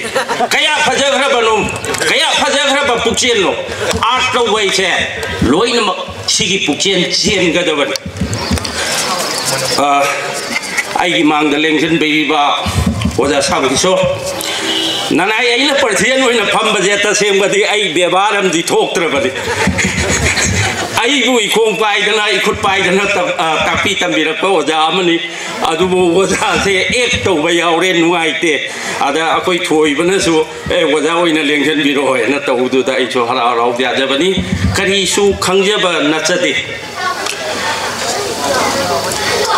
ꯀꯌꯥ ꯐꯖꯈ꯭ꯔꯕꯅꯣ, ꯀꯌꯥ ꯐꯖꯈ꯭ꯔꯕ ꯄꯨꯛꯆꯦꯜꯅꯣ꯫ ꯑꯥꯔꯠ ꯇꯧꯕ ꯍꯥꯏꯁꯦ ꯂꯣꯏꯅꯃꯛ ꯁꯤꯒꯤ ꯄꯨꯛꯆꯦꯜ ꯆꯦꯟꯒꯗꯕꯅꯤ꯫ ꯑ, ꯑꯩꯒꯤ ꯃꯥꯡꯗ ꯂꯦꯡꯁꯤꯟꯕꯤꯔꯤꯕ ꯑꯣꯖꯥ ꯁꯥꯕ ꯀꯤꯁꯣꯔ, ꯅꯅꯥꯏ ꯑꯩꯅ ꯄ꯭ꯔꯁꯤꯗꯦꯟ ꯑꯣꯏꯅ ꯐꯝꯕꯁꯦ ꯇꯁꯦꯡꯕꯗꯤ ꯑꯩ ꯕꯦꯕꯥꯔ ꯑꯃꯗꯤ ꯊꯣꯛꯇ꯭ꯔꯕꯅꯤ꯫ ꯑꯩꯕꯨ ꯏꯈꯣꯡ ꯄꯥꯏꯗꯅ, ꯏꯈꯨꯠ ꯄꯥꯏꯗꯅ ꯇꯝ-, ꯑ, ꯇꯥꯛꯄꯤ ꯇꯝꯕꯤꯔꯛꯄ ꯑꯣꯖꯥ ꯑꯃꯅꯤ꯫ ꯑꯗꯨꯕꯨ ꯑꯣꯖꯥꯁꯦ ꯑꯦꯛ ꯇꯧꯕ ꯌꯥꯎꯔꯦ, ꯅꯨꯡꯉꯥꯏꯇꯦ꯫ ꯑꯗ ꯑꯩꯈꯣꯏ ꯊꯣꯏꯕꯅꯁꯨ "ꯑꯦ, ꯑꯣꯖꯥ ꯑꯣꯏꯅ ꯂꯦꯡꯁꯤꯟꯕꯤꯔꯛꯑꯣ" ꯍꯥꯏꯅ ꯇꯧꯕꯗꯨꯗ ꯑꯩꯁꯨ ꯍꯔꯥꯎ ꯍꯔꯥꯎ ꯌꯥꯖꯕꯅꯤ꯫ ꯀꯔꯤꯁꯨ ꯈꯪꯖꯕ ꯅꯠꯆꯗꯦ꯫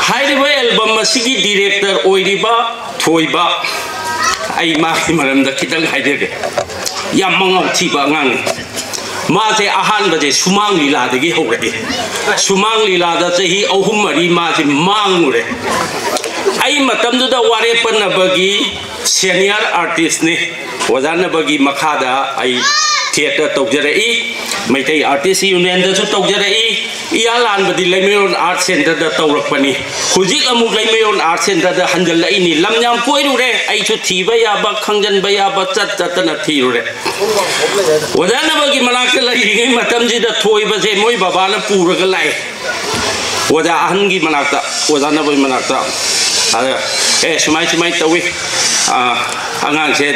ꯍꯥꯏꯔꯤꯕ ꯑꯦꯜꯕꯝ ꯑꯁꯤꯒꯤ ꯗꯤꯔꯦꯛꯇꯔ ꯑꯣꯏꯔꯤꯕ ꯊꯣꯏꯕ, ꯑꯩ ꯃꯥꯒꯤ ꯃꯔꯝꯗ ꯈꯤꯇꯪ ꯍꯥꯏꯖꯒꯦ꯫ ꯌꯥꯝ ꯃꯉꯥꯎ ꯊꯤꯕ ꯑꯉꯥꯡꯅꯤ꯫ ꯃꯥꯁꯦ ꯑꯍꯥꯟꯕꯁꯦ ꯁꯨꯃꯥꯡ ꯂꯤꯂꯥꯗꯒꯤ ꯍꯧꯔꯛꯏ꯫ ꯁꯨꯃꯥꯡ ꯂꯤꯂꯥꯗ ꯆꯍꯤ ꯑꯍꯨꯝ ꯃꯔꯤ ꯃꯥꯁꯦ ꯃꯥꯡꯉꯨꯔꯦ꯫ ꯑꯩ ꯃꯇꯝꯗꯨꯗ ꯋꯥꯔꯦꯄ ꯅꯕꯒꯤ ꯁꯦꯅꯤꯌꯔ ꯑꯥꯔꯇꯤꯁꯅꯤ꯫ ꯑꯣꯖꯥ ꯅꯕꯒꯤ ꯃꯈꯥꯗ ꯑꯩ ꯊꯤꯌꯦꯇꯔ ꯇꯧꯖꯔꯛꯏ꯫ ꯃꯩꯇꯩ ꯑꯥꯔꯇꯤꯁ ꯌꯨꯅꯤꯌꯟꯗꯁꯨ ꯇꯧꯖꯔꯛꯏ꯫ ꯏꯌꯥ ꯂꯥꯟꯕꯗꯤ ꯂꯩꯃꯌꯣꯟ ꯑꯥꯔꯠ ꯁꯦꯟꯇꯔꯗ ꯇꯧꯔꯛꯄꯅꯤ꯫ ꯍꯧꯖꯤꯛ ꯑꯃꯨꯛ ꯂꯩꯃꯌꯣꯟ ꯑꯥꯔꯠ ꯁꯦꯟꯇꯔꯗ ꯍꯟꯖꯜꯂꯛꯏꯅꯤ꯫ ꯂꯝ ꯌꯥꯝ ꯀꯣꯏꯔꯨꯔꯦ꯫ ꯑꯩꯁꯨ ꯊꯤꯕ ꯌꯥꯕ, ꯈꯪꯖꯟꯕ ꯌꯥꯕ ꯆꯠ ꯆꯠꯇꯅ ꯊꯤꯔꯨꯔꯦ꯫ ꯑꯣꯖꯥ ꯅꯕꯒꯤ ꯃꯅꯥꯛꯇ ꯂꯩꯔꯤꯉꯩ ꯃꯇꯝꯁꯤꯗ ꯊꯣꯏꯕꯁꯦ ꯃꯣꯏ ꯕꯕꯥꯅ ꯄꯨꯔꯒ ꯂꯥꯛꯑꯦ꯫ ꯑꯣꯖꯥ ꯑꯍꯟꯒꯤ ꯃꯅꯥꯛꯇ, ꯑꯣꯖꯥ ꯅꯕꯒꯤ ꯃꯅꯥꯛꯇ꯫ ꯑꯗ, "ꯑꯦ, ꯁꯨꯃꯥꯏ ꯁꯨꯃꯥꯏ ꯇꯧꯏ꯫ ꯑꯥ, ꯑꯉꯥꯡꯁꯦ,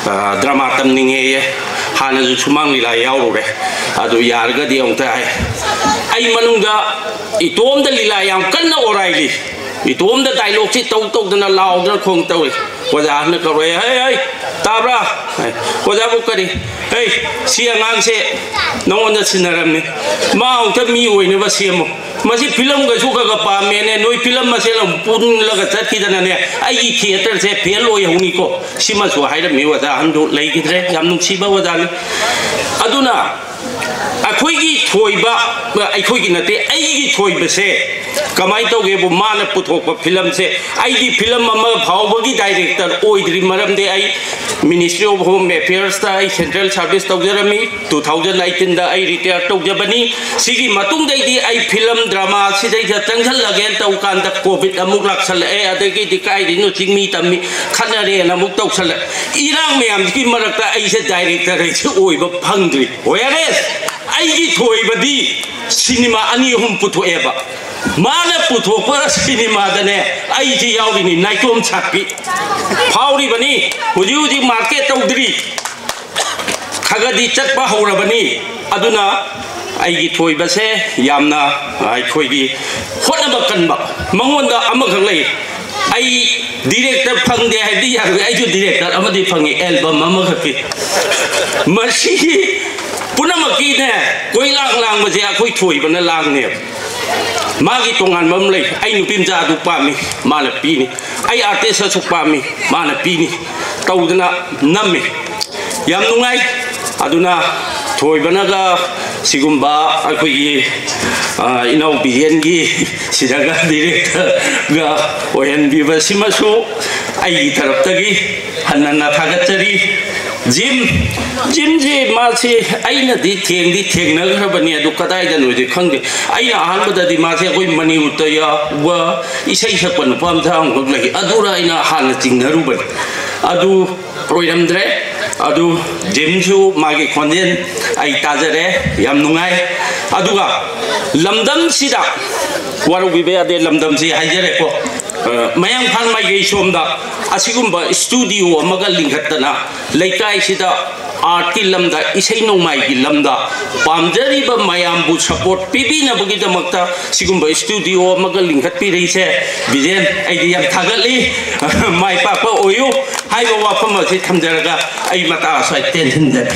ꯑꯥ, ꯗ꯭ꯔꯃꯥ ꯇꯝꯅꯤꯡꯉꯦꯌꯦ꯫ ꯍꯥꯟꯅꯁꯨ ꯁꯨꯃꯥꯡ ꯂꯤꯂꯥ ꯌꯥꯎꯔꯨꯔꯦ꯫ ꯑꯗꯨ ꯌꯥꯔꯒꯗꯤ ꯑꯃꯨꯛꯇ" ꯍꯥꯏ꯫ ꯑꯩ ꯃꯅꯨꯡꯗ ꯏꯇꯣꯝꯗ ꯂꯤꯂꯥ ꯌꯥꯝ ꯀꯟꯅ ꯑꯣꯔꯥꯏꯂꯤ꯫ ꯏꯇꯣꯝꯗ ꯗꯥꯏꯂꯣꯛꯁꯤ ꯇꯧ ꯇꯧꯗꯅ ꯂꯥꯎꯗꯅ ꯈꯣꯡ ꯇꯧꯏ꯫ ꯑꯣꯖꯥ ꯑꯍꯟꯅ ꯀꯧꯔꯛꯑꯦ, "ꯍꯩ, ꯍꯩ, ꯇꯥꯕ꯭ꯔꯥ?" ꯍꯥꯏ꯫ "ꯑꯣꯖꯥꯕꯨ ꯀꯔꯤ?" "ꯍꯩ, ꯁꯤ ꯑꯉꯥꯡꯁꯦ ꯅꯉꯣꯟꯗ ꯁꯤꯟꯅꯔꯝꯃꯤ꯫ ꯃꯥ ꯑꯃꯨꯛꯇ ꯃꯤ ꯑꯣꯏꯅꯕ ꯁꯦꯝꯃꯨ꯫ ꯃꯁꯤ ꯐꯤꯂꯝꯒꯁꯨ ꯈꯔ ꯈꯔ ꯄꯥꯝꯃꯦꯅꯦ꯫ ꯅꯣꯏ ꯐꯤꯂꯝ ꯃꯁꯦꯜ ꯑꯃꯨꯛ ꯄꯨꯜꯂꯒ ꯆꯠꯈꯤꯗꯅꯅꯦ, ꯑꯩꯒꯤ ꯊꯤꯌꯦꯇꯔꯁꯦ ꯐꯦꯜ ꯑꯣꯏꯍꯧꯅꯤꯀꯣ꯫" ꯁꯤꯃꯁꯨ ꯍꯥꯏꯔꯝꯃꯤ꯫ ꯑꯣꯖꯥ ꯑꯍꯟꯗꯨ ꯂꯩꯈꯤꯗ꯭ꯔꯦ꯫ ꯌꯥꯝ ꯅꯨꯡꯁꯤꯕ ꯑꯣꯖꯥꯅꯤ꯫ ꯑꯗꯨꯅ ꯑꯩꯈꯣꯏꯒꯤ ꯊꯣꯏꯕ, ꯑꯩꯈꯣꯏꯒꯤ ꯅꯠꯇꯦ, ꯑꯩꯒꯤ ꯊꯣꯏꯕꯁꯦ ꯀꯃꯥꯏꯅ ꯇꯧꯒꯦꯕꯨ, ꯃꯥꯅ ꯄꯨꯊꯣꯛꯄ ꯐꯤꯂꯝꯁꯦ, ꯑꯩꯗꯤ ꯐꯤꯂꯝ ꯑꯃ ꯐꯥꯎꯕꯒꯤ ꯗꯥꯏꯔꯦꯛꯇꯔ ꯑꯣꯏꯗ꯭ꯔꯤ꯫ ꯃꯔꯝꯗꯤ ꯑꯩ Ministry of Home Affairsꯇ ꯑꯩ ꯁꯦꯟꯇ꯭ꯔꯦꯜ ꯁꯥꯔꯚꯤꯁ ꯇꯧꯖꯔꯝꯃꯤ꯫ Two thousand eighteenꯗ ꯑꯩ ꯔꯤꯇꯥꯌꯔ ꯇꯧꯖꯕꯅꯤ꯫ ꯁꯤꯒꯤ ꯃꯇꯨꯡꯗꯩꯗꯤ ꯑꯩ ꯐꯤꯂꯝ ꯗ꯭ꯔꯃꯥ ꯁꯤꯗꯩꯗ ꯆꯪꯁꯜꯂꯒꯦꯅ ꯇꯧ ꯀꯥꯟꯗ ꯀꯣꯚꯤꯗ ꯑꯃꯨꯛ ꯂꯥꯛꯁꯜꯂꯛꯑꯦ, ꯑꯗꯒꯤꯗꯤ ꯀꯥꯏꯗꯩꯅꯣ ꯆꯤꯡꯃꯤ ꯇꯝꯃꯤ ꯈꯠꯅꯔꯦꯅ ꯑꯃꯨꯛ ꯇꯧꯁꯜꯂꯛꯑꯦ꯫ ꯏꯔꯥꯡ ꯃꯌꯥꯝꯁꯤꯒꯤ ꯃꯔꯛꯇ ꯑꯩꯁꯦ ꯗꯥꯏꯔꯦꯛꯇꯔ ꯍꯥꯏꯁꯦ ꯑꯣꯏꯕ ꯐꯪꯗ꯭ꯔꯤ꯫ Whereas ꯑꯩꯒꯤ ꯊꯣꯏꯕꯗꯤ ꯁꯤꯅꯦꯃꯥ ꯑꯅꯤ ꯑꯍꯨꯝ ꯄꯨꯊꯣꯛꯑꯦꯕ꯫ ꯃꯥꯅ ꯄꯨꯊꯣꯛꯄ ꯁꯤꯅꯦꯃꯥꯗꯅꯦ ꯑꯩꯁꯦ ꯌꯥꯎꯔꯤꯅꯤ, ꯅꯥꯏꯇꯣꯝ ꯁꯥꯛꯄꯤ꯫ ꯐꯥꯎꯔꯤꯕꯅꯤ, ꯍꯧꯖꯤꯛ ꯍꯧꯖꯤꯛ ꯃꯥꯔꯀꯦꯠ ꯇꯧꯗ꯭ꯔꯤ, ꯈꯒꯗꯤ ꯆꯠꯄ ꯍꯧꯔꯕꯅꯤ꯫ ꯑꯗꯨꯅ ꯑꯩꯒꯤ ꯊꯣꯏꯕꯁꯦ ꯌꯥꯝꯅ ꯑꯩꯈꯣꯏꯒꯤ ꯍꯣꯠꯅꯕ ꯀꯟꯕ, ꯃꯉꯣꯟꯗ ꯑꯃꯈꯛ ꯂꯩ꯫ ꯑꯩ ꯗꯤꯔꯦꯛꯇꯔ ꯐꯪꯗꯦ ꯍꯥꯏꯕꯗꯤ ꯌꯥꯔꯣꯏ, ꯑꯩꯁꯨ ꯗꯤꯔꯦꯛꯇꯔ ꯑꯃꯗꯤ ꯐꯪꯉꯤ, ꯑꯦꯜꯕꯝ ꯑꯃꯈꯛꯀꯤ꯫ ꯃꯁꯤꯒꯤ ꯄꯨꯝꯅꯃꯛꯀꯤꯅꯦ, ꯀꯣꯏꯂꯥꯡ ꯂꯥꯡꯕꯁꯦ ꯑꯩꯈꯣꯏ ꯊꯣꯏꯕꯅ ꯂꯥꯡꯅꯦꯕ꯫ ꯃꯥꯒꯤ ꯇꯣꯉꯥꯟꯕ ꯑꯃ ꯂꯩ, "ꯑꯩ ꯅꯨꯄꯤ ꯃꯆꯥ ꯑꯗꯨ ꯄꯥꯝꯃꯤ", ꯃꯥꯅ ꯄꯤꯅꯤ꯫ "ꯑꯩ ꯑꯥꯔꯇꯤꯁ ꯑꯁꯨꯛ ꯄꯥꯝꯃꯤ", ꯃꯥꯅ ꯄꯤꯅꯤ꯫ ꯇꯧꯗꯅ ꯅꯝꯃꯤ꯫ ꯌꯥꯝ ꯅꯨꯡꯉꯥꯏ꯫ ꯑꯗꯨꯅ ꯊꯣꯏꯕꯅꯒ ꯁꯤꯒꯨꯝꯕ ꯑꯩꯈꯣꯏꯒꯤ, ꯑ, ꯏꯅꯥꯎ ꯕꯤꯔꯦꯟꯒꯤ ꯁꯤꯗꯒ ꯗꯤꯔꯦꯛꯇꯔꯒ ꯑꯣꯏꯍꯟꯕꯤꯕꯁꯤꯃꯁꯨ ꯑꯩꯒꯤ ꯇꯔꯞꯇꯒꯤ ꯍꯟꯅ ꯍꯟꯅ ꯊꯥꯒꯠꯆꯔꯤ꯫ ꯖꯤꯝ, ꯖꯤꯝꯁꯤ ꯃꯥꯁꯤ ꯑꯩꯅꯗꯤ ꯊꯦꯡꯗꯤ ꯊꯦꯡꯅꯈ꯭ꯔꯕꯅꯤ, ꯑꯗꯨ ꯀꯗꯥꯏꯗꯅꯣꯗꯤ ꯈꯪꯗꯦ꯫ ꯑꯩꯅ ꯑꯍꯥꯟꯕꯗꯗꯤ ꯃꯥꯁꯦ ꯑꯩꯈꯣꯏ ꯃꯅꯤꯄꯨꯔꯗ ꯌꯥꯎꯕ ꯏꯁꯩ ꯁꯛꯄ ꯅꯨꯄꯥ ꯃꯆꯥ ꯑꯃꯈꯛ ꯂꯩ, ꯑꯗꯨꯔ ꯑꯩꯅ ꯍꯥꯟꯅ ꯆꯤꯡꯅꯔꯨꯕꯅꯤ꯫ ꯑꯗꯨ ꯑꯣꯏꯔꯝꯗ꯭ꯔꯦ꯫ ꯑꯗꯨ ꯖꯤꯝꯁꯨ ꯃꯥꯒꯤ ꯈꯣꯟꯖꯦꯜ ꯑꯩ ꯇꯥꯖꯔꯦ, ꯌꯥꯝ ꯅꯨꯡꯉꯥꯏ꯫ ꯑꯗꯨꯒ ꯂꯝꯗꯝꯁꯤꯗ ꯋꯥꯔꯧꯕꯤꯕ ꯌꯥꯗꯦ, ꯂꯝꯗꯝꯁꯤ ꯍꯥꯏꯖꯔꯦꯀꯣ, ꯑ, ꯃꯌꯥꯡꯐꯥꯟ ꯃꯥꯏꯀꯩ ꯁꯣꯝꯗ ꯑꯁꯤꯒꯨꯝꯕ ꯁ꯭ꯇꯨꯗꯤꯑꯣ ꯑꯃꯒ ꯂꯤꯡꯈꯠꯇꯅ ꯂꯩꯀꯥꯏꯁꯤꯗ ꯑꯥꯔꯠꯀꯤ ꯂꯝꯗ, ꯏꯁꯩ ꯅꯣꯡꯃꯥꯏꯒꯤ ꯂꯝꯗ ꯄꯥꯝꯖꯔꯤꯕ ꯃꯌꯥꯝꯕꯨ ꯁꯄꯣꯔꯠ ꯄꯤꯕꯤꯅꯕꯒꯤꯗꯃꯛꯇ ꯁꯤꯒꯨꯝꯕ ꯁ꯭ꯇꯨꯗꯤꯑꯣ ꯑꯃꯒ ꯂꯤꯡꯈꯠꯄꯤꯔꯛꯏꯁꯦ, ꯕꯤꯔꯦꯟ, ꯑꯩꯗꯤ ꯌꯥꯝ ꯊꯥꯒꯠꯂꯤ꯫ ꯃꯥꯏ ꯄꯥꯛꯄ ꯑꯣꯏꯌꯨ ꯍꯥꯏꯕ ꯋꯥꯐꯝ ꯑꯁꯤ ꯊꯝꯖꯔꯒ ꯑꯩ ꯃꯇꯥꯡ ꯑꯁ꯭ꯋꯥꯏ ꯇꯦꯟꯁꯤꯟꯖꯒꯦ꯫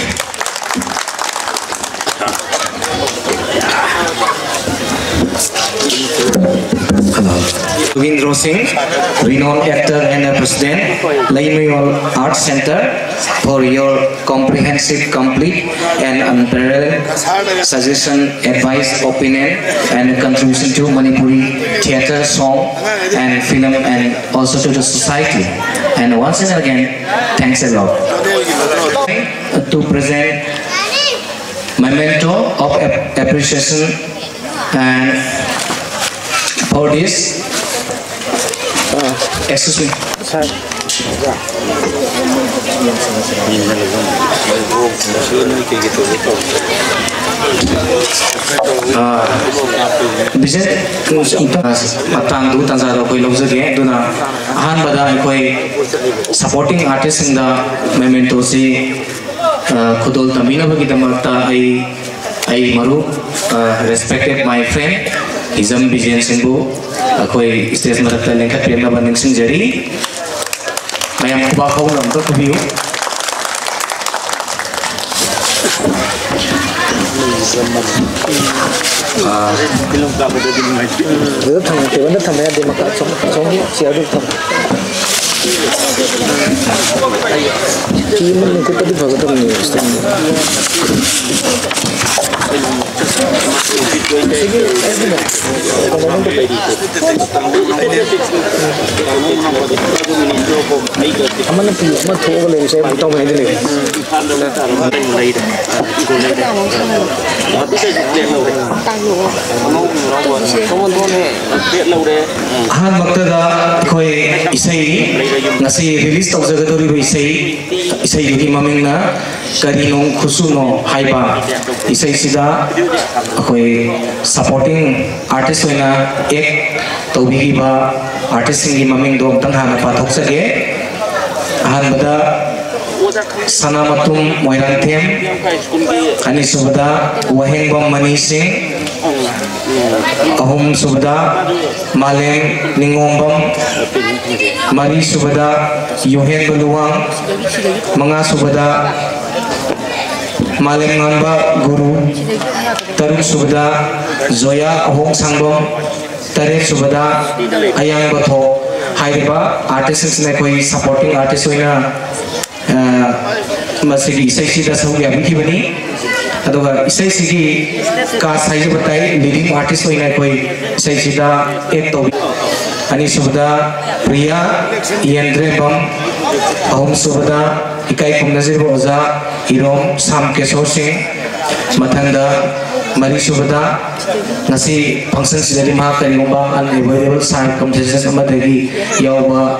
Hello. Ravindra Singh, renowned actor and a president, Leimuyol Art Center, for your comprehensive, complete, and unparalleled suggestion, advice, opinion, and contribution to Manipuri theatre, song, and film, and also to the society. And once and again, thanks a lot. To present memento of ap- appreciation and for this, uh, excuse me. Uh, Visit ꯃꯇꯥꯡꯗꯨ ꯇꯥꯟꯖꯥꯗꯣ ꯑꯩꯈꯣꯏ ꯂꯧꯖꯒꯦ꯫ ꯑꯗꯨꯅ ꯑꯍꯥꯟꯕꯗ ꯑꯩꯈꯣꯏ supporting artistꯁꯤꯡꯗ mementoꯁꯤ, ꯑ, ꯈꯨꯗꯣꯜ ꯇꯝꯕꯤꯅꯕꯒꯤꯗꯃꯛꯇ ꯑꯩ ꯑꯩ ꯃꯔꯨꯞ, ꯑ, respected my friend ꯍꯤꯖꯝ ꯕꯤꯖꯦꯟ ꯁꯤꯡꯕꯨ ꯑꯩꯈꯣꯏ stage ꯃꯊꯛꯇ ꯂꯦꯡꯈꯠꯄꯤꯔꯛꯅꯕ ꯅꯤꯡꯁꯤꯡꯖꯔꯤ꯫ ꯃꯌꯥꯝ ꯈꯨꯕꯥꯛ ꯍꯧꯅ ꯑꯝꯇ ꯈꯨꯕꯤꯌꯨ꯫ ꯑ, ꯑꯗꯨꯗ ꯊꯝꯃꯣ, ꯇꯦꯕꯜꯗ ꯊꯝꯕ ꯌꯥꯗꯦ, ꯃꯈꯥ ꯑꯁꯣꯝ, ꯑꯁꯣꯝꯒꯤ ꯆꯤꯌꯔꯗꯨꯗ ꯊꯝꯃꯣ꯫ ꯐꯤ ꯑꯃ ꯂꯤꯡꯈꯠꯄꯗꯤ ꯐꯒꯗꯕꯅꯤ, ꯁꯤꯗ꯫ ꯑꯃꯅ ꯐꯤ ꯑꯃ ꯊꯣꯛꯑꯒ ꯂꯩꯕꯁꯦ ꯇꯧꯕ ꯍꯥꯏꯗꯤ ꯂꯩ꯫ ꯑꯍꯥꯟꯕꯃꯛꯇꯗ ꯑꯩꯈꯣꯏ ꯏꯁꯩ, ꯉꯁꯤ release ꯇꯧꯖꯒꯗꯧꯔꯤꯕ ꯏꯁꯩ, ꯏꯁꯩꯗꯨꯒꯤ ꯃꯃꯤꯡꯅ ꯀꯔꯤꯅꯣ ꯈꯨꯠꯁꯨꯅꯣ ꯍꯥꯏꯕ ꯏꯁꯩꯁꯤꯗ ꯑꯩꯈꯣꯏ supporting artist ꯑꯣꯏꯅ act ꯇꯧꯕꯤꯈꯤꯕ artistꯁꯤꯡꯒꯤ ꯃꯃꯤꯡꯗꯣ ꯑꯝꯇꯪ ꯍꯥꯟꯅ ꯄꯥꯊꯣꯛꯆꯒꯦ꯫ ꯑꯍꯥꯟꯕꯗ ꯁꯅꯥꯃꯇꯨꯝ ꯃꯣꯏꯔꯥꯡꯊꯦꯝ, ꯑꯅꯤꯁꯨꯕꯗ ꯋꯥꯍꯦꯡꯕꯝ ꯃꯅꯤ ꯁꯤꯡ, ꯑꯍꯨꯝꯁꯨꯕꯗ ꯃꯥꯂꯦꯝ ꯅꯤꯉꯣꯝꯕꯝ, ꯃꯔꯤꯁꯨꯕꯗ ꯌꯨꯍꯦꯟꯕ ꯂꯨꯋꯥꯡ, ꯃꯉꯥꯁꯨꯕꯗ ꯃꯥꯂꯦꯝꯉꯥꯟꯕ ꯒꯨꯔꯨ, ꯇꯔꯨꯛꯁꯨꯕꯗ ꯖꯣꯌꯥ ꯑꯍꯣꯡꯁꯥꯡꯕꯝ, ꯇꯔꯦꯠꯁꯨꯕꯗ ꯑꯌꯥꯡꯕ ꯊꯣꯛ꯫ ꯍꯥꯏꯔꯤꯕ artistꯁꯤꯡꯁꯤꯅ ꯑꯩꯈꯣꯏ supporting artist ꯑꯣꯏꯅ, ꯑ, ꯃꯁꯤꯒꯤ ꯏꯁꯩꯁꯤꯗ ꯁꯔꯨꯛ ꯌꯥꯕꯤꯈꯤꯕꯅꯤ꯫ ꯑꯗꯨꯒ ꯏꯁꯩꯁꯤꯒꯤ cast ꯍꯥꯏꯖꯕ ꯇꯥꯏ, leading artist ꯑꯣꯏꯅ ꯑꯩꯈꯣꯏ ꯏꯁꯩꯁꯤꯗ act ꯇꯧꯕꯤ꯫ ꯑꯅꯤꯁꯨꯕꯗ ꯄ꯭ꯔꯤꯌꯥ ꯌꯦꯟꯗ꯭ꯔꯦꯝꯕꯝ, ꯑꯍꯨꯝꯁꯨꯕꯗ ꯏꯀꯥꯏ ꯈꯨꯝꯅꯖꯔꯤꯕ ꯑꯣꯖꯥ ꯏꯔꯣꯝ ꯁꯥꯝ ꯀꯦꯁꯣꯔ ꯁꯤꯡ, ꯃꯊꯪꯗ ꯃꯔꯤꯁꯨꯕꯗ ꯉꯁꯤ functionꯁꯤꯗꯗꯤ ꯃꯍꯥꯛ ꯀꯔꯤꯒꯨꯝꯕ unavoidable circumstances ꯑꯃꯗꯒꯤ ꯌꯥꯎꯕ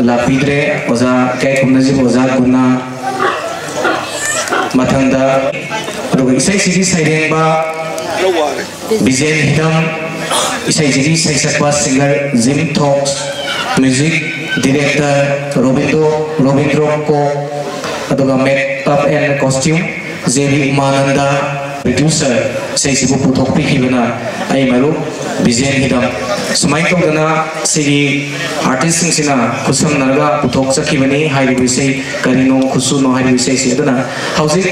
ꯂꯥꯛꯄꯤꯗ꯭ꯔꯦ, ꯑꯣꯖꯥ ꯏꯀꯥꯏ ꯈꯨꯝꯅꯖꯔꯤꯕ ꯑꯣꯖꯥ ꯒꯨꯅꯥ, ꯃꯊꯪꯗ, ꯑꯗꯨꯒ ꯏꯁꯩꯁꯤꯒꯤ ꯁꯩꯔꯦꯡꯕ ꯕꯤꯖꯦꯟ ꯍꯤꯗꯝ, ꯏꯁꯩꯁꯤꯒꯤ ꯁꯩꯁꯛꯄ singer ꯖꯤꯝ ꯊꯣꯛꯁ, music director ꯔꯣꯕꯤꯟꯗ꯭ꯔꯣ, ꯔꯣꯕꯤꯟꯗ꯭ꯔꯣ ꯀꯣꯛ, ꯑꯗꯨꯒ makeup and costume J B ꯎꯃꯥꯅꯟꯗ, ꯄ꯭ꯔꯗ꯭ꯌꯨꯁꯔ ꯏꯁꯩꯁꯤꯕꯨ ꯄꯨꯊꯣꯛꯄꯤꯈꯤꯕꯅ ꯑꯩ ꯃꯔꯨꯞ ꯕꯤꯖꯦꯟ ꯍꯤꯗꯝ꯫ ꯁꯨꯃꯥꯏꯅ ꯇꯧꯗꯅ ꯁꯤꯒꯤ ꯑꯥꯔꯇꯤꯁꯁꯤꯡꯁꯤꯅ ꯈꯨꯠꯁꯝꯅꯔꯒ ꯄꯨꯊꯣꯛꯆꯈꯤꯕꯅꯤ ꯍꯥꯏꯔꯤꯕ ꯏꯁꯩ ꯀꯔꯤꯅꯣ ꯈꯨꯠꯁꯨꯅꯣ ꯍꯥꯏꯔꯤꯕ ꯏꯁꯩꯁꯤ꯫ ꯑꯗꯨꯅ ꯍꯧꯖꯤꯛ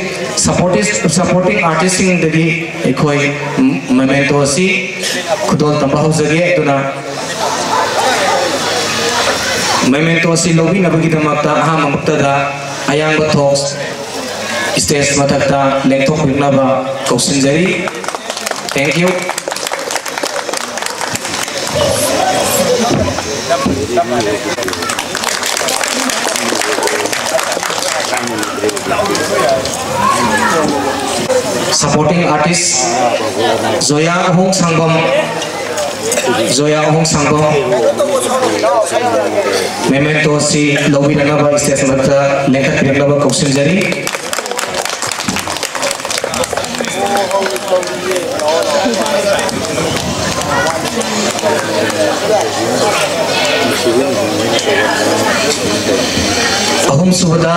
ꯁꯄꯣꯔꯇꯤꯁ ꯁꯄꯣꯔꯇꯤꯡ ꯑꯥꯔꯇꯤꯁꯁꯤꯡꯗꯒꯤ ꯑꯩꯈꯣꯏ ꯃꯦꯃꯦꯟꯇꯣ ꯑꯁꯤ ꯈꯨꯗꯣꯜ ꯇꯝꯕ ꯍꯧꯖꯒꯦ꯫ ꯑꯗꯨꯅ ꯃꯦꯃꯦꯟꯇꯣ ꯑꯁꯤ ꯂꯧꯕꯤꯅꯕꯒꯤꯗꯃꯛꯇ ꯑꯍꯥꯟꯕꯃꯛꯇꯗ ꯑꯌꯥꯡꯕ ꯊꯣꯛ ꯁ꯭ꯇꯦꯖ ꯃꯊꯛꯇ ꯂꯦꯡꯊꯣꯛꯄꯤꯅꯕ ꯀꯧꯁꯤꯟꯖꯔꯤ꯫ Thank you꯫ Supporting artist ꯖꯣꯌꯥ ꯑꯍꯣꯡ ꯁꯥꯡꯕꯝ, ꯖꯣꯌꯥ ꯑꯍꯣꯡ ꯁꯥꯡꯕꯝ꯫ ꯃꯦꯃꯦꯟꯇꯣ ꯑꯁꯤ ꯂꯧꯕꯤꯅꯅꯕ ꯁ꯭ꯇꯦꯖ ꯃꯊꯛꯇ ꯂꯦꯡꯈꯠꯄꯤꯔꯛꯅꯕ ꯀꯧꯁꯤꯟꯖꯔꯤ꯫ ꯑꯍꯨꯝꯁꯨꯕꯗ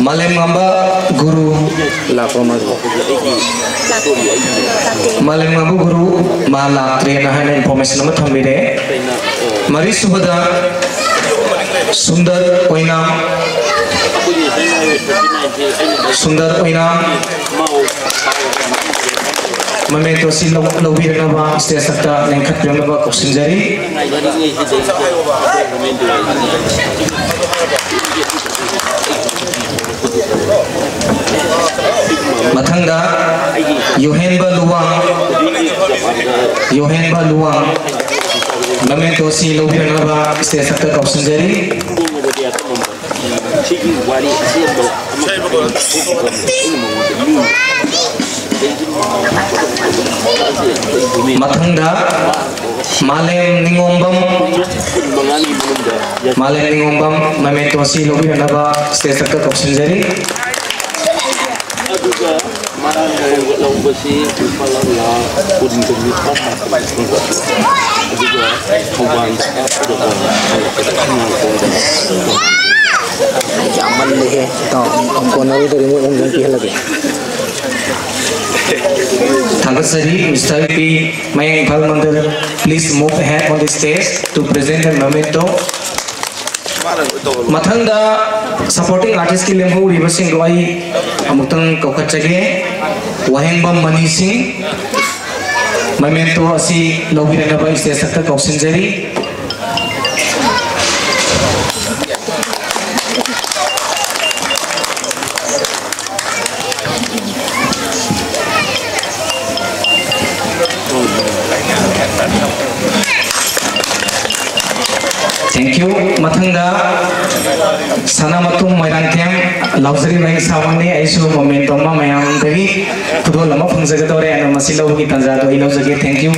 ꯃꯥꯂꯦꯝꯉꯝꯕ ꯒꯨꯔꯨ, ꯂꯥꯛꯄ ꯃꯥꯜꯂꯦ꯫ ꯃꯥꯂꯦꯝꯉꯝꯕ ꯒꯨꯔꯨ ꯃꯥ ꯂꯥꯛꯇ꯭ꯔꯦꯅ ꯍꯥꯏꯅ ꯏꯟꯐꯣꯔꯃꯦꯁꯟ ꯑꯃ ꯊꯝꯕꯤꯔꯦ꯫ ꯃꯔꯤꯁꯨꯕꯗ ꯁꯨꯟꯗꯔ ꯑꯣꯏꯅꯥꯝ, ꯁꯨꯟꯗꯔ ꯑꯣꯏꯅꯥꯝ꯫ ꯃꯣꯃꯦꯟꯇꯣ ꯑꯁꯤ ꯂꯧ-, ꯂꯧꯕꯤꯔꯛꯅꯕ ꯁ꯭ꯇꯦꯖ ꯃꯊꯛꯇ ꯂꯦꯡꯈꯠꯄꯤꯔꯛꯅꯕ ꯀꯧꯁꯤꯟꯖꯔꯤ꯫ ꯃꯊꯪꯗ ꯌꯣꯍꯦꯟꯕ ꯂꯨꯋꯥꯡ, ꯌꯣꯍꯦꯟꯕ ꯂꯨꯋꯥꯡ꯫ ꯃꯣꯃꯦꯟꯇꯣ ꯑꯁꯤ ꯂꯧꯕꯤꯔꯛꯅꯕ ꯁ꯭ꯇꯦꯖ ꯃꯊꯛꯇ ꯀꯧꯁꯤꯟꯖꯔꯤ꯫ ꯁꯤꯒꯤ ꯋꯥꯔꯤ ꯑꯁꯦꯡꯕ ꯑꯃ ꯑꯩꯅ ꯃꯉꯣꯟꯗ ꯃꯤ ꯃꯊꯪꯗ ꯃꯥꯂꯦꯝ ꯅꯤꯉꯣꯝꯕꯝ, ꯀꯨꯟ ꯃꯉꯥꯒꯤ ꯃꯅꯨꯡꯗ ꯃꯥꯂꯦꯝ ꯅꯤꯉꯣꯝꯕꯝ ꯃꯣꯃꯦꯟꯇꯣ ꯑꯁꯤ ꯂꯧꯕꯤꯔꯛꯅꯕ ꯁ꯭ꯇꯦꯖ ꯃꯊꯛꯇ ꯀꯧꯁꯤꯟꯖꯔꯤ꯫ ꯑꯗꯨꯒ ꯃꯥꯅ ꯍꯦꯟꯒꯠꯍꯧꯕꯁꯤ ꯂꯨꯄꯥ ꯂꯥꯈ ꯀꯨꯟꯒ ꯅꯤꯄꯥꯟ ꯃꯥꯄꯟ ꯍꯦꯟꯒꯠꯂꯦ꯫ ꯑꯗꯨꯒ ꯊꯧꯕꯥꯜꯗ ꯀꯥꯞꯄꯗ ꯍꯜꯂꯛꯄꯗ ꯈꯨꯃꯥꯡꯈꯣꯡꯗ ꯌꯥꯝꯃꯜꯂꯦꯍꯦ, ꯏꯇꯥꯎ꯫ ꯀꯣꯟꯅꯔꯣꯏꯗꯧꯔꯤ, ꯃꯣꯏ ꯑꯍꯨꯝꯗꯪ ꯄꯤꯍꯜꯂꯒꯦ꯫ ꯊꯥꯒꯠꯆꯔꯤ꯫ Mister P, Mayang Imphal Mandal, please move ahead on the stage to present the memento. ꯃꯊꯪꯗ supporting artistꯀꯤ ꯂꯦꯝꯍꯧꯔꯤꯕꯁꯤꯡꯗꯣ ꯑꯩ ꯑꯃꯨꯛꯇꯪ ꯀꯧꯈꯠꯆꯒꯦ꯫ ꯋꯥꯍꯦꯡꯕꯝ ꯃꯅꯤ ꯁꯤꯡ, memento ꯑꯁꯤ ꯂꯧꯕꯤꯅꯅꯕ stage ꯃꯊꯛꯇ ꯀꯧꯁꯤꯟꯖꯔꯤ꯫ Thank you. ꯃꯊꯪꯗ ꯁꯅꯥꯃꯇꯨꯝ ꯃꯣꯏꯔꯥꯡꯊꯦꯝ, ꯂꯥꯎꯖꯔꯤꯕ ꯑꯩ ꯏꯁꯥꯃꯛꯅꯤ꯫ ꯑꯩꯁꯨ memento ꯑꯃ ꯃꯌꯥꯝꯗꯒꯤ ꯈꯨꯗꯣꯜ ꯑꯃ ꯐꯪꯖꯒꯗꯧꯔꯦ, ꯑꯗꯣ ꯃꯁꯤ ꯂꯧꯕꯒꯤ ꯇꯥꯟꯖꯥꯗꯣ ꯑꯩ ꯂꯧꯖꯒꯦ꯫ Thank you.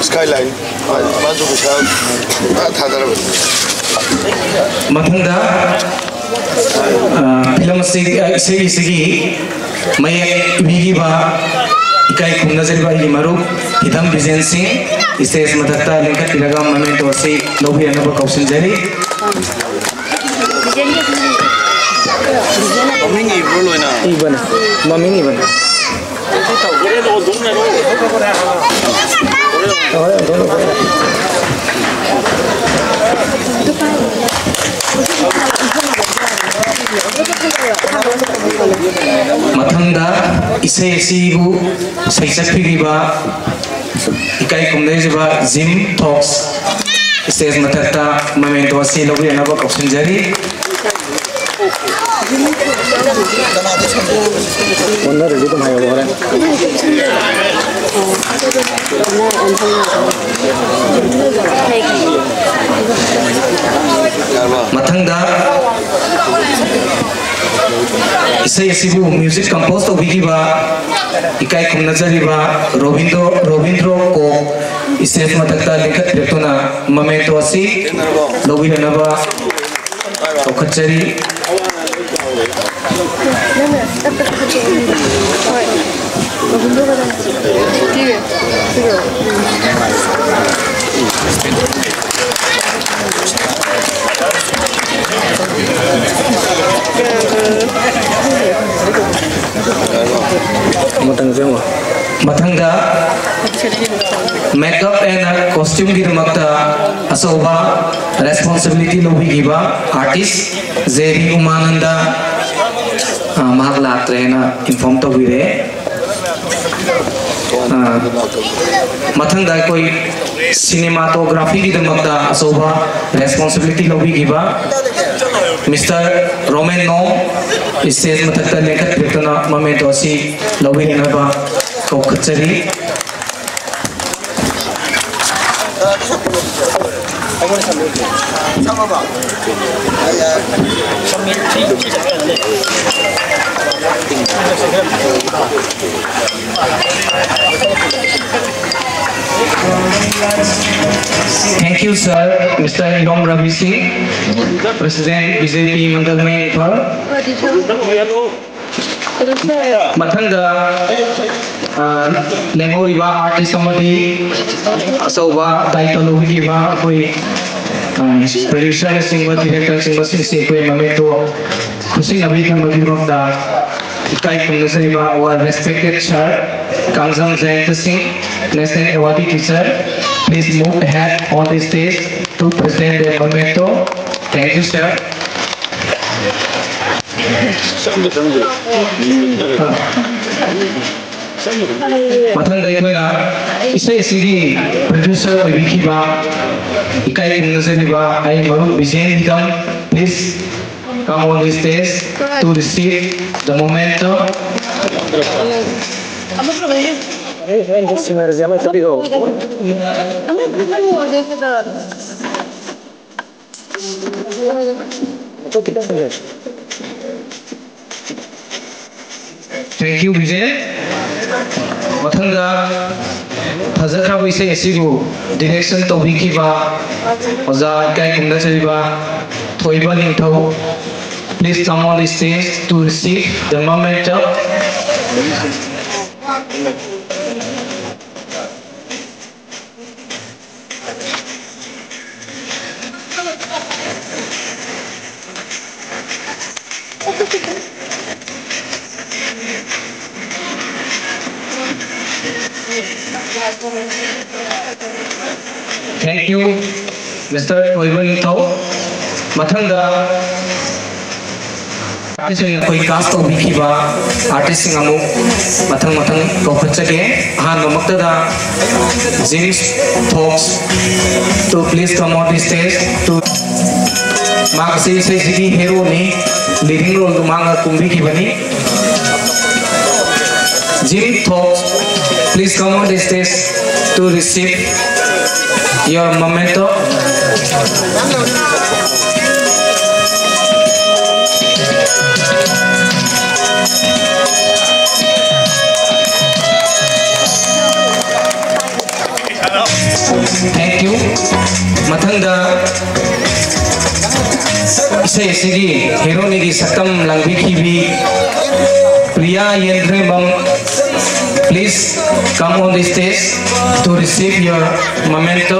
Skyline. ꯍꯣꯏ, ꯃꯥꯁꯨ ꯄꯩꯁꯥ ꯄꯨꯔꯥ ꯊꯥꯗꯔꯕꯅꯤ꯫ ꯃꯊꯪꯗ, ꯑ, ꯐꯤꯂꯝ ꯑꯁꯤ, ꯑ, ꯏꯁꯩ ꯑꯁꯤꯒꯤ ꯃꯌꯦꯛ ꯏꯕꯤꯈꯤꯕ, ꯏꯀꯥꯏ ꯈꯨꯝꯅꯖꯔꯤꯕ ꯑꯩꯒꯤ ꯃꯔꯨꯞ ꯍꯤꯗꯝ ꯕꯤꯖꯦꯟ ꯁꯤꯡ stage ꯃꯊꯛꯇ ꯂꯦꯡꯈꯠꯄꯤꯔꯒ memento ꯑꯁꯤ ꯂꯧꯕꯤꯅꯅꯕ ꯀꯧꯁꯤꯟꯖꯔꯤ꯫ ꯃꯃꯤꯡ ꯏꯕ꯭ꯔꯣ ꯂꯣꯏꯅ? ꯏꯕꯅꯦ, ꯃꯃꯤꯡ ꯏꯕꯅꯦ꯫ ꯃꯊꯪꯗ ꯏꯁꯩ ꯑꯁꯤꯕꯨ ꯁꯩꯁꯛꯄꯤꯔꯤꯕ ꯏꯀꯥꯏ ꯈꯨꯝꯅꯖꯕ ꯖꯤꯝ ꯊꯣꯛꯁ stage ꯃꯊꯛꯇ memento ꯑꯁꯤ ꯂꯧꯕꯤꯅꯅꯕ ꯀꯧꯁꯤꯟꯖꯔꯤ꯫ ꯑꯣꯟꯅꯔꯁꯨ ꯑꯗꯨꯝ ꯍꯥꯏꯌꯣ ꯍꯣꯔꯦꯟ꯫ ꯃꯊꯪꯗ ꯏꯁꯩ ꯑꯁꯤꯕꯨ music compose ꯇꯧꯕꯤꯈꯤꯕ ꯏꯀꯥꯏ ꯈꯨꯝꯅꯖꯔꯤꯕ ꯔꯣꯕꯤꯟꯗ꯭ꯔꯣ, ꯔꯣꯕꯤꯟꯗ꯭ꯔꯣ ꯀꯣꯛ stage ꯃꯊꯛꯇ ꯂꯦꯡꯈꯠꯄꯤꯔꯛꯇꯨꯅ memento ꯑꯁꯤ ꯂꯧꯕꯤꯅꯅꯕ ꯀꯧꯈꯠꯆꯔꯤ꯫ ꯃꯊꯪꯁꯦ ꯑꯃꯨꯛ꯫ ꯃꯊꯪꯗ makeup and costumeꯒꯤꯗꯃꯛꯇ ꯑꯆꯧꯕ responsibility ꯂꯧꯕꯤꯈꯤꯕ artist ꯖꯦ ꯕꯤ ꯎꯃꯥꯅꯟꯗ, ꯑ, ꯃꯍꯥꯛ ꯂꯥꯛꯇ꯭ꯔꯦꯅ inform ꯇꯧꯕꯤꯔꯦ꯫ ꯑ, ꯃꯊꯪꯗ ꯑꯩꯈꯣꯏ cinematographyꯒꯤꯗꯃꯛꯇ ꯑꯆꯧꯕ responsibility ꯂꯧꯕꯤꯈꯤꯕ Mister ꯔꯣꯃꯦꯟ ꯅꯣ stage ꯃꯊꯛꯇ ꯂꯦꯡꯈꯠꯄꯤꯔꯛꯇꯨꯅ memento ꯑꯁꯤ ꯂꯧꯕꯤꯅꯅꯕ ꯀꯧꯈꯠꯆꯔꯤ꯫ Thank you, sir. Mister ꯏꯔꯣꯝ ꯔꯕꯤ ꯁꯤꯡ, President, B J P Mandal Main Imphal. ꯃꯊꯪꯗ, ꯑ, ꯂꯦꯝꯍꯧꯔꯤꯕ artist ꯑꯃꯗꯤ ꯑꯆꯧꯕ ꯗꯥꯏꯇ ꯂꯧꯕꯤꯈꯤꯕ ꯑꯩꯈꯣꯏ, ꯑ, producerꯅꯆꯤꯡꯕ, directorꯅꯆꯤꯡꯕꯁꯤꯡꯁꯤ ꯑꯩꯈꯣꯏ memento ꯈꯨꯠꯁꯤꯟꯅꯕꯤ ꯊꯝꯕꯒꯤꯗꯃꯛꯇ ꯏꯀꯥꯏ ꯈꯨꯝꯅꯖꯔꯤꯕ our respected sir ꯀꯥꯡꯖꯝ ꯖꯌꯟꯇ ꯁꯤꯡ, National Awardee Teacher, please move ahead on the stage to present the memento. Thank you, sir. ꯃꯊꯪꯗ ꯑꯩꯈꯣꯏꯅ ꯏꯁꯩ ꯑꯁꯤꯒꯤ producer ꯑꯣꯏꯕꯤꯈꯤꯕ ꯏꯀꯥꯏ ꯈꯨꯝꯅꯖꯔꯤꯕ ꯑꯩ ꯃꯔꯨꯞ ꯕꯤꯖꯦꯟ ꯍꯤꯗꯝ, please come on the stage to receive the memento. Thank you, ꯕꯤꯖꯦꯟ꯫ ꯃꯊꯪꯗ ꯐꯖꯈ꯭ꯔꯕ ꯏꯁꯩ ꯑꯁꯤꯕꯨ direction ꯇꯧꯕꯤꯈꯤꯕ ꯑꯣꯖꯥ ꯏꯀꯥꯏ ꯈꯨꯝꯅꯖꯔꯤꯕ ꯊꯣꯏꯕ ꯅꯤꯡꯊꯧ, Please come on the stage to receive the memento. Thank you, Mister ꯑꯣꯏꯕ ꯅꯤꯡꯊꯧ꯫ ꯃꯊꯪꯗ artistꯁꯤꯡ ꯑꯩꯈꯣꯏ cast ꯇꯧꯕꯤꯈꯤꯕ artistꯁꯤꯡ ꯑꯃꯨꯛ ꯃꯊꯪ ꯃꯊꯪ ꯀꯧꯈꯠꯆꯒꯦ꯫ ꯑꯍꯥꯟꯕꯃꯛꯇꯗ James Fox to please come on the stage to ꯃꯍꯥꯛ ꯑꯁꯤ ꯏꯁꯩꯁꯤꯒꯤ heroꯅꯤ, leading roleꯗꯨ ꯃꯍꯥꯛꯅ ꯀꯨꯝꯕꯤꯈꯤꯕꯅꯤ꯫ Jim Fox, please come on the stage to receive your memento. Thank you. ꯃꯊꯪꯗ ꯏꯁꯩ ꯑꯁꯤꯒꯤ heroꯅꯤꯒꯤ ꯁꯛꯇꯝ ꯂꯥꯡꯕꯤꯈꯤꯕꯤ Priya ꯌꯦꯟꯗ꯭ꯔꯦꯝꯕꯝ, please come on the stage to receive your memento.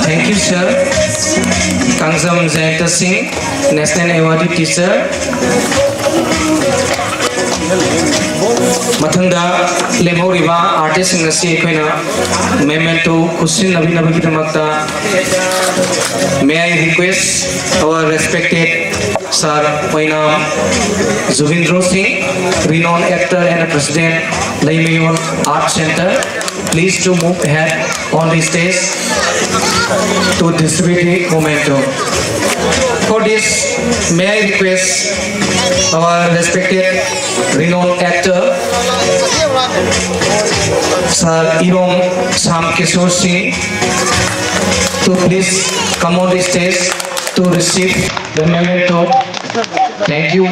Thank you, sir. Kangjam ꯖꯌꯟꯇ ꯁꯤꯡ, National Awardee Teacher꯫ ꯃꯊꯪꯗ ꯂꯦꯝꯍꯧꯔꯤꯕ artistꯁꯤꯡ ꯑꯁꯤ ꯑꯩꯈꯣꯏꯅ memento ꯈꯨꯠꯁꯤꯟꯅꯕꯤꯅꯕꯒꯤꯗꯃꯛꯇ, may I request our respected Sir ꯑꯣꯏꯅꯥꯝ ꯖꯨꯕꯤꯟꯗ꯭ꯔꯣ ꯁꯤꯡ, renowned actor and president, Leimayon Art Center, please to move ahead on the stage to distribute the memento. For this, may I request our respected renowned actor Sir Irom Sam Kishore Singh to please come on the stage to receive the memento. Thank you.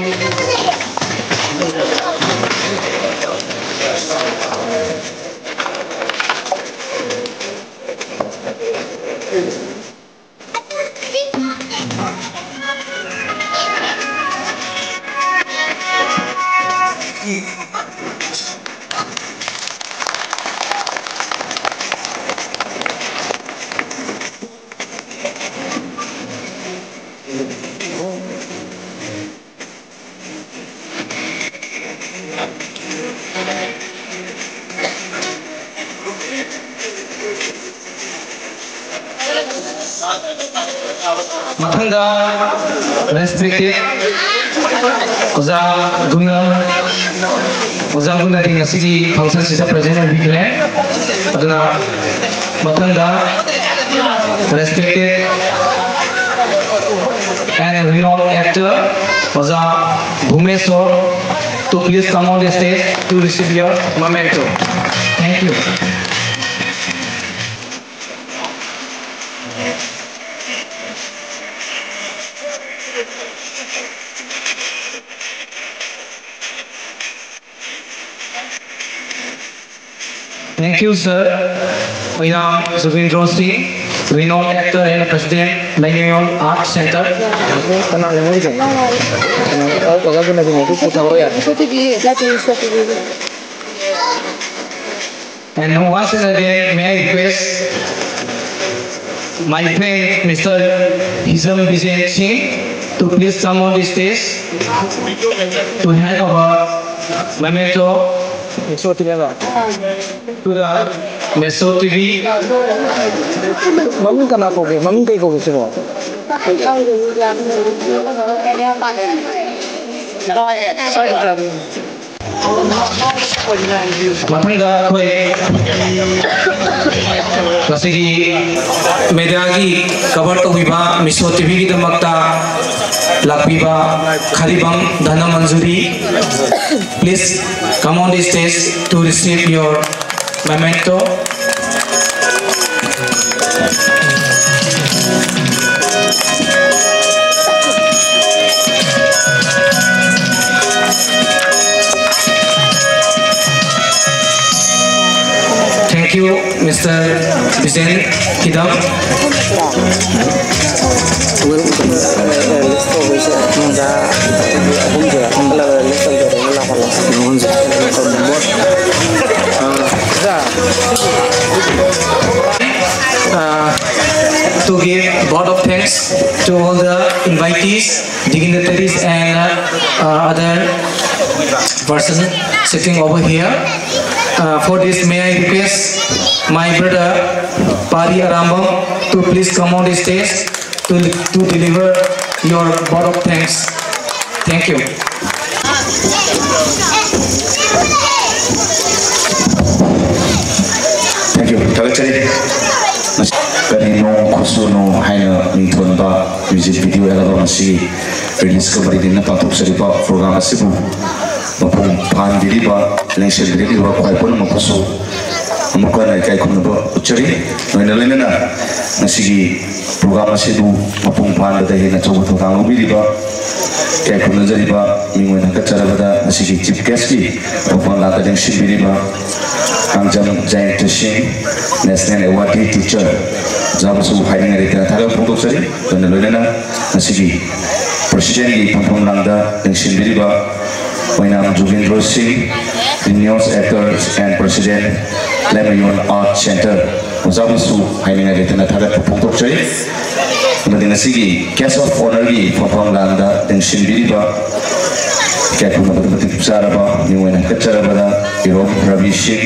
ꯃꯊꯪꯗ respected ꯑꯣꯖꯥ ꯒꯨꯅ, ꯑꯣꯖꯥ ꯒꯨꯅꯗꯤ ꯉꯁꯤꯒꯤ functionꯁꯤꯗ present ꯑꯣꯏꯕꯤꯈ꯭ꯔꯦ꯫ ꯑꯗꯨꯅ ꯃꯊꯪꯗ respected and renowned actor ꯑꯣꯖꯥ ꯚꯨꯃꯦꯁꯣꯔ to please come on the stage to receive your memento. Thank you. Thank you, sir. ꯑꯩꯅ ꯖꯨꯕꯤꯟꯗ꯭ꯔꯣ ꯁꯤꯡ, renowned actor and president, ꯂꯩꯉꯣꯏꯌꯣꯜ Art Center. ꯀꯅꯥꯅꯣ ꯃꯣꯏꯁꯦ? ꯀꯩꯅꯣ, ꯑꯣꯖꯥ ꯒꯨꯅꯗꯤ ꯃꯣꯏꯁꯨ ꯄꯨꯊꯔꯛꯑꯣ ꯌꯥꯔꯦ꯫ And once again, may I request my friend Mister Hizam Bijen Singh to please come on the stage to hand over memento to the Meso T V. ꯃꯃꯤꯡ ꯀꯅꯥ ꯀꯧꯒꯦ? ꯃꯃꯤꯡ ꯀꯩ ꯀꯧꯒꯦ ꯁꯤꯕꯣ? ꯃꯊꯪꯗ ꯑꯩꯈꯣꯏ ꯉꯁꯤꯒꯤ mediaꯒꯤ cover ꯇꯧꯕꯤꯕ Meso T Vꯒꯤꯗꯃꯛꯇ ꯂꯥꯛꯄꯤꯕ ꯈꯔꯤꯕꯝ Dhanamanjuri, please come on the stage to receive your Memento. Thank you, Mister Bijen Kidam. Uh, to give vote of thanks to all the invitees, dignitaries, and uh, uh, other person sitting over here. Uh, for this, may I request my brother Pari Arambam to please come on the stage to, to deliver your vote of thanks. Thank you. Thank you. ꯊꯥꯒꯠꯆꯔꯤ꯫ ꯀꯔꯤꯅꯣ ꯈꯨꯠꯁꯨꯅꯣ ꯍꯥꯏꯅ ꯃꯤꯡꯊꯣꯟꯕ music video album ꯑꯁꯤ release ꯀ ꯃꯔꯤ ꯂꯩꯅꯅ ꯄꯥꯡꯊꯣꯛꯆꯔꯤꯕ program ꯑꯁꯤꯕꯨ ꯃꯄꯨꯡ ꯐꯥꯍꯟꯕꯤꯔꯤꯕ, ꯂꯦꯡꯁꯤꯟꯕꯤꯔꯤꯕ ꯈ꯭ꯋꯥꯏ ꯄꯨꯝꯅꯃꯛꯄꯨꯁꯨ ꯑꯃꯨꯛ ꯍꯟꯅ ꯏꯀꯥꯏ ꯈꯨꯝꯅꯕ ꯎꯠꯆꯔꯤ꯫ ꯂꯣꯏꯅ ꯂꯣꯏꯅꯅ ꯉꯁꯤꯒꯤ program ꯑꯁꯤꯕꯨ ꯃꯄꯨꯡ ꯐꯥꯍꯟꯕꯗ ꯍꯦꯟꯅ ꯑꯆꯧꯕ ꯊꯧꯗꯥꯡ ꯂꯧꯕꯤꯔꯤꯕ, ꯏꯀꯥꯏ ꯈꯨꯝꯅꯖꯔꯤꯕ ꯃꯤꯡ ꯑꯣꯏꯅ ꯍꯥꯞꯀꯠꯆꯔꯕꯗ ꯉꯁꯤꯒꯤ chief guest ꯀꯤ ꯃꯐꯝ ꯂꯥꯛꯄ ꯂꯦꯡꯁꯤꯟꯕꯤꯔꯤꯕ ꯀꯥꯡꯖꯝ ꯖꯌꯟꯇ ꯁꯤꯡ, National Awardee Teacher, ꯑꯣꯖꯥꯕꯨꯁꯨ ꯍꯥꯏꯅꯤꯡꯉꯥꯏ ꯂꯩꯇꯅ ꯊꯥꯒꯠꯄ ꯐꯣꯡꯗꯣꯛꯆꯔꯤ꯫ ꯂꯣꯏꯅ ꯂꯣꯏꯅꯅ ꯉꯁꯤꯒꯤ president ꯀꯤ ꯐꯝꯐꯝ ꯂꯥꯡꯗ ꯂꯦꯡꯁꯤꯟꯕꯤꯔꯤꯕ ꯑꯣꯏꯅꯥꯝ ꯖꯣꯒꯦꯟꯗ꯭ꯔꯣ ꯁꯤꯡ, Renowned Actor and President, ꯂꯩꯃꯌꯣꯟ Art Center, ꯑꯣꯖꯥꯕꯨꯁꯨ ꯍꯥꯏꯅꯤꯡꯉꯥꯏ ꯂꯩꯇꯅ ꯊꯥꯒꯠꯄ ꯐꯣꯡꯗꯣꯛꯆꯔꯤ꯫ ꯑꯃꯗꯤ ꯉꯁꯤꯒꯤ guest of honour ꯒꯤ ꯐꯝꯐꯝ ꯂꯥꯡꯗ ꯂꯦꯡꯁꯤꯟꯕꯤꯔꯤꯕ ꯏꯀꯥꯏ ꯈꯨꯝꯅꯕꯗ ꯃꯇꯤꯛ ꯆꯥꯔꯕ ꯃꯤꯡ ꯑꯣꯏꯅ ꯍꯥꯞꯀꯠꯆꯔꯕꯗ ꯏꯔꯣꯝ ꯔꯕꯤ ꯁꯤꯡ,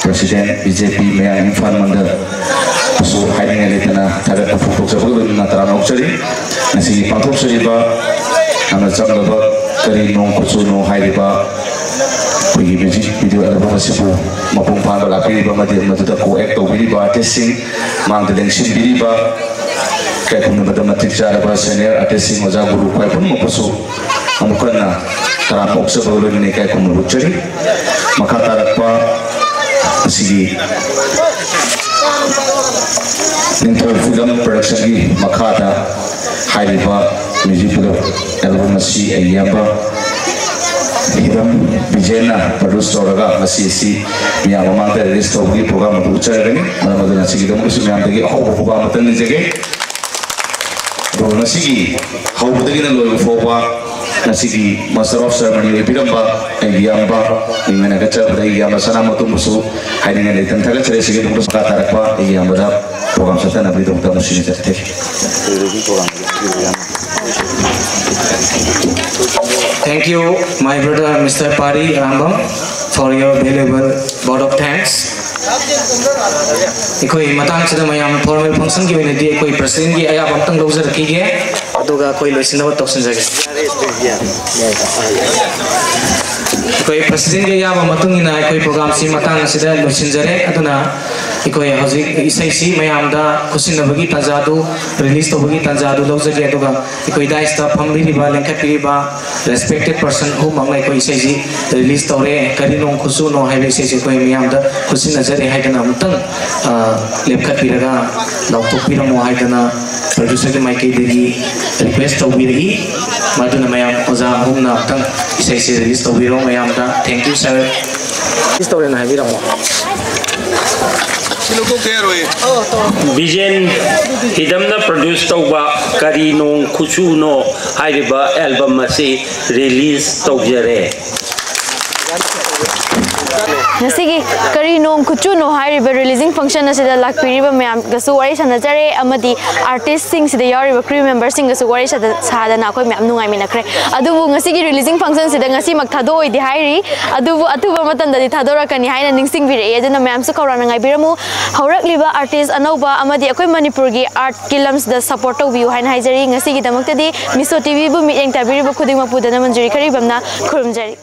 President, B J P ꯃꯌꯥꯡ ꯏꯝꯐꯥꯜ ꯃꯟꯗꯜ ꯕꯨꯁꯨ ꯍꯥꯏꯅꯤꯡꯉꯥꯏ ꯂꯩꯇꯅ ꯊꯥꯒꯠꯄ ꯐꯣꯡꯗꯣꯛꯆꯕꯒ ꯂꯣꯏꯅꯅ ꯇꯔꯥꯝꯅ ꯑꯣꯛꯆꯔꯤ꯫ ꯉꯁꯤꯒꯤ ꯄꯥꯡꯊꯣꯛꯆꯔꯤꯕ ꯌꯥꯝꯅ ꯆꯝꯂꯕ ꯀꯔꯤꯅꯣ ꯈꯨꯠꯁꯨꯅꯣ ꯍꯥꯏꯔꯤꯕ ꯑꯩꯈꯣꯏꯒꯤ music video album ꯑꯁꯤꯕꯨ ꯃꯄꯨꯡ ꯐꯥꯅ ꯂꯥꯛꯄꯤꯔꯤꯕ ꯑꯃꯗꯤ ꯃꯗꯨꯗ co-act ꯇꯧꯕꯤꯔꯤꯕ artist ꯁꯤꯡ, ꯃꯥꯡꯗ ꯂꯦꯡꯁꯤꯟꯕꯤꯔꯤꯕ ꯏꯀꯥꯏ ꯈꯨꯝꯅꯕꯗ ꯃꯇꯤꯛ ꯆꯥꯔꯕ senior artist ꯁꯤꯡ, ꯑꯣꯖꯥ ꯒꯨꯔꯨ ꯈ꯭ꯋꯥꯏ ꯄꯨꯝꯅꯃꯛꯄꯨꯁꯨ ꯑꯃꯨꯛ ꯍꯟꯅ ꯇꯔꯥꯝꯅ ꯑꯣꯛꯆꯕꯒ ꯂꯣꯏꯅꯅ ꯏꯀꯥꯏ ꯈꯨꯝꯅꯕ ꯎꯠꯆꯔꯤ꯫ ꯃꯈꯥ ꯇꯥꯔꯛꯄ ꯁꯤꯒꯤ ꯅꯤꯡꯊꯧ ꯐꯤꯂꯝ ꯄ꯭ꯔꯗꯛꯁꯟꯒꯤ ꯃꯈꯥꯗ ꯍꯥꯏꯔꯤꯕ ꯃ꯭ꯌꯨꯖꯤꯛ ꯚꯤꯗꯤꯑꯣ ꯑꯦꯜꯕꯝ ꯑꯁꯤ ꯑꯩꯒꯤ ꯏꯌꯥꯝꯕ ꯍꯤꯔꯝ ꯕꯤꯖꯦꯟꯅ ꯄ꯭ꯔꯗ꯭ꯌꯨꯁ ꯇꯧꯔꯒ ꯉꯁꯤ ꯑꯁꯤ ꯃꯤꯌꯥꯝ ꯃꯃꯥꯡꯗ ꯔꯤꯂꯤꯁ ꯇꯧꯕꯒꯤ ꯄ꯭ꯔꯣꯒ꯭ꯔꯥꯝ ꯑꯗꯨ ꯎꯠꯆꯔꯒꯅꯤ꯫ ꯃꯔꯝ ꯑꯗꯨꯅ ꯁꯤꯒꯤꯗꯃꯛꯇꯁꯨ ꯃꯌꯥꯝꯗꯒꯤ ꯑꯍꯧꯕ ꯈꯨꯕꯥꯛ ꯑꯃꯇꯪ ꯅꯤꯖꯒꯦ꯫ ꯑꯗꯨꯒ ꯉꯁꯤꯒꯤ ꯍꯧꯕꯗꯒꯤꯅ ꯂꯣꯏꯕ ꯐꯥꯎꯕ ꯉꯁꯤꯒꯤ ꯃꯥꯁꯇꯔ ꯑꯣꯐ ꯁꯦꯔꯦꯃꯣꯅꯤ ꯑꯣꯏꯕꯤꯔꯝꯕ ꯑꯩꯒꯤ ꯏꯌꯥꯝꯕ, ꯃꯤꯡ ꯑꯣꯏꯅ ꯀꯠꯆꯕꯗ ꯑꯩꯒꯤ ꯏꯌꯥꯝꯕ ꯁꯅꯥꯃꯇꯣꯝꯕꯁꯨ ꯍꯥꯏꯅꯤꯡꯉꯥꯏ ꯂꯩꯇꯅ ꯊꯥꯒꯠꯆꯔꯤ꯫ ꯁꯤꯒꯤꯗꯃꯛꯇ ꯃꯈꯥ ꯇꯥꯔꯛꯄ ꯑꯩꯒꯤ ꯏꯌꯥꯝꯕꯗ ꯄ꯭ꯔꯣꯒ꯭ꯔꯥꯝ ꯆꯠꯊꯅꯕꯒꯤꯗꯃꯛꯇ ꯑꯃꯨꯛ ꯁꯤꯟꯖꯔꯛꯀꯦ꯫ Thank you, my brother, Mister Pari Arambam, for your valuable vote of thanks. ꯑꯩꯈꯣꯏ ꯃꯇꯥꯡꯁꯤꯗ ꯃꯌꯥꯝ ꯐꯣꯔꯃꯦꯜ ꯐꯪꯁꯟꯒꯤ ꯑꯣꯏꯅꯗꯤ ꯑꯩꯈꯣꯏ ꯄ꯭ꯔꯁꯤꯗꯦꯟꯒꯤ ꯑꯌꯥꯕ ꯑꯝꯇꯪ ꯂꯧꯖꯔꯛꯈꯤꯒꯦ, ꯑꯗꯨꯒ ꯑꯩꯈꯣꯏ ꯂꯣꯏꯁꯤꯟꯅꯕ ꯇꯧꯁꯤꯟꯖꯒꯦ꯫ ꯑꯩꯈꯣꯏ ꯄ꯭ꯔꯁꯤꯗꯦꯟꯒꯤ ꯑꯌꯥꯕ ꯃꯇꯨꯡ ꯏꯟꯅ ꯑꯩꯈꯣꯏ ꯄ꯭ꯔꯣꯒ꯭ꯔꯥꯝꯁꯤ ꯃꯇꯥꯡ ꯑꯁꯤꯗ ꯂꯣꯏꯁꯤꯟꯖꯔꯦ꯫ ꯑꯗꯨꯅ ꯑꯩꯈꯣꯏ ꯍꯧꯖꯤꯛ ꯏꯁꯩꯁꯤ ꯃꯌꯥꯝꯗ ꯈꯨꯠꯁꯤꯟꯅꯕꯒꯤ ꯇꯥꯟꯖꯥꯗꯨ, ꯔꯤꯂꯤꯁ ꯇꯧꯕꯒꯤ ꯇꯥꯟꯖꯥꯗꯨ ꯂꯧꯖꯒꯦ꯫ ꯑꯗꯨꯒ ꯑꯩꯈꯣꯏ ꯗꯥꯏꯁꯇ ꯐꯝꯕꯤꯔꯤꯕ, ꯂꯦꯡꯈꯠꯄꯤꯔꯤꯕ ꯔꯦꯁꯄꯦꯛꯇꯦꯠ ꯄꯔꯁꯟ ꯑꯍꯨꯝꯃꯛꯅ ꯑꯩꯈꯣꯏ ꯏꯁꯩꯁꯤ ꯔꯤꯂꯤꯁ ꯇꯧꯔꯦ꯫ ꯀꯔꯤꯅꯣ ꯈꯨꯠꯁꯨꯅꯣ ꯍꯥꯏꯕ ꯏꯁꯩꯁꯤ ꯑꯩꯈꯣꯏ ꯃꯤꯌꯥꯝꯗ ꯈꯨꯠꯁꯤꯟꯅꯖꯔꯦ ꯍꯥꯏꯗꯅ ꯑꯃꯨꯛꯇꯪ, ꯑ, ꯂꯦꯞꯈꯠꯄꯤꯔꯒ ꯂꯥꯎꯊꯣꯛꯄꯤꯔꯝꯃꯣ ꯍꯥꯏꯗꯅ ꯄ꯭ꯔꯗ꯭ꯌꯨꯁꯔꯒꯤ ꯃꯥꯏꯀꯩꯗꯒꯤ ꯔꯤꯀ꯭ꯋꯦꯁ ꯇꯧꯕꯤꯔꯛꯏ꯫ ꯃꯗꯨꯅ ꯃꯌꯥꯝ ꯑꯣꯖꯥ ꯑꯍꯨꯝꯅ ꯑꯃꯨꯛꯇꯪ ꯏꯁꯩꯁꯤ ꯔꯤꯂꯤꯁ ꯇꯧꯕꯤꯔꯣ ꯃꯌꯥꯝꯗ꯫ Thank you, sir꯫ ꯔꯤꯂꯤꯁ ꯇꯧꯔꯦꯅ ꯍꯥꯏꯕꯤꯔꯝꯃꯣ꯫ ꯁꯤ ꯂꯧꯊꯣꯛꯇ ꯌꯥꯔꯣꯏꯌꯦ꯫ ꯕꯤꯖꯦꯟ ꯍꯤꯗꯝꯅ ꯄ꯭ꯔꯗ꯭ꯌꯨꯁ ꯇꯧꯕ ꯀꯔꯤ ꯅꯣꯡ ꯈꯨꯆꯨꯅꯣ ꯍꯥꯏꯔꯤꯕ ꯑꯦꯜꯕꯝ ꯑꯁꯤ ꯔꯤꯂꯤꯁ ꯇꯧꯖꯔꯦ꯫ ꯉꯁꯤꯒꯤ ꯀꯔꯤ ꯅꯣꯡ ꯈꯨꯆꯨꯅꯣ ꯍꯥꯏꯔꯤꯕ ꯔꯤꯂꯤꯖꯤꯡ ꯐꯪꯁꯟ ꯑꯁꯤꯗ ꯂꯥꯛꯄꯤꯔꯤꯕ ꯃꯌꯥꯝꯒꯁꯨ ꯋꯥꯔꯤ ꯁꯥꯟꯅꯖꯔꯦ, ꯑꯃꯗꯤ ꯑꯥꯔꯇꯤꯁꯁꯤꯡꯁꯤꯗ ꯌꯥꯎꯔꯤꯕ ꯀ꯭ꯔꯤꯎ ꯃꯦꯝꯕꯔꯁꯤꯡꯒꯁꯨ ꯋꯥꯔꯤ ꯁꯥꯗ-, ꯁꯥꯗꯅ ꯑꯩꯈꯣꯏ ꯃꯌꯥꯝ ꯅꯨꯡꯉꯥꯏꯃꯤꯟꯅꯈ꯭ꯔꯦ꯫ ꯑꯗꯨꯕꯨ ꯉꯁꯤꯒꯤ ꯔꯤꯂꯤꯖꯤꯡ ꯐꯪꯁꯟꯁꯤꯗ ꯉꯁꯤꯃꯛ ꯊꯥꯗꯣꯛꯑꯣꯏꯗꯤ ꯍꯥꯏꯔꯤ, ꯑꯗꯨꯕꯨ ꯑꯊꯨꯕ ꯃꯇꯝꯗꯗꯤ ꯊꯥꯗꯣꯔꯛꯀꯅꯤ ꯍꯥꯏꯅ ꯅꯤꯡꯁꯤꯡꯕꯤꯔꯛꯑꯦ꯫ ꯑꯗꯨꯅ ꯃꯌꯥꯝꯁꯨ ꯈꯧꯔꯥꯡꯅ ꯉꯥꯏꯕꯤꯔꯝꯃꯨ꯫ ꯍꯧꯔꯛꯂꯤꯕ ꯑꯥꯔꯇꯤꯁ ꯑꯅꯧꯕ ꯑꯃꯗꯤ ꯑꯩꯈꯣꯏ ꯃꯅꯤꯄꯨꯔꯒꯤ ꯑꯥꯔꯠꯀꯤ ꯂꯝꯁꯤꯗ ꯁꯄꯣꯔꯠ ꯇꯧꯕꯤꯌꯨ ꯍꯥꯏꯅ ꯍꯥꯏꯖꯔꯤ꯫ ꯉꯁꯤꯒꯤꯗꯃꯛꯇꯗꯤ ꯃꯤꯁꯣ ꯇꯤꯚꯤꯕꯨ ꯃꯤꯠꯌꯦꯡ ꯇꯥꯕꯤꯔꯤꯕ ꯈꯨꯗꯤꯡꯃꯛꯄꯨ ꯙꯅ ꯃꯟꯖꯨꯔꯤ ꯈꯔꯤꯕꯝꯅ ꯈꯨꯔꯨꯝꯖꯔꯤ꯫